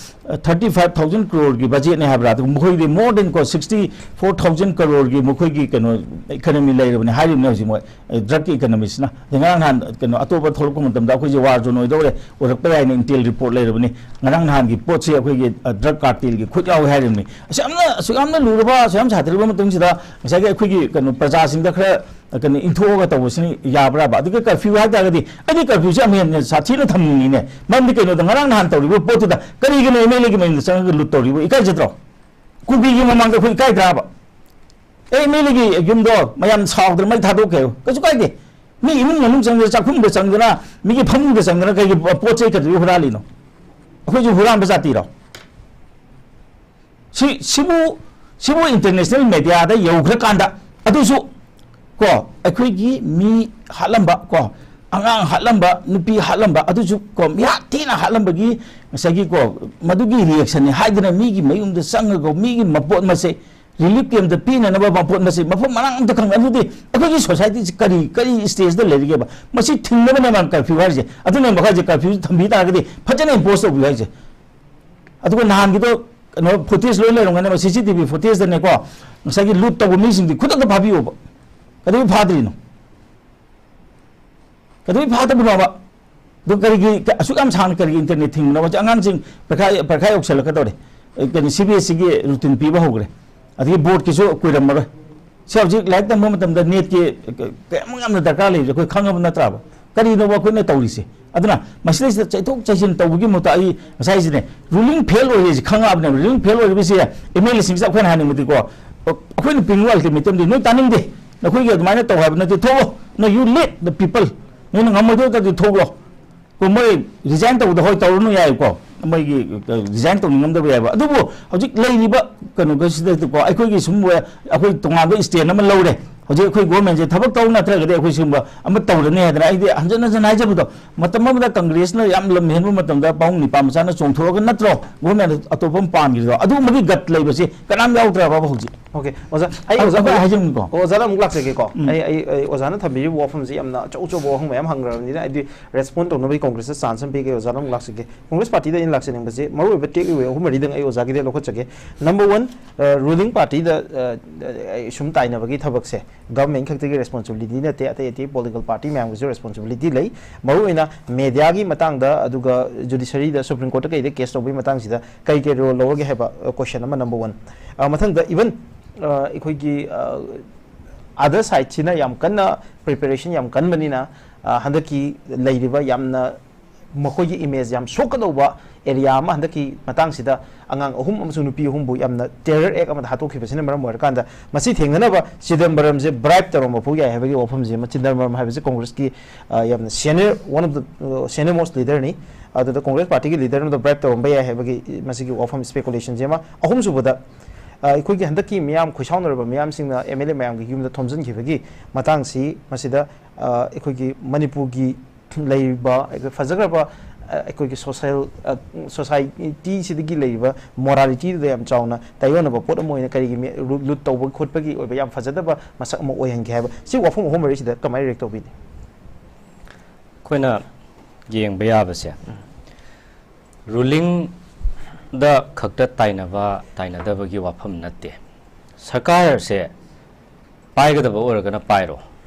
thirty five thousand crore ꯒꯤ ꯕꯖꯦꯠꯅꯦ ꯍꯥꯏꯕ꯭ꯔꯥ? ꯑꯗꯨ ꯃꯈꯣꯏꯗꯤ more than, ꯀꯣ, sixty four thousand crore ꯒꯤ ꯃꯈꯣꯏꯒꯤ ꯀꯩꯅꯣ, ꯏꯀꯅꯃꯤ ꯂꯩꯔꯕꯅꯦ ꯍꯥꯏꯔꯤꯕꯅꯦ ꯍꯧꯖꯤꯛ ꯃꯣꯏ, ꯑꯦ, ꯗ꯭ꯔꯒꯀꯤ ꯏꯀꯅꯃꯤꯁꯤꯅ꯫ ꯑꯗꯩ ꯉꯔꯥꯡ ꯅꯍꯥꯟ ꯀꯩꯅꯣ, ꯑꯇꯣꯞꯄ ꯊꯣꯛꯂꯛꯄ ꯃꯇꯝꯗ ꯑꯩꯈꯣꯏꯁꯦ ꯋꯥꯔ ꯖꯣꯟ ꯑꯣꯏꯗꯧꯔꯦ, ꯑꯣꯏꯔꯛꯄ ꯌꯥꯏꯅ ꯏꯟꯇꯦꯜ ꯔꯤꯄꯣꯔꯠ ꯂꯩꯔꯕꯅꯤ꯫ ꯉꯔꯥꯡ ꯅꯍꯥꯟꯒꯤ ꯄꯣꯠꯁꯦ ꯑꯩꯈꯣꯏꯒꯤ, ꯑ, ꯗ꯭ꯔꯒ ꯀꯥꯔꯇꯦꯜꯒꯤ ꯈꯨꯠ ꯌꯥꯎꯋꯦ ꯍꯥꯏꯔꯤꯕꯅꯤ꯫ ꯑꯁꯨꯛ ꯌꯥꯝꯅ, ꯑꯁꯨꯛ ꯌꯥꯝꯅ ꯂꯨꯔꯕ, ꯑꯁꯨꯛ ꯌꯥꯝ ꯁꯥꯊꯤꯔꯕ ꯃꯇꯝꯁꯤꯗ ꯉꯁꯥꯏꯒꯤ ꯑꯩꯈꯣꯏꯒꯤ ꯀꯩꯅꯣ, ꯄ꯭ꯔꯖꯥꯁꯤꯡꯗ ꯈꯔ ꯀꯩꯅꯣ ꯏꯟꯊꯣꯛꯑꯒ ꯇꯧꯕꯁꯤꯅ ꯌꯥꯕ꯭ꯔꯥꯕ? ꯑꯗꯨꯒ ꯀꯔꯐ꯭ꯌꯨ ꯍꯥꯏ ꯇꯥꯔꯒꯗꯤ ꯑꯩꯗꯤ ꯀꯔꯐ꯭ꯌꯨꯁꯦ ꯌꯥꯝ ꯍꯦꯟꯅ ꯁꯥꯊꯤꯅ ꯊꯝꯅꯤꯡꯉꯤꯅꯦ꯫ ꯃꯔꯝꯗꯤ ꯀꯩꯅꯣꯗ ꯉꯔꯥꯡ ꯅꯍꯥꯟ ꯇꯧꯔꯤꯕ ꯄꯣꯠꯇꯨꯗ ꯀꯔꯤꯒꯤꯅꯣ ꯑꯦꯝ ꯑꯦꯜ ꯑꯦꯒꯤ ꯃꯌꯨꯝꯗ ꯆꯪꯉꯒ ꯂꯨꯠ ꯇꯧꯔꯤꯕ? ꯏꯀꯥꯏꯖꯗ꯭ꯔꯣ? ꯀꯨꯀꯤꯒꯤ ꯃꯃꯥꯡꯗ ꯑꯩꯈꯣꯏ ꯏꯀꯥꯏꯗ꯭ꯔꯥꯕ? ꯑꯦ, ꯑꯦꯝ ꯑꯦꯜ ꯑꯦꯒꯤ ꯌꯨꯝꯗꯣ ꯃꯌꯥꯝ ꯁꯥꯎꯗꯅ ꯃꯩ ꯊꯥꯗꯣꯛꯈ꯭ꯔꯦ, ꯀꯩꯁꯨ ꯀꯥꯏꯗꯦ꯫ ꯃꯤ ꯏꯃꯨꯡ ꯃꯅꯨꯡ ꯆꯪꯗꯅ, ꯆꯥꯛꯈꯨꯝꯗ ꯆꯪꯗꯅ, ꯃꯤꯒꯤ ꯐꯃꯨꯡꯗ ꯆꯪꯗꯅ ꯀꯩꯒꯤ ꯄꯣꯠ ꯆꯩ ꯀꯩꯗꯧꯕꯩ ꯍꯨꯔꯥꯜꯂꯤꯅꯣ? ꯑꯩꯈꯣꯏꯁꯨ ꯍꯨꯔꯥꯟꯕ ꯖꯥꯇꯤꯔꯣ? ꯁꯤ, ꯁꯤꯕꯨ, ꯁꯤꯕꯨ ꯏꯟꯇꯔꯅꯦꯁꯅꯦꯜ ꯃꯦꯗꯤꯌꯥꯗ ꯌꯧꯈ꯭ꯔꯀꯥꯟꯗ ꯑꯗꯨꯁꯨ ꯀꯣ, ꯑꯩꯈꯣꯏꯒꯤ ꯃꯤ ꯍꯥꯠꯂꯝꯕ ꯀꯣ, ꯑꯉꯥꯡ ꯍꯥꯠꯂꯝꯕ, ꯅꯨꯄꯤ ꯍꯥꯠꯂꯝꯕ, ꯑꯗꯨꯁꯨ ꯀꯣ, ꯃꯤꯍꯥꯠ ꯊꯤꯅ ꯍꯥꯠꯂꯝꯕꯒꯤ ꯉꯁꯥꯏꯒꯤ ꯀꯣ, ꯃꯗꯨꯒꯤ ꯔꯤꯌꯦꯛꯁꯟꯅꯤ ꯍꯥꯏꯗꯅ ꯃꯤꯒꯤ ꯃꯌꯨꯝꯗ ꯆꯪꯉꯒ ꯃꯤꯒꯤ ꯃꯄꯣꯠ ꯃꯆꯩ ꯔꯤꯂꯤꯐ ꯀꯦꯝꯞꯇ ꯄꯤꯅꯅꯕ ꯃꯄꯣꯠ ꯃꯆꯩ ꯃꯐꯝ ꯃꯔꯥꯡ ꯑꯝꯇ ꯈꯪꯗꯦ꯫ ꯑꯗꯨꯗꯤ ꯑꯩꯈꯣꯏꯒꯤ ꯁꯣꯁꯥꯏꯇꯤꯁꯤ ꯀꯔꯤ, ꯀꯔꯤ ꯁ꯭ꯇꯦꯖꯇ ꯂꯩꯔꯤꯒꯦꯕ? ꯃꯁꯤ ꯊꯤꯡꯅꯕꯅꯦ ꯃꯌꯥꯝ ꯀꯔꯐ꯭ꯌꯨ ꯍꯥꯏꯔꯤꯁꯦ꯫ ꯑꯗꯨꯅ ꯃꯈꯥꯏꯁꯦ ꯀꯔꯐ꯭ꯌꯨꯁꯤ ꯊꯝꯕꯤ ꯇꯥꯔꯒꯗꯤ ꯐꯖꯅ ꯏꯝꯄꯣꯁ ꯇꯧꯕꯤꯌꯨ ꯍꯥꯏꯁꯦ꯫ ꯑꯗꯨꯒ ꯅꯍꯥꯟꯒꯤꯗꯣ ꯀꯩꯅꯣ ꯐꯨꯇꯦꯖ ꯂꯣꯏ ꯂꯩꯔꯝꯒꯅꯦꯕ, ꯁꯤ ꯁꯤ ꯇꯤ ꯚꯤ ꯐꯨꯇꯦꯖꯇꯅꯦꯀꯣ, ꯉꯁꯥꯏꯒꯤ ꯂꯨꯠ ꯇꯧꯕ ꯃꯤꯁꯤꯡꯗꯤ ꯈꯨꯗꯛꯇ ꯐꯥꯕꯤꯌꯣꯕ꯫ ꯀꯩꯗꯧꯕꯩ ꯐꯥꯗ꯭ꯔꯤꯅꯣ? ꯀꯩꯗꯧꯕꯩ ꯐꯥꯗꯕꯅꯣꯕ? ꯑꯗꯨ ꯀꯔꯤꯒꯤ, ꯑꯁꯨꯛ ꯌꯥꯝ ꯁꯥꯡꯅ ꯀꯔꯤꯒꯤ ꯏꯟꯇꯔꯅꯦꯠ ꯊꯤꯡꯕꯅꯣꯕ? ꯍꯧꯖꯤꯛ ꯑꯉꯥꯡꯁꯤꯡ ꯄꯔꯤꯈꯥ, ꯄꯔꯤꯈꯥ ꯌꯧꯁꯜꯂꯛꯀꯗꯧꯔꯦ꯫ ꯑꯦ, ꯀꯩꯅꯣ, ꯁꯤ ꯕꯤ ꯑꯦꯁ ꯁꯤꯒꯤ ꯔꯨꯇꯤꯟ ꯄꯤꯕ ꯍꯧꯈ꯭ꯔꯦ꯫ ꯑꯗꯒꯤ ꯕꯣꯔꯗꯀꯤꯁꯨ ꯀꯨꯏꯔꯝꯃꯔꯣꯏ꯫ ꯁꯤ ꯍꯧꯖꯤꯛ ꯂꯥꯏꯔꯤꯛ ꯇꯝꯕ ꯃꯇꯝꯗ ꯅꯦꯠꯀꯤ ꯀꯌꯥꯃꯨꯛ ꯌꯥꯝꯅ ꯗꯔꯀꯥꯔ ꯂꯩꯕꯁꯦ ꯑꯩꯈꯣꯏ ꯈꯪꯉꯕ ꯅꯠꯇ꯭ꯔꯥꯕ? ꯀꯔꯤꯅꯣꯕ ꯑꯩꯈꯣꯏꯅ ꯇꯧꯔꯤꯁꯦ? ꯑꯗꯨꯅ ꯃꯁꯤꯗꯩꯁꯤꯗ ꯆꯩꯊꯣꯛ ꯆꯩꯁꯤꯟ ꯇꯧꯕꯒꯤ ꯃꯍꯨꯠꯇ ꯑꯩ ꯉꯁꯥꯏꯁꯤꯅꯦ, ꯔꯨꯂꯤꯡ ꯐꯦꯜ ꯑꯣꯏꯔꯦꯁꯤ ꯈꯪꯉꯛꯑꯕꯅꯦꯕ꯫ ꯔꯨꯂꯤꯡ ꯐꯦꯜ ꯑꯣꯏꯔꯤꯕꯁꯦ ꯑꯦꯝ ꯑꯦꯜ ꯑꯦꯁꯤꯡꯁꯤꯗ ꯑꯩꯈꯣꯏꯅ ꯍꯥꯏꯅꯤꯡꯕꯗꯤꯀꯣ, ꯑꯩꯈꯣꯏꯅ ꯄꯤꯡ ꯋꯥꯜ ꯃꯤꯇꯝꯗꯤ ꯅꯣꯏ ꯇꯥꯅꯤꯡꯗꯦ, ꯅꯈꯣꯏꯒꯤ ꯑꯗꯨꯃꯥꯏꯅ ꯇꯧ ꯍꯥꯏꯕ ꯅꯠꯇꯦ, ꯊꯣꯛꯑꯣ, ꯅꯣꯏ you lead the people, ꯅꯣꯏꯅ ꯉꯝꯃꯣꯏꯗꯣꯏ ꯇꯥꯔꯗꯤ ꯊꯣꯛꯂꯣ꯫ ꯀꯣ, ꯃꯣꯏ ꯔꯤꯖꯥꯏꯟ ꯇꯧꯕꯗ ꯍꯣꯏ ꯇꯧꯔꯨꯅꯨ ꯌꯥꯏꯀꯣ, ꯃꯣꯏꯒꯤ, ꯑ, ꯔꯤꯖꯥꯏꯟ ꯇꯧꯅꯤꯡꯉꯝꯗꯕ ꯌꯥꯏꯕ꯫ ꯑꯗꯨꯕꯨ ꯍꯧꯖꯤꯛ ꯂꯩꯔꯤꯕ ꯀꯩꯅꯣꯒꯁꯤꯗꯀꯣ ꯑꯩꯈꯣꯏꯒꯤ ꯁꯨꯝ ꯑꯩꯈꯣꯏ ꯇꯣꯉꯥꯟꯕ ꯁ꯭ꯇꯦꯟ ꯑꯃ ꯂꯧꯔꯦ꯫ ꯍꯧꯖꯤꯛ ꯑꯩꯈꯣꯏ ꯒꯣꯔꯃꯦꯟꯁꯦ ꯊꯕꯛ ꯇꯧ ꯅꯠꯇ꯭ꯔꯒꯗꯤ ꯑꯩꯈꯣꯏ ꯁꯤꯒꯨꯝꯕ ꯑꯃ ꯇꯧꯔꯅꯤ ꯍꯥꯏꯗꯅ ꯑꯩꯗꯤ ꯍꯟꯖꯟ ꯍꯟꯖꯟ ꯍꯥꯏꯖꯕꯗꯣ, ꯃꯇꯝ ꯑꯃꯗ ꯀꯪꯒ꯭ꯔꯦꯁꯅ ꯌꯥꯝ ꯂꯝ ꯍꯦꯟꯕ ꯃꯇꯝꯗ ꯄꯥꯕꯨꯡ ꯅꯤꯄꯥ ꯃꯆꯥꯅ ꯆꯣꯡꯊꯣꯛꯑꯒ ꯅꯠꯇ꯭ꯔꯣ ꯒꯣꯔꯃꯦꯟ ꯑꯇꯣꯞꯄ ꯑꯃ ꯄꯥꯟꯈꯤꯗꯣ? ꯑꯗꯨꯒꯨꯝꯕꯒꯤ ꯒꯠ ꯂꯩꯕꯁꯦ ꯀꯅꯥꯝ ꯌꯥꯎꯗ꯭ꯔꯕꯕ ꯍꯧꯖꯤꯛ? ꯑꯣꯀꯦ, ꯑꯣꯖꯥ, ꯑꯩ ꯑꯣꯖꯥ ꯑꯩꯈꯣꯏ ꯍꯥꯏꯖꯅꯤꯡꯉꯤꯀꯣ꯫ ꯑꯣ, ꯑꯣꯖꯥꯗ ꯑꯃꯨꯛ ꯂꯥꯛꯆꯒꯦꯀꯣ꯫ ꯎꯝ꯫ ꯑꯩ, ꯑꯩ, ꯑꯩ ꯑꯣꯖꯥꯅ ꯊꯝꯕꯤꯔꯤꯕ ꯋꯥꯐꯝꯁꯤ ꯌꯥꯝꯅ ꯑꯆꯧ ꯑꯆꯧꯕ ꯋꯥꯍꯪ ꯃꯌꯥꯝ ꯍꯪꯈ꯭ꯔꯕꯅꯤꯅ ꯑꯩꯗꯤ ꯔꯦꯁꯄꯣꯟ ꯇꯧꯅꯕꯒꯤ ꯀꯣꯡꯒ꯭ꯔꯦꯁꯇ ꯆꯥꯟꯁ ꯑꯃ ꯄꯤꯒꯦ꯫ ꯑꯣꯖꯥꯗ ꯑꯃꯨꯛ ꯂꯥꯛꯆꯒꯦ꯫ ꯀꯣꯡꯒ꯭ꯔꯦꯁ ꯄꯥꯔꯇꯤꯗ ꯑꯩꯅ ꯂꯥꯛꯆꯅꯤꯡꯕꯁꯤ ꯃꯔꯨꯑꯣꯏꯕ ꯇꯦꯛ ꯑꯦꯋꯦ ꯑꯍꯨꯝ ꯃꯔꯤꯗꯪ ꯑꯩ ꯑꯣꯖꯥꯒꯤꯗꯤ ꯂꯧꯈꯠꯆꯒꯦ꯫ ꯅꯝꯕꯔ ꯋꯥꯟ, ꯑ, ꯔꯨꯂꯤꯡ ꯄꯥꯔꯇꯤꯗ, ꯑ, ꯑ, ꯁꯨꯝ ꯇꯥꯏꯅꯕꯒꯤ ꯊꯕꯛꯁꯦ ꯒꯚꯔꯟꯃꯦꯟ ꯈꯛꯇꯒꯤ ꯔꯦꯁꯄꯣꯟꯁꯤꯕꯤꯂꯤꯇꯤ ꯅꯠꯇꯦ, ꯑꯇꯩ ꯑꯇꯩ ꯄꯣꯂꯤꯇꯤꯀꯦꯜ ꯄꯥꯔꯇꯤ ꯃꯌꯥꯝꯒꯤꯁꯨ ꯔꯦꯁꯄꯣꯟꯁꯤꯕꯤꯂꯤꯇꯤ ꯂꯩ꯫ ꯃꯔꯨꯑꯣꯏꯅ ꯃꯦꯗꯤꯌꯥꯒꯤ ꯃꯇꯥꯡꯗ, ꯑꯗꯨꯒ ꯖꯨꯗꯤꯁꯔꯤꯗ, ꯁꯨꯄ꯭ꯔꯤꯝ ꯀꯣꯔꯠꯇ ꯀꯩꯗ ꯀꯦꯁ ꯇꯧꯕꯒꯤ ꯃꯇꯥꯡꯁꯤꯗ ꯀꯩ ꯀꯩ ꯔꯣꯜ ꯂꯧꯔꯒꯦ ꯍꯥꯏꯕ, ꯑ, ꯀꯣꯏꯁꯟ ꯑꯃ, ꯅꯝꯕꯔ ꯋꯥꯟ꯫ ꯑ, ꯃꯊꯪꯗ ꯏꯚꯟ, ꯑ, ꯑꯩꯈꯣꯏꯒꯤ, ꯑ, Other side ꯁꯤꯅ ꯌꯥꯝ ꯀꯟꯅ preparation ꯌꯥꯝ ꯀꯟꯕꯅꯤꯅ, ꯑ, ꯍꯟꯗꯛꯀꯤ ꯂꯩꯔꯤꯕ ꯌꯥꯝꯅ ꯃꯈꯣꯏꯒꯤ image ꯌꯥꯝ ꯁꯣꯛꯀꯗꯧꯕ area ꯑꯃ ꯍꯟꯗꯛꯀꯤ ꯃꯇꯥꯡꯁꯤꯗ ꯑꯉꯥꯡ ꯑꯍꯨꯝ ꯑꯃꯁꯨꯡ ꯅꯨꯄꯤ ꯑꯍꯨꯝꯕꯨ ꯌꯥꯝꯅ terror act ꯑꯃꯗ ꯍꯥꯠꯇꯣꯛꯈꯤꯕꯁꯤꯅ ꯃꯔꯝ ꯑꯣꯏꯔꯀꯥꯟꯗ, ꯃꯁꯤ ꯊꯦꯡꯅꯅꯕ ꯆꯤꯗꯝꯕꯔꯝꯁꯦ bribe ꯇꯧꯔꯝꯕ ꯐꯥꯎ ꯌꯥꯏ ꯍꯥꯏꯕꯒꯤ ꯋꯥꯐꯝꯁꯤ ꯑꯃ, ꯆꯤꯗꯝꯕꯔꯝ ꯍꯥꯏꯕꯁꯤ ꯀꯣꯡꯒ꯭ꯔꯦꯁꯀꯤ, ꯑ, ꯌꯥꯝꯅ senior, one of the, ꯑ, senior most leader ꯅꯤ꯫ ꯑꯗꯨꯗ ꯀꯣꯡꯒ꯭ꯔꯦꯁ ꯄꯥꯔꯇꯤꯒꯤ leader ꯑꯃꯗ bribe ꯇꯧꯔꯝꯕ ꯌꯥꯏ ꯍꯥꯏꯕꯒꯤ ꯃꯁꯤꯒꯤ ꯋꯥꯐꯝ, speculation ꯁꯤ ꯑꯃ꯫ ꯑꯍꯨꯝꯁꯨꯕꯗ, ꯑ, ꯑꯩꯈꯣꯏꯒꯤ ꯍꯟꯗꯛꯀꯤ ꯃꯤꯌꯥꯝ ꯈꯣꯏꯁꯥꯎꯅꯔꯕ ꯃꯤꯌꯥꯝꯁꯤꯡꯅ M L A ꯃꯌꯥꯝꯒꯤ ꯌꯨꯝꯗ ꯊꯣꯝꯖꯤꯟꯈꯤꯕꯒꯤ ꯃꯇꯥꯡꯁꯤ, ꯃꯁꯤꯗ, ꯑ, ꯑꯩꯈꯣꯏꯒꯤ ꯃꯅꯤꯄꯨꯔꯒꯤ ꯂꯩꯔꯤꯕ ꯑꯩꯈꯣꯏ ꯐꯖꯈ꯭ꯔꯕ, ꯑ, ꯑꯩꯈꯣꯏꯒꯤ social, ꯑ, society ꯁꯤꯗꯒꯤ ꯂꯩꯔꯤꯕ morality ꯗꯨꯗ ꯌꯥꯝ ꯆꯥꯎꯅ ꯇꯥꯏꯑꯣꯟꯅꯕ ꯄꯣꯠ ꯑꯃ ꯑꯣꯏꯅ, ꯀꯔꯤꯒꯤ ꯃꯤ-, ꯂꯨꯠ, ꯂꯨꯠ ꯇꯧꯕ ꯈꯣꯠꯄꯒꯤ ꯑꯣꯏꯕ ꯌꯥꯝ ꯐꯖꯗꯕ ꯃꯁꯛ ꯑꯃ ꯑꯣꯏꯍꯟꯒꯦ ꯍꯥꯏꯕ, ꯁꯤ ꯋꯥꯐꯝ ꯑꯍꯨꯝ ꯃꯔꯤꯁꯤꯗ ꯀꯃꯥꯏꯅ react ꯇꯧꯕꯤꯅꯤ? ꯑꯩꯈꯣꯏꯅ ꯌꯦꯡꯕ ꯌꯥꯕꯁꯦ, ruling ꯗ ꯈꯛꯇ ꯇꯥꯏꯅꯕ ꯇꯥꯏꯅꯗꯕꯒꯤ ꯋꯥꯐꯝ ꯅꯠꯇꯦ꯫ ꯁꯔꯀꯥꯔꯁꯦ ꯄꯥꯏꯒꯗꯕ ꯑꯣꯏꯔꯒꯅ ꯄꯥꯏꯔꯣ,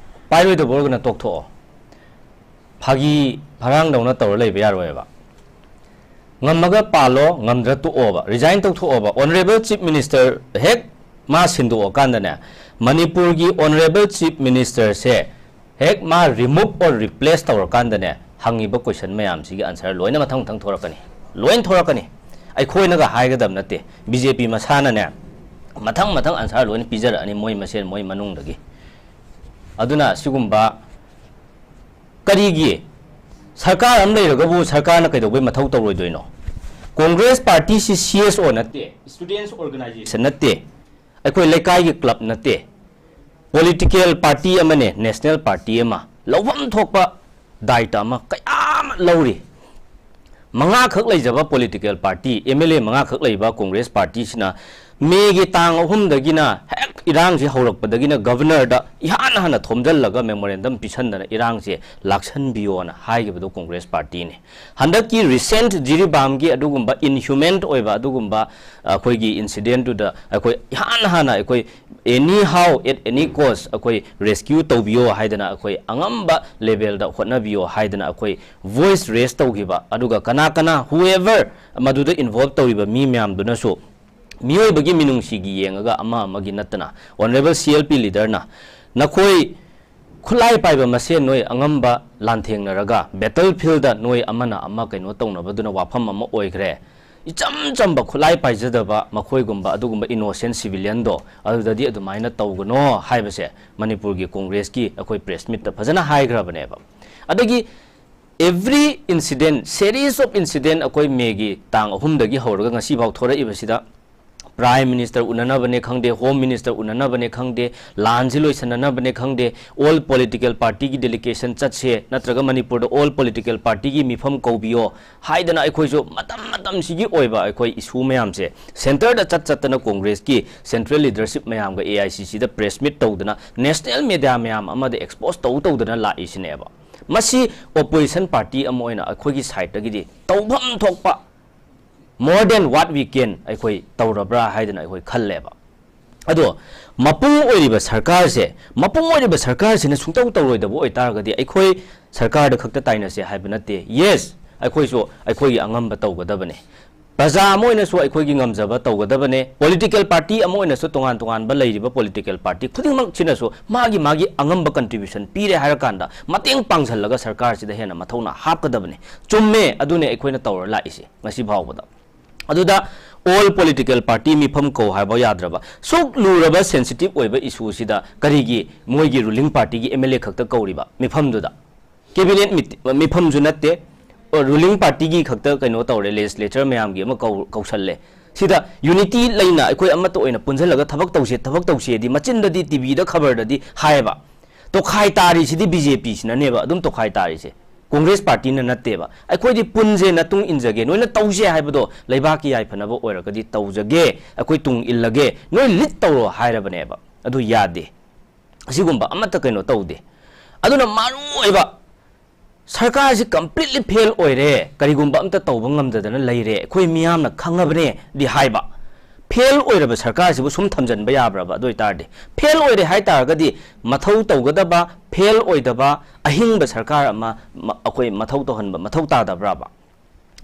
ꯄꯥꯏꯔꯣꯏꯗꯕ ꯑꯣꯏꯔꯒꯅ ꯇꯣꯛꯊꯣꯛꯑꯣ꯫ ꯐꯥꯒꯤ ꯐꯔꯥꯡꯗꯧꯅ ꯇꯧꯔ ꯂꯩꯕ ꯌꯥꯔꯣꯏꯕ꯫ ꯉꯝꯃꯒ ꯄꯥꯜꯂꯣ, ꯉꯝꯗ꯭ꯔ ꯇꯣꯛꯑꯣꯕ, resign ꯇꯧꯊꯣꯛꯑꯣꯕ꯫ Honourable Chief Minister ꯍꯦꯛ ꯃꯥ ꯁꯤꯟꯗꯣꯛꯑꯀꯥꯟꯗꯅꯦ, ꯃꯅꯤꯄꯨꯔꯒꯤ Honourable Chief Minister ꯁꯦ ꯍꯦꯛ ꯃꯥ remove or replace ꯇꯧꯔꯀꯥꯟꯗꯅꯦ, ꯍꯪꯉꯤꯕ question ꯃꯌꯥꯝꯁꯤꯒꯤ answer ꯂꯣꯏꯅ ꯃꯊꯪ ꯃꯊꯪ ꯊꯣꯔꯛꯀꯅꯤ, ꯂꯣꯏꯅ ꯊꯣꯔꯛꯀꯅꯤ꯫ ꯑꯩꯈꯣꯏꯅꯒ ꯍꯥꯏꯒꯗꯕ ꯅꯠꯇꯦ, B J P ꯃꯁꯥꯅꯅꯦ ꯃꯊꯪ ꯃꯊꯪ answer ꯂꯣꯏꯅ ꯄꯤꯖꯔꯛꯑꯅꯤ ꯃꯣꯏ ꯃꯁꯦꯟ, ꯃꯣꯏ ꯃꯅꯨꯡꯗꯒꯤ꯫ ꯑꯗꯨꯅ ꯁꯤꯒꯨꯝꯕ ꯀꯔꯤꯒꯤ ꯁꯔꯀꯥꯔ ꯑꯃ ꯂꯩꯔꯒꯕꯨ ꯁꯔꯀꯥꯔꯅ ꯀꯩꯗꯧꯕꯩ ꯃꯊꯧ ꯇꯧꯔꯣꯏꯗꯣꯏꯅꯣ? ꯀꯣꯡꯒ꯭ꯔꯦꯁ ꯄꯥꯔꯇꯤꯁꯤ C S O ꯅꯠꯇꯦ, students organization ꯅꯠꯇꯦ, ꯑꯩꯈꯣꯏ ꯂꯩꯀꯥꯏꯒꯤ club ꯅꯠꯇꯦ, political party ꯑꯃꯅꯦ, national party ꯑꯃ꯫ ꯂꯧꯐꯝ ꯊꯣꯛꯄ ꯗꯥꯏꯇ ꯑꯃ ꯀꯌꯥ ꯑꯃ ꯂꯧꯔꯤ꯫ ꯃꯉꯥꯈꯛ ꯂꯩꯖꯕ political party, M L A ꯃꯉꯥꯈꯛ ꯂꯩꯕ ꯀꯣꯡꯒ꯭ꯔꯦꯁ ꯄꯥꯔꯇꯤꯁꯤꯅ ꯃꯦꯒꯤ ꯇꯥꯡ ꯑꯍꯨꯝꯗꯒꯤꯅ ꯍꯦꯛ ꯏꯔꯥꯡꯁꯤ ꯍꯧꯔꯛꯄꯗꯒꯤꯅ governorꯗ ꯏꯍꯥꯟ ꯍꯥꯟꯅ ꯊꯣꯝꯖꯤꯜꯂꯒ memorandum ꯄꯤꯁꯟꯗꯅ ꯏꯔꯥꯡꯁꯦ ꯂꯥꯛꯁꯟꯕꯤꯌꯣꯅ ꯍꯥꯏꯈꯤꯕꯗꯣ ꯀꯣꯡꯒ꯭ꯔꯦꯁ ꯄꯥꯔꯇꯤꯅꯤ꯫ ꯍꯟꯗꯛꯀꯤ recent ꯖꯤꯔꯤꯕꯥꯝꯒꯤ ꯑꯗꯨꯒꯨꯝꯕ inhuman ꯑꯣꯏꯕ ꯑꯗꯨꯒꯨꯝꯕ ꯑꯩꯈꯣꯏꯒꯤ incidentꯗꯨꯗ ꯑꯩꯈꯣꯏ ꯏꯍꯥꯟ ꯍꯥꯟꯅ ꯑꯩꯈꯣꯏ any how at any cost ꯑꯩꯈꯣꯏ rescue ꯇꯧꯕꯤꯌꯣ ꯍꯥꯏꯗꯅ, ꯑꯩꯈꯣꯏ ꯑꯉꯝꯕ levelꯗ ꯍꯣꯠꯅꯕꯤꯌꯣ ꯍꯥꯏꯗꯅ ꯑꯩꯈꯣꯏ voice raise ꯇꯧꯈꯤꯕ, ꯑꯗꯨꯒ ꯀꯅꯥ ꯀꯅꯥ whoever ꯃꯗꯨꯗ involve ꯇꯧꯔꯤꯕ ꯃꯤ ꯃꯌꯥꯝꯗꯨꯅꯁꯨ ꯃꯤꯑꯣꯏꯕꯒꯤ ꯃꯤꯅꯨꯡꯁꯤꯒꯤ ꯌꯦꯡꯉꯒ ꯑꯃ ꯑꯃꯒꯤ ꯅꯠꯇꯅ Honourable C L P leaderꯅ ꯅꯈꯣꯏ ꯈꯨꯠꯂꯥꯏ ꯄꯥꯏꯕ ꯃꯁꯦꯟ ꯅꯣꯏ ꯑꯉꯝꯕ ꯂꯥꯟꯊꯦꯡꯅꯔꯒ battle field ꯗ ꯅꯣꯏ ꯑꯃꯅ ꯑꯃ ꯀꯩꯅꯣ ꯇꯧꯅꯕꯗꯨꯅ ꯋꯥꯐꯝ ꯑꯃ ꯑꯣꯏꯈ꯭ꯔꯦ꯫ ꯏꯆꯝ ꯆꯝꯕ ꯈꯨꯠꯂꯥꯏ ꯄꯥꯏꯖꯗꯕ ꯃꯈꯣꯏꯒꯨꯝꯕ ꯑꯗꯨꯒꯨꯝꯕ innocent civilian ꯗꯣ ꯑꯗꯨꯗꯗꯤ ꯑꯗꯨꯃꯥꯏꯅ ꯇꯧꯒꯅꯣ ꯍꯥꯏꯕꯁꯦ ꯃꯅꯤꯄꯨꯔꯒꯤ ꯀꯣꯡꯒ꯭ꯔꯦꯁꯀꯤ ꯑꯩꯈꯣꯏ press meet ꯇ ꯐꯖꯅ ꯍꯥꯏꯈ꯭ꯔꯕꯅꯦꯕ꯫ ꯑꯗꯒꯤ every incident, series of incident, ꯑꯩꯈꯣꯏ ꯃꯦꯒꯤ ꯇꯥꯡ ꯑꯍꯨꯝꯗꯒꯤ ꯍꯧꯔꯒ ꯉꯁꯤꯐꯥꯎ ꯊꯣꯔꯛꯏꯕꯁꯤꯗ Prime Minister ꯎꯅꯅꯕꯅꯦ ꯈꯪꯗꯦ, Home Minister ꯎꯅꯅꯕꯅꯦ ꯈꯪꯗꯦ, ꯂꯥꯟꯁꯤ ꯂꯣꯏꯁꯤꯟꯅꯅꯕꯅꯦ ꯈꯪꯗꯦ, all political party ꯒꯤ delegation ꯆꯠꯁꯦ, ꯅꯠꯇ꯭ꯔꯒ ꯃꯅꯤꯄꯨꯔꯗ all political party ꯒꯤ ꯃꯤꯐꯝ ꯀꯧꯕꯤꯌꯣ ꯍꯥꯏꯗꯅ ꯑꯩꯈꯣꯏꯁꯨ ꯃꯇꯝ ꯃꯇꯝꯁꯤꯒꯤ ꯑꯣꯏꯕ ꯑꯩꯈꯣꯏ issue ꯃꯌꯥꯝꯁꯦ centre ꯗ ꯆꯠ ꯆꯠꯇꯅ ꯀꯣꯡꯒ꯭ꯔꯦꯁꯀꯤ central leadership ꯃꯌꯥꯝꯒ A I C C the press meet ꯇꯧꯗꯅ national media ꯃꯌꯥꯝ ꯑꯃꯗ expose ꯇꯧ ꯇꯧꯗꯅ ꯂꯥꯛꯏꯁꯤꯅꯦꯕ꯫ ꯃꯁꯤ opposition party ꯑꯃ ꯑꯣꯏꯅ ꯑꯩꯈꯣꯏꯒꯤ side ꯇꯒꯤꯗꯤ ꯇꯧꯐꯝ ꯊꯣꯛꯄ more than what we can ꯑꯩꯈꯣꯏ ꯇꯧꯔꯕ꯭ꯔꯥ ꯍꯥꯏꯗꯅ ꯑꯩꯈꯣꯏ ꯈꯜꯂꯦꯕ꯫ ꯑꯗꯣ ꯃꯄꯨꯡ ꯑꯣꯏꯔꯤꯕ ꯁꯔꯀꯥꯔꯁꯦ, ꯃꯄꯨꯡ ꯑꯣꯏꯔꯤꯕ ꯁꯔꯀꯥꯔꯁꯤꯅ ꯁꯨꯡꯇꯧ ꯇꯧꯔꯣꯏꯗꯕ ꯑꯣꯏꯇꯥꯔꯒꯗꯤ ꯑꯩꯈꯣꯏ ꯁꯔꯀꯥꯔꯗ ꯈꯛꯇ ꯇꯥꯏꯅꯁꯦ ꯍꯥꯏꯕ ꯅꯠꯇꯦ꯫ Yes, ꯑꯩꯈꯣꯏꯁꯨ ꯑꯩꯈꯣꯏꯒꯤ ꯑꯉꯝꯕ ꯇꯧꯒꯗꯕꯅꯦ꯫ ꯄ꯭ꯔꯖꯥ ꯑꯃ ꯑꯣꯏꯅꯁꯨ ꯑꯩꯈꯣꯏꯒꯤ ꯉꯝꯖꯕ ꯇꯧꯒꯗꯕꯅꯦ꯫ Political party ꯑꯃ ꯑꯣꯏꯅꯁꯨ ꯇꯣꯉꯥꯟ ꯇꯣꯉꯥꯟꯕ ꯂꯩꯔꯤꯕ political party ꯈꯨꯗꯤꯡꯃꯛꯁꯤꯅꯁꯨ ꯃꯥꯒꯤ ꯃꯥꯒꯤ ꯑꯉꯝꯕ contribution ꯄꯤꯔꯦ ꯍꯥꯏꯔꯀꯥꯟꯗ ꯃꯇꯦꯡ ꯄꯥꯡꯁꯜꯂꯒ ꯁꯔꯀꯥꯔꯁꯤꯗ ꯍꯦꯟꯅ ꯃꯊꯧꯅꯥ ꯍꯥꯞꯀꯗꯕꯅꯦ꯫ ꯆꯨꯝꯃꯦ, ꯑꯗꯨꯅꯦ ꯑꯩꯈꯣꯏꯅ ꯇꯧꯔ ꯂꯥꯛꯏꯁꯦ ꯉꯁꯤ ꯐꯥꯎꯕꯗ꯫ ꯑꯗꯨꯗ all political party ꯃꯤꯐꯝ ꯀꯧ ꯍꯥꯏꯕ ꯌꯥꯗ꯭ꯔꯕ? ꯁꯨꯛ ꯂꯨꯔꯕ sensitive ꯑꯣꯏꯕ issue ꯁꯤꯗ ꯀꯔꯤꯒꯤ ꯃꯣꯏꯒꯤ ruling party ꯒꯤ M L A ꯈꯛꯇ ꯀꯧꯔꯤꯕ ꯃꯤꯐꯝꯗꯨꯗ? Cabinet meet-, ꯃꯤꯐꯝꯁꯨ ꯅꯠꯇꯦ, ruling party ꯒꯤ ꯈꯛꯇ ꯀꯩꯅꯣ ꯇꯧꯔꯦ, legislature ꯃꯌꯥꯝꯒꯤ ꯑꯃ ꯀꯧ-, ꯀꯧꯁꯜꯂꯦ꯫ ꯁꯤꯗ unity ꯂꯩꯅ ꯑꯩꯈꯣꯏ ꯑꯃꯠꯇ ꯑꯣꯏꯅ ꯄꯨꯟꯁꯤꯜꯂꯒ ꯊꯕꯛ ꯇꯧꯁꯦ, ꯊꯕꯛ ꯇꯧꯁꯦꯗꯤ ꯃꯆꯤꯟꯗꯗꯤ T V ꯗ ꯈꯕꯔꯗꯗꯤ ꯍꯥꯏꯌꯦꯕ꯫ ꯇꯣꯈꯥꯏ ꯇꯥꯔꯤꯁꯤꯗꯤ B J P ꯁꯤꯅꯅꯦꯕ ꯑꯗꯨꯝ ꯇꯣꯈꯥꯏ ꯇꯥꯔꯤꯁꯦ꯫ Congress party ꯅ ꯅꯠꯇꯦꯕ꯫ ꯑꯩꯈꯣꯏꯗꯤ ꯄꯨꯟꯁꯦ, ꯅꯇꯨꯡ ꯏꯟꯖꯒꯦ, ꯅꯣꯏꯅ ꯇꯧꯁꯦ ꯍꯥꯏꯕꯗꯣ ꯂꯩꯕꯥꯛꯀꯤ ꯌꯥꯏꯐꯅꯕ ꯑꯣꯏꯔꯒꯗꯤ ꯇꯧꯖꯒꯦ, ꯑꯩꯈꯣꯏ ꯇꯨꯡ ꯏꯜꯂꯒꯦ, ꯅꯣꯏ lead ꯇꯧꯔꯣ ꯍꯥꯏꯔꯕꯅꯦꯕ꯫ ꯑꯗꯨ ꯌꯥꯗꯦ꯫ ꯑꯁꯤꯒꯨꯝꯕ ꯑꯃꯠꯇ ꯀꯩꯅꯣ ꯇꯧꯗꯦ꯫ ꯑꯗꯨꯅ ꯃꯔꯨ ꯑꯣꯏꯕ ꯁꯔꯀꯥꯔꯁꯤ completely fail ꯑꯣꯏꯔꯦ, ꯀꯔꯤꯒꯨꯝꯕ ꯑꯝꯇ ꯇꯧꯕ ꯉꯝꯗꯗꯅ ꯂꯩꯔꯦ, ꯑꯩꯈꯣꯏ ꯃꯤꯌꯥꯝꯅ ꯈꯪꯉꯕꯅꯦꯗꯤ ꯍꯥꯏꯕ꯫ Fail ꯑꯣꯏꯔꯕ ꯁꯔꯀꯥꯔꯁꯤꯕꯨ ꯁꯨꯝ ꯊꯝꯖꯤꯟꯕ ꯌꯥꯕ꯭ꯔꯕ? ꯑꯗꯨ ꯑꯣꯏꯇꯥꯔꯗꯤ, fail ꯑꯣꯏꯔꯦ ꯍꯥꯏ ꯇꯥꯔꯒꯗꯤ ꯃꯊꯧ ꯇꯧꯒꯗꯕ, fail ꯑꯣꯏꯗꯕ ꯑꯍꯤꯡꯕ ꯁꯔꯀꯥꯔ ꯑꯃ ꯃ-, ꯑꯩꯈꯣꯏ ꯃꯊꯧ ꯇꯧꯍꯟꯕ ꯃꯊꯧ ꯇꯥꯗꯕ꯭ꯔꯕ?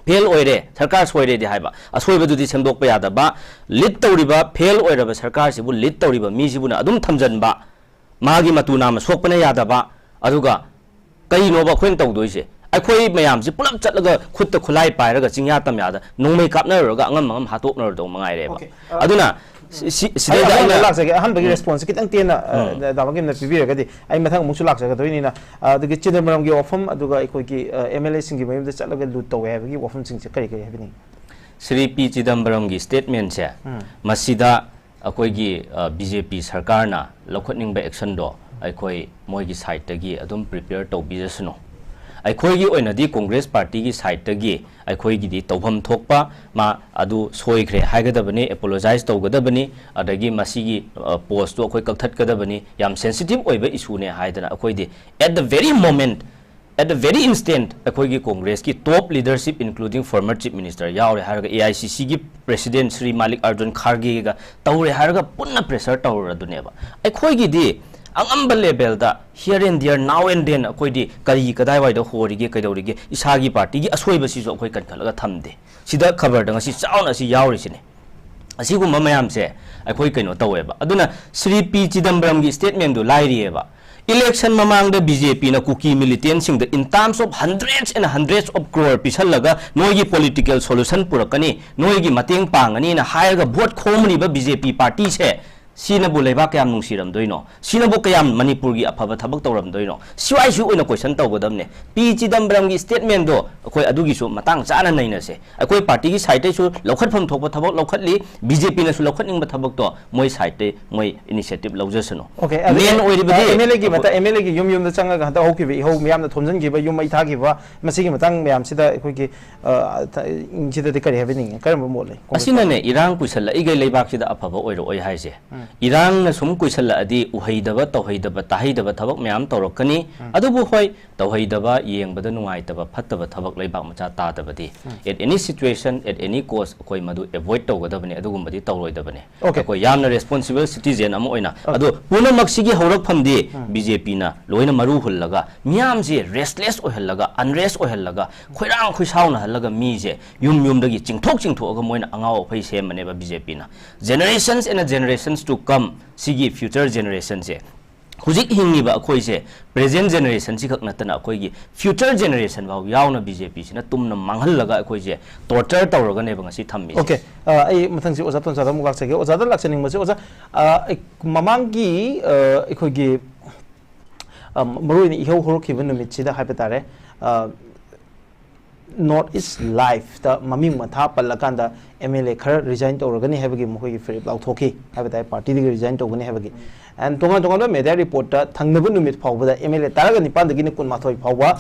Fail ꯑꯣꯏꯔꯦ, ꯁꯔꯀꯥꯔ ꯁꯣꯏꯔꯦꯗꯤ ꯍꯥꯏꯕ, ꯑꯁꯣꯏꯕꯗꯨꯗꯤ ꯁꯦꯝꯗꯣꯛꯄ ꯌꯥꯗꯕ, lead ꯇꯧꯔꯤꯕ, fail ꯑꯣꯏꯔꯕ ꯁꯔꯀꯥꯔꯁꯤꯕꯨ lead ꯇꯧꯔꯤꯕ ꯃꯤꯁꯤꯕꯨꯅ ꯑꯗꯨꯝ ꯊꯝꯖꯤꯟꯕ, ꯃꯥꯒꯤ ꯃꯇꯨ ꯅꯥꯝꯃ ꯁꯣꯛꯄꯅ ꯌꯥꯗꯕ, ꯑꯗꯨꯒ ꯀꯩꯅꯣꯕ ꯑꯩꯈꯣꯏꯅ ꯇꯧꯗꯣꯏꯁꯦ? ꯑꯩꯈꯣꯏ ꯃꯌꯥꯝꯁꯤ ꯄꯨꯂꯞ ꯆꯠꯂꯒ ꯈꯨꯠꯇ ꯈꯨꯠꯂꯥꯏ ꯄꯥꯏꯔꯒ ꯆꯤꯡꯌꯥ ꯇꯝꯌꯥꯗ ꯅꯣꯡꯃꯩ ꯀꯥꯞꯅꯔꯨꯔꯒ ꯑꯉꯝ ꯑꯉꯝ ꯍꯥꯠꯇꯣꯛꯅꯔꯗꯧ ꯃꯉꯥꯏꯔꯦꯕ꯫ Okay, ꯑ, ꯑꯗꯨꯅ ꯁꯤ-, ꯁꯤ-, ꯑꯩ ꯁꯤꯗꯩꯗ ꯑꯃꯨꯛ ꯑꯩꯅ ꯂꯥꯛꯆꯒꯦ꯫ ꯑꯍꯥꯟꯕꯒꯤ ꯎꯝ꯫ Response ꯈꯤꯇꯪ ꯇꯦꯟꯅ, ꯑ, ꯎꯝ꯫ ꯗꯥ ꯃꯥꯀꯤꯝꯅ ꯄꯤꯕꯤꯔꯒꯗꯤ ꯑꯩ ꯃꯊꯪ ꯑꯃꯨꯛꯁꯨ ꯂꯥꯛꯆꯒꯗꯣꯏꯅꯤꯅ, ꯑ, ꯑꯗꯒꯤ ꯆꯤꯗꯝꯕꯔꯝꯒꯤ ꯋꯥꯐꯝ, ꯑꯗꯨꯒ ꯑꯩꯈꯣꯏꯒꯤ, ꯑ, MLA ꯁꯤꯡꯒꯤ ꯃꯌꯨꯝꯗ ꯆꯠꯂꯒ loot ꯇꯧꯋꯦ ꯍꯥꯏꯕꯒꯤ ꯋꯥꯐꯝꯁꯤꯡꯁꯦ ꯀꯔꯤ ꯀꯔꯤ ꯍꯥꯏꯕꯤꯅꯤꯡꯉꯤ? ꯁ꯭ꯔꯤ ꯄꯤ ꯆꯤꯗꯝꯕꯔꯝꯒꯤ statement ꯁꯦ, ꯎꯝ꯫ ꯃꯁꯤꯗ ꯑꯩꯈꯣꯏꯒꯤ, ꯑ, BJP ꯁꯔꯀꯥꯔꯅ ꯂꯧꯈꯠꯅꯤꯡꯕ action ꯗꯣ ꯑꯩꯈꯣꯏ ꯃꯣꯏꯒꯤ side ꯇꯒꯤ ꯑꯗꯨꯝ prepare ꯇꯧꯕꯤꯔꯁꯅꯨ꯫ ꯑꯩꯈꯣꯏꯒꯤ ꯑꯣꯏꯅꯗꯤ Congress party ꯒꯤ side ꯇꯒꯤ ꯑꯩꯈꯣꯏꯒꯤꯗꯤ ꯇꯧꯐꯝ ꯊꯣꯛꯄ ꯃꯥ ꯑꯗꯨ ꯁꯣꯏꯈ꯭ꯔꯦ ꯍꯥꯏꯒꯗꯕꯅꯤ, apologize ꯇꯧꯒꯗꯕꯅꯤ, ꯑꯗꯒꯤ ꯃꯁꯤꯒꯤ, ꯑ, post ꯇꯨ ꯑꯩꯈꯣꯏ ꯀꯛꯊꯠꯀꯗꯕꯅꯤ, ꯌꯥꯝ sensitive ꯑꯣꯏꯕ issue ꯅꯦ ꯍꯥꯏꯗꯅ ꯑꯩꯈꯣꯏꯗꯤ at the very moment, at the very instant ꯑꯩꯈꯣꯏꯒꯤ Congress ꯀꯤ top leadership including former Chief Minister ꯌꯥꯎꯔꯦ ꯍꯥꯏꯔꯒ AICC ꯒꯤ President ꯁ꯭ꯔꯤ ꯃꯥꯂꯤꯛ ꯑꯔꯖꯨꯟ ꯈꯥꯔꯒꯦꯒ ꯇꯧꯔꯦ ꯍꯥꯏꯔꯒ ꯄꯨꯟꯅ pressure ꯇꯧꯔꯗꯨꯅꯦꯕ꯫ ꯑꯩꯈꯣꯏꯒꯤꯗꯤ ꯑꯉꯝꯕ level the here and there, now and then ꯑꯩꯈꯣꯏꯗꯤ ꯀꯔꯤ ꯀꯗꯥꯏꯋꯥꯏꯗ ꯍꯣꯔꯤꯒꯦ, ꯀꯩꯗꯧꯔꯤꯒꯦ, ꯏꯁꯥꯒꯤ party ꯒꯤ ꯑꯁꯣꯏꯕꯁꯤꯁꯨ ꯑꯩꯈꯣꯏ ꯀꯟꯈꯠꯂꯒ ꯊꯝꯗꯦ꯫ ꯁꯤꯗ ꯈꯕꯔꯗ ꯉꯁꯤ ꯆꯥꯎꯅ ꯑꯁꯤ ꯌꯥꯎꯔꯤꯁꯤꯅꯦ꯫ ꯑꯁꯤꯒꯨꯝꯕ ꯃꯌꯥꯝꯁꯦ ꯑꯩꯈꯣꯏ ꯀꯩꯅꯣ ꯇꯧꯋꯦꯕ꯫ ꯑꯗꯨꯅ ꯁ꯭ꯔꯤ ꯄꯤ ꯆꯤꯗꯝꯕꯔꯝꯒꯤ statement ꯗꯨ ꯂꯥꯏꯔꯤꯌꯦꯕ꯫ Election ꯃꯃꯥꯡꯗ BJP ꯅ ꯀꯨꯀꯤ militant ꯁꯤꯡꯗ in terms of hundreds and hundreds of crore ꯄꯤꯁꯜꯂꯒ ꯅꯣꯏꯒꯤ political solution ꯄꯨꯔꯛꯀꯅꯤ, ꯅꯣꯏꯒꯤ ꯃꯇꯦꯡ ꯄꯥꯡꯒꯅꯤꯅ ꯍꯥꯏꯔꯒ vote ꯈꯣꯝꯃꯤꯕ BJP party ꯁꯦ, ꯁꯤꯅꯕꯨ ꯂꯩꯕꯥꯛ ꯀꯌꯥꯝ ꯅꯨꯡꯁꯤꯔꯝꯗꯣꯏꯅꯣ? ꯁꯤꯅꯕꯨ ꯀꯌꯥꯝ ꯃꯅꯤꯄꯨꯔꯒꯤ ꯑꯐꯕ ꯊꯕꯛ ꯇꯧꯔꯝꯗꯣꯏꯅꯣ? ꯁꯤ ꯋꯥꯏꯁꯤ ꯑꯣꯏꯅ question ꯇꯧꯒꯗꯕꯅꯦ꯫ ꯄꯤ ꯆꯤꯗꯝꯕꯔꯝꯒꯤ statement ꯗꯣ ꯑꯩꯈꯣꯏ ꯑꯗꯨꯒꯤꯁꯨ ꯃꯇꯥꯡ ꯆꯥꯅ ꯅꯩꯅꯁꯦ꯫ ꯑꯩꯈꯣꯏ party ꯒꯤ side ꯇꯩꯁꯨ ꯂꯧꯈꯠꯐꯝ ꯊꯣꯛꯄ ꯊꯕꯛ ꯂꯧꯈꯠꯂꯤ, BJP ꯅꯁꯨ ꯂꯧꯈꯠꯅꯤꯡꯕ ꯊꯕꯛꯇꯣ ꯃꯣꯏ side ꯇꯩ ꯃꯣꯏ initiative ꯂꯧꯖꯁꯅꯨ꯫ Okay, ꯑꯗꯨꯗꯤ, main ꯑꯣꯏꯔꯤꯕꯗꯤ ꯑ, MLA ꯒꯤ ꯑꯩꯈꯣꯏ ꯃꯇꯥ-, MLA ꯒꯤ ꯌꯨꯝ ꯌꯨꯝꯗ ꯆꯪꯉꯒ ꯍꯟꯗꯛ ꯍꯧꯈꯤꯕ ꯏꯍꯧ ꯃꯤꯌꯥꯝꯅ ꯊꯣꯝꯖꯤꯟꯈꯤꯕ ꯌꯨꯝ ꯃꯩ ꯊꯥꯈꯤꯕ, ꯃꯁꯤꯒꯤ ꯃꯇꯥꯡ ꯃꯌꯥꯝꯁꯤꯗ ꯑꯩꯈꯣꯏꯒꯤ, ꯑ, ꯊ-, ꯁꯤꯗꯗꯤ ꯀꯔꯤ ꯍꯥꯏꯕꯤꯅꯤꯡꯉꯤ? ꯀꯔꯝꯕ ꯃꯣꯠ ꯂꯩ? Congress ꯑꯁꯤꯅꯅꯦ, party ꯏꯔꯥꯡ ꯀꯨꯏꯁꯜꯂꯛꯏꯈꯩ ꯂꯩꯕꯥꯛꯁꯤꯗ ꯑꯐꯕ ꯑꯣꯏꯔꯛꯑꯣꯏ ꯍꯥꯏꯁꯦ꯫ ꯎꯝ꯫ ꯏꯔꯥꯡꯅ ꯁꯨꯝ ꯀꯨꯏꯁꯜꯂꯛꯑꯗꯤ ꯎꯍꯩꯗꯕ, ꯇꯧꯍꯩꯗꯕ, ꯇꯥꯍꯩꯗꯕ ꯊꯕꯛ ꯃꯌꯥꯝ ꯇꯧꯔꯛꯀꯅꯤ꯫ ꯎꯝ꯫ ꯑꯗꯨꯕꯨ ꯍꯣꯏ, ꯇꯧꯍꯩꯗꯕ, ꯌꯦꯡꯕꯗ ꯅꯨꯡꯉꯥꯏꯇꯕ, ꯐꯠꯇꯕ ꯊꯕꯛ ꯂꯩꯕꯥꯛ ꯃꯆꯥ ꯇꯥꯗꯕꯗꯤ, ꯎꯝ꯫ At any situation, at any cost, ꯑꯩꯈꯣꯏ ꯃꯗꯨ avoid ꯇꯧꯒꯗꯕꯅꯤ, ꯑꯗꯨꯒꯨꯝꯕꯗꯤ ꯇꯧꯔꯣꯏꯗꯕꯅꯤ꯫ Okay. ꯑꯩꯈꯣꯏ ꯌꯥꯝꯅ responsible citizen ꯑꯃ ꯑꯣꯏꯅ꯫ Okay. ꯑꯗꯣ ꯄꯨꯝꯅꯃꯛꯁꯤꯒꯤ ꯍꯧꯔꯛꯐꯝꯗꯤ ꯎꯝ꯫ BJP ꯅ ꯂꯣꯏꯅ ꯃꯔꯨ ꯍꯨꯜꯂꯒ, ꯃꯤꯌꯥꯝꯁꯦ restless ꯑꯣꯏꯍꯜꯂꯒ, unrest ꯑꯣꯏꯍꯜꯂꯒ, ꯈꯣꯏꯔꯥꯡ ꯈꯣꯏꯁꯥꯎꯅꯍꯜꯂꯒ ꯃꯤꯁꯦ ꯌꯨꯝ ꯌꯨꯝꯗꯒꯤ ꯆꯤꯡꯊꯣꯛ ꯆꯤꯡꯊꯣꯛꯑꯒ ꯃꯣꯏꯅ ꯑꯉꯥꯎ ꯑꯐꯩ ꯁꯦꯝꯕꯅꯦꯕ BJP ꯅ꯫ Generations and generations to come, ꯁꯤꯒꯤ future generation ꯁꯦ ꯍꯧꯖꯤꯛ ꯍꯤꯡꯉꯤꯕ ꯑꯩꯈꯣꯏꯁꯦ, ꯄ꯭ꯔꯦꯖꯦꯟ ꯖꯦꯅꯦꯔꯦꯁꯟꯁꯤ ꯈꯛ ꯅꯠꯇꯅ ꯑꯩꯈꯣꯏꯒꯤ ꯐ꯭ꯌꯨꯆꯔ ꯖꯦꯅꯦꯔꯦꯁꯟ ꯐꯥꯎ ꯌꯥꯎꯅ ꯕꯤ ꯖꯦ ꯄꯤꯁꯤꯅ ꯇꯨꯝꯅ ꯃꯥꯡꯍꯜꯂꯒ ꯑꯩꯈꯣꯏꯁꯦ ꯇꯣꯔꯆꯔ ꯇꯧꯔꯒꯅꯦꯕ ꯉꯁꯤ ꯊꯝꯃꯤꯁꯦ꯫ ꯑꯣꯀꯦ꯫ ꯑ, ꯑꯩ ꯃꯊꯪꯁꯤ ꯑꯣꯖꯥ ꯇꯣꯟꯆꯥꯗ ꯑꯃꯨꯛ ꯂꯥꯛꯆꯒꯦ꯫ ꯑꯣꯖꯥꯗ ꯂꯥꯛꯆꯅꯤꯡꯕꯁꯦ, ꯑꯣꯖꯥ, ꯑ, ꯑꯩ-, ꯃꯃꯥꯡꯒꯤ, ꯑ, ꯑꯩꯈꯣꯏꯒꯤ, ꯑ, ꯃꯔꯨꯑꯣꯏꯅ ꯏꯍꯧ ꯍꯧꯔꯛꯈꯤꯕ ꯅꯨꯃꯤꯠꯁꯤꯗ ꯍꯥꯏꯕ ꯇꯥꯔꯦ, ꯑ, ꯅꯣꯔꯠ ꯏꯁ ꯂꯥꯏꯐꯇ ꯃꯃꯤꯡ ꯃꯊꯥ ꯄꯜꯂꯀꯥꯟꯗ ꯑꯦꯝ ꯑꯦꯜ ꯑꯦ ꯈꯔ ꯔꯤꯖꯥꯏꯟ ꯇꯧꯔꯒꯅꯤ ꯍꯥꯏꯕꯒꯤ ꯃꯈꯣꯏꯒꯤ ꯐꯤꯔꯦꯞ ꯂꯥꯎꯊꯣꯛꯈꯤ ꯍꯥꯏꯕ ꯇꯥꯔꯦ, ꯄꯥꯔꯇꯤꯗꯒꯤ ꯔꯤꯖꯥꯏꯟ ꯇꯧꯒꯅꯤ ꯍꯥꯏꯕꯒꯤ꯫ ꯑꯦꯟ ꯇꯣꯉꯥꯟ ꯇꯣꯉꯥꯟꯕ ꯃꯦꯗꯤꯌꯥ ꯔꯤꯄꯣꯔꯠꯇ ꯊꯪꯅꯕ ꯅꯨꯃꯤꯠ ꯐꯥꯎꯕꯗ ꯑꯦꯝ ꯑꯦꯜ ꯑꯦ ꯇꯔꯥꯒ ꯅꯤꯄꯥꯟꯗꯒꯤꯅ ꯀꯨꯟꯃꯥꯊꯣꯏ ꯐꯥꯎꯕ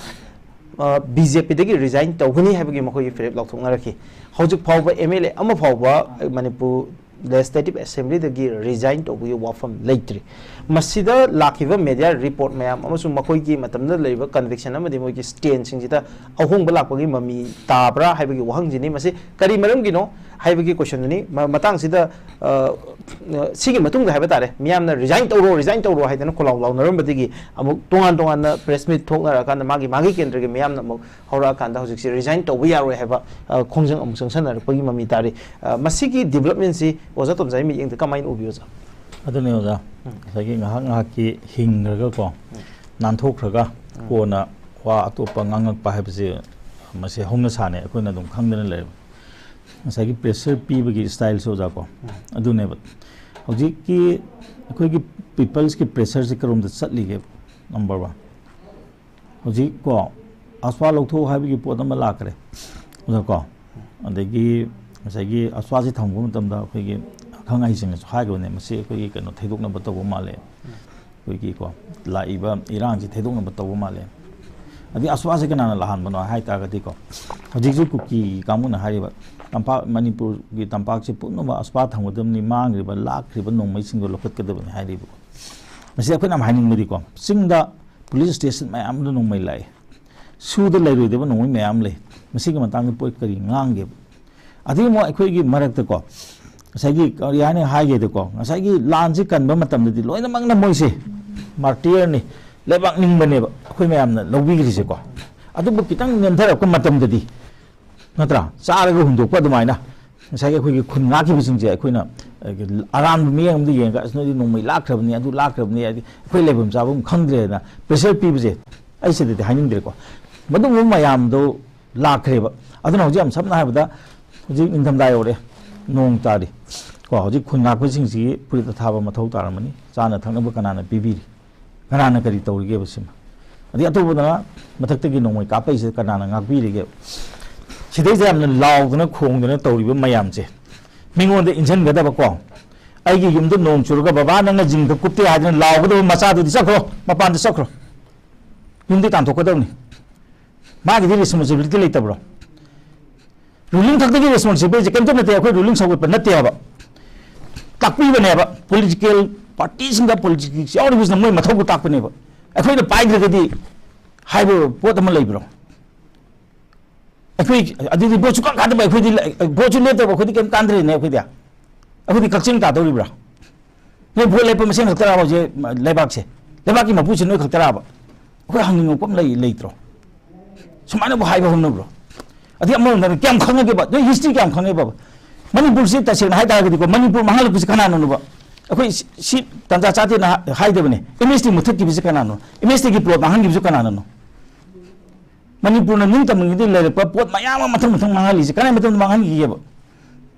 ꯕꯤ ꯖꯦ ꯄꯤꯗꯒꯤ ꯔꯤꯖꯥꯏꯟ ꯇꯧꯒꯅꯤ ꯍꯥꯏꯕꯒꯤ ꯃꯈꯣꯏꯒꯤ ꯐꯤꯔꯦꯞ ꯂꯥꯎꯊꯣꯛꯅꯔꯛꯈꯤ꯫ ꯍꯧꯖꯤꯛ ꯐꯥꯎꯕ ꯑꯦꯝ ꯑꯦꯜ ꯑꯦ ꯑꯃ ꯐꯥꯎꯕ ꯃꯅꯤꯄꯨꯔ ꯂꯦꯖꯤꯁꯂꯦꯇꯤꯚ ꯑꯦꯁꯦꯝꯕ꯭ꯂꯤꯗꯒꯤ ꯔꯤꯖꯥꯏꯟ ꯇꯧꯕꯒꯤ ꯋꯥꯐꯝ ꯂꯩꯇ꯭ꯔꯤ꯫ ꯃꯁꯤꯗ ꯂꯥꯛꯈꯤꯕ ꯃꯦꯗꯤꯌꯥ ꯔꯤꯄꯣꯔꯠ ꯃꯌꯥꯝ ꯑꯃꯁꯨꯡ ꯃꯈꯣꯏꯒꯤ ꯃꯇꯝꯗ ꯂꯩꯔꯤꯕ ꯀꯟꯚꯤꯛꯁꯟ ꯑꯃꯗꯤ ꯃꯣꯏꯒꯤ ꯁ꯭ꯇꯦꯟꯁꯤꯡꯁꯤꯗ ꯑꯍꯣꯡꯕ ꯂꯥꯛꯄꯒꯤ ꯃꯃꯤ ꯇꯥꯕ꯭ꯔꯥ ꯍꯥꯏꯕꯒꯤ ꯋꯥꯍꯪꯁꯤꯅꯤ꯫ ꯃꯁꯤ ꯀꯔꯤ ꯃꯔꯝꯒꯤꯅꯣ ꯍꯥꯏꯕꯒꯤ ꯀꯣꯏꯁꯟꯗꯨꯅꯤ꯫ ꯃ-, ꯃꯇꯥꯡꯁꯤꯗ, ꯑ, ꯁꯤꯒꯤ ꯃꯇꯨꯡꯗ ꯍꯥꯏꯕ ꯇꯥꯔꯦ, ꯃꯤꯌꯥꯝꯅ ꯔꯤꯖꯥꯏꯟ ꯇꯧꯔꯣ, ꯔꯤꯖꯥꯏꯟ ꯇꯧꯔꯣ ꯍꯥꯏꯗꯅ ꯈꯣꯜꯂꯥꯎ ꯂꯥꯎꯅꯔꯝꯕꯗꯒꯤ ꯑꯃꯨꯛ ꯇꯣꯉꯥꯟ ꯇꯣꯉꯥꯟꯅ ꯄ꯭ꯔꯦꯁ ꯃꯤꯠ ꯊꯣꯛꯅꯔꯀꯥꯟꯗ ꯃꯥꯒꯤ, ꯃꯥꯒꯤ ꯀꯦꯟꯗ꯭ꯔꯒꯤ ꯃꯤꯌꯥꯝꯅ ꯑꯃꯨꯛ ꯍꯧꯔꯛꯑꯀꯥꯟꯗ ꯍꯧꯖꯤꯛꯁꯦ ꯔꯤꯖꯥꯏꯟ ꯇꯧꯕ ꯌꯥꯔꯣꯏ ꯍꯥꯏꯕ, ꯑ, ꯈꯣꯡꯖꯪ ꯑꯃꯨꯛ ꯆꯪꯁꯟꯅꯔꯛꯄꯒꯤ ꯃꯃꯤ ꯇꯥꯔꯤ꯫ ꯑ, ꯃꯁꯤꯒꯤ ꯗꯤꯕ꯭ꯂꯞꯃꯦꯟꯁꯤ ꯑꯣꯖꯥ ꯇꯣꯝꯆꯥꯒꯤ ꯃꯤꯠꯌꯦꯡꯗ ꯀꯃꯥꯏꯅ ꯎꯕꯤ, ꯑꯣꯖꯥ? ꯑꯗꯨꯅꯤ ꯑꯣꯖꯥ, ꯉꯁꯥꯏꯒꯤ ꯉꯥꯏꯍꯥꯛ ꯉꯥꯏꯍꯥꯛꯀꯤ ꯍꯤꯡꯈ꯭ꯔꯒꯀꯣ, ꯅꯥꯟꯊꯣꯛꯈ꯭ꯔꯒ ꯀꯣꯟꯅ ꯋꯥ ꯑꯇꯣꯞꯄ ꯉꯥꯡꯉꯛꯄ ꯍꯥꯏꯕꯁꯤ ꯃꯁꯤ ꯍꯧꯅ ꯁꯥꯅꯦ, ꯑꯩꯈꯣꯏꯅ ꯑꯗꯨꯝ ꯈꯪꯗꯅ ꯂꯩꯔꯕ꯫ ꯉꯁꯥꯏꯒꯤ ꯄ꯭ꯔꯦꯁꯔ ꯄꯤꯕꯒꯤ ꯁ꯭ꯇꯥꯏꯜꯁꯦ ꯑꯣꯖꯥꯀꯣ, ꯑꯗꯨꯅꯦꯕ꯫ ꯍꯧꯖꯤꯛꯀꯤ ꯑꯩꯈꯣꯏꯒꯤ ꯄꯤꯄꯜꯁꯀꯤ ꯄ꯭ꯔꯦꯁꯔꯁꯦ ꯀꯔꯣꯝꯗ ꯆꯠꯂꯤꯒꯦ? Number one. ꯍꯧꯖꯤꯛ ꯀꯣ, ꯑꯁ꯭ꯋꯥ ꯂꯧꯊꯣꯛꯎ ꯍꯥꯏꯕꯒꯤ ꯄꯣꯠ ꯑꯃ ꯂꯥꯛꯈ꯭ꯔꯦ, ꯑꯣꯖꯥ ꯀꯣ꯫ ꯑꯗꯒꯤ ꯉꯁꯥꯏꯒꯤ ꯑꯁ꯭ꯋꯥꯁꯤ ꯊꯝꯕ ꯃꯇꯝꯗ ꯑꯩꯈꯣꯏꯒꯤ ꯑꯈꯪ ꯑꯍꯩꯁꯤꯡꯅꯁꯨ ꯍꯥꯏꯈꯤꯕꯅꯦ, ꯃꯁꯤ ꯑꯩꯈꯣꯏꯒꯤ ꯀꯩꯅꯣ ꯊꯩꯗꯣꯛꯅꯕ ꯇꯧꯕ ꯃꯥꯜꯂꯦ, ꯑꯩꯈꯣꯏꯒꯤ ꯀꯣ, ꯂꯥꯛꯏꯕ ꯏꯔꯥꯡꯁꯤ ꯊꯩꯗꯣꯛꯅꯕ ꯇꯧꯕ ꯃꯥꯜꯂꯦ꯫ ꯑꯗꯩ ꯑꯁ꯭ꯋꯥꯁꯤ ꯀꯅꯥꯅ ꯂꯥꯛꯍꯟꯕꯅꯣ ꯍꯥꯏ ꯇꯥꯔꯒꯗꯤꯀꯣ, ꯍꯧꯖꯤꯛꯁꯨ ꯀꯨꯀꯤ ꯀꯥꯡꯕꯨꯅ ꯍꯥꯏꯔꯤꯕ, ꯇꯝꯄꯥꯛ, ꯃꯅꯤꯄꯨꯔꯒꯤ ꯇꯝꯄꯥꯛꯁꯤ ꯄꯨꯝꯅꯃꯛ ꯑꯁ꯭ꯋꯥ ꯊꯝꯒꯗꯕꯅꯤ, ꯃꯥꯡꯈ꯭ꯔꯤꯕ ꯂꯥꯛꯈ꯭ꯔꯤꯕ ꯅꯣꯡꯃꯩꯁꯤꯡꯗꯣ ꯂꯧꯈꯠꯀꯗꯕꯅꯤ ꯍꯥꯏꯔꯤꯕꯀꯣ꯫ ꯃꯁꯤ ꯑꯩꯈꯣꯏꯅ ꯌꯥꯝ ꯍꯥꯏꯅꯤꯡꯕꯗꯤꯀꯣ, ꯆꯤꯡꯗ ꯄꯨꯂꯤꯁ ꯁ꯭ꯇꯦꯁꯟ ꯃꯌꯥꯝꯗ ꯅꯣꯡꯃꯩ ꯂꯥꯛꯑꯦ, ꯁꯨꯗ ꯂꯩꯔꯣꯏꯗꯕ ꯅꯣꯡꯃꯩ ꯃꯌꯥꯝ ꯂꯩ꯫ ꯃꯁꯤꯒꯤ ꯃꯇꯥꯡꯗ ꯄꯣꯠ ꯀꯔꯤ ꯉꯥꯡꯒꯦꯕ? ꯑꯗꯒꯤ ꯑꯃꯨꯛ ꯑꯩꯈꯣꯏꯒꯤ ꯃꯔꯛꯇꯀꯣ, ꯉꯁꯥꯏꯒꯤ ꯀꯔꯤ ꯍꯥꯏꯅ ꯍꯥꯏꯒꯦꯗꯀꯣ, ꯉꯁꯥꯏꯒꯤ ꯂꯥꯟꯁꯤ ꯀꯟꯕ ꯃꯇꯝꯗꯗꯤ ꯂꯣꯏꯅꯃꯛꯅ ꯃꯣꯏꯁꯦ ꯃꯥꯔꯇꯤꯌꯔꯅꯤ, ꯂꯩꯕꯥꯛ ꯅꯤꯡꯕꯅꯦꯕ ꯑꯩꯈꯣꯏ ꯃꯌꯥꯝꯅ ꯂꯧꯕꯤꯈ꯭ꯔꯤꯁꯦꯀꯣ꯫ ꯑꯗꯨꯕꯨ ꯈꯤꯇꯪ ꯅꯦꯝꯊꯔꯛꯄ ꯃꯇꯝꯗꯗꯤ, ꯅꯠꯇ꯭ꯔꯥ, ꯆꯥꯔꯒ ꯍꯨꯟꯗꯣꯛꯄ ꯑꯗꯨꯃꯥꯏꯅ, ꯉꯁꯥꯏꯒꯤ ꯑꯩꯈꯣꯏꯒꯤ ꯈꯨꯟ ꯉꯥꯛꯈꯤꯕꯁꯤꯡꯁꯦ ꯑꯩꯈꯣꯏꯅ, ꯑ, ꯑꯔꯥꯟꯕ ꯃꯤꯠꯌꯦꯡ ꯑꯃꯗ ꯌꯦꯡꯉꯒ, "ꯑꯁ, ꯅꯣꯏꯗꯤ ꯅꯣꯡꯃꯩ ꯂꯥꯛꯈ꯭ꯔꯕꯅꯤ, ꯑꯗꯨ ꯂꯥꯛꯈ꯭ꯔꯕꯅꯤ, ꯍꯥꯏꯗꯤ ꯑꯩꯈꯣꯏ ꯂꯩꯐꯝ ꯆꯥꯐꯝ ꯈꯪꯗ꯭ꯔꯦꯅ" ꯄ꯭ꯔꯦꯁꯔ ꯄꯤꯕꯁꯦ ꯑꯩ ꯁꯤꯗꯗꯤ ꯍꯥꯏꯅꯤꯡꯗ꯭ꯔꯦꯀꯣ꯫ ꯃꯗꯨꯒꯨꯝꯕ ꯃꯌꯥꯝꯗꯣ ꯂꯥꯛꯈ꯭ꯔꯦꯕ꯫ ꯑꯗꯨꯅ ꯍꯧꯖꯤꯛ ꯌꯥꯝ ꯁꯝꯅ ꯍꯥꯏꯔꯕꯗ, ꯍꯧꯖꯤꯛ ꯅꯤꯡꯊꯝꯊꯥ ꯌꯧꯔꯛꯑꯦ, ꯅꯣꯡ ꯇꯥꯔꯤ ꯀꯣ꯫ ꯍꯧꯖꯤꯛ ꯈꯨꯟ ꯉꯥꯛꯄꯁꯤꯡꯁꯤꯒꯤ ꯐꯨꯔꯤꯠ ꯑꯊꯥꯕ ꯃꯊꯧ ꯇꯥꯔꯝꯃꯅꯤ, ꯆꯥꯅ ꯊꯛꯅꯕ ꯀꯅꯥꯅ ꯄꯤꯕꯤꯔꯤ? ꯀꯅꯥꯅ ꯀꯔꯤ ꯇꯧꯔꯤꯒꯦꯕ ꯁꯤꯃ? ꯑꯗꯩ ꯑꯇꯣꯞꯄꯗꯅ ꯃꯊꯛꯇꯒꯤ ꯅꯣꯡꯃꯩ ꯀꯥꯞꯄꯛꯏꯁꯦ ꯀꯅꯥꯅ ꯉꯥꯛꯄꯤꯔꯤꯒꯦꯕ? ꯁꯤꯗꯩꯁꯤꯗ ꯌꯥꯝꯅ ꯂꯥꯎꯗꯅ ꯈꯣꯡꯗꯅ ꯇꯧꯔꯤꯕ ꯃꯌꯥꯝꯁꯦ ꯃꯤꯉꯣꯟꯗ ꯏꯟꯁꯤꯟꯒꯗꯕꯀꯣ꯫ ꯑꯩꯒꯤ ꯌꯨꯝꯗ ꯅꯣꯡ ꯆꯨꯔꯒ, "ꯕꯕꯥ, ꯅꯪꯅ ꯖꯤꯡꯗ ꯀꯨꯞꯇꯦ" ꯍꯥꯏꯗꯅ ꯂꯥꯎꯒꯗꯕ ꯃꯆꯥꯗꯨꯗꯤ ꯆꯠꯈ꯭ꯔꯣ, ꯃꯄꯥꯟꯗ ꯆꯠꯈ꯭ꯔꯣ, ꯌꯨꯝꯗꯤ ꯇꯥꯟꯊꯣꯛꯀꯗꯕꯅꯤ꯫ ꯃꯥꯒꯤꯗꯤ ꯔꯦꯁꯄꯣꯟꯁꯤꯕꯤꯂꯤꯇꯤ ꯂꯩꯇꯕ꯭ꯔꯣ? ꯔꯨꯂꯤꯡ ꯈꯛꯇꯒꯤ ꯔꯦꯁꯄꯣꯟꯁꯤꯕꯤꯂꯤꯇꯤ ꯀꯩꯝꯇ ꯅꯠꯇꯦ, ꯑꯩꯈꯣꯏ ꯔꯨꯂꯤꯡ ꯁꯧꯒꯠꯄ ꯅꯠꯇꯦ ꯍꯥꯏꯕ꯫ ꯇꯥꯛꯄꯤꯕꯅꯦꯕ, ꯄꯣꯂꯤꯇꯤꯀꯦꯜ ꯄꯥꯔꯇꯤꯁꯤꯡꯗ ꯄꯣꯂꯤꯇꯤꯛꯁ ꯌꯥꯎꯔꯤꯕꯁꯤꯅ ꯃꯣꯏ ꯃꯊꯧꯗꯣ ꯇꯥꯛꯄꯅꯦꯕ꯫ ꯑꯩꯈꯣꯏꯅ ꯄꯥꯏꯗ꯭ꯔꯒꯗꯤ ꯍꯥꯏꯕ ꯄꯣꯠ ꯑꯃ ꯂꯩꯕ꯭ꯔꯣ? ꯑꯩꯈꯣꯏ ꯑꯗꯨꯗꯤ ꯚꯣꯠꯁꯨ ꯀꯥ ꯀꯥꯗꯕ, ꯑꯩꯈꯣꯏꯗꯤ ꯂ-, ꯚꯣꯠꯁꯨ ꯂꯦꯞꯇꯕ, ꯑꯩꯈꯣꯏꯗꯤ ꯀꯩꯝ ꯀꯥꯟꯗ꯭ꯔꯦꯅꯦ꯫ ꯑꯩꯈꯣꯏꯗꯤ, ꯑꯩꯈꯣꯏꯗꯤ ꯀꯛꯆꯤꯡ ꯇꯥꯗꯧꯔꯤꯕ꯭ꯔꯥ? ꯅꯣꯏ ꯚꯣꯠ ꯂꯦꯞꯄ ꯃꯁꯦꯟ ꯈꯛꯇꯔꯥꯕ ꯍꯧꯖꯤꯛ ꯂꯩꯕꯥꯛꯁꯦ? ꯂꯩꯕꯥꯛꯀꯤ ꯃꯄꯨꯁꯦ ꯅꯣꯏ ꯈꯛꯇꯔꯥꯕ? ꯑꯩꯈꯣꯏ ꯍꯪꯅꯤꯡꯕ ꯄꯣꯠ ꯑꯃ ꯂꯩ, ꯂꯩꯇ꯭ꯔꯣ? ꯁꯨꯃꯥꯏꯅꯕꯨ ꯍꯥꯏꯕ ꯍꯧꯅꯕ꯭ꯔꯣ? ꯑꯗꯩ ꯑꯃꯔꯣꯝꯗ ꯀꯌꯥꯝ ꯈꯪꯉꯒꯦꯕ? ꯅꯣꯏ ꯍꯤꯁꯇ꯭ꯔꯤ ꯀꯌꯥꯝ ꯈꯪꯉꯦꯕ? ꯃꯅꯤꯄꯨꯔꯁꯤ ꯇꯁꯦꯡꯅ ꯍꯥꯏ ꯇꯥꯔꯒꯗꯤꯀꯣ, ꯃꯅꯤꯄꯨꯔ ꯃꯥꯡꯍꯜꯂꯛꯄꯁꯤ ꯀꯅꯥꯅꯅꯣꯕ? ꯑꯩꯈꯣꯏ ꯁꯤ, ꯁꯤ ꯇꯟꯖꯥ ꯆꯥꯗꯦꯅ ꯍꯥ-, ꯍꯥꯏꯗꯕꯅꯦ꯫ ꯑꯦꯝ ꯑꯦꯁ ꯇꯤ ꯃꯨꯊꯠꯈꯤꯕꯁꯤ ꯀꯅꯥꯅꯣ? ꯑꯦꯝ ꯑꯦꯁ ꯇꯤꯒꯤ ꯄ꯭ꯂꯣꯠ ꯃꯥꯡꯍꯟꯈꯤꯕꯁꯤ ꯀꯅꯥꯅꯅꯣ? ꯃꯅꯤꯄꯨꯔꯅ ꯅꯤꯡꯇꯝꯅꯤꯡꯉꯩꯗꯒꯤ ꯂꯩꯔꯛꯄ ꯄꯣꯠ ꯃꯌꯥꯝ ꯑꯃ ꯃꯊꯪ ꯃꯊꯪ ꯃꯥꯡꯍꯜꯂꯤꯁꯦ ꯀꯅꯥꯏ ꯃꯇꯝꯗ ꯃꯥꯡꯍꯟꯈꯤꯒꯦꯕ?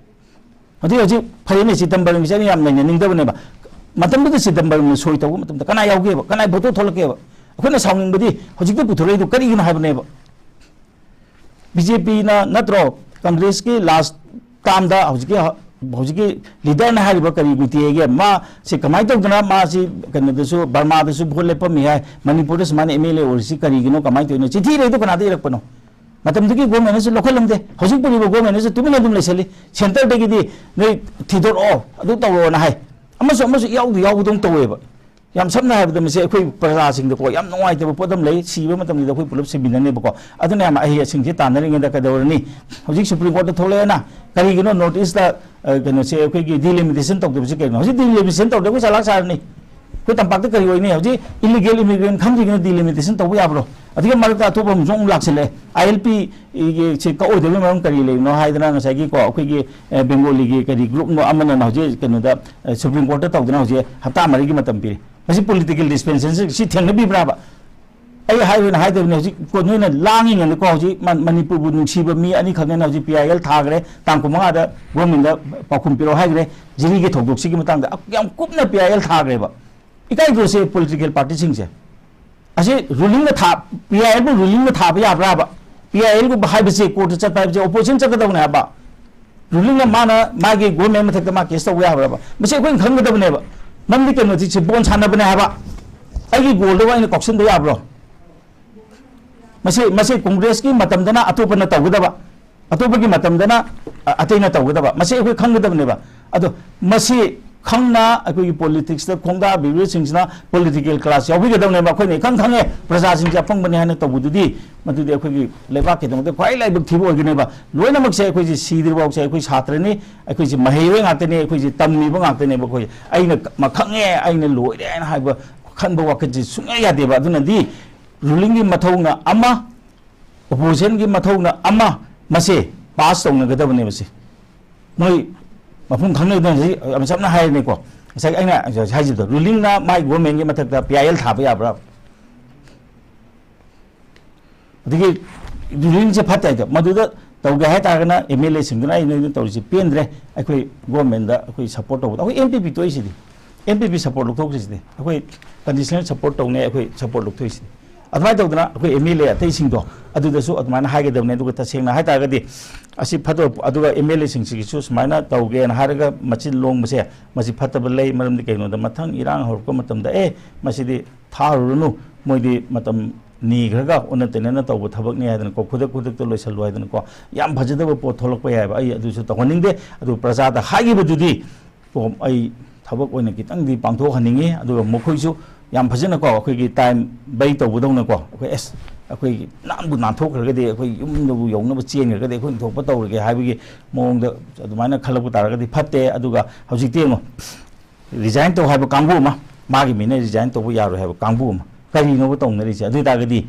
ꯍꯧꯖꯤꯛ ꯍꯧꯖꯤꯛ ꯐꯔꯦꯅꯦ, ꯆꯤꯗꯝꯕꯔꯝꯒꯤꯁꯦ ꯑꯩꯅ ꯌꯥꯝ ꯅꯩꯅꯅꯤꯡꯗꯕꯅꯦꯕ꯫ ꯃꯇꯝꯗꯨꯗ ꯆꯤꯗꯝꯕꯔꯝꯅ ꯁꯣꯏ ꯇꯧꯕ ꯃꯇꯝꯗ ꯀꯅꯥ ꯌꯥꯎꯒꯦꯕ? ꯀꯅꯥꯏ ꯚꯣꯇꯣ ꯊꯣꯛꯂꯛꯀꯦꯕ? ꯑꯩꯈꯣꯏꯅ ꯁꯥꯎꯅꯤꯡꯕꯗꯤ ꯍꯧꯖꯤꯛꯇ ꯄꯨꯊꯣꯔꯛꯏꯗꯨ ꯀꯔꯤꯒꯤꯅꯣ ꯍꯥꯏꯕꯅꯦꯕ꯫ ꯕꯤ ꯖꯦ ꯄꯤꯅ ꯅꯠꯇ꯭ꯔꯣ ꯀꯪꯒ꯭ꯔꯦꯁꯀꯤ ꯂꯥꯁ ꯇꯥꯝꯗ ꯍꯧꯖꯤꯛꯀꯤ, ꯍꯧꯖꯤꯛꯀꯤ ꯂꯤꯗꯔꯅ ꯍꯥꯏꯔꯤꯕ ꯀꯔꯤ ꯅꯤꯇꯤ ꯍꯥꯏꯒꯦ? ꯃꯥꯁꯤ ꯀꯃꯥꯏꯅ ꯇꯧꯗꯅ ꯃꯥꯁꯤ ꯀꯩꯅꯣꯗꯁꯨ, ꯕꯔꯃꯥꯗꯁꯨ ꯚꯣꯠ ꯂꯦꯞꯄꯝꯃꯤ ꯍꯥꯏ, ꯃꯅꯤꯄꯨꯔꯗ ꯁꯨꯃꯥꯏꯅ ꯑꯦꯝ ꯑꯦꯜ ꯑꯦ ꯑꯣꯏꯔꯤꯁꯤ ꯀꯔꯤꯒꯤꯅꯣ, ꯀꯃꯥꯏꯅ ꯇꯧꯔꯤꯅꯣ? ꯆꯤꯊꯤ ꯏꯔꯛꯏꯗꯣ ꯀꯅꯥꯗ ꯏꯔꯛꯄꯅꯣ? ꯃꯇꯝꯗꯨꯒꯤ ꯒꯣꯔꯃꯦꯟꯅꯁꯨ ꯂꯧꯈꯠꯂꯝꯗꯦ, ꯍꯧꯖꯤꯛ ꯄꯨꯔꯤꯕ ꯒꯣꯔꯃꯦꯟꯅꯁꯨ ꯇꯨꯃꯤꯟꯅ ꯑꯗꯨꯝ ꯂꯩꯁꯜꯂꯤ꯫ ꯁꯦꯟꯇꯔꯗꯒꯤꯗꯤ ꯅꯣꯏ ꯊꯤꯗꯣꯔꯛꯑꯣ, ꯑꯗꯨ ꯇꯧꯔꯣꯅ ꯍꯥꯏ, ꯑꯃꯁꯨ ꯑꯃꯁꯨ ꯏꯌꯥꯎꯗ ꯌꯥꯎꯕꯗꯧꯅ ꯇꯧꯋꯦꯕ꯫ ꯌꯥꯝ ꯁꯝꯅ ꯍꯥꯏꯔꯕꯗ ꯃꯁꯤ ꯑꯩꯈꯣꯏ ꯄ꯭ꯔꯖꯥꯁꯤꯡꯗꯀꯣ ꯌꯥꯝ ꯅꯨꯡꯉꯥꯏꯇꯕ ꯄꯣꯠ ꯑꯃ ꯂꯩ꯫ ꯁꯤꯕ ꯃꯇꯝꯗ ꯑꯩꯈꯣꯏ ꯄꯨꯂꯞ ꯁꯤꯃꯤꯟꯅꯅꯦꯕꯀꯣ꯫ ꯑꯗꯨꯅ ꯌꯥꯝ ꯑꯍꯩ ꯑꯁꯤꯡꯁꯤ ꯇꯥꯟꯅꯔꯤꯉꯩꯗ ꯀꯩꯗꯧꯔꯅꯤ? ꯍꯧꯖꯤꯛ ꯁꯨꯄ꯭ꯔꯤꯝ ꯀꯣꯔꯠꯇ ꯊꯣꯛꯂꯛꯑꯦꯅ, ꯀꯔꯤꯒꯤꯅꯣ ꯅꯣꯔꯠ ꯏꯁꯇ, ꯑ, ꯀꯩꯅꯣꯁꯦ, ꯑꯩꯈꯣꯏꯒꯤ ꯗꯤꯂꯤꯃꯤꯇꯦꯁꯟ ꯇꯧꯗꯕꯁꯤ ꯀꯩꯅꯣ? ꯍꯧꯖꯤꯛ ꯗꯤꯂꯤꯃꯤꯇꯦꯁꯟ ꯇꯧꯔꯗꯤ ꯑꯩꯈꯣꯏ ꯆꯂꯥꯛ ꯁꯥꯔꯅꯤ꯫ ꯑꯩꯈꯣꯏ ꯇꯝꯄꯥꯛꯇ ꯀꯔꯤ ꯑꯣꯏꯅꯤ? ꯍꯧꯖꯤꯛ ꯏꯂꯤꯒꯦꯜ ꯏꯃꯤꯒ꯭ꯔꯦꯟ ꯈꯪꯗ꯭ꯔꯤꯉꯩꯅ ꯗꯤꯂꯤꯃꯤꯇꯦꯁꯟ ꯇꯧꯕ ꯌꯥꯕ꯭ꯔꯣ? ꯑꯗꯨꯒ ꯃꯔꯛꯇ ꯑꯇꯣꯞꯄ ꯑꯃꯁꯨ ꯑꯃꯨꯛ ꯂꯥꯛꯁꯤꯜꯂꯛꯑꯦ꯫ ꯑꯥꯏ ꯑꯦꯜ ꯄꯤ ꯁꯦ ꯀꯛꯑꯣꯏꯗꯕꯒꯤ ꯃꯔꯝ ꯀꯔꯤ ꯂꯩꯕꯅꯣ ꯍꯥꯏꯗꯅ, ꯉꯁꯥꯏꯒꯤꯀꯣ, ꯑꯩꯈꯣꯏꯒꯤ, ꯑꯦ, ꯕꯦꯡꯒꯣꯂꯤꯒꯤ ꯀꯔꯤ ꯒ꯭ꯔꯨꯞꯅꯣ ꯑꯃꯅ ꯍꯧꯖꯤꯛ ꯀꯩꯅꯣꯗ, ꯑꯦ, ꯁꯨꯄ꯭ꯔꯤꯝ ꯀꯣꯔꯠꯇ ꯇꯧꯗꯅ ꯍꯧꯖꯤꯛ ꯍꯞꯇꯥ ꯃꯔꯤꯒꯤ ꯃꯇꯝ ꯄꯤꯔꯤ꯫ ꯃꯁꯤ ꯄꯣꯂꯤꯇꯤꯀꯦꯜ ꯗꯤꯁꯄꯦꯟꯁꯦꯁꯟ ꯁꯤ ꯊꯦꯡꯅꯕꯤꯕ꯭ꯔꯥꯕ? ꯑꯩ ꯍꯥꯏ ꯑꯣꯏꯅ ꯍꯥꯏꯗꯕꯅꯤ, ꯍꯧꯖꯤꯛ ꯀꯣ-, ꯅꯣꯏꯅ ꯂꯥꯡꯉꯤꯉꯩꯗꯀꯣ, ꯍꯧꯖꯤꯛ ꯃ-, ꯃꯅꯤꯄꯨꯔꯕꯨ ꯅꯨꯡꯁꯤꯕ ꯃꯤ ꯑꯅꯤꯈꯛꯅ ꯍꯧꯖꯤꯛ ꯄꯤ ꯑꯥꯏ ꯑꯦꯜ ꯊꯥꯈ꯭ꯔꯦ, ꯇꯥꯡ ꯀꯨꯟꯃꯉꯥꯗ ꯒꯣꯔꯃꯦꯟꯗ ꯄꯥꯎꯈꯨꯝ ꯄꯤꯔꯛꯑꯣ ꯍꯥꯏꯈ꯭ꯔꯦ꯫ ꯖꯤꯔꯤꯒꯤ ꯊꯧꯗꯣꯛꯁꯤꯒꯤ ꯃꯇꯥꯡꯗ ꯌꯥꯝ ꯀꯨꯞꯅ P I L ꯊꯥꯈ꯭ꯔꯦꯕ꯫ ꯏꯀꯥꯏꯗ꯭ꯔꯣ say political ꯄꯥꯔꯇꯤꯁꯤꯡꯁꯦ? ꯑꯁꯤ ꯔꯨꯂꯤꯡꯅ ꯊꯥ-, ꯄꯤ ꯑꯥꯏ ꯑꯦꯜꯕꯨ ꯔꯨꯂꯤꯡꯅ ꯊꯥꯕ ꯌꯥꯕ꯭ꯔꯥꯕ? ꯄꯤ ꯑꯥꯏ ꯑꯦꯜꯒꯨꯝꯕ ꯍꯥꯏꯕꯁꯦ, ꯀꯣꯔꯠꯇ ꯆꯠꯄ ꯍꯥꯏꯕꯁꯦ ꯑꯣꯄꯣꯖꯤꯁꯟ ꯆꯠꯀꯗꯧꯅꯦ ꯍꯥꯏꯕ꯫ ꯔꯨꯂꯤꯡꯅ ꯃꯥꯅ ꯃꯥꯒꯤ ꯒꯣꯔꯃꯦꯟ ꯃꯊꯛꯇ ꯃꯥ ꯀꯦꯁ ꯇꯧꯕ ꯌꯥꯕ꯭ꯔꯕ? ꯃꯁꯤ ꯑꯩꯈꯣꯏꯅ ꯈꯪꯒꯗꯕꯅꯦꯕ꯫ ꯃꯔꯝꯗꯤ ꯀꯩꯅꯣꯗꯤ ꯁꯤ ꯕꯣꯜ ꯁꯥꯟꯅꯕꯅꯦ ꯍꯥꯏꯕ꯫ ꯑꯩꯒꯤ ꯒꯣꯜꯗꯨꯕꯨ ꯑꯩꯅ ꯀꯥꯎꯁꯟꯕ ꯌꯥꯕ꯭ꯔꯣ? ꯃꯁꯤ, ꯃꯁꯤ ꯀꯣꯡꯒ꯭ꯔꯦꯁꯀꯤ ꯃꯇꯝꯗꯅ ꯑꯇꯣꯞꯄꯅ ꯇꯧꯒꯗꯕ, ꯑꯇꯣꯞꯄꯒꯤ ꯃꯇꯝꯗꯅ, ꯑ, ꯑꯇꯩꯅ ꯇꯧꯒꯗꯕ, ꯃꯁꯤ ꯑꯩꯈꯣꯏ ꯈꯪꯒꯗꯕꯅꯦꯕ꯫ ꯑꯗꯣ ꯃꯁꯤ ꯈꯪꯅ ꯑꯩꯈꯣꯏꯒꯤ ꯄꯣꯂꯤꯇꯤꯛꯁꯇ ꯈꯣꯡꯗꯥꯕꯤꯔꯤꯕꯁꯤꯡꯁꯤꯅ ꯄꯣꯂꯤꯇꯤꯀꯦꯜ ꯀ꯭ꯂꯥꯁ ꯌꯥꯎꯕꯤꯒꯗꯕꯅꯦꯕ꯫ ꯑꯩꯈꯣꯏꯅ ꯏꯈꯪ ꯈꯪꯉꯦ ꯄ꯭ꯔꯖꯥꯁꯤꯡꯁꯦ ꯑꯄꯪꯕꯅꯤ ꯍꯥꯏꯅ ꯇꯧꯕꯗꯨꯗꯤ, ꯃꯗꯨꯗꯤ ꯑꯩꯈꯣꯏꯒꯤ ꯂꯩꯕꯥꯛꯀꯤꯗꯃꯛꯇ ꯈ꯭ꯋꯥꯏ ꯂꯥꯏꯕꯛ ꯊꯤꯕ ꯑꯣꯏꯒꯅꯦꯕ꯫ ꯂꯣꯏꯅꯃꯛꯁꯦ ꯑꯩꯈꯣꯏꯁꯦ ꯁꯤꯗ꯭ꯔꯤꯐꯥꯎꯁꯦ ꯑꯩꯈꯣꯏ ꯁꯥꯇ꯭ꯔꯅꯤ, ꯑꯩꯈꯣꯏꯁꯦ ꯃꯍꯩꯔꯣꯏ ꯉꯥꯛꯇꯅꯤ, ꯑꯩꯈꯣꯏꯁꯦ ꯇꯝꯃꯤꯕ ꯉꯥꯛꯇꯅꯦꯕ꯫ ꯑꯩꯈꯣꯏ ꯑꯩꯅ ꯃ-, ꯈꯪꯉꯦ, ꯑꯩꯅ ꯂꯣꯏꯔꯦ ꯍꯥꯏꯅ ꯍꯥꯏꯕ ꯈꯟꯕ ꯋꯥꯈꯜꯁꯦ ꯁꯨꯡꯌꯥ ꯌꯥꯗꯦꯕ꯫ ꯑꯗꯨꯅꯗꯤ ꯔꯨꯂꯤꯡꯒꯤ ꯃꯊꯧꯅ ꯑꯃ, ꯑꯣꯄꯣꯖꯤꯁꯟꯒꯤ ꯃꯊꯧꯅ ꯑꯃ, ꯃꯁꯦ ꯄꯥꯁ ꯇꯧꯅꯒꯗꯕꯅꯦ꯫ ꯃꯁꯦ ꯃꯣꯏ ꯃꯐꯝ ꯈꯪꯅꯒꯗꯕꯅꯤ꯫ ꯌꯥꯝ ꯆꯝꯅ ꯍꯥꯏꯔꯅꯤꯀꯣ, ꯉꯁꯥꯏ ꯑꯩꯅ ꯍꯥꯏꯖꯕꯗꯣ, ꯔꯨꯂꯤꯡꯅ ꯃꯥꯏ ꯒꯣꯔꯃꯦꯟꯒꯤ ꯃꯊꯛꯇ ꯄꯤ ꯑꯥꯏ ꯑꯦꯜ ꯊꯥꯕ ꯌꯥꯕ꯭ꯔꯥ? ꯑꯗꯒꯤ ꯔꯨꯂꯤꯡꯁꯦ ꯐꯠꯇꯦ ꯍꯥꯏꯗꯣ, ꯃꯗꯨꯗ ꯇꯧꯒꯦ ꯍꯥꯏꯇꯥꯔꯒꯅ ꯑꯦꯝ ꯑꯦꯜ ꯑꯦꯁꯤꯡꯗꯨꯅ ꯑꯩ ꯅꯣꯏꯅ ꯇꯧꯔꯤꯁꯦ ꯄꯦꯟꯗ꯭ꯔꯦ, ꯑꯩꯈꯣꯏ ꯒꯣꯔꯃꯦꯟꯗ ꯑꯩꯈꯣꯏ ꯁꯞꯄꯣꯔꯠ ꯇꯧꯕꯗ ꯑꯩꯈꯣꯏ ꯑꯦꯝ ꯄꯤ ꯄꯤ ꯇꯣꯛꯏꯁꯤꯗꯤ, ꯑꯦꯝ ꯄꯤ ꯄꯤ ꯁꯞꯄꯣꯔꯠ ꯂꯧꯊꯣꯛꯈ꯭ꯔꯤꯁꯤꯗꯤ, ꯑꯩꯈꯣꯏ ꯀꯟꯗꯤꯁꯅꯦꯜ ꯁꯞꯄꯣꯔꯠ ꯇꯧꯅꯦ, ꯑꯩꯈꯣꯏ ꯁꯞꯄꯣꯔꯠ ꯂꯧꯊꯣꯛꯏꯁꯤꯗꯤ꯫ ꯑꯗꯨꯃꯥꯏꯅ ꯇꯧꯗꯅ ꯑꯩꯈꯣꯏ ꯑꯦꯝ ꯑꯦꯜ ꯑꯦ ꯑꯇꯩꯁꯤꯡꯗꯣ ꯑꯗꯨꯗꯁꯨ ꯑꯗꯨꯃꯥꯏꯅ ꯍꯥꯏꯒꯗꯕꯅꯦ꯫ ꯑꯗꯨꯒ ꯇꯁꯦꯡꯅ ꯍꯥꯏꯇꯥꯔꯒꯗꯤ ꯑꯁꯤ ꯐꯠꯇꯕ, ꯑꯗꯨꯒ ꯑꯦꯝ ꯑꯦꯜ ꯑꯦꯁꯤꯡꯁꯤꯒꯤꯁꯨ ꯁꯨꯃꯥꯏꯅ ꯇꯧꯒꯦꯅ ꯍꯥꯏꯔꯒ ꯃꯆꯤꯟ ꯂꯣꯡꯕꯁꯦ, ꯃꯁꯤ ꯐꯠꯇꯕ ꯂꯩ꯫ ꯃꯔꯝꯗꯤ ꯀꯩꯒꯤꯅꯣꯗ ꯃꯊꯪ ꯏꯔꯥꯡ ꯍꯧꯔꯛꯄ ꯃꯇꯝꯗ, "ꯑꯦ, ꯃꯁꯤꯗꯤ ꯊꯥꯔꯨꯔꯅꯨ, ꯃꯣꯏꯗꯤ ꯃꯇꯝ ꯅꯤꯈ꯭ꯔꯒ ꯑꯣꯟꯅ ꯇꯩꯅꯅ ꯇꯧꯕ ꯊꯕꯛꯅꯤ" ꯍꯥꯏꯗꯅꯀꯣ, ꯈꯨꯗꯛ ꯈꯨꯗꯛꯇ ꯂꯣꯏꯁꯜꯂꯨ ꯍꯥꯏꯗꯅꯀꯣ, ꯌꯥꯝ ꯐꯖꯗꯕ ꯄꯣꯠ ꯊꯣꯛꯂꯛꯄ ꯌꯥꯏꯑꯕ꯫ ꯑꯩ ꯑꯗꯨꯁꯨ ꯇꯧꯍꯟꯅꯤꯡꯗꯦ꯫ ꯑꯗꯨ ꯄ꯭ꯔꯖꯥꯗ ꯍꯥꯏꯈꯤꯕꯗꯨꯗꯤ ꯀꯣ, ꯑꯩ ꯊꯕꯛ ꯑꯣꯏꯅ ꯈꯤꯇꯪꯗꯤ ꯄꯥꯡꯊꯣꯛꯍꯟꯅꯤꯡꯉꯤ꯫ ꯑꯗꯨꯒ ꯃꯈꯣꯏꯁꯨ ꯌꯥꯝ ꯐꯖꯅꯀꯣ, ꯑꯩꯈꯣꯏꯒꯤ ꯇꯥꯏꯝ ꯕꯩ ꯇꯧꯕꯗꯧꯅꯀꯣ, ꯑꯩꯈꯣꯏ, ꯑꯦꯁ, ꯑꯩꯈꯣꯏꯒꯤ ꯅꯥꯟꯕꯨ ꯅꯥꯟꯊꯣꯛꯈ꯭ꯔꯒꯗꯤ, ꯑꯩꯈꯣꯏ ꯌꯨꯝꯗꯕꯨ ꯌꯧꯅꯕ ꯆꯦꯟꯈ꯭ꯔꯒꯗꯤ, ꯑꯩꯈꯣꯏ ꯊꯣꯛꯄ ꯇꯧꯔꯒꯦ ꯍꯥꯏꯕꯒꯤ ꯃꯑꯣꯡꯗ ꯑꯗꯨꯃꯥꯏꯅ ꯈꯜꯂꯛꯄ ꯇꯥꯔꯒꯗꯤ ꯐꯠꯇꯦ꯫ ꯑꯗꯨꯒ ꯍꯧꯖꯤꯛꯇꯤ ꯌꯦꯡꯉꯣ, ꯔꯤꯖꯥꯏꯟ ꯇꯧ ꯍꯥꯏꯕ ꯀꯥꯡꯕꯨ ꯑꯃ, ꯃꯥꯒꯤ ꯃꯤꯅ ꯔꯤꯖꯥꯏꯟ ꯇꯧꯕ ꯌꯥꯔꯣꯏ ꯍꯥꯏꯕ ꯀꯥꯡꯕꯨ ꯑꯃ, ꯀꯔꯤꯅꯣꯕ ꯇꯧꯅꯔꯤꯁꯦ? ꯑꯗꯨ ꯑꯣꯏ ꯇꯥꯔꯒꯗꯤ,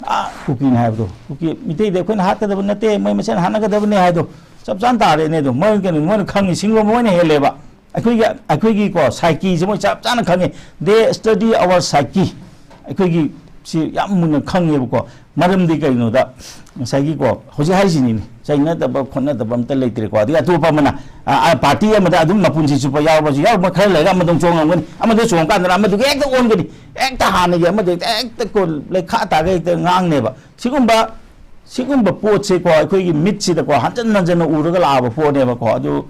ꯑꯥ, ꯀꯨꯀꯤꯅ ꯍꯥꯏꯕꯗꯣ, ꯀꯨꯀꯤ ꯃꯤꯇꯩꯗꯤ ꯑꯩꯈꯣꯏꯅ ꯍꯥꯠꯀꯗꯕ ꯅꯠꯇꯦ, ꯃꯣꯏ ꯃꯁꯦꯟ ꯍꯥꯠꯅꯒꯗꯕꯅꯦ ꯍꯥꯏꯗꯣ ꯆꯞ ꯆꯥꯅ ꯇꯥꯔꯦꯅꯦ꯫ ꯑꯗꯣ ꯃꯣꯏ ꯀꯩꯅꯣ, ꯃꯣꯏꯅ ꯈꯪꯉꯤ, ꯁꯤꯡꯕ ꯃꯣꯏꯅ ꯍꯦꯜꯂꯦꯕ꯫ ꯑꯩꯈꯣꯏꯒꯤ, ꯑꯩꯈꯣꯏꯒꯤꯀꯣ psycheꯁꯦ ꯃꯣꯏ ꯆꯞ ꯆꯥꯅ ꯈꯪꯉꯤ꯫ They study our psyche꯫ ꯑꯩꯈꯣꯏꯒꯤ ꯁꯤ ꯌꯥꯝ ꯃꯨꯟꯅ ꯈꯪꯉꯦꯕꯀꯣ꯫ ꯃꯔꯝꯗꯤ ꯀꯩꯅꯣꯗ, ꯉꯁꯥꯏꯒꯤꯀꯣ, ꯍꯧꯖꯤꯛ ꯍꯥꯏꯁꯤꯅꯤꯅꯦ, ꯆꯩꯅꯗꯕ ꯈꯣꯠꯅꯗꯕ ꯑꯝꯇ ꯂꯩꯇ꯭ꯔꯦꯀꯣ꯫ ꯑꯗꯒꯤ ꯑꯇꯣꯞꯄ ꯑꯃꯅ, ꯑ, ꯑ, ꯄꯥꯔꯇꯤ ꯑꯃꯗ ꯑꯗꯨꯝ ꯃꯄꯨꯟꯁꯤ ꯆꯨꯞꯄ ꯌꯥꯎꯔꯕꯁꯨ ꯌꯥꯎꯔꯝꯃꯣꯏ, ꯈꯔ ꯂꯩꯔꯒ ꯑꯃꯗ ꯆꯣꯡꯉꯝꯒꯅꯤ, ꯑꯃꯗ ꯆꯣꯡꯉꯀꯥꯟꯗ ꯑꯃꯗꯨꯒꯤ ꯍꯦꯛꯇ ꯑꯣꯟꯒꯅꯤ, ꯍꯦꯛꯇ ꯍꯥꯟꯅꯒꯤ ꯑꯃꯗ ꯍꯦꯛꯇ, ꯍꯦꯛꯇ ꯀꯣ, ꯂꯩꯈꯥ ꯇꯥꯒ ꯍꯦꯛꯇ ꯉꯥꯡꯅꯦꯕ꯫ ꯁꯤꯒꯨꯝꯕ, ꯁꯤꯒꯨꯝꯕ ꯄꯣꯠꯁꯦꯀꯣ, ꯑꯩꯈꯣꯏꯒꯤ ꯃꯤꯠꯁꯤꯗꯀꯣ ꯍꯟꯖꯟ ꯍꯟꯖꯟꯅ ꯎꯔꯒ ꯂꯥꯛꯑꯕ ꯄꯣꯠꯅꯦꯕꯀꯣ꯫ ꯑꯗꯨ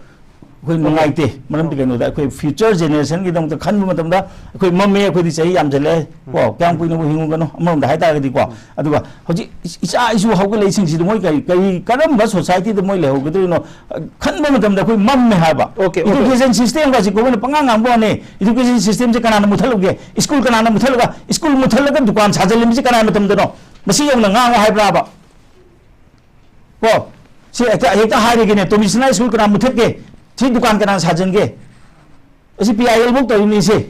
ꯑꯩꯈꯣꯏ ꯅꯨꯡꯉꯥꯏꯇꯦ꯫ ꯃꯔꯝꯗꯤ ꯀꯩꯅꯣꯗ, ꯑꯩꯈꯣꯏ future generationꯒꯤꯗꯃꯛꯇ ꯈꯟꯕ ꯃꯇꯝꯗ, ꯑꯩꯈꯣꯏ ꯃꯝꯃꯦ, ꯑꯩꯈꯣꯏꯗꯤ ꯆꯍꯤ ꯌꯥꯝꯁꯤꯜꯂꯛꯑꯦ ꯀꯣ, ꯀꯌꯥꯝ ꯀꯨꯏꯅꯕꯨ ꯍꯤꯡꯉꯨꯒꯅꯣ, ꯑꯃꯔꯣꯝꯗ ꯍꯥꯏꯇꯥꯔꯒꯗꯤꯀꯣ꯫ ꯑꯗꯨꯒ ꯍꯧꯖꯤꯛ ꯏꯆꯥ ꯏꯁꯨ ꯍꯧꯒꯠꯂꯛꯏꯁꯤꯡꯁꯤꯗ ꯃꯣꯏ ꯀꯔꯤ, ꯀꯔꯤ, ꯀꯔꯝꯕ societyꯗ ꯃꯣꯏ ꯂꯩꯍꯧꯒꯗꯣꯏꯅꯣ ꯈꯟꯕ ꯃꯇꯝꯗ ꯑꯩꯈꯣꯏ ꯃꯝꯃꯦ ꯍꯥꯏꯕ꯫ Okay, okay. Education systemꯒꯁꯤ ꯑꯩꯈꯣꯏꯅ ꯄꯉꯥꯡ ꯉꯥꯡꯕ ꯋꯥꯅꯤ꯫ Education systemꯁꯦ ꯀꯅꯥꯅ ꯃꯨꯊꯠꯂꯨꯒꯦ? ꯁ꯭ꯀꯨꯜ ꯀꯅꯥꯅ ꯃꯨꯊꯠꯂꯒ, ꯁ꯭ꯀꯨꯜ ꯃꯨꯊꯠꯂꯒ ꯗꯨꯀꯥꯟ ꯁꯥꯖꯜꯂꯝꯃꯤꯁꯦ ꯀꯅꯥꯏ ꯃꯇꯝꯗꯅꯣ? ꯃꯁꯤ ꯌꯧꯅ ꯉꯥꯡꯉꯨ ꯍꯥꯏꯕ꯭ꯔꯥꯕ? ꯀꯣ, ꯁꯤ ꯍꯦꯛꯇ, ꯍꯦꯛꯇ ꯍꯥꯏꯔꯒꯦꯅꯦ, ꯇꯣꯃꯤꯁꯅꯥ ꯁ꯭ꯀꯨꯜ ꯀꯅꯥ ꯃꯨꯊꯠꯀꯦ? ꯁꯤ ꯗꯨꯀꯥꯟ ꯀꯅꯥ ꯁꯥꯖꯟꯒꯦ? ꯑꯁꯤ PIL ꯐꯧ ꯇꯧꯔꯤꯅꯤ ꯁꯤ꯫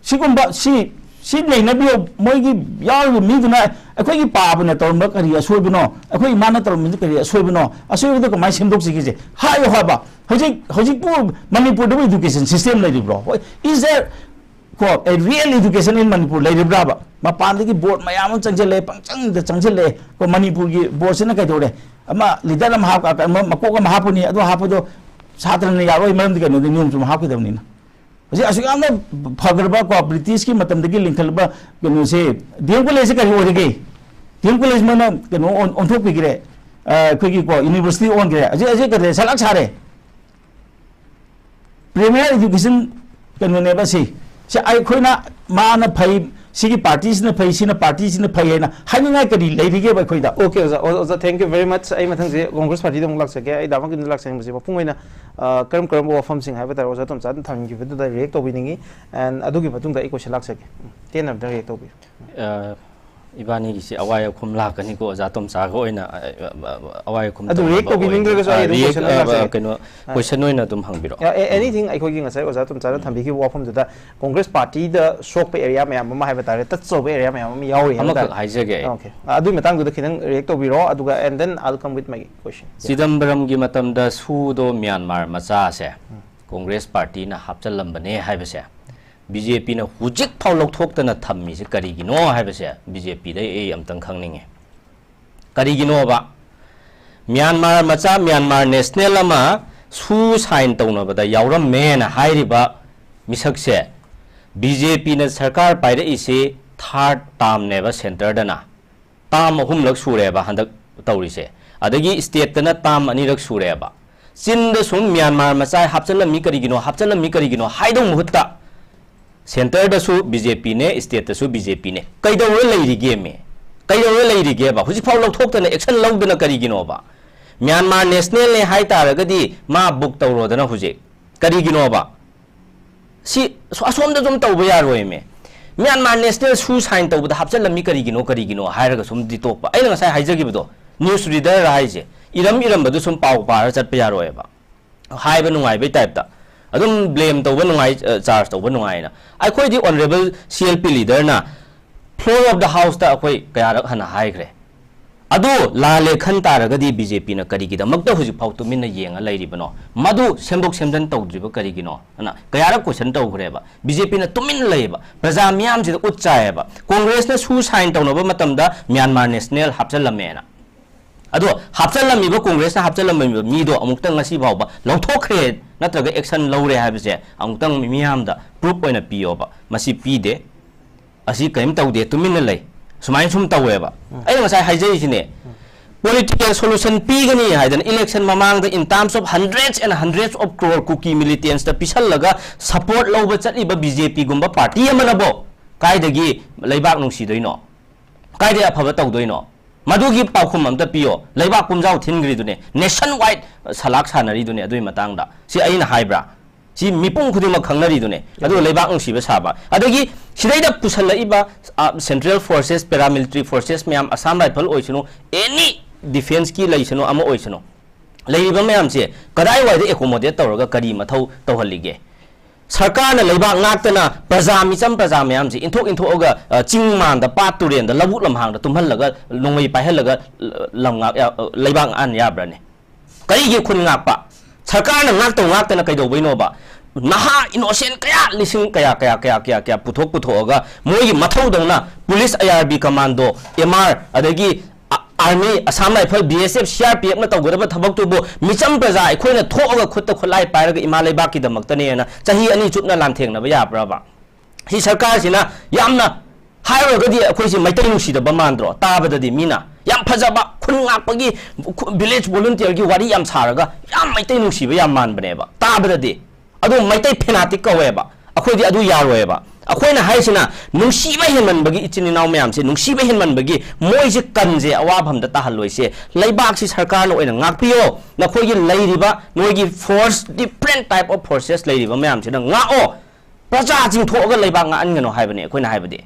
ꯁꯤꯒꯨꯝꯕ, ꯁꯤ, ꯁꯤ ꯅꯩꯅꯕꯤꯌꯣ꯫ ꯃꯣꯏꯒꯤ ꯌꯥꯎꯔꯤꯕ ꯃꯤꯗꯨꯅ, "ꯑꯩꯈꯣꯏꯒꯤ ꯄꯥꯕꯅ ꯇꯧꯔꯝꯕ ꯀꯔꯤ ꯑꯁꯣꯏꯕꯅꯣ? ꯑꯩꯈꯣꯏ ꯏꯃꯥꯅ ꯇꯧꯔꯝꯕꯁꯤ ꯀꯔꯤ ꯑꯁꯣꯏꯕꯅꯣ? ꯑꯁꯣꯏꯕꯗꯣ ꯀꯃꯥꯏꯅ ꯁꯦꯝꯗꯣꯛꯁꯤꯒꯦꯁꯦ?" ꯍꯥꯏꯌꯣ ꯍꯥꯏꯕ꯫ ꯍꯧꯖꯤꯛ, ꯍꯧꯖꯤꯛꯄꯨ ꯃꯅꯤꯄꯨꯔꯗꯕꯨ education system ꯂꯩꯔꯤꯕ꯭ꯔꯣ? ꯍꯣꯏ, is there ꯀꯣ, a real education in Manipur ꯂꯩꯔꯤꯕ꯭ꯔꯥꯕ? ꯃꯄꯥꯟꯗꯒꯤ ꯕꯣꯔꯗ ꯃꯌꯥꯝ ꯑꯃ ꯆꯪꯁꯤꯜꯂꯛꯑꯦ, ꯄꯪꯆꯪꯗ ꯆꯪꯁꯤꯜꯂꯛꯑꯦ꯫ ꯀꯣ, ꯃꯅꯤꯄꯨꯔꯒꯤ ꯕꯣꯔꯗꯁꯤꯅ ꯀꯩꯗꯧꯔꯦ? ꯑꯃ ꯂꯤꯗꯔ ꯑꯃ ꯍꯥꯞ-, ꯑꯃ ꯃꯀꯣꯛ ꯑꯃ ꯍꯥꯞꯄꯅꯤ, ꯑꯗꯨ ꯍꯥꯞꯄꯗꯣ ꯁꯥꯇ꯭ꯔꯅ ꯌꯥꯔꯣꯏ, ꯃꯔꯝꯗꯤ ꯀꯩꯅꯣꯗꯤ ꯅꯤꯌꯣꯝ ꯆꯨꯝ ꯍꯥꯞꯀꯗꯕꯅꯤꯅ꯫ ꯍꯧꯖꯤꯛ ꯑꯁꯨꯛ ꯌꯥꯝꯅ ꯐꯈ꯭ꯔꯕ ꯀꯣ, ꯕ꯭ꯔꯤꯇꯤꯁꯀꯤ ꯃꯇꯝꯗꯒꯤ ꯂꯤꯡꯈꯠꯂꯕ ꯀꯩꯅꯣꯁꯦ, DM ꯀꯣꯂꯦꯖꯁꯦ ꯀꯔꯤ ꯑꯣꯏꯔꯒꯦ? DM ꯀꯣꯂꯦꯖ ꯃꯣꯏꯅ ꯀꯩꯅꯣ ꯑꯣꯟ-, ꯑꯣꯟꯊꯣꯛꯄꯤꯈ꯭ꯔꯦ, ꯑ, ꯑꯩꯈꯣꯏꯒꯤ ꯀꯣ, ꯌꯨꯅꯤꯚꯔꯁꯤꯇꯤ ꯑꯣꯟꯈ꯭ꯔꯦ꯫ ꯍꯧꯖꯤꯛ, ꯍꯧꯖꯤꯛ ꯀꯩꯗꯧꯔꯦ? ꯁꯂꯥꯛ ꯁꯥꯔꯦ꯫ Premier education ꯀꯩꯅꯣꯅꯦꯕ ꯁꯤ꯫ ꯁꯤ ꯑꯩꯈꯣꯏꯅ ꯃꯥꯅ ꯐꯩ, ꯁꯤꯒꯤ ꯄꯥꯔꯇꯤꯁꯤꯅ ꯐꯩ, ꯁꯤꯅ ꯄꯥꯔꯇꯤꯁꯤꯅ ꯐꯩ ꯍꯥꯏꯅ ꯍꯥꯏꯅꯤꯡꯉꯥꯏ ꯀꯔꯤ ꯂꯩꯔꯤꯒꯦꯕ ꯑꯩꯈꯣꯏꯗ? Okay, ꯑꯣꯖꯥ, ꯑꯣ-, ꯑꯣꯖꯥ, thank you very much꯫ ꯑꯩ ꯃꯊꯪꯁꯦ ꯀꯣꯡꯒ꯭ꯔꯦꯁ ꯄꯥꯔꯇꯤꯗ ꯑꯃꯨꯛ ꯂꯥꯛꯆꯒꯦ꯫ ꯑꯩ ꯗꯥ ꯃꯪꯒꯤꯟꯗ ꯂꯥꯛꯆꯅꯤꯡꯕꯁꯦ, ꯃꯄꯨꯡ ꯑꯣꯏꯅ, ꯑ, ꯀꯔꯝ ꯀꯔꯝꯕ ꯋꯥꯐꯝꯁꯤꯡ ꯍꯥꯏꯕ ꯇꯥꯔꯦ, ꯑꯣꯖꯥ ꯇꯣꯝꯆꯥꯅ ꯊꯝꯈꯤꯕꯗꯨꯗ react ꯇꯧꯕꯤꯅꯤꯡꯉꯤ꯫ And ꯑꯗꯨꯒꯤ ꯃꯇꯨꯡꯗ ꯑꯩ question ꯂꯥꯛꯆꯒꯦ꯫ ꯎꯝ, ꯇꯦꯟꯅ ꯑꯝꯇ react ꯇꯧꯕꯤꯌꯨ꯫ ꯑ, ꯏꯕꯥꯅꯤꯒꯤꯁꯤ ꯑꯋꯥꯏ ꯑꯈꯨꯝ ꯂꯥꯛꯀꯅꯤꯀꯣ, ꯑꯣꯖꯥ ꯇꯣꯝꯆꯥꯒ ꯑꯣꯏꯅ, ꯑ, ꯑ, ꯑ, ꯑꯋꯥꯏ ꯑꯈꯨꯝ ꯑꯗꯨ ꯇꯧꯅꯕ react ꯇꯧꯕꯤꯅꯤꯡꯗ꯭ꯔꯒꯁꯨ ꯑꯩ ꯑꯣꯏꯅ, ꯑ, ꯑꯗꯨꯝ react, question ꯑꯃ ꯑ, ꯂꯥꯛꯆꯒꯦ꯫ ꯀꯩꯅꯣ, ꯑ, question ꯑꯣꯏꯅ ꯑꯗꯨꯝ ꯍꯪꯕꯤꯔꯛꯑꯣ꯫ ꯑꯦ, ꯑꯦ, anything ꯑꯩꯈꯣꯏꯒꯤ ꯉꯁꯥꯏ ꯑꯣꯖꯥ ꯇꯣꯝꯆꯥꯅ ꯊꯝꯕꯤꯈꯤꯕ ꯋꯥꯐꯝꯗꯨꯗ ꯀꯣꯡꯒ꯭ꯔꯦꯁ ꯄꯥꯔꯇꯤꯗ ꯁꯣꯛꯄ ꯑꯦꯔꯤꯌꯥ ꯃꯌꯥꯝ ꯑꯃ ꯍꯥꯏꯕ ꯇꯥꯔꯦ, ꯇꯆ ꯇꯧꯕ ꯑꯦꯔꯤꯌꯥ ꯃꯌꯥꯝ ꯑꯃ ꯌꯥꯎꯔꯤ ꯍꯥꯏꯕ ꯑꯃꯈꯛ ꯇꯥꯔꯦ꯫ ꯍꯥꯏꯖꯒꯦ ꯑꯩ꯫ Okay. ꯑ, ꯑꯗꯨꯒꯤ ꯃꯇꯥꯡꯗꯨꯗ ꯈꯤꯇꯪ react ꯇꯧꯕꯤꯔꯣ, ꯑꯗꯨꯒ and then I'll come with my question. ꯆꯤꯗꯝꯕꯔꯝꯒꯤ ꯃꯇꯝꯗ ꯁꯨꯗꯣ ꯃ꯭ꯌꯥꯟꯃꯥꯔ ꯃꯆꯥꯁꯦ ꯀꯣꯡꯒ꯭ꯔꯦꯁ ꯄꯥꯔꯇꯤꯅ ꯍꯥꯞꯆꯜꯂꯝꯕꯅꯦ ꯍꯥꯏꯕꯁꯦ ꯕꯤ ꯖꯦ ꯄꯤꯅ ꯍꯧꯖꯤꯛ ꯐꯥꯎ ꯂꯧꯊꯣꯛꯇꯅ ꯊꯝꯃꯤꯁꯦ ꯀꯔꯤꯒꯤꯅꯣ ꯍꯥꯏꯕꯁꯦ ꯕꯤ ꯖꯦ ꯄꯤꯗꯩ ꯑꯩ ꯑꯝꯇꯪ ꯈꯪꯅꯤꯡꯉꯦ꯫ ꯀꯔꯤꯒꯤꯅꯣꯕ? ꯃ꯭ꯌꯥꯟꯃꯥꯔ ꯃꯆꯥ, ꯃ꯭ꯌꯥꯟꯃꯥꯔ ꯅꯦꯁꯅꯦꯜ ꯑꯃ ꯁꯨ ꯁꯥꯏꯟ ꯇꯧꯅꯕꯗ ꯌꯥꯎꯔꯝꯃꯦꯅ ꯍꯥꯏꯔꯤꯕ ꯃꯤꯁꯛꯁꯦ ꯕꯤ ꯖꯦ ꯄꯤꯅ ꯁꯔꯀꯥꯔ ꯄꯥꯏꯔꯛꯏꯁꯤ ꯊꯥꯔꯠ ꯇꯥꯝꯅꯦꯕ ꯁꯦꯟꯇꯔꯗꯅ꯫ ꯇꯥꯝ ꯑꯍꯨꯝꯂꯛ ꯁꯨꯔꯦꯕ ꯍꯟꯗꯛ ꯇꯧꯔꯤꯁꯦ꯫ ꯑꯗꯒꯤ ꯁ꯭ꯇꯦꯠꯇꯅ ꯇꯥꯝ ꯑꯅꯤꯔꯛ ꯁꯨꯔꯦꯕ꯫ ꯆꯤꯟꯗ ꯁꯨꯝ ꯃ꯭ꯌꯥꯟꯃꯥꯔ ꯃꯆꯥ ꯍꯥꯞꯆꯜꯂꯝꯃꯤ ꯀꯔꯤꯒꯤꯅꯣ, ꯍꯥꯞꯆꯜꯂꯝꯃꯤ ꯀꯔꯤꯒꯤꯅꯣ ꯍꯥꯏꯗꯧ ꯃꯍꯨꯠꯇ ꯁꯦꯟꯇꯔꯗꯁꯨ ꯕꯤ ꯖꯦ ꯄꯤꯅꯦ, ꯁ꯭ꯇꯦꯠꯇꯁꯨ ꯕꯤ ꯖꯦ ꯄꯤꯅꯦ꯫ ꯀꯩꯗꯧꯔ ꯂꯩꯔꯤꯒꯦꯃꯤ? ꯀꯩꯗꯧꯔ ꯂꯩꯔꯤꯒꯦꯕ? ꯍꯧꯖꯤꯛꯐꯥꯎ ꯂꯧꯊꯣꯛꯇꯅ, ꯑꯦꯛꯁꯟ ꯂꯧꯗꯅ ꯀꯔꯤꯒꯤꯅꯣꯕ? ꯃ꯭ꯌꯥꯟꯃꯥꯔ ꯅꯦꯁꯅꯦꯜꯅꯦ ꯍꯥꯏ ꯇꯥꯔꯒꯗꯤ ꯃꯥ ꯕꯨꯛ ꯇꯧꯔꯣꯗꯅ ꯍꯧꯖꯤꯛ꯫ ꯀꯔꯤꯒꯤꯅꯣꯕ? ꯁꯤ ꯑꯁꯣꯝꯗ ꯑꯗꯨꯝ ꯇꯧꯕ ꯌꯥꯔꯣꯏꯃꯦ꯫ ꯃ꯭ꯌꯥꯟꯃꯥꯔ ꯅꯦꯁꯅꯦꯜ ꯁꯨ ꯁꯥꯏꯟ ꯇꯧꯕꯗ ꯍꯥꯞꯆꯜꯂꯝꯃꯤ ꯀꯔꯤꯒꯤꯅꯣ, ꯀꯔꯤꯒꯤꯅꯣ ꯍꯥꯏꯔꯒ ꯁꯨꯝꯗꯤ ꯇꯣꯛꯄ꯫ ꯑꯩꯅ ꯉꯁꯥꯏ ꯍꯥꯏꯖꯈꯤꯕꯗꯣ, ꯅ꯭ꯌꯨꯁ ꯔꯤꯗꯔ ꯍꯥꯏꯁꯦ, ꯏꯔꯝ ꯏꯔꯝꯕꯗꯨ ꯁꯨꯝ ꯄꯥꯎ ꯄꯥꯔ ꯆꯠꯄ ꯌꯥꯔꯣꯏꯕ꯫ ꯍꯥꯏꯕ ꯅꯨꯡꯉꯥꯏꯕꯩ ꯇꯥꯏꯞꯇ ꯑꯗꯨꯝ ꯕ꯭ꯂꯦꯝ ꯇꯧꯕ ꯅꯨꯡꯉꯥꯏ, ꯑ, ꯆꯥꯔꯖ ꯇꯧꯕ ꯅꯨꯡꯉꯥꯏꯅ꯫ ꯑꯩꯈꯣꯏꯗꯤ ꯑꯣꯅꯔꯦꯕꯜ ꯁꯤ ꯑꯦꯜ ꯄꯤ ꯂꯤꯗꯔꯅ floor of the houseꯇ ꯑꯩꯈꯣꯏ ꯀꯌꯥꯔꯛ ꯍꯟꯅ ꯍꯥꯏꯈ꯭ꯔꯦ꯫ ꯑꯗꯨ ꯂꯥꯜꯂꯦ ꯈꯟ ꯇꯥꯔꯒꯗꯤ ꯕꯤ ꯖꯦ ꯄꯤꯅ ꯀꯔꯤꯒꯤꯗꯃꯛꯇ ꯍꯧꯖꯤꯛꯐꯥꯎ ꯇꯨꯃꯤꯟꯅ ꯌꯦꯡꯉ ꯂꯩꯔꯤꯕꯅꯣ? ꯃꯗꯨ ꯁꯦꯝꯗꯣꯛ ꯁꯦꯝꯖꯤꯟ ꯇꯧꯗ꯭ꯔꯤꯕ ꯀꯔꯤꯒꯤꯅꯣ? ꯑꯅ ꯀꯌꯥꯔꯛ ꯀꯣꯏꯁꯟ ꯇꯧꯈ꯭ꯔꯦꯕ꯫ ꯕꯤ ꯖꯦ ꯄꯤꯅ ꯇꯨꯃꯤꯟꯅ ꯂꯩꯌꯦꯕ꯫ ꯄ꯭ꯔꯖꯥ ꯃꯤꯌꯥꯝꯁꯤꯗ ꯎꯠ ꯆꯥꯏꯌꯦꯕ꯫ ꯀꯣꯡꯒ꯭ꯔꯦꯁꯅ ꯁꯨ ꯁꯥꯏꯟ ꯇꯧꯅꯕ ꯃꯇꯝꯗ ꯃ꯭ꯌꯥꯟꯃꯥꯔ ꯅꯦꯁꯅꯦꯜ ꯍꯥꯞꯆꯜꯂꯝꯃꯦꯅ꯫ ꯑꯗꯣ ꯍꯥꯞꯆꯜꯂꯝꯃꯤꯕ, ꯀꯣꯡꯒ꯭ꯔꯦꯁꯅ ꯍꯥꯞꯆꯜꯂꯝꯃꯤꯕ ꯃꯤꯗꯣ ꯑꯃꯨꯛꯇꯪ ꯉꯁꯤ ꯐꯥꯎꯕ ꯂꯧꯊꯣꯛꯈ꯭ꯔꯦ ꯅꯠꯇ꯭ꯔꯒ ꯑꯦꯛꯁꯟ ꯂꯧꯔꯦ ꯍꯥꯏꯕꯁꯦ ꯑꯃꯨꯛꯇꯪ ꯃꯤꯌꯥꯝꯗ ꯄ꯭ꯔꯨꯐ ꯑꯣꯏꯅ ꯄꯤꯌꯣꯕ꯫ ꯃꯁꯤ ꯄꯤꯗꯦ꯫ ꯑꯁꯤ ꯀꯔꯤꯝ ꯇꯧꯗꯦ, ꯇꯨꯃꯤꯟꯅ ꯂꯩ, ꯁꯨꯃꯥꯏꯅ ꯁꯨꯝ ꯇꯧꯋꯦꯕ꯫ ꯑꯩꯅ ꯉꯁꯥꯏ ꯍꯥꯏꯖꯔꯤꯁꯤꯅꯦ, political solution ꯄꯤꯒꯅꯤ ꯍꯥꯏꯗꯅ election ꯃꯃꯥꯡꯗ in terms of hundreds and hundreds of crore Kuki militants ꯇ ꯄꯤꯁꯜꯂꯒ support ꯂꯧꯕ ꯆꯠꯂꯤꯕ ꯕꯤ ꯖꯦ ꯄꯤꯒꯨꯝꯕ ꯄꯥꯔꯇꯤ ꯑꯃꯅꯕꯣ ꯀꯥꯏꯗꯒꯤ ꯂꯩꯕꯥꯛ ꯅꯨꯡꯁꯤꯗꯣꯏꯅꯣ? ꯀꯥꯏꯗꯒꯤ ꯑꯐꯕ ꯇꯧꯗꯣꯏꯅꯣ? ꯃꯗꯨꯒꯤ ꯄꯥꯎꯈꯨꯝ ꯑꯝꯇ ꯄꯤꯌꯣ꯫ ꯂꯩꯕꯥꯛ ꯄꯨꯝꯖꯥꯎ ꯊꯤꯟꯈ꯭ꯔꯤꯗꯨꯅꯦ, nationwide ꯁꯂꯥꯛ ꯁꯥꯟꯅꯔꯤꯗꯨꯅꯦ ꯑꯗꯨꯒꯤ ꯃꯇꯥꯡꯗ꯫ ꯁꯤ ꯑꯩꯅ ꯍꯥꯏꯕ꯭ꯔꯥ? ꯁꯤ ꯃꯤꯄꯨꯝ ꯈꯨꯗꯤꯡꯃꯛ ꯈꯪꯅꯔꯤꯗꯨꯅꯦ꯫ ꯑꯗꯨꯒ ꯂꯩꯕꯥꯛ ꯅꯨꯡꯁꯤꯕ ꯁꯥꯕ, ꯑꯗꯒꯤ ꯁꯤꯗꯩꯗ ꯄꯨꯁꯜꯂꯛꯏꯕ, ꯑ, central forces, paramilitary forces ꯃꯌꯥꯝ, Assam Rifle ꯑꯣꯏꯁꯅꯨ, any defenceꯀꯤ ꯂꯩꯁꯅꯨ, ꯑꯃ ꯑꯣꯏꯁꯅꯨ, ꯂꯩꯔꯤꯕ ꯃꯌꯥꯝꯁꯦ ꯀꯗꯥꯏꯋꯥꯏꯗ accommodate ꯇꯧꯔꯒ ꯀꯔꯤ ꯃꯊꯧ ꯇꯧꯍꯜꯂꯤꯒꯦ? ꯁꯔꯀꯥꯔꯅ ꯂꯩꯕꯥꯛ ꯉꯥꯛꯇꯅ ꯄ꯭ꯔꯖꯥ, ꯃꯤꯆꯝ ꯄ꯭ꯔꯖꯥ ꯃꯌꯥꯝꯁꯦ ꯏꯟꯊꯣꯛ ꯏꯟꯊꯣꯛꯑꯒ, ꯑ, ꯆꯤꯡ ꯃꯥꯟꯗ, ꯄꯥꯠ ꯇꯨꯔꯦꯟꯗ, ꯂꯧꯕꯨꯛ ꯂꯝꯍꯥꯡꯗ ꯇꯨꯝꯍꯜꯂꯒ, ꯅꯣꯡꯃꯩ ꯄꯥꯏꯍꯜꯂꯒ, ꯑ, ꯂꯝ ꯉꯥꯛ-, ꯑ, ꯂꯩꯕꯥꯛ ꯉꯥꯛꯍꯟ ꯌꯥꯕ꯭ꯔꯅꯦ? ꯀꯔꯤꯒꯤ ꯈꯨꯟ ꯉꯥꯛꯄ? ꯁꯔꯀꯥꯔꯅ ꯉꯥꯛꯇꯧ ꯉꯥꯛꯇꯅ ꯀꯩꯗꯧꯕꯩꯅꯣꯕ? ꯅꯍꯥ innocent ꯀꯌꯥ, ꯂꯤꯁꯤꯡ ꯀꯌꯥ, ꯀꯌꯥ, ꯀꯌꯥ, ꯀꯌꯥ, ꯀꯌꯥ ꯄꯨꯊꯣꯛ ꯄꯨꯊꯣꯛꯑꯒ ꯃꯣꯏꯒꯤ ꯃꯊꯧꯗꯧꯅ police, I R B commando, M R, ꯑꯗꯒꯤ ꯑ-, army, Assam Rifle, B S F, C R P Fꯅ ꯇꯧꯒꯗꯕ ꯊꯕꯛꯇꯨꯕꯨ ꯃꯤꯆꯝ ꯄ꯭ꯔꯖꯥ ꯑꯩꯈꯣꯏꯅ ꯊꯣꯛꯑꯒ ꯈꯨꯠꯇ ꯈꯨꯠꯂꯥꯏ ꯄꯥꯏꯔꯒ ꯏꯃꯥ ꯂꯩꯕꯥꯛꯀꯤꯗꯃꯛꯇꯅꯦꯅ ꯆꯍꯤ ꯑꯅꯤ ꯆꯨꯞꯅ ꯂꯥꯟꯊꯦꯡꯅꯕ ꯌꯥꯕ꯭ꯔꯕ? ꯁꯤ ꯁꯔꯀꯥꯔꯁꯤꯅ ꯌꯥꯝꯅ ꯍꯥꯏꯔꯨꯔꯒꯗꯤ ꯑꯩꯈꯣꯏꯁꯦ ꯃꯩꯇꯩ ꯅꯨꯡꯁꯤꯗꯕ ꯃꯥꯟꯗ꯭ꯔꯣ? ꯇꯥꯕꯗꯗꯤ ꯃꯤꯅ ꯌꯥꯝ ꯐꯖꯕ ꯈꯨꯟ ꯉꯥꯛꯄꯒꯤ, ꯈꯨ-, village volunteerꯒꯤ ꯋꯥꯔꯤ ꯌꯥꯝ ꯁꯥꯔꯒ ꯌꯥꯝ ꯃꯩꯇꯩ ꯅꯨꯡꯁꯤꯕ ꯌꯥꯝ ꯃꯥꯟꯕꯅꯦꯕ ꯇꯥꯕꯗꯗꯤ꯫ ꯑꯗꯣ ꯃꯩꯇꯩ fanatic ꯀꯧꯋꯦꯕ꯫ ꯑꯩꯈꯣꯏꯗꯤ ꯑꯗꯨ ꯌꯥꯔꯣꯏꯕ꯫ ꯑꯩꯈꯣꯏꯅ ꯍꯥꯏꯁꯤꯅ ꯅꯨꯡꯁꯤꯕ ꯍꯦꯟꯃꯟꯕꯒꯤ, ꯏꯆꯤꯟ ꯏꯅꯥꯎ ꯃꯌꯥꯝꯁꯦ ꯅꯨꯡꯁꯤꯕ ꯍꯦꯟꯃꯟꯕꯒꯤ ꯃꯣꯏꯁꯦ ꯀꯟꯁꯦ ꯑꯋꯥꯐꯝꯗ ꯇꯥꯍꯜꯂꯣꯏꯁꯦ꯫ ꯂꯩꯕꯥꯛꯁꯤ ꯁꯔꯀꯥꯔꯅ ꯑꯣꯏꯅ ꯉꯥꯛꯄꯤꯌꯣ꯫ ꯅꯈꯣꯏꯒꯤ ꯂꯩꯔꯤꯕ ꯅꯣꯏꯒꯤ force, different type of forces ꯂꯩꯔꯤꯕ ꯃꯌꯥꯝꯁꯤꯅ ꯉꯥꯛꯑꯣ꯫ ꯄ꯭ꯔꯖꯥ ꯆꯤꯡꯊꯣꯛꯑꯒ ꯂꯩꯕꯥꯛ ꯉꯥꯛꯍꯟꯒꯅꯣ ꯍꯥꯏꯕꯅꯦ ꯑꯩꯈꯣꯏꯅ ꯍꯥꯏꯕꯗꯤ꯫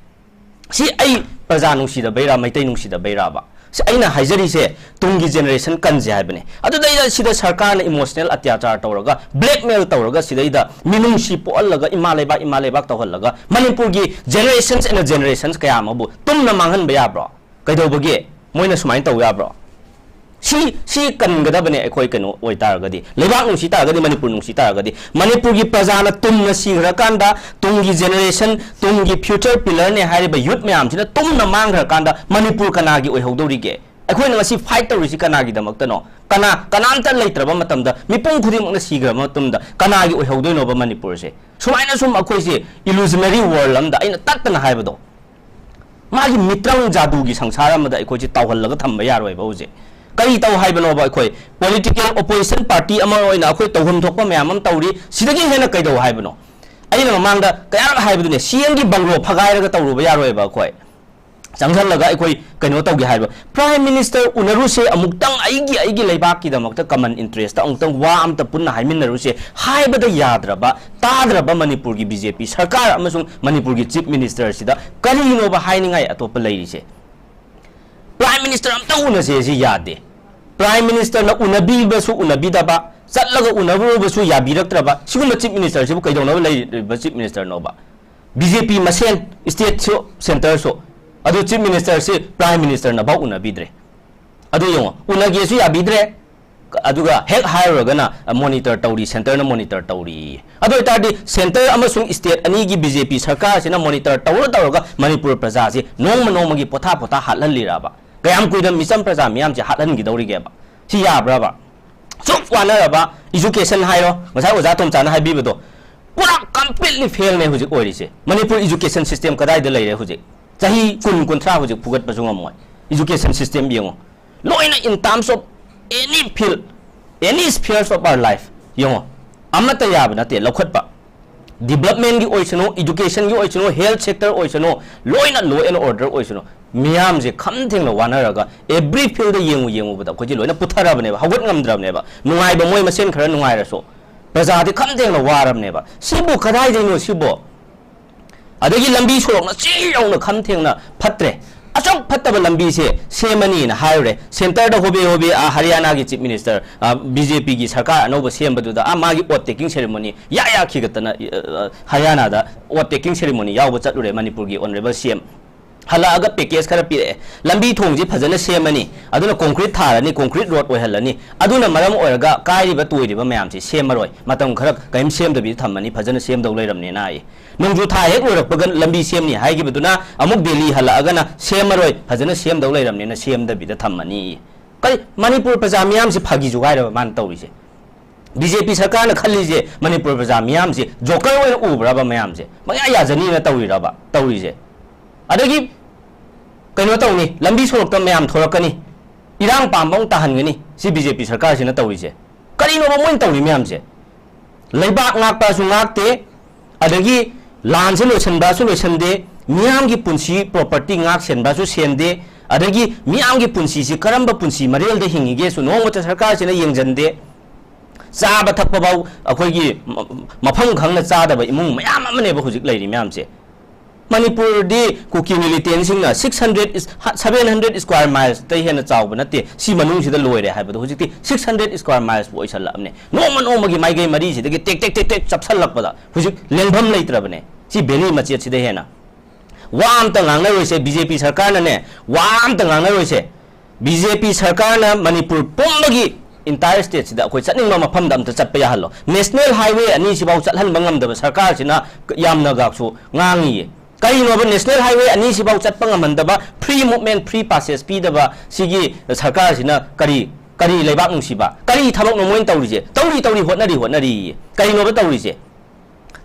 ꯁꯤ ꯑꯩ ꯄ꯭ꯔꯖꯥ ꯅꯨꯡꯁꯤꯗꯕꯩꯔꯥ, ꯃꯩꯇꯩ ꯅꯨꯡꯁꯤꯗꯕꯩꯔꯥꯕ? ꯁꯤ ꯑꯩꯅ ꯍꯥꯏꯖꯔꯤꯁꯦ ꯇꯨꯡꯒꯤ generation ꯀꯟꯁꯦ ꯍꯥꯏꯕꯅꯦ꯫ ꯑꯗꯨꯗꯩꯗ ꯁꯤꯗ ꯁꯔꯀꯥꯔꯅ emotional ꯑꯇ꯭ꯌꯥꯆꯥꯔ ꯇꯧꯔꯒ, blackmail ꯇꯧꯔꯒ, ꯁꯤꯗꯩꯗ ꯃꯤꯅꯨꯡꯁꯤ ꯄꯣꯛꯍꯜꯂꯒ, ꯏꯃꯥ ꯂꯩꯕꯥꯛ, ꯏꯃꯥ ꯂꯩꯕꯥꯛ ꯇꯧꯍꯜꯂꯒ, ꯃꯅꯤꯄꯨꯔꯒꯤ generations and generations ꯀꯌꯥ ꯑꯃꯕꯨ ꯇꯨꯝꯅ ꯃꯥꯡꯍꯟꯕ ꯌꯥꯕ꯭ꯔꯣ? ꯀꯩꯗꯧꯕꯒꯤ ꯃꯣꯏꯅ ꯁꯨꯃꯥꯏꯅ ꯇꯧ ꯌꯥꯕ꯭ꯔꯣ? ꯁꯤ, ꯁꯤ ꯀꯟꯒꯗꯕꯅꯦ ꯑꯩꯈꯣꯏ ꯀꯩꯅꯣ ꯑꯣꯏꯇꯥꯔꯒꯗꯤ, ꯂꯩꯕꯥꯛ ꯅꯨꯡꯁꯤ ꯇꯥꯔꯒꯗꯤ, ꯃꯅꯤꯄꯨꯔ ꯅꯨꯡꯁꯤ ꯇꯥꯔꯒꯗꯤ, ꯃꯅꯤꯄꯨꯔꯒꯤ ꯄ꯭ꯔꯖꯥꯅ ꯇꯨꯝꯅ ꯁꯤꯈ꯭ꯔꯀꯥꯟꯗ ꯇꯨꯡꯒꯤ generation, ꯇꯨꯡꯒꯤ future pillarꯅꯦ ꯍꯥꯏꯔꯤꯕ youth ꯃꯌꯥꯝꯁꯤꯅ ꯇꯨꯝꯅ ꯃꯥꯡꯈ꯭ꯔꯀꯥꯟꯗ ꯃꯅꯤꯄꯨꯔ ꯀꯅꯥꯒꯤ ꯑꯣꯏꯍꯧꯗꯧꯔꯤꯒꯦ? ꯑꯩꯈꯣꯏꯅ ꯉꯁꯤ fight ꯇꯧꯔꯤꯁꯤ ꯀꯅꯥꯒꯤꯗꯃꯛꯇꯅꯣ? ꯀꯅꯥ, ꯀꯅꯥꯝꯇ ꯂꯩꯇ꯭ꯔꯕ ꯃꯇꯝꯗ, ꯃꯤꯄꯨꯝ ꯈꯨꯗꯤꯡꯃꯛꯅ ꯁꯤꯈ꯭ꯔꯕ ꯃꯇꯝꯗ ꯀꯅꯥꯒꯤ ꯑꯣꯏꯍꯧꯗꯣꯏꯅꯣꯕ ꯃꯅꯤꯄꯨꯔꯁꯦ? ꯁꯨꯃꯥꯏꯅ ꯁꯨꯝ ꯑꯩꯈꯣꯏꯁꯦ illusionary world ꯑꯃꯗ, ꯑꯩꯅ ꯇꯠꯇꯅ ꯍꯥꯏꯕꯗꯣ, ꯃꯥꯒꯤ ꯃꯤꯇ꯭ꯔꯪ ꯖꯥꯗꯨꯒꯤ ꯁꯪꯁꯥꯔ ꯑꯃꯗ ꯑꯩꯈꯣꯏꯁꯦ ꯇꯥꯎꯍꯜꯂꯒ ꯊꯝꯕ ꯌꯥꯔꯣꯏꯕ ꯍꯧꯖꯤꯛ꯫ ꯀꯔꯤ ꯇꯧ ꯍꯥꯏꯕꯅꯣꯕ? ꯑꯩꯈꯣꯏ political opposition party ꯑꯃ ꯑꯣꯏꯅ ꯑꯩꯈꯣꯏ ꯇꯧꯐꯝ ꯊꯣꯛꯄ ꯃꯌꯥꯝ ꯑꯃ ꯇꯧꯔꯤ, ꯁꯤꯗꯒꯤ ꯍꯦꯟꯅ ꯀꯩꯗꯧ ꯍꯥꯏꯕꯅꯣ? ꯑꯩꯅ ꯃꯃꯥꯡꯗ ꯀꯌꯥꯔꯛ ꯍꯥꯏꯕꯗꯨꯅꯦ, C Mꯒꯤ bungalow ꯐꯒꯥꯏꯔꯒ ꯇꯧꯔꯨꯕ ꯌꯥꯔꯣꯏꯕ ꯑꯩꯈꯣꯏ꯫ ꯆꯪꯁꯜꯂꯒ ꯑꯩꯈꯣꯏ ꯀꯩꯅꯣ ꯇꯧꯒꯦ ꯍꯥꯏꯕ꯫ Prime Minister ꯎꯅꯔꯨꯁꯦ ꯑꯃꯨꯛꯇꯪ, ꯑꯩꯒꯤ, ꯑꯩꯒꯤ ꯂꯩꯕꯥꯛꯀꯤꯗꯃꯛꯇ common interest ꯑꯃꯨꯛꯇꯪ ꯋꯥ ꯑꯝꯇ ꯄꯨꯟꯅ ꯍꯥꯏꯃꯤꯟꯅꯔꯨꯁꯦ ꯍꯥꯏꯕꯗ ꯌꯥꯗ꯭ꯔꯕ, ꯇꯥꯗ꯭ꯔꯕ ꯃꯅꯤꯄꯨꯔꯒꯤ B J P ꯁꯔꯀꯥꯔ ꯑꯃꯁꯨꯡ ꯃꯅꯤꯄꯨꯔꯒꯤ Chief Minister ꯁꯤꯗ ꯀꯔꯤꯅꯣꯕ ꯍꯥꯏꯅꯤꯡꯉꯥꯏ ꯑꯇꯣꯞꯄ ꯂꯩꯔꯤꯁꯦ? Prime Minister ꯑꯝꯇ ꯎꯅꯁꯦ ꯁꯤ ꯌꯥꯗꯦ꯫ Prime Minister ꯅ ꯎꯅꯕꯤꯕꯁꯨ ꯎꯅꯕꯤꯗꯕ, ꯆꯠꯂꯒ ꯎꯅꯔꯨꯕꯁꯨ ꯌꯥꯕꯤꯔꯛꯇ꯭ꯔꯕ, ꯁꯤꯒꯨꯝꯕ Chief Minister ꯁꯤꯕꯨ ꯀꯩꯗꯧꯅꯕ ꯂꯩꯔꯤꯕ Chief Minister ꯅꯣꯕ? B J P ꯃꯁꯦꯟ, state ꯁꯨ, centre ꯁꯨ, ꯑꯗꯨ Chief Minister ꯁꯤ Prime Minister ꯅꯐꯥꯎ ꯎꯅꯕꯤꯗ꯭ꯔꯦ꯫ ꯑꯗꯨ ꯌꯦꯡꯉꯣ, ꯎꯅꯒꯦꯁꯨ ꯌꯥꯕꯤꯗ꯭ꯔꯦ, ꯑꯗꯨꯒ ꯍꯦꯛ ꯍꯥꯏꯔꯨꯔꯒꯅ, "ꯑ, monitor ꯇꯧꯔꯤ, centre ꯅ monitor ꯇꯧꯔꯤ"꯫ ꯑꯗꯨ ꯑꯣꯏꯇꯥꯔꯗꯤ centre ꯑꯃꯁꯨꯡ state ꯑꯅꯤꯒꯤ B J P ꯁꯔꯀꯥꯔꯁꯤꯅ monitor ꯇꯧꯔ ꯇꯧꯔꯒ ꯃꯅꯤꯄꯨꯔ ꯄ꯭ꯔꯖꯥꯁꯤ ꯅꯣꯡꯃ ꯅꯣꯡꯃꯒꯤ ꯄꯣꯊꯥ ꯄꯣꯊꯥ ꯍꯥꯠꯍꯜꯂꯤꯔꯕ? ꯀꯌꯥꯝ ꯀꯨꯏꯅ ꯃꯤꯆꯝ ꯄ꯭ꯔꯖꯥ ꯃꯤꯌꯥꯝꯁꯦ ꯍꯥꯠꯍꯟꯈꯤꯗꯧꯔꯤꯒꯦꯕ? ꯁꯤ ꯌꯥꯕ꯭ꯔꯕ? ꯁꯨꯛ ꯋꯥꯅꯔꯕ education ꯍꯥꯏꯔꯣ, ꯉꯁꯥꯏ ꯑꯣꯖꯥ ꯇꯣꯝꯆꯥꯅ ꯍꯥꯏꯕꯤꯕꯗꯣ, ꯄꯨꯔꯥ completely fail ꯅꯦ ꯍꯧꯖꯤꯛ ꯑꯣꯏꯔꯤꯁꯦ꯫ ꯃꯅꯤꯄꯨꯔ education system ꯀꯗꯥꯏꯗ ꯂꯩꯔꯦ ꯍꯧꯖꯤꯛ? ꯆꯍꯤ ꯀꯨꯟ, ꯀꯨꯟꯊ꯭ꯔꯥ ꯍꯧꯖꯤꯛ ꯐꯨꯒꯠꯄꯁꯨ ꯉꯝꯃꯣꯏ꯫ Education system ꯌꯦꯡꯉꯣ, ꯂꯣꯏꯅ in terms of any field, any spheres of our life ꯌꯦꯡꯉꯣ, ꯑꯃꯠꯇ ꯌꯥꯕ ꯅꯠꯇꯦ ꯂꯧꯈꯠꯄ꯫ Development ꯀꯤ ꯑꯣꯏꯁꯅꯨ, education ꯒꯤ ꯑꯣꯏꯁꯅꯨ, health sector ꯑꯣꯏꯁꯅꯨ, ꯂꯣꯏꯅ law and order ꯑꯣꯏꯁꯅꯨ, ꯃꯤꯌꯥꯝꯁꯦ ꯈꯝ ꯊꯦꯡꯅ ꯋꯥꯅꯔꯒ every field ꯗ ꯌꯦꯡꯉꯨ ꯌꯦꯡꯉꯨꯕꯗ ꯑꯩꯈꯣꯏꯁꯦ ꯂꯣꯏꯅ ꯄꯨꯊꯔꯕꯅꯦꯕ, ꯍꯧꯒꯠ ꯉꯝꯗ꯭ꯔꯕꯅꯦꯕ꯫ ꯅꯨꯡꯉꯥꯏꯕ ꯃꯣꯏ ꯃꯁꯦꯟ ꯈꯔ ꯅꯨꯡꯉꯥꯏꯔꯁꯨ, ꯄ꯭ꯔꯖꯥꯗꯤ ꯈꯝ ꯊꯦꯡꯅ ꯋꯥꯔꯕꯅꯦꯕ꯫ ꯁꯤꯕꯨ ꯀꯗꯥꯏꯗꯩꯅꯣ ꯁꯤꯕꯣ? ꯑꯗꯒꯤ ꯂꯝꯕꯤ ꯁꯣꯔꯣꯛꯅ ꯆꯤ ꯌꯧꯅ ꯈꯝ ꯊꯦꯡꯅ ꯐꯠꯇ꯭ꯔꯦ꯫ ꯑꯁꯨꯛ ꯐꯠꯇꯕ ꯂꯝꯕꯤꯁꯦ ꯁꯦꯝꯃꯅꯤꯅ ꯍꯥꯏꯔꯨꯔꯦ꯫ Centre ꯗ ꯍꯣꯕꯦ ꯍꯣꯕꯦ, ꯑ, ꯍꯔꯤꯌꯥꯅꯥꯒꯤ Chief Minister, ꯑ, B J P ꯒꯤ ꯁꯔꯀꯥꯔ ꯑꯅꯧꯕ ꯁꯦꯝꯕꯗꯨꯗ, ꯑ, ꯃꯥꯒꯤ oath taking ceremony ꯌꯥ ꯌꯥꯈꯤꯒꯗꯅ, ꯑ, ꯑ, ꯍꯔꯤꯌꯥꯅꯥꯗ oath taking ceremony ꯌꯥꯎꯕ ꯆꯠꯂꯨꯔꯦ ꯃꯅꯤꯄꯨꯔꯒꯤ honourable C M꯫ ꯍꯜꯂꯛꯑꯒ package ꯈꯔ ꯄꯤꯔꯛꯑꯦ꯫ ꯂꯝꯕꯤ ꯊꯣꯡꯁꯤ ꯐꯖꯅ ꯁꯦꯝꯃꯅꯤ, ꯑꯗꯨꯅ concrete ꯊꯥꯔꯅꯤ, concrete road ꯑꯣꯏꯍꯜꯂꯅꯤ, ꯑꯗꯨꯅ ꯃꯔꯝ ꯑꯣꯏꯔꯒ ꯀꯥꯏꯔꯤꯕ ꯇꯣꯏꯔꯤꯕ ꯃꯌꯥꯝꯁꯤ ꯁꯦꯝꯃꯔꯣꯏ, ꯃꯇꯝ ꯈꯔ ꯀꯔꯤꯝ ꯁꯦꯝꯗꯕꯤꯗ ꯊꯝꯃꯅꯤ, ꯐꯖꯅ ꯁꯦꯝꯗꯧ ꯂꯩꯔꯝꯅꯦꯅ ꯍꯥꯏꯌꯦ꯫ ꯅꯣꯡꯖꯨ ꯊꯥ ꯍꯦꯛ ꯂꯣꯏꯔꯛꯄꯒ ꯂꯝꯕꯤ ꯁꯦꯝꯅꯤ ꯍꯥꯏꯈꯤꯕꯗꯨꯅ ꯑꯃꯨꯛ ꯗꯦꯜꯂꯤ ꯍꯜꯂꯛꯑꯒꯅ ꯁꯦꯝꯃꯔꯣꯏ, ꯐꯖꯅ ꯁꯦꯝꯗꯧ ꯂꯩꯔꯝꯅꯦꯅ ꯁꯦꯝꯗꯕꯤꯗ ꯊꯝꯃꯅꯤ꯫ ꯀꯔꯤ ꯃꯅꯤꯄꯨꯔ ꯄ꯭ꯔꯖꯥ ꯃꯤꯌꯥꯝꯁꯤ ꯐꯥꯒꯤ ꯖꯨꯒꯥꯏꯔꯕ ꯃꯥꯅ ꯇꯧꯔꯤꯁꯦ? B J P ꯁꯔꯀꯥꯔꯅ ꯈꯜꯂꯤꯁꯦ ꯃꯅꯤꯄꯨꯔ ꯄ꯭ꯔꯖꯥ ꯃꯤꯌꯥꯝꯁꯤ joker ꯑꯣꯏꯅ ꯎꯕ꯭ꯔꯕ? ꯃꯌꯥꯝꯁꯦ ꯃꯌꯥ ꯌꯥꯖꯅꯤꯅ ꯇꯧꯔꯤꯔꯕ ꯇꯧꯔꯤꯁꯦ? ꯑꯗꯒꯤ ꯀꯩꯅꯣ ꯇꯧꯅꯤ, ꯂꯝꯕꯤ ꯁꯣꯔꯣꯛꯇ ꯃꯌꯥꯝ ꯊꯣꯔꯛꯀꯅꯤ, ꯏꯔꯥꯡ ꯄꯥꯝꯕ ꯑꯃꯨꯛ ꯇꯥꯍꯟꯒꯅꯤ, ꯁꯤ B J P ꯁꯔꯀꯥꯔꯁꯤꯅ ꯇꯧꯔꯤꯁꯦ꯫ ꯀꯔꯤꯅꯣꯕ ꯃꯣꯏꯅ ꯇꯧꯔꯤ ꯃꯌꯥꯝꯁꯦ? ꯂꯩꯕꯥꯛ ꯉꯥꯛꯄꯁꯨ ꯉꯥꯛꯇꯦ, ꯑꯗꯒꯤ ꯂꯥꯟꯁꯦ ꯂꯣꯏꯁꯟꯕꯁꯨ ꯂꯣꯏꯁꯟꯗꯦ, ꯃꯤꯌꯥꯝꯒꯤ ꯄꯨꯟꯁꯤ, property ꯉꯥꯛ ꯁꯦꯟꯕꯁꯨ ꯁꯦꯟꯗꯦ, ꯑꯗꯒꯤ ꯃꯤꯌꯥꯝꯒꯤ ꯄꯨꯟꯁꯤꯁꯤ ꯀꯔꯝꯕ ꯄꯨꯟꯁꯤ ꯃꯔꯦꯜꯗ ꯍꯤꯡꯉꯤꯒꯦꯁꯨ ꯅꯣꯡꯃꯇ ꯁꯔꯀꯥꯔꯁꯤꯅ ꯌꯦꯡꯁꯤꯟꯗꯦ꯫ ꯆꯥꯕ ꯊꯛꯄ ꯐꯥꯎ ꯑꯩꯈꯣꯏꯒꯤ ꯃ-, ꯃꯐꯝ ꯈꯪꯅ ꯆꯥꯗꯕ ꯏꯃꯨꯡ ꯃꯌꯥꯝ ꯑꯃꯅꯦꯕ ꯍꯧꯖꯤꯛ ꯂꯩꯔꯤ ꯃꯌꯥꯝꯁꯦ꯫ ꯃꯅꯤꯄꯨꯔꯗꯤ ꯀꯨꯀꯤ militantꯁꯤꯡꯅ six hundred is-, seven hundred square milesꯇꯩ ꯍꯦꯟꯅ ꯆꯥꯎꯕ ꯅꯠꯇꯦ, ꯁꯤ ꯃꯅꯨꯡꯁꯤꯗ ꯂꯣꯏꯔꯦ ꯍꯥꯏꯕꯗꯣ ꯍꯧꯖꯤꯛꯇꯤ six hundred square milesꯄꯨ ꯑꯣꯏꯁꯜꯂꯛꯑꯕꯅꯦ꯫ ꯅꯣꯡꯃ ꯅꯣꯡꯃꯒꯤ ꯃꯥꯏꯀꯩ ꯃꯔꯤꯁꯤꯗꯒꯤ ꯇꯦꯛ ꯇꯦꯛ ꯇꯦꯛ ꯇꯦꯛ ꯆꯞꯁꯜꯂꯛꯄꯗ ꯍꯧꯖꯤꯛ ꯂꯦꯡꯐꯝ ꯂꯩꯇ꯭ꯔꯕꯅꯦ꯫ ꯁꯤ valley ꯃꯆꯦꯠꯁꯤꯗ ꯍꯦꯟꯅ ꯋꯥ ꯑꯝꯇ ꯉꯥꯡꯅꯔꯣꯏꯁꯦ꯫ ꯕꯤ ꯖꯦ ꯄꯤ ꯁꯔꯀꯥꯔꯅꯅꯦ, ꯋꯥ ꯑꯝꯇ ꯉꯥꯡꯅꯔꯣꯏꯁꯦ꯫ ꯕꯤ ꯖꯦ ꯄꯤ ꯁꯔꯀꯥꯔꯅ ꯃꯅꯤꯄꯨꯔ ꯄꯨꯝꯕꯒꯤ entire stateꯁꯤꯗ ꯑꯩꯈꯣꯏ ꯆꯠꯅꯤꯡꯕ ꯃꯐꯝꯗ ꯑꯝꯇ ꯆꯠꯄ ꯌꯥꯍꯜꯂꯣ꯫ National highway ꯑꯅꯤꯁꯤꯐꯥꯎ ꯆꯠꯍꯟꯕ ꯉꯝꯗꯕ ꯁꯔꯀꯥꯔꯁꯤꯅ ꯌꯥꯝꯅꯒꯁꯨ ꯉꯥꯡꯉꯤꯌꯦ꯫ ꯀꯔꯤꯅꯣꯕ national highway ꯑꯅꯤꯁꯤꯐꯥꯎ ꯆꯠꯄ ꯉꯝꯍꯟꯗꯕ, free movement, free passage ꯄꯤꯗꯕ ꯁꯤꯒꯤ ꯁꯔꯀꯥꯔꯁꯤꯅ ꯀꯔꯤ, ꯀꯔꯤ ꯂꯩꯕꯥꯛ ꯅꯨꯡꯁꯤꯕ? ꯀꯔꯤ ꯊꯕꯛꯅꯣ ꯃꯣꯏꯅ ꯇꯧꯔꯤꯁꯦ? ꯇꯧꯔꯤ, ꯇꯧꯔꯤ, ꯍꯣꯠꯅꯔꯤ, ꯍꯣꯠꯅꯔꯤꯌꯦ꯫ ꯀꯔꯤꯅꯣꯕ ꯇꯧꯔꯤꯁꯦ?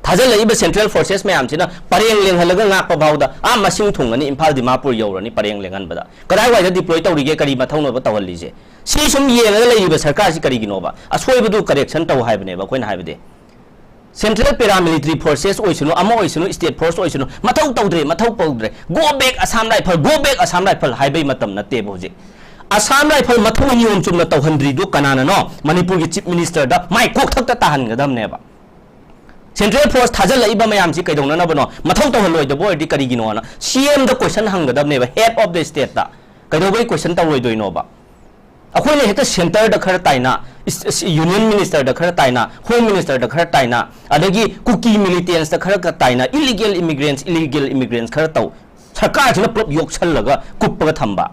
ꯊꯥꯖꯤꯜꯂꯛꯏꯕ central forces ꯃꯌꯥꯝꯁꯤꯅ ꯄꯔꯦꯡ ꯂꯦꯡꯍꯜꯂꯒ ꯉꯥꯛꯄ ꯐꯥꯎꯗ ꯑꯥ ꯃꯁꯤꯡ ꯊꯨꯡꯉꯅꯤ, ꯏꯝꯐꯥꯜ ꯗꯤꯃꯥꯄꯨꯔ ꯌꯧꯔꯅꯤ ꯄꯔꯦꯡ ꯂꯦꯡꯍꯟꯕꯗ꯫ ꯀꯗꯥꯏꯋꯥꯏꯗ deploy ꯇꯧꯔꯤꯒꯦ, ꯀꯔꯤ ꯃꯊꯧꯅꯣꯕ ꯇꯧꯍꯜꯂꯤꯁꯦ? ꯁꯤ ꯁꯨꯝ ꯌꯦꯡꯉꯒ ꯂꯩꯔꯤꯕ ꯁꯔꯀꯥꯔꯁꯤ ꯀꯔꯤꯒꯤꯅꯣꯕ? ꯑꯁꯣꯏꯕꯗꯨ correction ꯇꯧ ꯍꯥꯏꯕꯅꯦꯕ ꯑꯩꯈꯣꯏꯅ ꯍꯥꯏꯕꯗꯤ꯫ Central paramilitary forces ꯑꯣꯏꯁꯅꯨ, ꯑꯃ ꯑꯣꯏꯁꯅꯨ, state force ꯑꯣꯏꯁꯅꯨ, ꯃꯊꯧ ꯇꯧꯗ꯭ꯔꯦ, ꯃꯊꯧ ꯇꯧꯗ꯭ꯔꯦ, go back Assam Rifle, go back Assam Rifle ꯍꯥꯏꯕꯩ ꯃꯇꯝ ꯅꯠꯇꯦꯕ ꯍꯧꯖꯤꯛ꯫ Assam Rifle ꯃꯊꯧ ꯅꯤꯌꯣꯝ ꯆꯨꯝꯅ ꯇꯧꯍꯟꯗ꯭ꯔꯤꯗꯨ ꯀꯅꯥꯅꯅꯣ? ꯃꯅꯤꯄꯨꯔꯒꯤ chief ministerꯗ ꯃꯥꯏ ꯀꯣꯛꯊꯛꯇ ꯇꯥꯍꯟꯒꯗꯕꯅꯦꯕ꯫ Central force ꯊꯥꯖꯤꯜꯂꯛꯏꯕ ꯃꯌꯥꯝꯁꯤ ꯀꯩꯗꯧꯅꯅꯕꯅꯣ? ꯃꯊꯧ ꯇꯧꯍꯜꯂꯣꯏꯗꯕ ꯑꯣꯏꯔꯗꯤ ꯀꯔꯤꯒꯤꯅꯣꯅ C M the question ꯍꯪꯒꯗꯕꯅꯦꯕ, head of the stateꯇ꯫ ꯀꯩꯗꯧꯕꯩ question ꯇꯧꯔꯣꯏꯗꯣꯏꯅꯣꯕ? ꯑꯩꯈꯣꯏꯅ ꯍꯦꯛꯇ centreꯗ ꯈꯔ ꯇꯥꯏꯅ, is-, is-, union ministerꯗ ꯈꯔ ꯇꯥꯏꯅ, home ministerꯗ ꯈꯔ ꯇꯥꯏꯅ, ꯑꯗꯒꯤ ꯀꯨꯀꯤ militantsꯇ ꯈꯔ ꯈ ꯇꯥꯏꯅ, illegal immigrants, illegal immigrants ꯈꯔ ꯇꯧ꯫ ꯁꯔꯀꯥꯔꯁꯤꯅ ꯄꯨꯂꯞ ꯌꯣꯛꯁꯜꯂꯒ ꯀꯨꯞꯄꯒ ꯊꯝꯕ꯫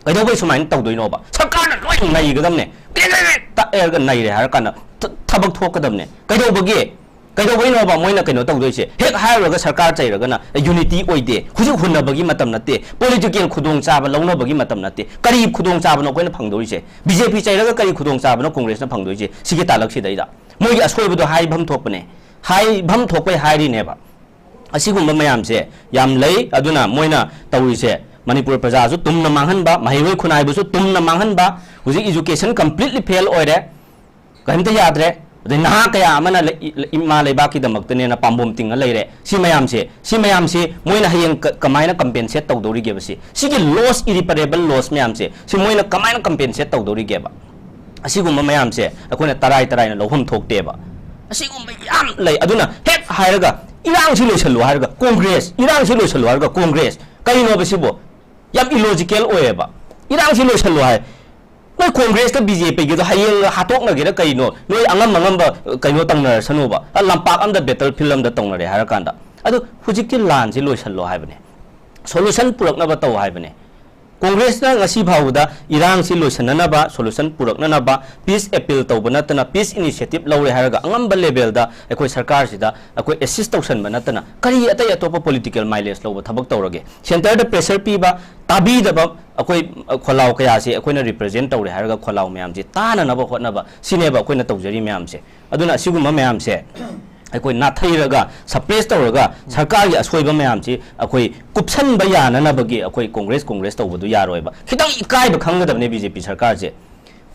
ꯀꯩꯗꯧꯕꯩ ꯁꯨꯃꯥꯏꯅ ꯇꯧꯗꯣꯏꯅꯣꯕ? ꯁꯔꯀꯥꯔꯅ ꯂꯣꯏ ꯅꯩꯒꯗꯕꯅꯦ꯫ ꯄꯦꯛ ꯄꯦꯛ ꯄꯦꯛ ꯇꯛꯑꯦꯒ ꯅꯩꯔꯦ ꯍꯥꯏꯔ ꯀꯥꯟꯗ ꯊ-, ꯊꯕꯛ ꯊꯣꯛꯀꯗꯕꯅꯦ꯫ ꯀꯩꯗꯧꯕꯒꯤ? ꯀꯩꯗꯧꯕꯩꯅꯣꯕ ꯃꯣꯏꯅ ꯀꯩꯅꯣ ꯇꯧꯗꯣꯏꯁꯦ? ꯍꯦꯛ ꯍꯥꯏꯔꯨꯔꯒ ꯁꯔꯀꯥꯔ ꯆꯩꯔꯒꯅ unity ꯑꯣꯏꯗꯦ, ꯍꯧꯖꯤꯛ ꯍꯨꯟꯅꯕꯒꯤ ꯃꯇꯝ ꯅꯠꯇꯦ, political ꯈꯨꯗꯣꯡꯆꯥꯕ ꯂꯧꯅꯕꯒꯤ ꯃꯇꯝ ꯅꯠꯇꯦ꯫ ꯀꯔꯤ ꯈꯨꯗꯣꯡꯆꯥꯕꯅꯣ ꯑꯩꯈꯣꯏꯅ ꯐꯪꯗꯣꯔꯤꯁꯦ? B J P ꯆꯩꯔꯒ ꯀꯔꯤ ꯈꯨꯗꯣꯡꯆꯥꯕꯅꯣ ꯀꯣꯡꯒ꯭ꯔꯦꯁꯅ ꯐꯪꯗꯣꯏꯁꯦ? ꯁꯤꯒꯤ ꯇꯥꯂꯛꯁꯤꯗꯩꯗ ꯃꯣꯏꯒꯤ ꯑꯁꯣꯏꯕꯗꯣ ꯍꯥꯏꯐꯝ ꯊꯣꯛꯄꯅꯦ, ꯍꯥꯏꯐꯝ ꯊꯣꯛꯄꯩ ꯍꯥꯏꯔꯤꯅꯦꯕ꯫ ꯑꯁꯤꯒꯨꯝꯕ ꯃꯌꯥꯝꯁꯦ ꯌꯥꯝ ꯂꯩ꯫ ꯑꯗꯨꯅ ꯃꯣꯏꯅ ꯇꯧꯔꯤꯁꯦ, ꯃꯅꯤꯄꯨꯔ ꯄ꯭ꯔꯖꯥꯁꯨ ꯇꯨꯝꯅ ꯃꯥꯡꯍꯟꯕ, ꯃꯍꯩꯔꯣꯏ ꯈꯨꯟꯅꯥꯏꯕꯁꯨ ꯇꯨꯝꯅ ꯃꯥꯡꯍꯟꯕ꯫ ꯍꯧꯖꯤꯛ education completely fail ꯑꯣꯏꯔꯦ, ꯀꯔꯤꯝꯇ ꯌꯥꯗ꯭ꯔꯦ꯫ ꯑꯗꯩ ꯅꯍꯥ ꯀꯌꯥ ꯑꯃꯅ ꯂꯩ-, ꯏ-, ꯏꯃꯥ ꯂꯩꯕꯥꯛꯀꯤꯗꯃꯛꯇꯅꯦꯅ ꯄꯥꯝꯕꯣꯝ ꯇꯤꯡꯉ ꯂꯩꯔꯦ꯫ ꯁꯤ ꯃꯌꯥꯝꯁꯦ, ꯁꯤ ꯃꯌꯥꯝꯁꯦ ꯃꯣꯏꯅ ꯍꯌꯦꯡ ꯀ-, ꯀꯃꯥꯏꯅ compensate ꯇꯧꯗꯧꯔꯤꯒꯦꯕ? ꯁꯤ, ꯁꯤꯒꯤ loss, irreparable loss ꯃꯌꯥꯝꯁꯦ, ꯁꯤ ꯃꯣꯏꯅ ꯀꯃꯥꯏꯅ compensate ꯇꯧꯗꯧꯔꯤꯒꯦꯕ? ꯑꯁꯤꯒꯨꯝꯕ ꯃꯌꯥꯝꯁꯦ ꯑꯩꯈꯣꯏꯅ ꯇꯔꯥꯏ ꯇꯔꯥꯏꯅ ꯂꯧꯐꯝ ꯊꯣꯛꯇꯦꯕ꯫ ꯑꯁꯤꯒꯨꯝꯕ ꯌꯥꯝ ꯂꯩ꯫ ꯑꯗꯨꯅ ꯍꯦꯛ ꯍꯥꯏꯔꯒ, "ꯏꯔꯥꯡꯁꯤ ꯂꯣꯏꯁꯜꯂꯨ" ꯍꯥꯏꯔꯒ ꯀꯣꯡꯒ꯭ꯔꯦꯁ, "ꯏꯔꯥꯡꯁꯤ ꯂꯣꯏꯁꯜꯂꯨ" ꯍꯥꯏꯔꯒ ꯀꯣꯡꯒ꯭ꯔꯦꯁ꯫ ꯀꯩꯅꯣꯕ ꯁꯤꯕꯨ? ꯌꯥꯝ illogical ꯑꯣꯏꯌꯦꯕ꯫ "ꯏꯔꯥꯡꯁꯤ ꯂꯣꯏꯁꯜꯂꯨ" ꯍꯥꯏ꯫ ꯅꯣꯏ ꯀꯣꯡꯒ꯭ꯔꯦꯁꯀ ꯕꯤ ꯖꯦ ꯄꯤꯒꯤꯗꯣ ꯍꯌꯦꯡ ꯍꯥꯠꯇꯣꯛꯅꯒꯦꯔꯥ ꯀꯩꯅꯣ? ꯅꯣꯏ ꯑꯉꯝ ꯑꯉꯝꯕ, ꯑ, ꯀꯩꯅꯣ ꯇꯧꯅꯔꯁꯅꯨꯕ꯫ ꯑ, ꯂꯝꯄꯥꯛ ꯑꯃꯗ, battle field ꯑꯃꯗ ꯇꯧꯅꯔꯦ ꯍꯥꯏꯔꯀꯥꯟꯗ꯫ ꯑꯗꯨ ꯍꯧꯖꯤꯛꯇꯤ ꯂꯥꯟꯁꯤ ꯂꯣꯏꯁꯜꯂꯣ ꯍꯥꯏꯕꯅꯦ꯫ Solution ꯄꯨꯔꯛꯅꯕ ꯇꯧ ꯍꯥꯏꯕꯅꯦ꯫ ꯀꯣꯡꯒ꯭ꯔꯦꯁꯅ ꯉꯁꯤ ꯐꯥꯎꯕꯗ ꯏꯔꯥꯡꯁꯤ ꯂꯣꯏꯁꯤꯟꯅꯅꯕ, solution ꯄꯨꯔꯛꯅꯅꯕ peace appeal ꯇꯧꯕ ꯅꯠꯇꯅ, peace initiative ꯂꯧꯔꯦ ꯍꯥꯏꯔꯒ ꯑꯉꯝꯕ levelꯗ ꯑꯩꯈꯣꯏ ꯁꯔꯀꯥꯔꯁꯤꯗ ꯑꯩꯈꯣꯏ assist ꯇꯧꯁꯟꯕ ꯅꯠꯇꯅ ꯀꯔꯤ ꯑꯇꯩ ꯑꯇꯣꯞꯄ political mileage ꯂꯧꯕ ꯊꯕꯛ ꯇꯧꯔꯒꯦ? Centreꯗ pressure ꯄꯤꯕ, ꯇꯥꯕꯤꯗꯕ ꯑꯩꯈꯣꯏ, ꯑ, ꯈꯣꯜꯂꯥꯎ ꯀꯌꯥꯁꯤ ꯑꯩꯈꯣꯏꯅ represent ꯇꯧꯔꯦ ꯍꯥꯏꯔꯒ ꯈꯣꯜꯂꯥꯎ ꯃꯌꯥꯝꯁꯤ ꯇꯥꯅꯅꯕ ꯍꯣꯠꯅꯕ, ꯁꯤꯅꯦꯕ ꯑꯩꯈꯣꯏꯅ ꯇꯧꯖꯔꯤ ꯃꯌꯥꯝꯁꯦ꯫ ꯑꯗꯨꯅ ꯑꯁꯤꯒꯨꯝꯕ ꯃꯌꯥꯝꯁꯦ ꯑꯩꯈꯣꯏ ꯅꯥꯊꯩꯔꯒ, suppress ꯇꯧꯔꯒ, ꯁꯔꯀꯥꯔꯒꯤ ꯑꯁꯣꯏꯕ ꯃꯌꯥꯝꯁꯤ ꯑꯩꯈꯣꯏ ꯀꯨꯞꯁꯟꯕ ꯌꯥꯅꯅꯕꯒꯤ ꯑꯩꯈꯣꯏ ꯀꯣꯡꯒ꯭ꯔꯦꯁ, ꯀꯣꯡꯒ꯭ꯔꯦꯁ ꯇꯧꯕꯗꯨ ꯌꯥꯔꯣꯏꯕ꯫ ꯈꯤꯇꯪ ꯏꯀꯥꯏꯕ ꯈꯪꯒꯗꯕꯅꯦ ꯕꯤ ꯖꯦ ꯄꯤ ꯁꯔꯀꯥꯔꯁꯦ꯫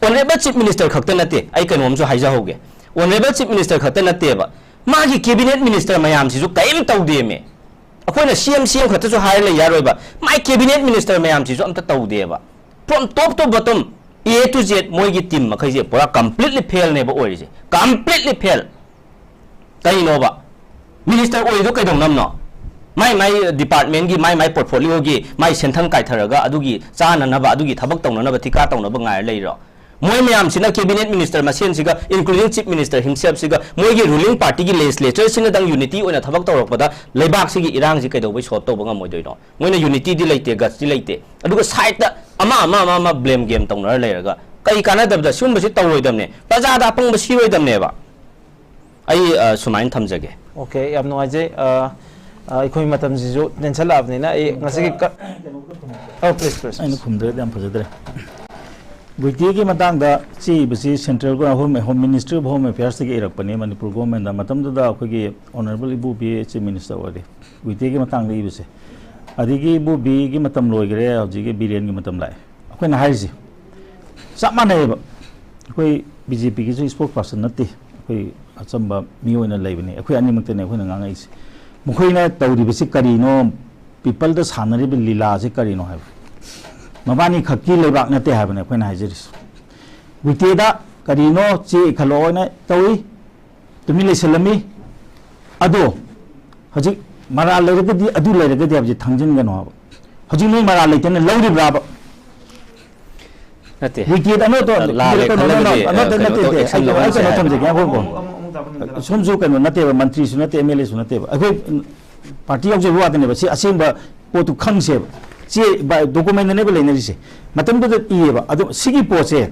Honourable Chief Minister ꯈꯛꯇ ꯅꯠꯇꯦ, ꯑꯩ ꯀꯩꯅꯣꯝꯁꯨ ꯍꯥꯏꯖꯍꯧꯒꯦ꯫ Honourable Chief Minister ꯈꯛꯇ ꯅꯠꯇꯦꯕ, ꯃꯥꯒꯤ cabinet minister ꯃꯌꯥꯝꯁꯤꯁꯨ ꯀꯔꯤꯝ ꯇꯧꯗꯦꯃꯦ꯫ ꯑꯩꯈꯣꯏꯅ ꯁꯤ ꯑꯦꯝ, ꯁꯤ ꯑꯦꯝ ꯈꯛꯇꯁꯨ ꯍꯥꯏꯔ ꯂꯩ ꯌꯥꯔꯣꯏꯕ, ꯃꯥꯏ cabinet minister ꯃꯌꯥꯝꯁꯤꯁꯨ ꯑꯝꯇ ꯇꯧꯗꯦꯕ꯫ From top to bottom, A to Z ꯃꯣꯏꯒꯤ team ꯃꯈꯩꯁꯦ ꯄꯨꯔꯥ completely failꯅꯦꯕ ꯑꯣꯏꯔꯤꯁꯦ, completely fail꯫ ꯀꯩꯅꯣꯕ? Minister ꯑꯣꯏꯔꯤꯗꯣ ꯀꯩꯗꯧꯅꯕꯅꯣ? ꯃꯥꯏ ꯃꯥꯏ departmentꯀꯤ, ꯃꯥꯏ ꯃꯥꯏ portfolioꯒꯤ, ꯃꯥꯏ ꯁꯦꯟꯊꯪ ꯀꯥꯏꯊꯔꯒ ꯑꯗꯨꯒꯤ ꯆꯥꯅꯅꯕ, ꯑꯗꯨꯒꯤ ꯊꯕꯛ ꯇꯧꯅꯅꯕ, ꯊꯤꯀꯥ ꯇꯧꯅꯕ ꯉꯥꯏꯔ ꯂꯩꯔꯣ? ꯃꯣꯏ ꯃꯌꯥꯝꯁꯤꯅ cabinet minister ꯃꯁꯦꯟꯁꯤꯒ, including Chief Minister himselfꯁꯤꯒ, ꯃꯣꯏꯒꯤ ruling partyꯒꯤ legislatureꯁꯤꯅꯗꯪ unity ꯑꯣꯏꯅ ꯊꯕꯛ ꯇꯧꯔꯛꯄꯗ ꯂꯩꯕꯥꯛꯁꯤꯒꯤ ꯏꯔꯥꯡꯁꯤ ꯀꯩꯗꯧꯕꯩ solve ꯇꯧꯕ ꯉꯝꯃꯣꯏꯗꯣꯏꯅꯣ? ꯃꯣꯏꯅ unityꯗꯤ ꯂꯩꯇꯦ, gutsꯇꯤ ꯂꯩꯇꯦ, ꯑꯗꯨꯒ sideꯇ ꯑꯃ, ꯑꯃ, ꯑꯃ, ꯑꯃ blame game ꯇꯧꯅꯔ ꯂꯩꯔꯒ ꯀꯩ ꯀꯥꯟꯅꯗꯕꯗ? ꯁꯤꯒꯨꯝꯕꯁꯤ ꯇꯧꯔꯣꯏꯗꯕꯅꯦ, ꯄ꯭ꯔꯖꯥꯗ ꯑꯄꯪꯕ ꯁꯤꯔꯣꯏꯗꯕꯅꯦꯕ꯫ ꯑꯩ, ꯑ, ꯁꯨꯃꯥꯏꯅ ꯊꯝꯖꯒꯦ꯫ Okay, ꯌꯥꯝ ꯅꯨꯡꯉꯥꯏꯖꯩ꯫ ꯑ, ꯑ, ꯑꯩꯈꯣꯏ ꯃꯇꯝꯁꯤꯁꯨ ꯇꯦꯟꯁꯜꯂꯛꯑꯕꯅꯤꯅ ꯑꯩ ꯉꯁꯤꯒꯤ ꯀ-, ꯑꯣ, please, please, ꯑꯩꯅ please꯫ ꯈꯨꯝꯗ꯭ꯔꯒꯗꯤ ꯌꯥꯝ ꯐꯖꯗ꯭ꯔꯦ꯫ ꯒꯨꯏꯇꯦꯒꯤ ꯃꯇꯥꯡꯗ ꯆꯦ ꯏꯕꯁꯤ central government, Home, Home Ministry of Home Affairsꯇꯒꯤ ꯏꯔꯛꯄꯅꯤ, Manipur governmentꯗ꯫ ꯃꯇꯝꯗꯨꯗ ꯑꯩꯈꯣꯏꯒꯤ Honourable ꯏꯕꯣꯕꯤ Chief Minister ꯑꯣꯏꯔꯤ꯫ ꯒꯨꯏꯇꯦꯒꯤ ꯃꯇꯥꯡꯗ ꯏꯕꯁꯦ꯫ ꯑꯗꯒꯤ ꯏꯕꯣꯕꯤꯒꯤ ꯃꯇꯝ ꯂꯣꯏꯈ꯭ꯔꯦ, ꯍꯧꯖꯤꯛꯀꯤ ꯕꯤꯔꯦꯟꯒꯤ ꯃꯇꯝ ꯂꯥꯛꯑꯦ꯫ ꯑꯩꯈꯣꯏꯅ ꯍꯥꯏꯔꯤꯁꯦ ꯆꯞ ꯃꯥꯟꯅꯩꯌꯦꯕ꯫ ꯑꯩꯈꯣꯏ ꯕꯤ ꯖꯦ ꯄꯤꯒꯤꯁꯨ spokesperson ꯅꯠꯇꯦ, ꯑꯩꯈꯣꯏ ꯑꯆꯝꯕ ꯃꯤ ꯑꯣꯏꯅ ꯂꯩꯕꯅꯤ꯫ ꯑꯩꯈꯣꯏ ꯑꯅꯤꯃꯛꯇꯅꯦ ꯑꯩꯈꯣꯏꯅ ꯉꯥꯡꯉꯛꯏꯁꯦ꯫ ꯃꯈꯣꯏꯅ ꯇꯧꯔꯤꯕꯁꯤ ꯀꯔꯤꯅꯣ? ꯄꯤꯄꯜꯗ ꯁꯥꯟꯅꯔꯤꯕ ꯂꯤꯂꯥꯁꯤ ꯀꯔꯤꯅꯣ ꯍꯥꯏꯕ꯫ ꯃꯕꯥꯅꯤ ꯈꯛꯀꯤ ꯂꯩꯕꯥꯛ ꯅꯠꯇꯦ ꯍꯥꯏꯕꯅꯦ ꯑꯩꯈꯣꯏꯅ ꯍꯥꯏꯖꯔꯤꯁꯤ꯫ ꯒꯨꯏꯇꯦꯗ ꯀꯔꯤꯅꯣ ꯆꯦ ꯏꯈꯠꯂꯛꯑꯣꯅ ꯇꯧꯏ, ꯇꯨꯃꯤꯟ ꯂꯩꯁꯜꯂꯝꯃꯤ꯫ ꯑꯗꯣ ꯍꯧꯖꯤꯛ ꯃꯔꯥꯜ ꯂꯩꯔꯒꯗꯤ, ꯑꯗꯨ ꯂꯩꯔꯒꯗꯤ ꯍꯥꯏꯕꯁꯦ ꯊꯥꯡꯖꯤꯟꯒꯅꯣ ꯍꯥꯏꯕ꯫ ꯍꯧꯖꯤꯛ ꯅꯣꯏ ꯃꯔꯥꯜ ꯂꯩꯇꯅ ꯂꯧꯔꯤꯕ꯭ꯔꯥꯕ? ꯅꯠꯇꯦ꯫ ꯋꯤꯀꯦꯠ ꯑꯃ ꯇꯣ-, ꯂꯥꯜꯂꯦ ꯀꯩꯅꯣ, ꯈꯜꯂꯒꯗꯤ, ꯅꯠꯇꯦ, ꯑ, ꯅꯠꯇꯦ, ꯀꯩꯅꯣ ꯅꯠꯇꯦ, ꯇꯧ, ꯅꯠꯇꯦ꯫ ꯑꯦꯛꯁꯟ ꯑꯩ ꯀꯩꯅꯣ, ꯑꯩ ꯂꯧꯍꯟꯁꯦ ꯀꯩꯅꯣ ꯍꯥꯏꯕ꯫ ꯊꯝꯖꯒꯦ, ꯉꯥꯏꯈꯣꯀꯣ꯫ ꯑꯃꯨꯛ, ꯑꯃꯨꯛ, ꯑꯃꯨꯛ ꯇꯥꯛꯄ ꯉꯝꯗꯦ꯫ ꯁꯣꯝꯁꯨ ꯀꯩꯅꯣ ꯅꯠꯇꯦꯕ, ꯃꯟꯇ꯭ꯔꯤꯁꯨ ꯅꯠꯇꯦ, ꯑꯦꯝ ꯑꯦꯜ ꯑꯦꯁꯨ ꯅꯠꯇꯦꯕ꯫ ꯑꯩꯈꯣꯏ ꯄꯥꯔꯇꯤ ꯌꯥꯎꯖꯕ ꯋꯥꯗꯅꯦꯕ꯫ ꯁꯤ ꯑꯁꯦꯡꯕ ꯄꯣꯠꯇꯨ ꯈꯪꯁꯦꯕ꯫ ꯁꯤ ꯕꯥꯏ-, ꯗꯣꯀꯨꯃꯦꯟꯗꯅꯦꯕ ꯂꯩꯅꯔꯤꯁꯦ꯫ ꯃꯇꯝꯗꯨꯗ ꯏꯌꯦꯕ꯫ ꯑꯗꯣ ꯁꯤꯒꯤ ꯄꯣꯠꯁꯦ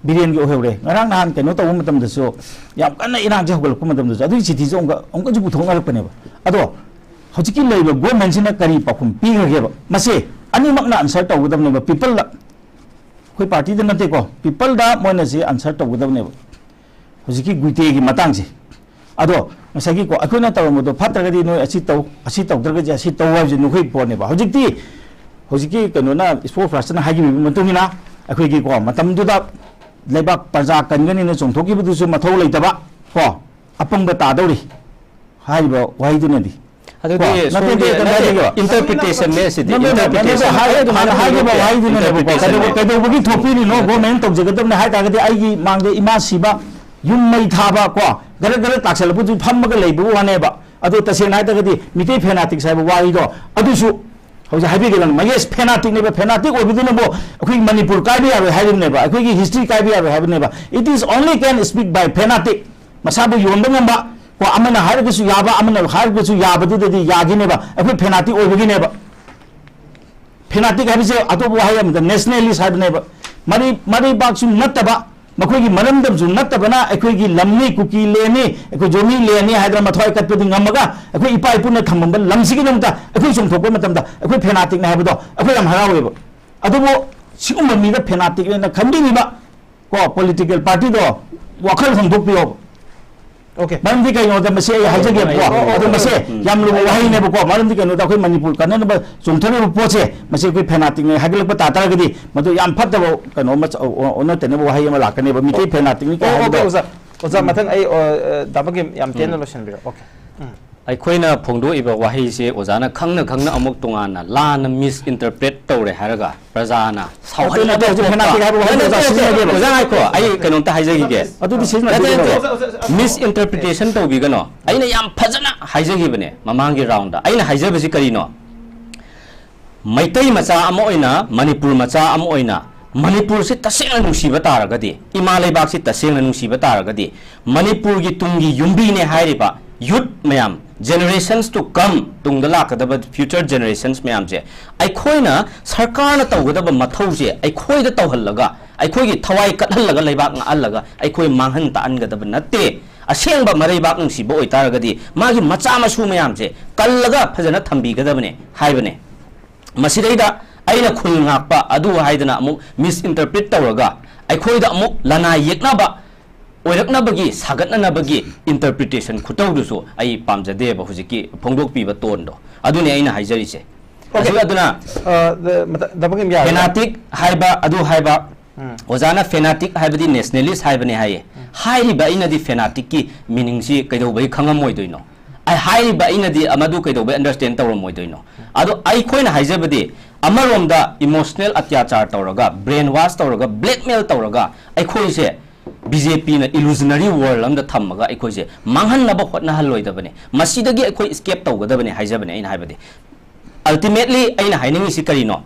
ꯕꯤꯔꯦꯟꯒꯤ ꯑꯣꯏꯍꯧꯔꯦ꯫ ꯉꯔꯥꯡ ꯅꯍꯥꯟ ꯀꯩꯅꯣ ꯇꯧꯕ ꯃꯇꯝꯗꯁꯨ, ꯌꯥꯝ ꯀꯟꯅ ꯏꯔꯥꯡꯁꯦ ꯍꯧꯒꯠꯂꯛꯄ ꯃꯇꯝꯗꯁꯨ ꯑꯗꯨꯒꯤ ꯆꯤꯊꯤꯁꯦ ꯑꯃꯨꯛꯀ, ꯑꯃꯨꯛꯀꯁꯨ ꯄꯨꯊꯣꯛꯅꯔꯛꯄꯅꯦꯕ꯫ ꯑꯗꯣ ꯍꯧꯖꯤꯛꯀꯤ ꯂꯩꯔꯤꯕ ꯒꯣꯔꯃꯦꯟꯁꯤꯅ ꯀꯔꯤ ꯄꯥꯎꯈꯨꯝ ꯄꯤꯈ꯭ꯔꯒꯦꯕ? ꯃꯁꯦ ꯑꯅꯤꯃꯛꯅ ꯑꯟꯁꯔ ꯇꯧꯒꯗꯕꯅꯦꯕ꯫ ꯄꯤꯄꯜꯗ, ꯑꯩꯈꯣꯏ ꯄꯥꯔꯇꯤꯗ ꯅꯠꯇꯦꯀꯣ, ꯄꯤꯄꯜꯗ ꯃꯣꯏꯅ ꯁꯤ ꯑꯟꯁꯔ ꯇꯧꯒꯗꯕꯅꯦꯕ꯫ ꯍꯧꯖꯤꯛꯀꯤ ꯒꯨꯏꯇꯦꯒꯤ ꯃꯇꯥꯡꯁꯦ꯫ ꯑꯗꯣ ꯉꯁꯥꯏꯒꯤꯀꯣ, ꯑꯩꯈꯣꯏꯅ ꯇꯧꯔꯝꯕꯗꯣ ꯐꯠꯇ꯭ꯔꯒꯗꯤ ꯅꯣꯏ ꯑꯁꯤ ꯇꯧ, ꯑꯁꯤ ꯇꯧꯗ꯭ꯔꯒꯗꯤ ꯑꯁꯤ ꯇꯧ ꯍꯥꯏꯕꯁꯦ ꯅꯈꯣꯏꯒꯤ ꯄꯣꯠꯅꯦꯕ꯫ ꯍꯧꯖꯤꯛꯇꯤ, ꯍꯧꯖꯤꯛꯀꯤ ꯀꯩꯅꯣꯅ, ꯏꯁꯄꯣꯔꯠ ꯄꯥꯔꯁꯟꯅ ꯍꯥꯏꯈꯤꯕꯒꯤ ꯃꯇꯨꯡ ꯏꯟꯅ, ꯑꯩꯈꯣꯏꯒꯤꯀꯣ, ꯃꯇꯝꯗꯨꯗ ꯂꯩꯕꯥꯛ ꯄ꯭ꯔꯖꯥ ꯀꯟꯒꯅꯤꯅ ꯆꯣꯡꯊꯣꯛꯈꯤꯕꯗꯨꯁꯨ ꯃꯊꯧ ꯂꯩꯇꯕ ꯀꯣ, ꯑꯄꯪꯕ ꯇꯥꯗꯧꯔꯤ ꯍꯥꯏꯔꯤꯕ ꯋꯥꯍꯩꯗꯨꯅꯗꯤ꯫ ꯑꯗꯨꯗꯤ ꯀꯣ, ꯅꯠꯇꯦ, ꯁꯣꯝꯒꯤ ꯅꯠꯇꯦ, ꯀꯩꯅꯣ ꯅꯠꯇꯦ, ꯍꯥꯏꯖꯒꯦꯕ꯫ Interpretation ꯅꯦ ꯁꯤꯗꯤ, ꯅꯠꯇꯦ, ꯅꯠꯇꯦ, interpretation꯫ ꯍꯥꯏ-, ꯑꯩ ꯑꯗꯨꯝ ꯍꯥꯟꯅ ꯍꯥꯏꯔꯛꯀꯦ꯫ ꯍꯥꯏꯈꯤꯕ ꯋꯥꯍꯩꯗꯨꯅꯅꯦꯕꯀꯣ꯫ Interpretation ꯀꯩꯗꯧꯕ-, ꯅꯦ꯫ ꯀꯩꯗꯧꯕꯒꯤ ꯊꯣꯛꯄꯤꯔꯤꯅꯣ? ꯅꯠꯇꯦ꯫ ꯒꯣꯔꯃꯦꯟ ꯇꯧꯖꯒꯗꯕꯅꯦ ꯍꯥꯏ ꯇꯥꯔꯒꯗꯤ ꯑꯩꯒꯤ ꯃꯥꯡꯗ ꯏꯃꯥ ꯁꯤꯕ, ꯌꯨꯝ ꯃꯩ ꯊꯥꯕ ꯀꯣ, ꯒꯔ ꯒꯔ ꯇꯥꯛꯁꯜꯂꯛꯄꯗꯨ ꯐꯝꯃꯒ ꯂꯩꯕ ꯋꯥꯅꯦꯕ꯫ ꯑꯗꯣ ꯇꯁꯦꯡꯅ ꯍꯥꯏ ꯇꯥꯔꯒꯗꯤ ꯃꯤꯇꯩ ꯐꯦꯅꯥꯇꯤꯛꯁ ꯍꯥꯏꯕ ꯋꯥꯍꯩꯗꯣ ꯑꯗꯨꯁꯨ ꯍꯧꯖꯤꯛ ꯍꯥꯏꯕꯤꯒꯗꯕꯅꯤ꯫ ꯃꯌꯦꯁ, ꯐꯦꯅꯥꯇꯤꯛꯅꯦꯕ꯫ ꯐꯦꯅꯥꯇꯤꯛ ꯑꯣꯏꯕꯗꯨꯅꯕꯨ ꯑꯩꯈꯣꯏꯒꯤ ꯃꯅꯤꯄꯨꯔ ꯀꯥꯏꯕ ꯌꯥꯔꯣꯏ ꯍꯥꯏꯔꯤꯕꯅꯦꯕ, ꯑꯩꯈꯣꯏꯒꯤ ꯍꯤꯁꯇ꯭ꯔꯤ ꯀꯥꯏꯕ ꯌꯥꯔꯣꯏ ꯍꯥꯏꯕꯅꯦꯕ꯫ It is only can speak by fanatic꯫ ꯃꯁꯥꯕꯨ ꯌꯣꯟꯕ ꯉꯝꯕ ꯀꯣ, ꯑꯃꯅ ꯍꯥꯏꯔꯒꯁꯨ ꯌꯥꯕ, ꯑꯃꯅ ꯍꯥꯏꯔꯒꯁꯨ ꯌꯥꯕꯗꯨꯗꯗꯤ ꯌꯥꯈꯤꯅꯦꯕ꯫ ꯑꯩꯈꯣꯏ ꯐꯦꯅꯥꯇꯤꯛ ꯑꯣꯏꯕꯒꯤꯅꯦꯕ꯫ ꯐꯦꯅꯥꯇꯤꯛ ꯍꯥꯏꯕꯁꯦ ꯑꯇꯣꯞꯄ ꯋꯥꯍꯩ ꯑꯃꯗ ꯅꯦꯁꯅꯦꯂꯤꯁ ꯍꯥꯏꯕꯅꯦꯕ꯫ ꯃꯔꯩ-, ꯃꯔꯩꯕꯥꯛꯁꯨ ꯅꯠꯇꯕ, ꯃꯈꯣꯏꯒꯤ ꯃꯔꯝꯗꯝꯁꯨ ꯅꯠꯇꯕꯅ ꯑꯩꯈꯣꯏꯒꯤ ꯂꯝꯅꯤ, ꯀꯨꯀꯤ ꯂꯦꯟꯅꯤ, ꯑꯩꯈꯣꯏ ꯖꯣꯃꯤ ꯂꯦꯟꯅꯤ ꯍꯥꯏꯗꯅ ꯃꯊ꯭ꯋꯥꯏ ꯀꯠꯄꯗꯤ ꯉꯝꯃꯒ, ꯑꯩꯈꯣꯏ ꯏꯄꯥ ꯏꯄꯨꯅ ꯊꯝꯃꯝꯕ ꯂꯝꯁꯤꯒꯤꯗꯃꯛꯇ ꯑꯩꯈꯣꯏ ꯆꯣꯡꯊꯣꯛꯄ ꯃꯇꯝꯗ ꯑꯩꯈꯣꯏ ꯐꯦꯅꯥꯇꯤꯛꯅꯤ ꯍꯥꯏꯕꯗꯣ ꯑꯩꯈꯣꯏ ꯌꯥꯝ ꯍꯔꯥꯎꯋꯦꯕ꯫ ꯑꯗꯨꯕꯨ ꯁꯤꯒꯨꯝꯕ ꯃꯤꯗ ꯐꯦꯅꯥꯇꯤꯛꯅ ꯈꯟꯕꯤꯔꯤꯕ ꯀꯣ, ꯄꯣꯂꯤꯇꯤꯀꯦꯜ ꯄꯥꯔꯇꯤꯗꯣ ꯋꯥꯈꯜ ꯍꯣꯡꯗꯣꯛꯄꯤꯌꯣ꯫ ꯑꯣꯀꯦ꯫ ꯃꯔꯝꯗꯤ ꯀꯩꯅꯣꯗ ꯃꯁꯤ ꯑꯩ ꯍꯥꯏꯖꯒꯦꯕꯀꯣ꯫ ꯑꯣ, ꯑꯣ, ꯑꯗꯣ ꯃꯁꯦ ꯎꯝ꯫ ꯌꯥꯝ ꯂꯨꯕ ꯋꯥꯍꯩꯅꯦꯕꯀꯣ꯫ ꯃꯔꯝꯗꯤ ꯀꯩꯅꯣꯗ ꯑꯩꯈꯣꯏ ꯃꯅꯤꯄꯨꯔ ꯀꯟꯅꯅꯕ ꯆꯣꯡꯊꯔꯤꯕ ꯄꯣꯠꯁꯦ, ꯃꯁꯤ ꯑꯩꯈꯣꯏ ꯐꯦꯅꯥꯇꯤꯛꯅꯦ ꯍꯥꯏꯒꯠꯂꯛꯄ ꯇꯥ ꯇꯥꯔꯒꯗꯤ, ꯃꯗꯨ ꯌꯥꯝ ꯐꯠꯇꯕ ꯀꯩꯅꯣ ꯑꯃ ꯆ-, ꯑꯣ-, ꯑꯣꯟꯅ ꯇꯩꯅꯕ ꯋꯥꯍꯩ ꯑꯃ ꯂꯥꯛꯀꯅꯦꯕ꯫ ꯃꯤꯇꯩ ꯑꯣ꯫ ꯐꯦꯅꯥꯇꯤꯛꯅꯤ ꯀꯥꯏ ꯑꯣ, ꯑꯣꯀꯦ, ꯍꯥꯏꯕꯗꯣ꯫ ꯑꯣꯖꯥ꯫ ꯑꯣꯖꯥ, ꯃꯊꯪ ꯑꯩ, ꯑ, ꯑ, ꯗꯥ ꯕꯪꯒꯤꯝ ꯌꯥꯝ ꯇꯦꯟꯅ ꯂꯣꯏꯁꯤꯟꯕꯤꯔꯣ꯫ Okay. ꯎꯝ. ꯑꯩꯈꯣꯏꯅ ꯐꯣꯡꯗꯣꯛꯏꯕ ꯋꯥꯍꯩꯁꯦ ꯑꯣꯖꯥꯅ ꯈꯪꯅ ꯈꯪꯅ ꯑꯃꯨꯛ ꯇꯣꯉꯥꯟꯅ ꯂꯥꯟꯅ misinterpret ꯇꯧꯔꯦ ꯍꯥꯏꯔꯒ ꯄ꯭ꯔꯖꯥꯅ ꯁꯥꯎꯍꯟꯅꯕ ꯅꯠꯇꯦ, ꯅꯠꯇꯦ, ꯊꯣꯛꯄ ꯐꯦꯅꯥꯇꯤꯛ ꯍꯥꯏꯕ ꯋꯥꯍꯩꯗꯣ ꯅꯠꯇꯦ, ꯑꯣꯖꯥ ꯅꯠꯇꯦ, ꯁꯤꯖꯤꯟꯅꯗꯦꯕ꯫ ꯑꯣꯖꯥ ꯉꯥꯏꯈꯣ, ꯑꯩ ꯀꯩꯅꯣꯝꯇ ꯍꯥꯏꯖꯈꯤꯒꯦ꯫ ꯑꯗꯨꯗꯤ ꯁꯤꯖꯤꯟꯅꯗꯦ ꯅꯠꯇꯦ, ꯅꯠꯇꯦ, ꯀꯩꯗꯧꯔꯕ? Misinterpretation ꯇꯧꯕꯤꯒꯅꯣ꯫ ꯑꯩꯅ ꯌꯥꯝ ꯐꯖꯅ ꯍꯥꯏꯖꯈꯤꯕꯅꯦ ꯃꯃꯥꯡꯒꯤ round ꯗ꯫ ꯑꯩꯅ ꯍꯥꯏꯖꯕꯁꯤ ꯀꯔꯤꯅꯣ? ꯃꯩꯇꯩ ꯃꯆꯥ ꯑꯃ ꯑꯣꯏꯅ, ꯃꯅꯤꯄꯨꯔ ꯃꯆꯥ ꯑꯃ ꯑꯣꯏꯅ, ꯃꯅꯤꯄꯨꯔꯁꯤ ꯇꯁꯦꯡꯅ ꯅꯨꯡꯁꯤꯕ ꯇꯥꯔꯒꯗꯤ, ꯏꯃꯥ ꯂꯩꯕꯥꯛꯁꯤ ꯇꯁꯦꯡꯅ ꯅꯨꯡꯁꯤꯕ ꯇꯥꯔꯒꯗꯤ, ꯃꯅꯤꯄꯨꯔꯒꯤ ꯇꯨꯡꯒꯤ ꯌꯨꯝꯕꯤꯅꯦ ꯍꯥꯏꯔꯤꯕ youth ꯃꯌꯥꯝ, generations to come, ꯇꯨꯡꯗ ꯂꯥꯛꯀꯗꯕ future generations ꯃꯌꯥꯝꯁꯦ ꯑꯩꯈꯣꯏꯅ, ꯁꯔꯀꯥꯔꯅ ꯇꯧꯒꯗꯕ ꯃꯊꯧꯁꯦ ꯑꯩꯈꯣꯏꯗ ꯇꯧꯍꯜꯂꯒ, ꯑꯩꯈꯣꯏꯒꯤ ꯊꯋꯥꯏ ꯀꯠꯍꯜꯂꯒ, ꯂꯩꯕꯥꯛ ꯉꯥꯛꯍꯜꯂꯒ ꯑꯩꯈꯣꯏ ꯃꯥꯡꯍꯟ ꯇꯥꯛꯍꯟꯒꯗꯕ ꯅꯠꯇꯦ꯫ ꯑꯁꯦꯡꯕ ꯃꯔꯩꯕꯥꯛ ꯅꯨꯡꯁꯤꯕ ꯑꯣꯏꯇꯥꯔꯒꯗꯤ ꯃꯥꯒꯤ ꯃꯆꯥ ꯃꯁꯨ ꯃꯌꯥꯝꯁꯦ ꯀꯜꯂꯒ ꯐꯖꯅ ꯊꯝꯕꯤꯒꯗꯕꯅꯦ ꯍꯥꯏꯕꯅꯦ꯫ ꯃꯁꯤꯗꯩꯗ ꯑꯩꯅ ꯈꯨꯜ ꯉꯥꯛꯄ ꯑꯗꯨ ꯍꯥꯏꯗꯅ ꯑꯃꯨꯛ misinterpret ꯇꯧꯔꯒ ꯑꯩꯈꯣꯏꯗ ꯑꯃꯨꯛ ꯂꯅꯥꯏ ꯌꯦꯛꯅꯕ ꯑꯣꯏꯔꯛꯅꯕꯒꯤ, ꯁꯥꯒꯠꯅꯅꯕꯒꯤ interpretation ꯈꯨꯇꯧꯗꯨꯁꯨ ꯑꯩ ꯄꯥꯝꯖꯗꯦꯕ, ꯍꯧꯖꯤꯛꯀꯤ ꯐꯣꯡꯗꯣꯛꯄꯤꯕ tone ꯗꯣ꯫ ꯑꯗꯨꯅꯤ ꯑꯩꯅ ꯍꯥꯏꯖꯔꯤꯁꯦ꯫ Okay. ꯑꯁꯤ ꯑꯗꯨꯅ ꯑ, ꯗ-, ꯃꯇ-, ꯗꯥ ꯕꯪꯒꯤꯝ ꯌꯥꯔꯦ꯫ Fanatic ꯍꯥꯏꯕ, ꯑꯗꯨ ꯍꯥꯏꯕ, ꯎꯝ꯫ ꯑꯣꯖꯥꯅ fanatic ꯍꯥꯏꯕꯗꯤ nationalist ꯍꯥꯏꯕꯅꯦ ꯍꯥꯏꯌꯦ꯫ ꯎꯝ꯫ ꯍꯥꯏꯔꯤꯕ ꯑꯩꯅꯗꯤ fanatic ꯀꯤ meaning ꯁꯤ ꯀꯩꯗꯧꯕꯩ ꯈꯪꯉꯝꯃꯣꯏꯗꯣꯏꯅꯣ? ꯑꯩ ꯍꯥꯏꯔꯤꯕ ꯑꯩꯅꯗꯤ ꯑꯃꯗꯨ ꯀꯩꯗꯧꯕꯩ understand ꯇꯧꯔꯝꯃꯣꯏꯗꯣꯏꯅꯣ? ꯑꯗꯣ ꯑꯩꯈꯣꯏꯅ ꯍꯥꯏꯖꯕꯗꯤ, ꯑꯃꯔꯣꯝꯗ emotional ꯑꯇ꯭ꯌꯥꯆꯥꯔ ꯇꯧꯔꯒ, brain wash ꯇꯧꯔꯒ, blackmail ꯇꯧꯔꯒ ꯑꯩꯈꯣꯏꯁꯦ B J P ꯅ illusionary world ꯑꯃꯗ ꯊꯝꯃꯒ ꯑꯩꯈꯣꯏꯁꯦ ꯃꯥꯡꯍꯟꯅꯕ ꯍꯣꯠꯅꯍꯜꯂꯣꯏꯗꯕꯅꯦ꯫ ꯃꯁꯤꯗꯒꯤ ꯑꯩꯈꯣꯏ escape ꯇꯧꯒꯗꯕꯅꯦ ꯍꯥꯏꯖꯕꯅꯦ ꯑꯩꯅ ꯍꯥꯏꯕꯗꯤ꯫ Ultimately ꯑꯩꯅ ꯍꯥꯏꯅꯤꯡꯉꯤꯁꯤ ꯀꯔꯤꯅꯣ?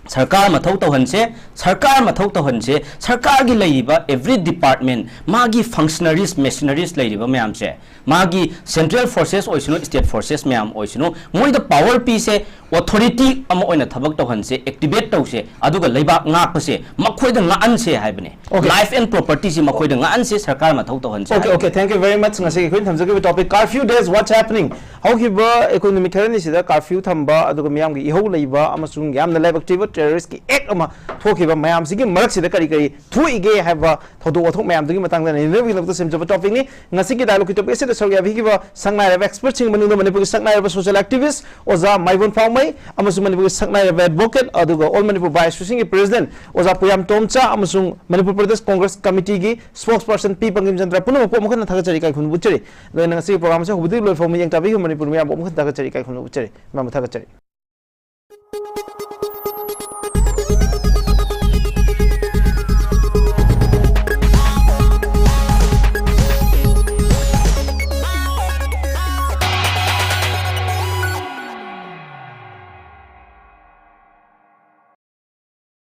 ꯁꯔꯀꯥꯔ ꯃꯊꯧ ꯇꯧꯍꯟꯁꯦ, ꯁꯔꯀꯥꯔ ꯃꯊꯧ ꯇꯧꯍꯟꯁꯦ, ꯁꯔꯀꯥꯔꯒꯤ ꯂꯩꯔꯤꯕ every department, ꯃꯥꯒꯤ functionaries, machineries ꯂꯩꯔꯤꯕ ꯃꯌꯥꯝꯁꯦ, ꯃꯥꯒꯤ central forces ꯑꯣꯏꯁꯅꯨ, state forces ꯃꯌꯥꯝ ꯑꯣꯏꯁꯅꯨ, ꯃꯣꯏꯗ power ꯄꯤꯁꯦ, authority ꯑꯃ ꯑꯣꯏꯅ ꯊꯕꯛ ꯇꯧꯍꯟꯁꯦ, activate ꯇꯧꯁꯦ, ꯑꯗꯨꯒ ꯂꯩꯕꯥꯛ ꯉꯥꯛꯄꯁꯦ ꯃꯈꯣꯏꯗ ꯉꯥꯛꯍꯟꯁꯦ ꯍꯥꯏꯕꯅꯦ꯫ Okay. Life and property ꯁꯤ ꯃꯈꯣꯏꯗ ꯉꯥꯛꯍꯟꯁꯦ, ꯁꯔꯀꯥꯔ ꯃꯊꯧ ꯇꯧꯍꯟꯁꯦ Okay, ꯍꯥꯏꯕꯅꯦ꯫ Okay, thank you very much꯫ ꯉꯁꯤꯒꯤ ꯑꯩꯈꯣꯏꯅ ꯊꯝꯖꯈꯤꯕ topic, Curfew Days, What's Happening? ꯍꯧꯈꯤꯕ ꯑꯩꯈꯣꯏ ꯅꯨꯃꯤꯠ ꯈꯔꯅꯤꯁꯤꯗ curfew ꯊꯝꯕ, ꯑꯗꯨꯒ ꯃꯤꯌꯥꯝꯒꯤ ꯏꯍꯧ ꯂꯩꯕ ꯑꯃꯁꯨꯡ ꯌꯥꯝꯅ ꯂꯥꯏꯕꯛ ꯊꯤꯕ terrorist ꯀꯤ act ꯑꯃ ꯊꯣꯛꯈꯤꯕ ꯃꯌꯥꯝꯁꯤꯒꯤ ꯃꯔꯛꯁꯤꯗ ꯀꯔꯤ ꯀꯔꯤ ꯊꯣꯛꯏꯒꯦ ꯍꯥꯏꯕ ꯊꯧꯗꯣꯛ ꯋꯥꯊꯣꯛ ꯃꯌꯥꯝꯗꯨꯒꯤ ꯃꯇꯥꯡꯗ ꯅꯩꯅꯅꯕꯒꯤꯗꯃꯛꯇ ꯁꯦꯝꯖꯕ topic ꯅꯤ꯫ ꯉꯁꯤꯒꯤ dialogue ꯀꯤ topic ꯑꯁꯤꯗ ꯁꯔꯨꯛ ꯌꯥꯕꯤꯈꯤꯕ ꯁꯛꯅꯥꯏꯔꯕ experts ꯁꯤꯡ ꯃꯅꯨꯡꯗ ꯃꯅꯤꯄꯨꯔꯒꯤ ꯁꯛꯅꯥꯏꯔꯕ social activist ꯑꯣꯖꯥ ꯃꯥꯏꯕꯣꯟ ꯐꯥꯎ ꯄꯩ ꯑꯃꯁꯨꯡ ꯃꯅꯤꯄꯨꯔꯒꯤ ꯁꯛꯅꯥꯏꯔꯕ advocate ꯑꯗꯨꯒ All Manipur Bar Association ꯒꯤ president ꯑꯣꯖꯥ ꯄꯨꯌꯥꯝ ꯇꯣꯝꯆꯥ ꯑꯃꯁꯨꯡ ꯃꯅꯤꯄꯨꯔ ꯄ꯭ꯔꯗꯦꯁ ꯀꯣꯡꯒ꯭ꯔꯦꯁ ꯀꯃꯤꯇꯤꯒꯤ spokesperson ꯄꯤ ꯕꯪꯀꯤꯝ ꯆꯟꯗ꯭ꯔ ꯄꯨꯝꯅꯃꯛꯄꯨ ꯑꯃꯨꯛ ꯍꯟꯅ ꯊꯥꯒꯠꯆꯔꯤ, ꯏꯀꯥꯏ ꯈꯨꯝꯅꯕ ꯎꯠꯆꯔꯤ꯫ ꯑꯗꯨꯒ ꯉꯁꯤꯒꯤ program ꯑꯁꯤ ꯍꯧꯕꯗꯒꯤ ꯂꯣꯏꯐꯥꯎ ꯃꯤꯠꯌꯦꯡ ꯇꯥꯕꯤꯈꯤꯕ ꯃꯅꯤꯄꯨꯔ ꯃꯤꯌꯥꯝꯕꯨ ꯑꯃꯨꯛ ꯍꯟꯅ ꯊꯥꯒꯠꯆꯔꯤ, ꯏꯀꯥꯏ ꯈꯨꯝꯅꯕ ꯎꯠꯆꯔꯤ꯫ ꯃꯌꯥꯝꯕꯨ ꯊꯥꯒꯠꯆꯔꯤ꯫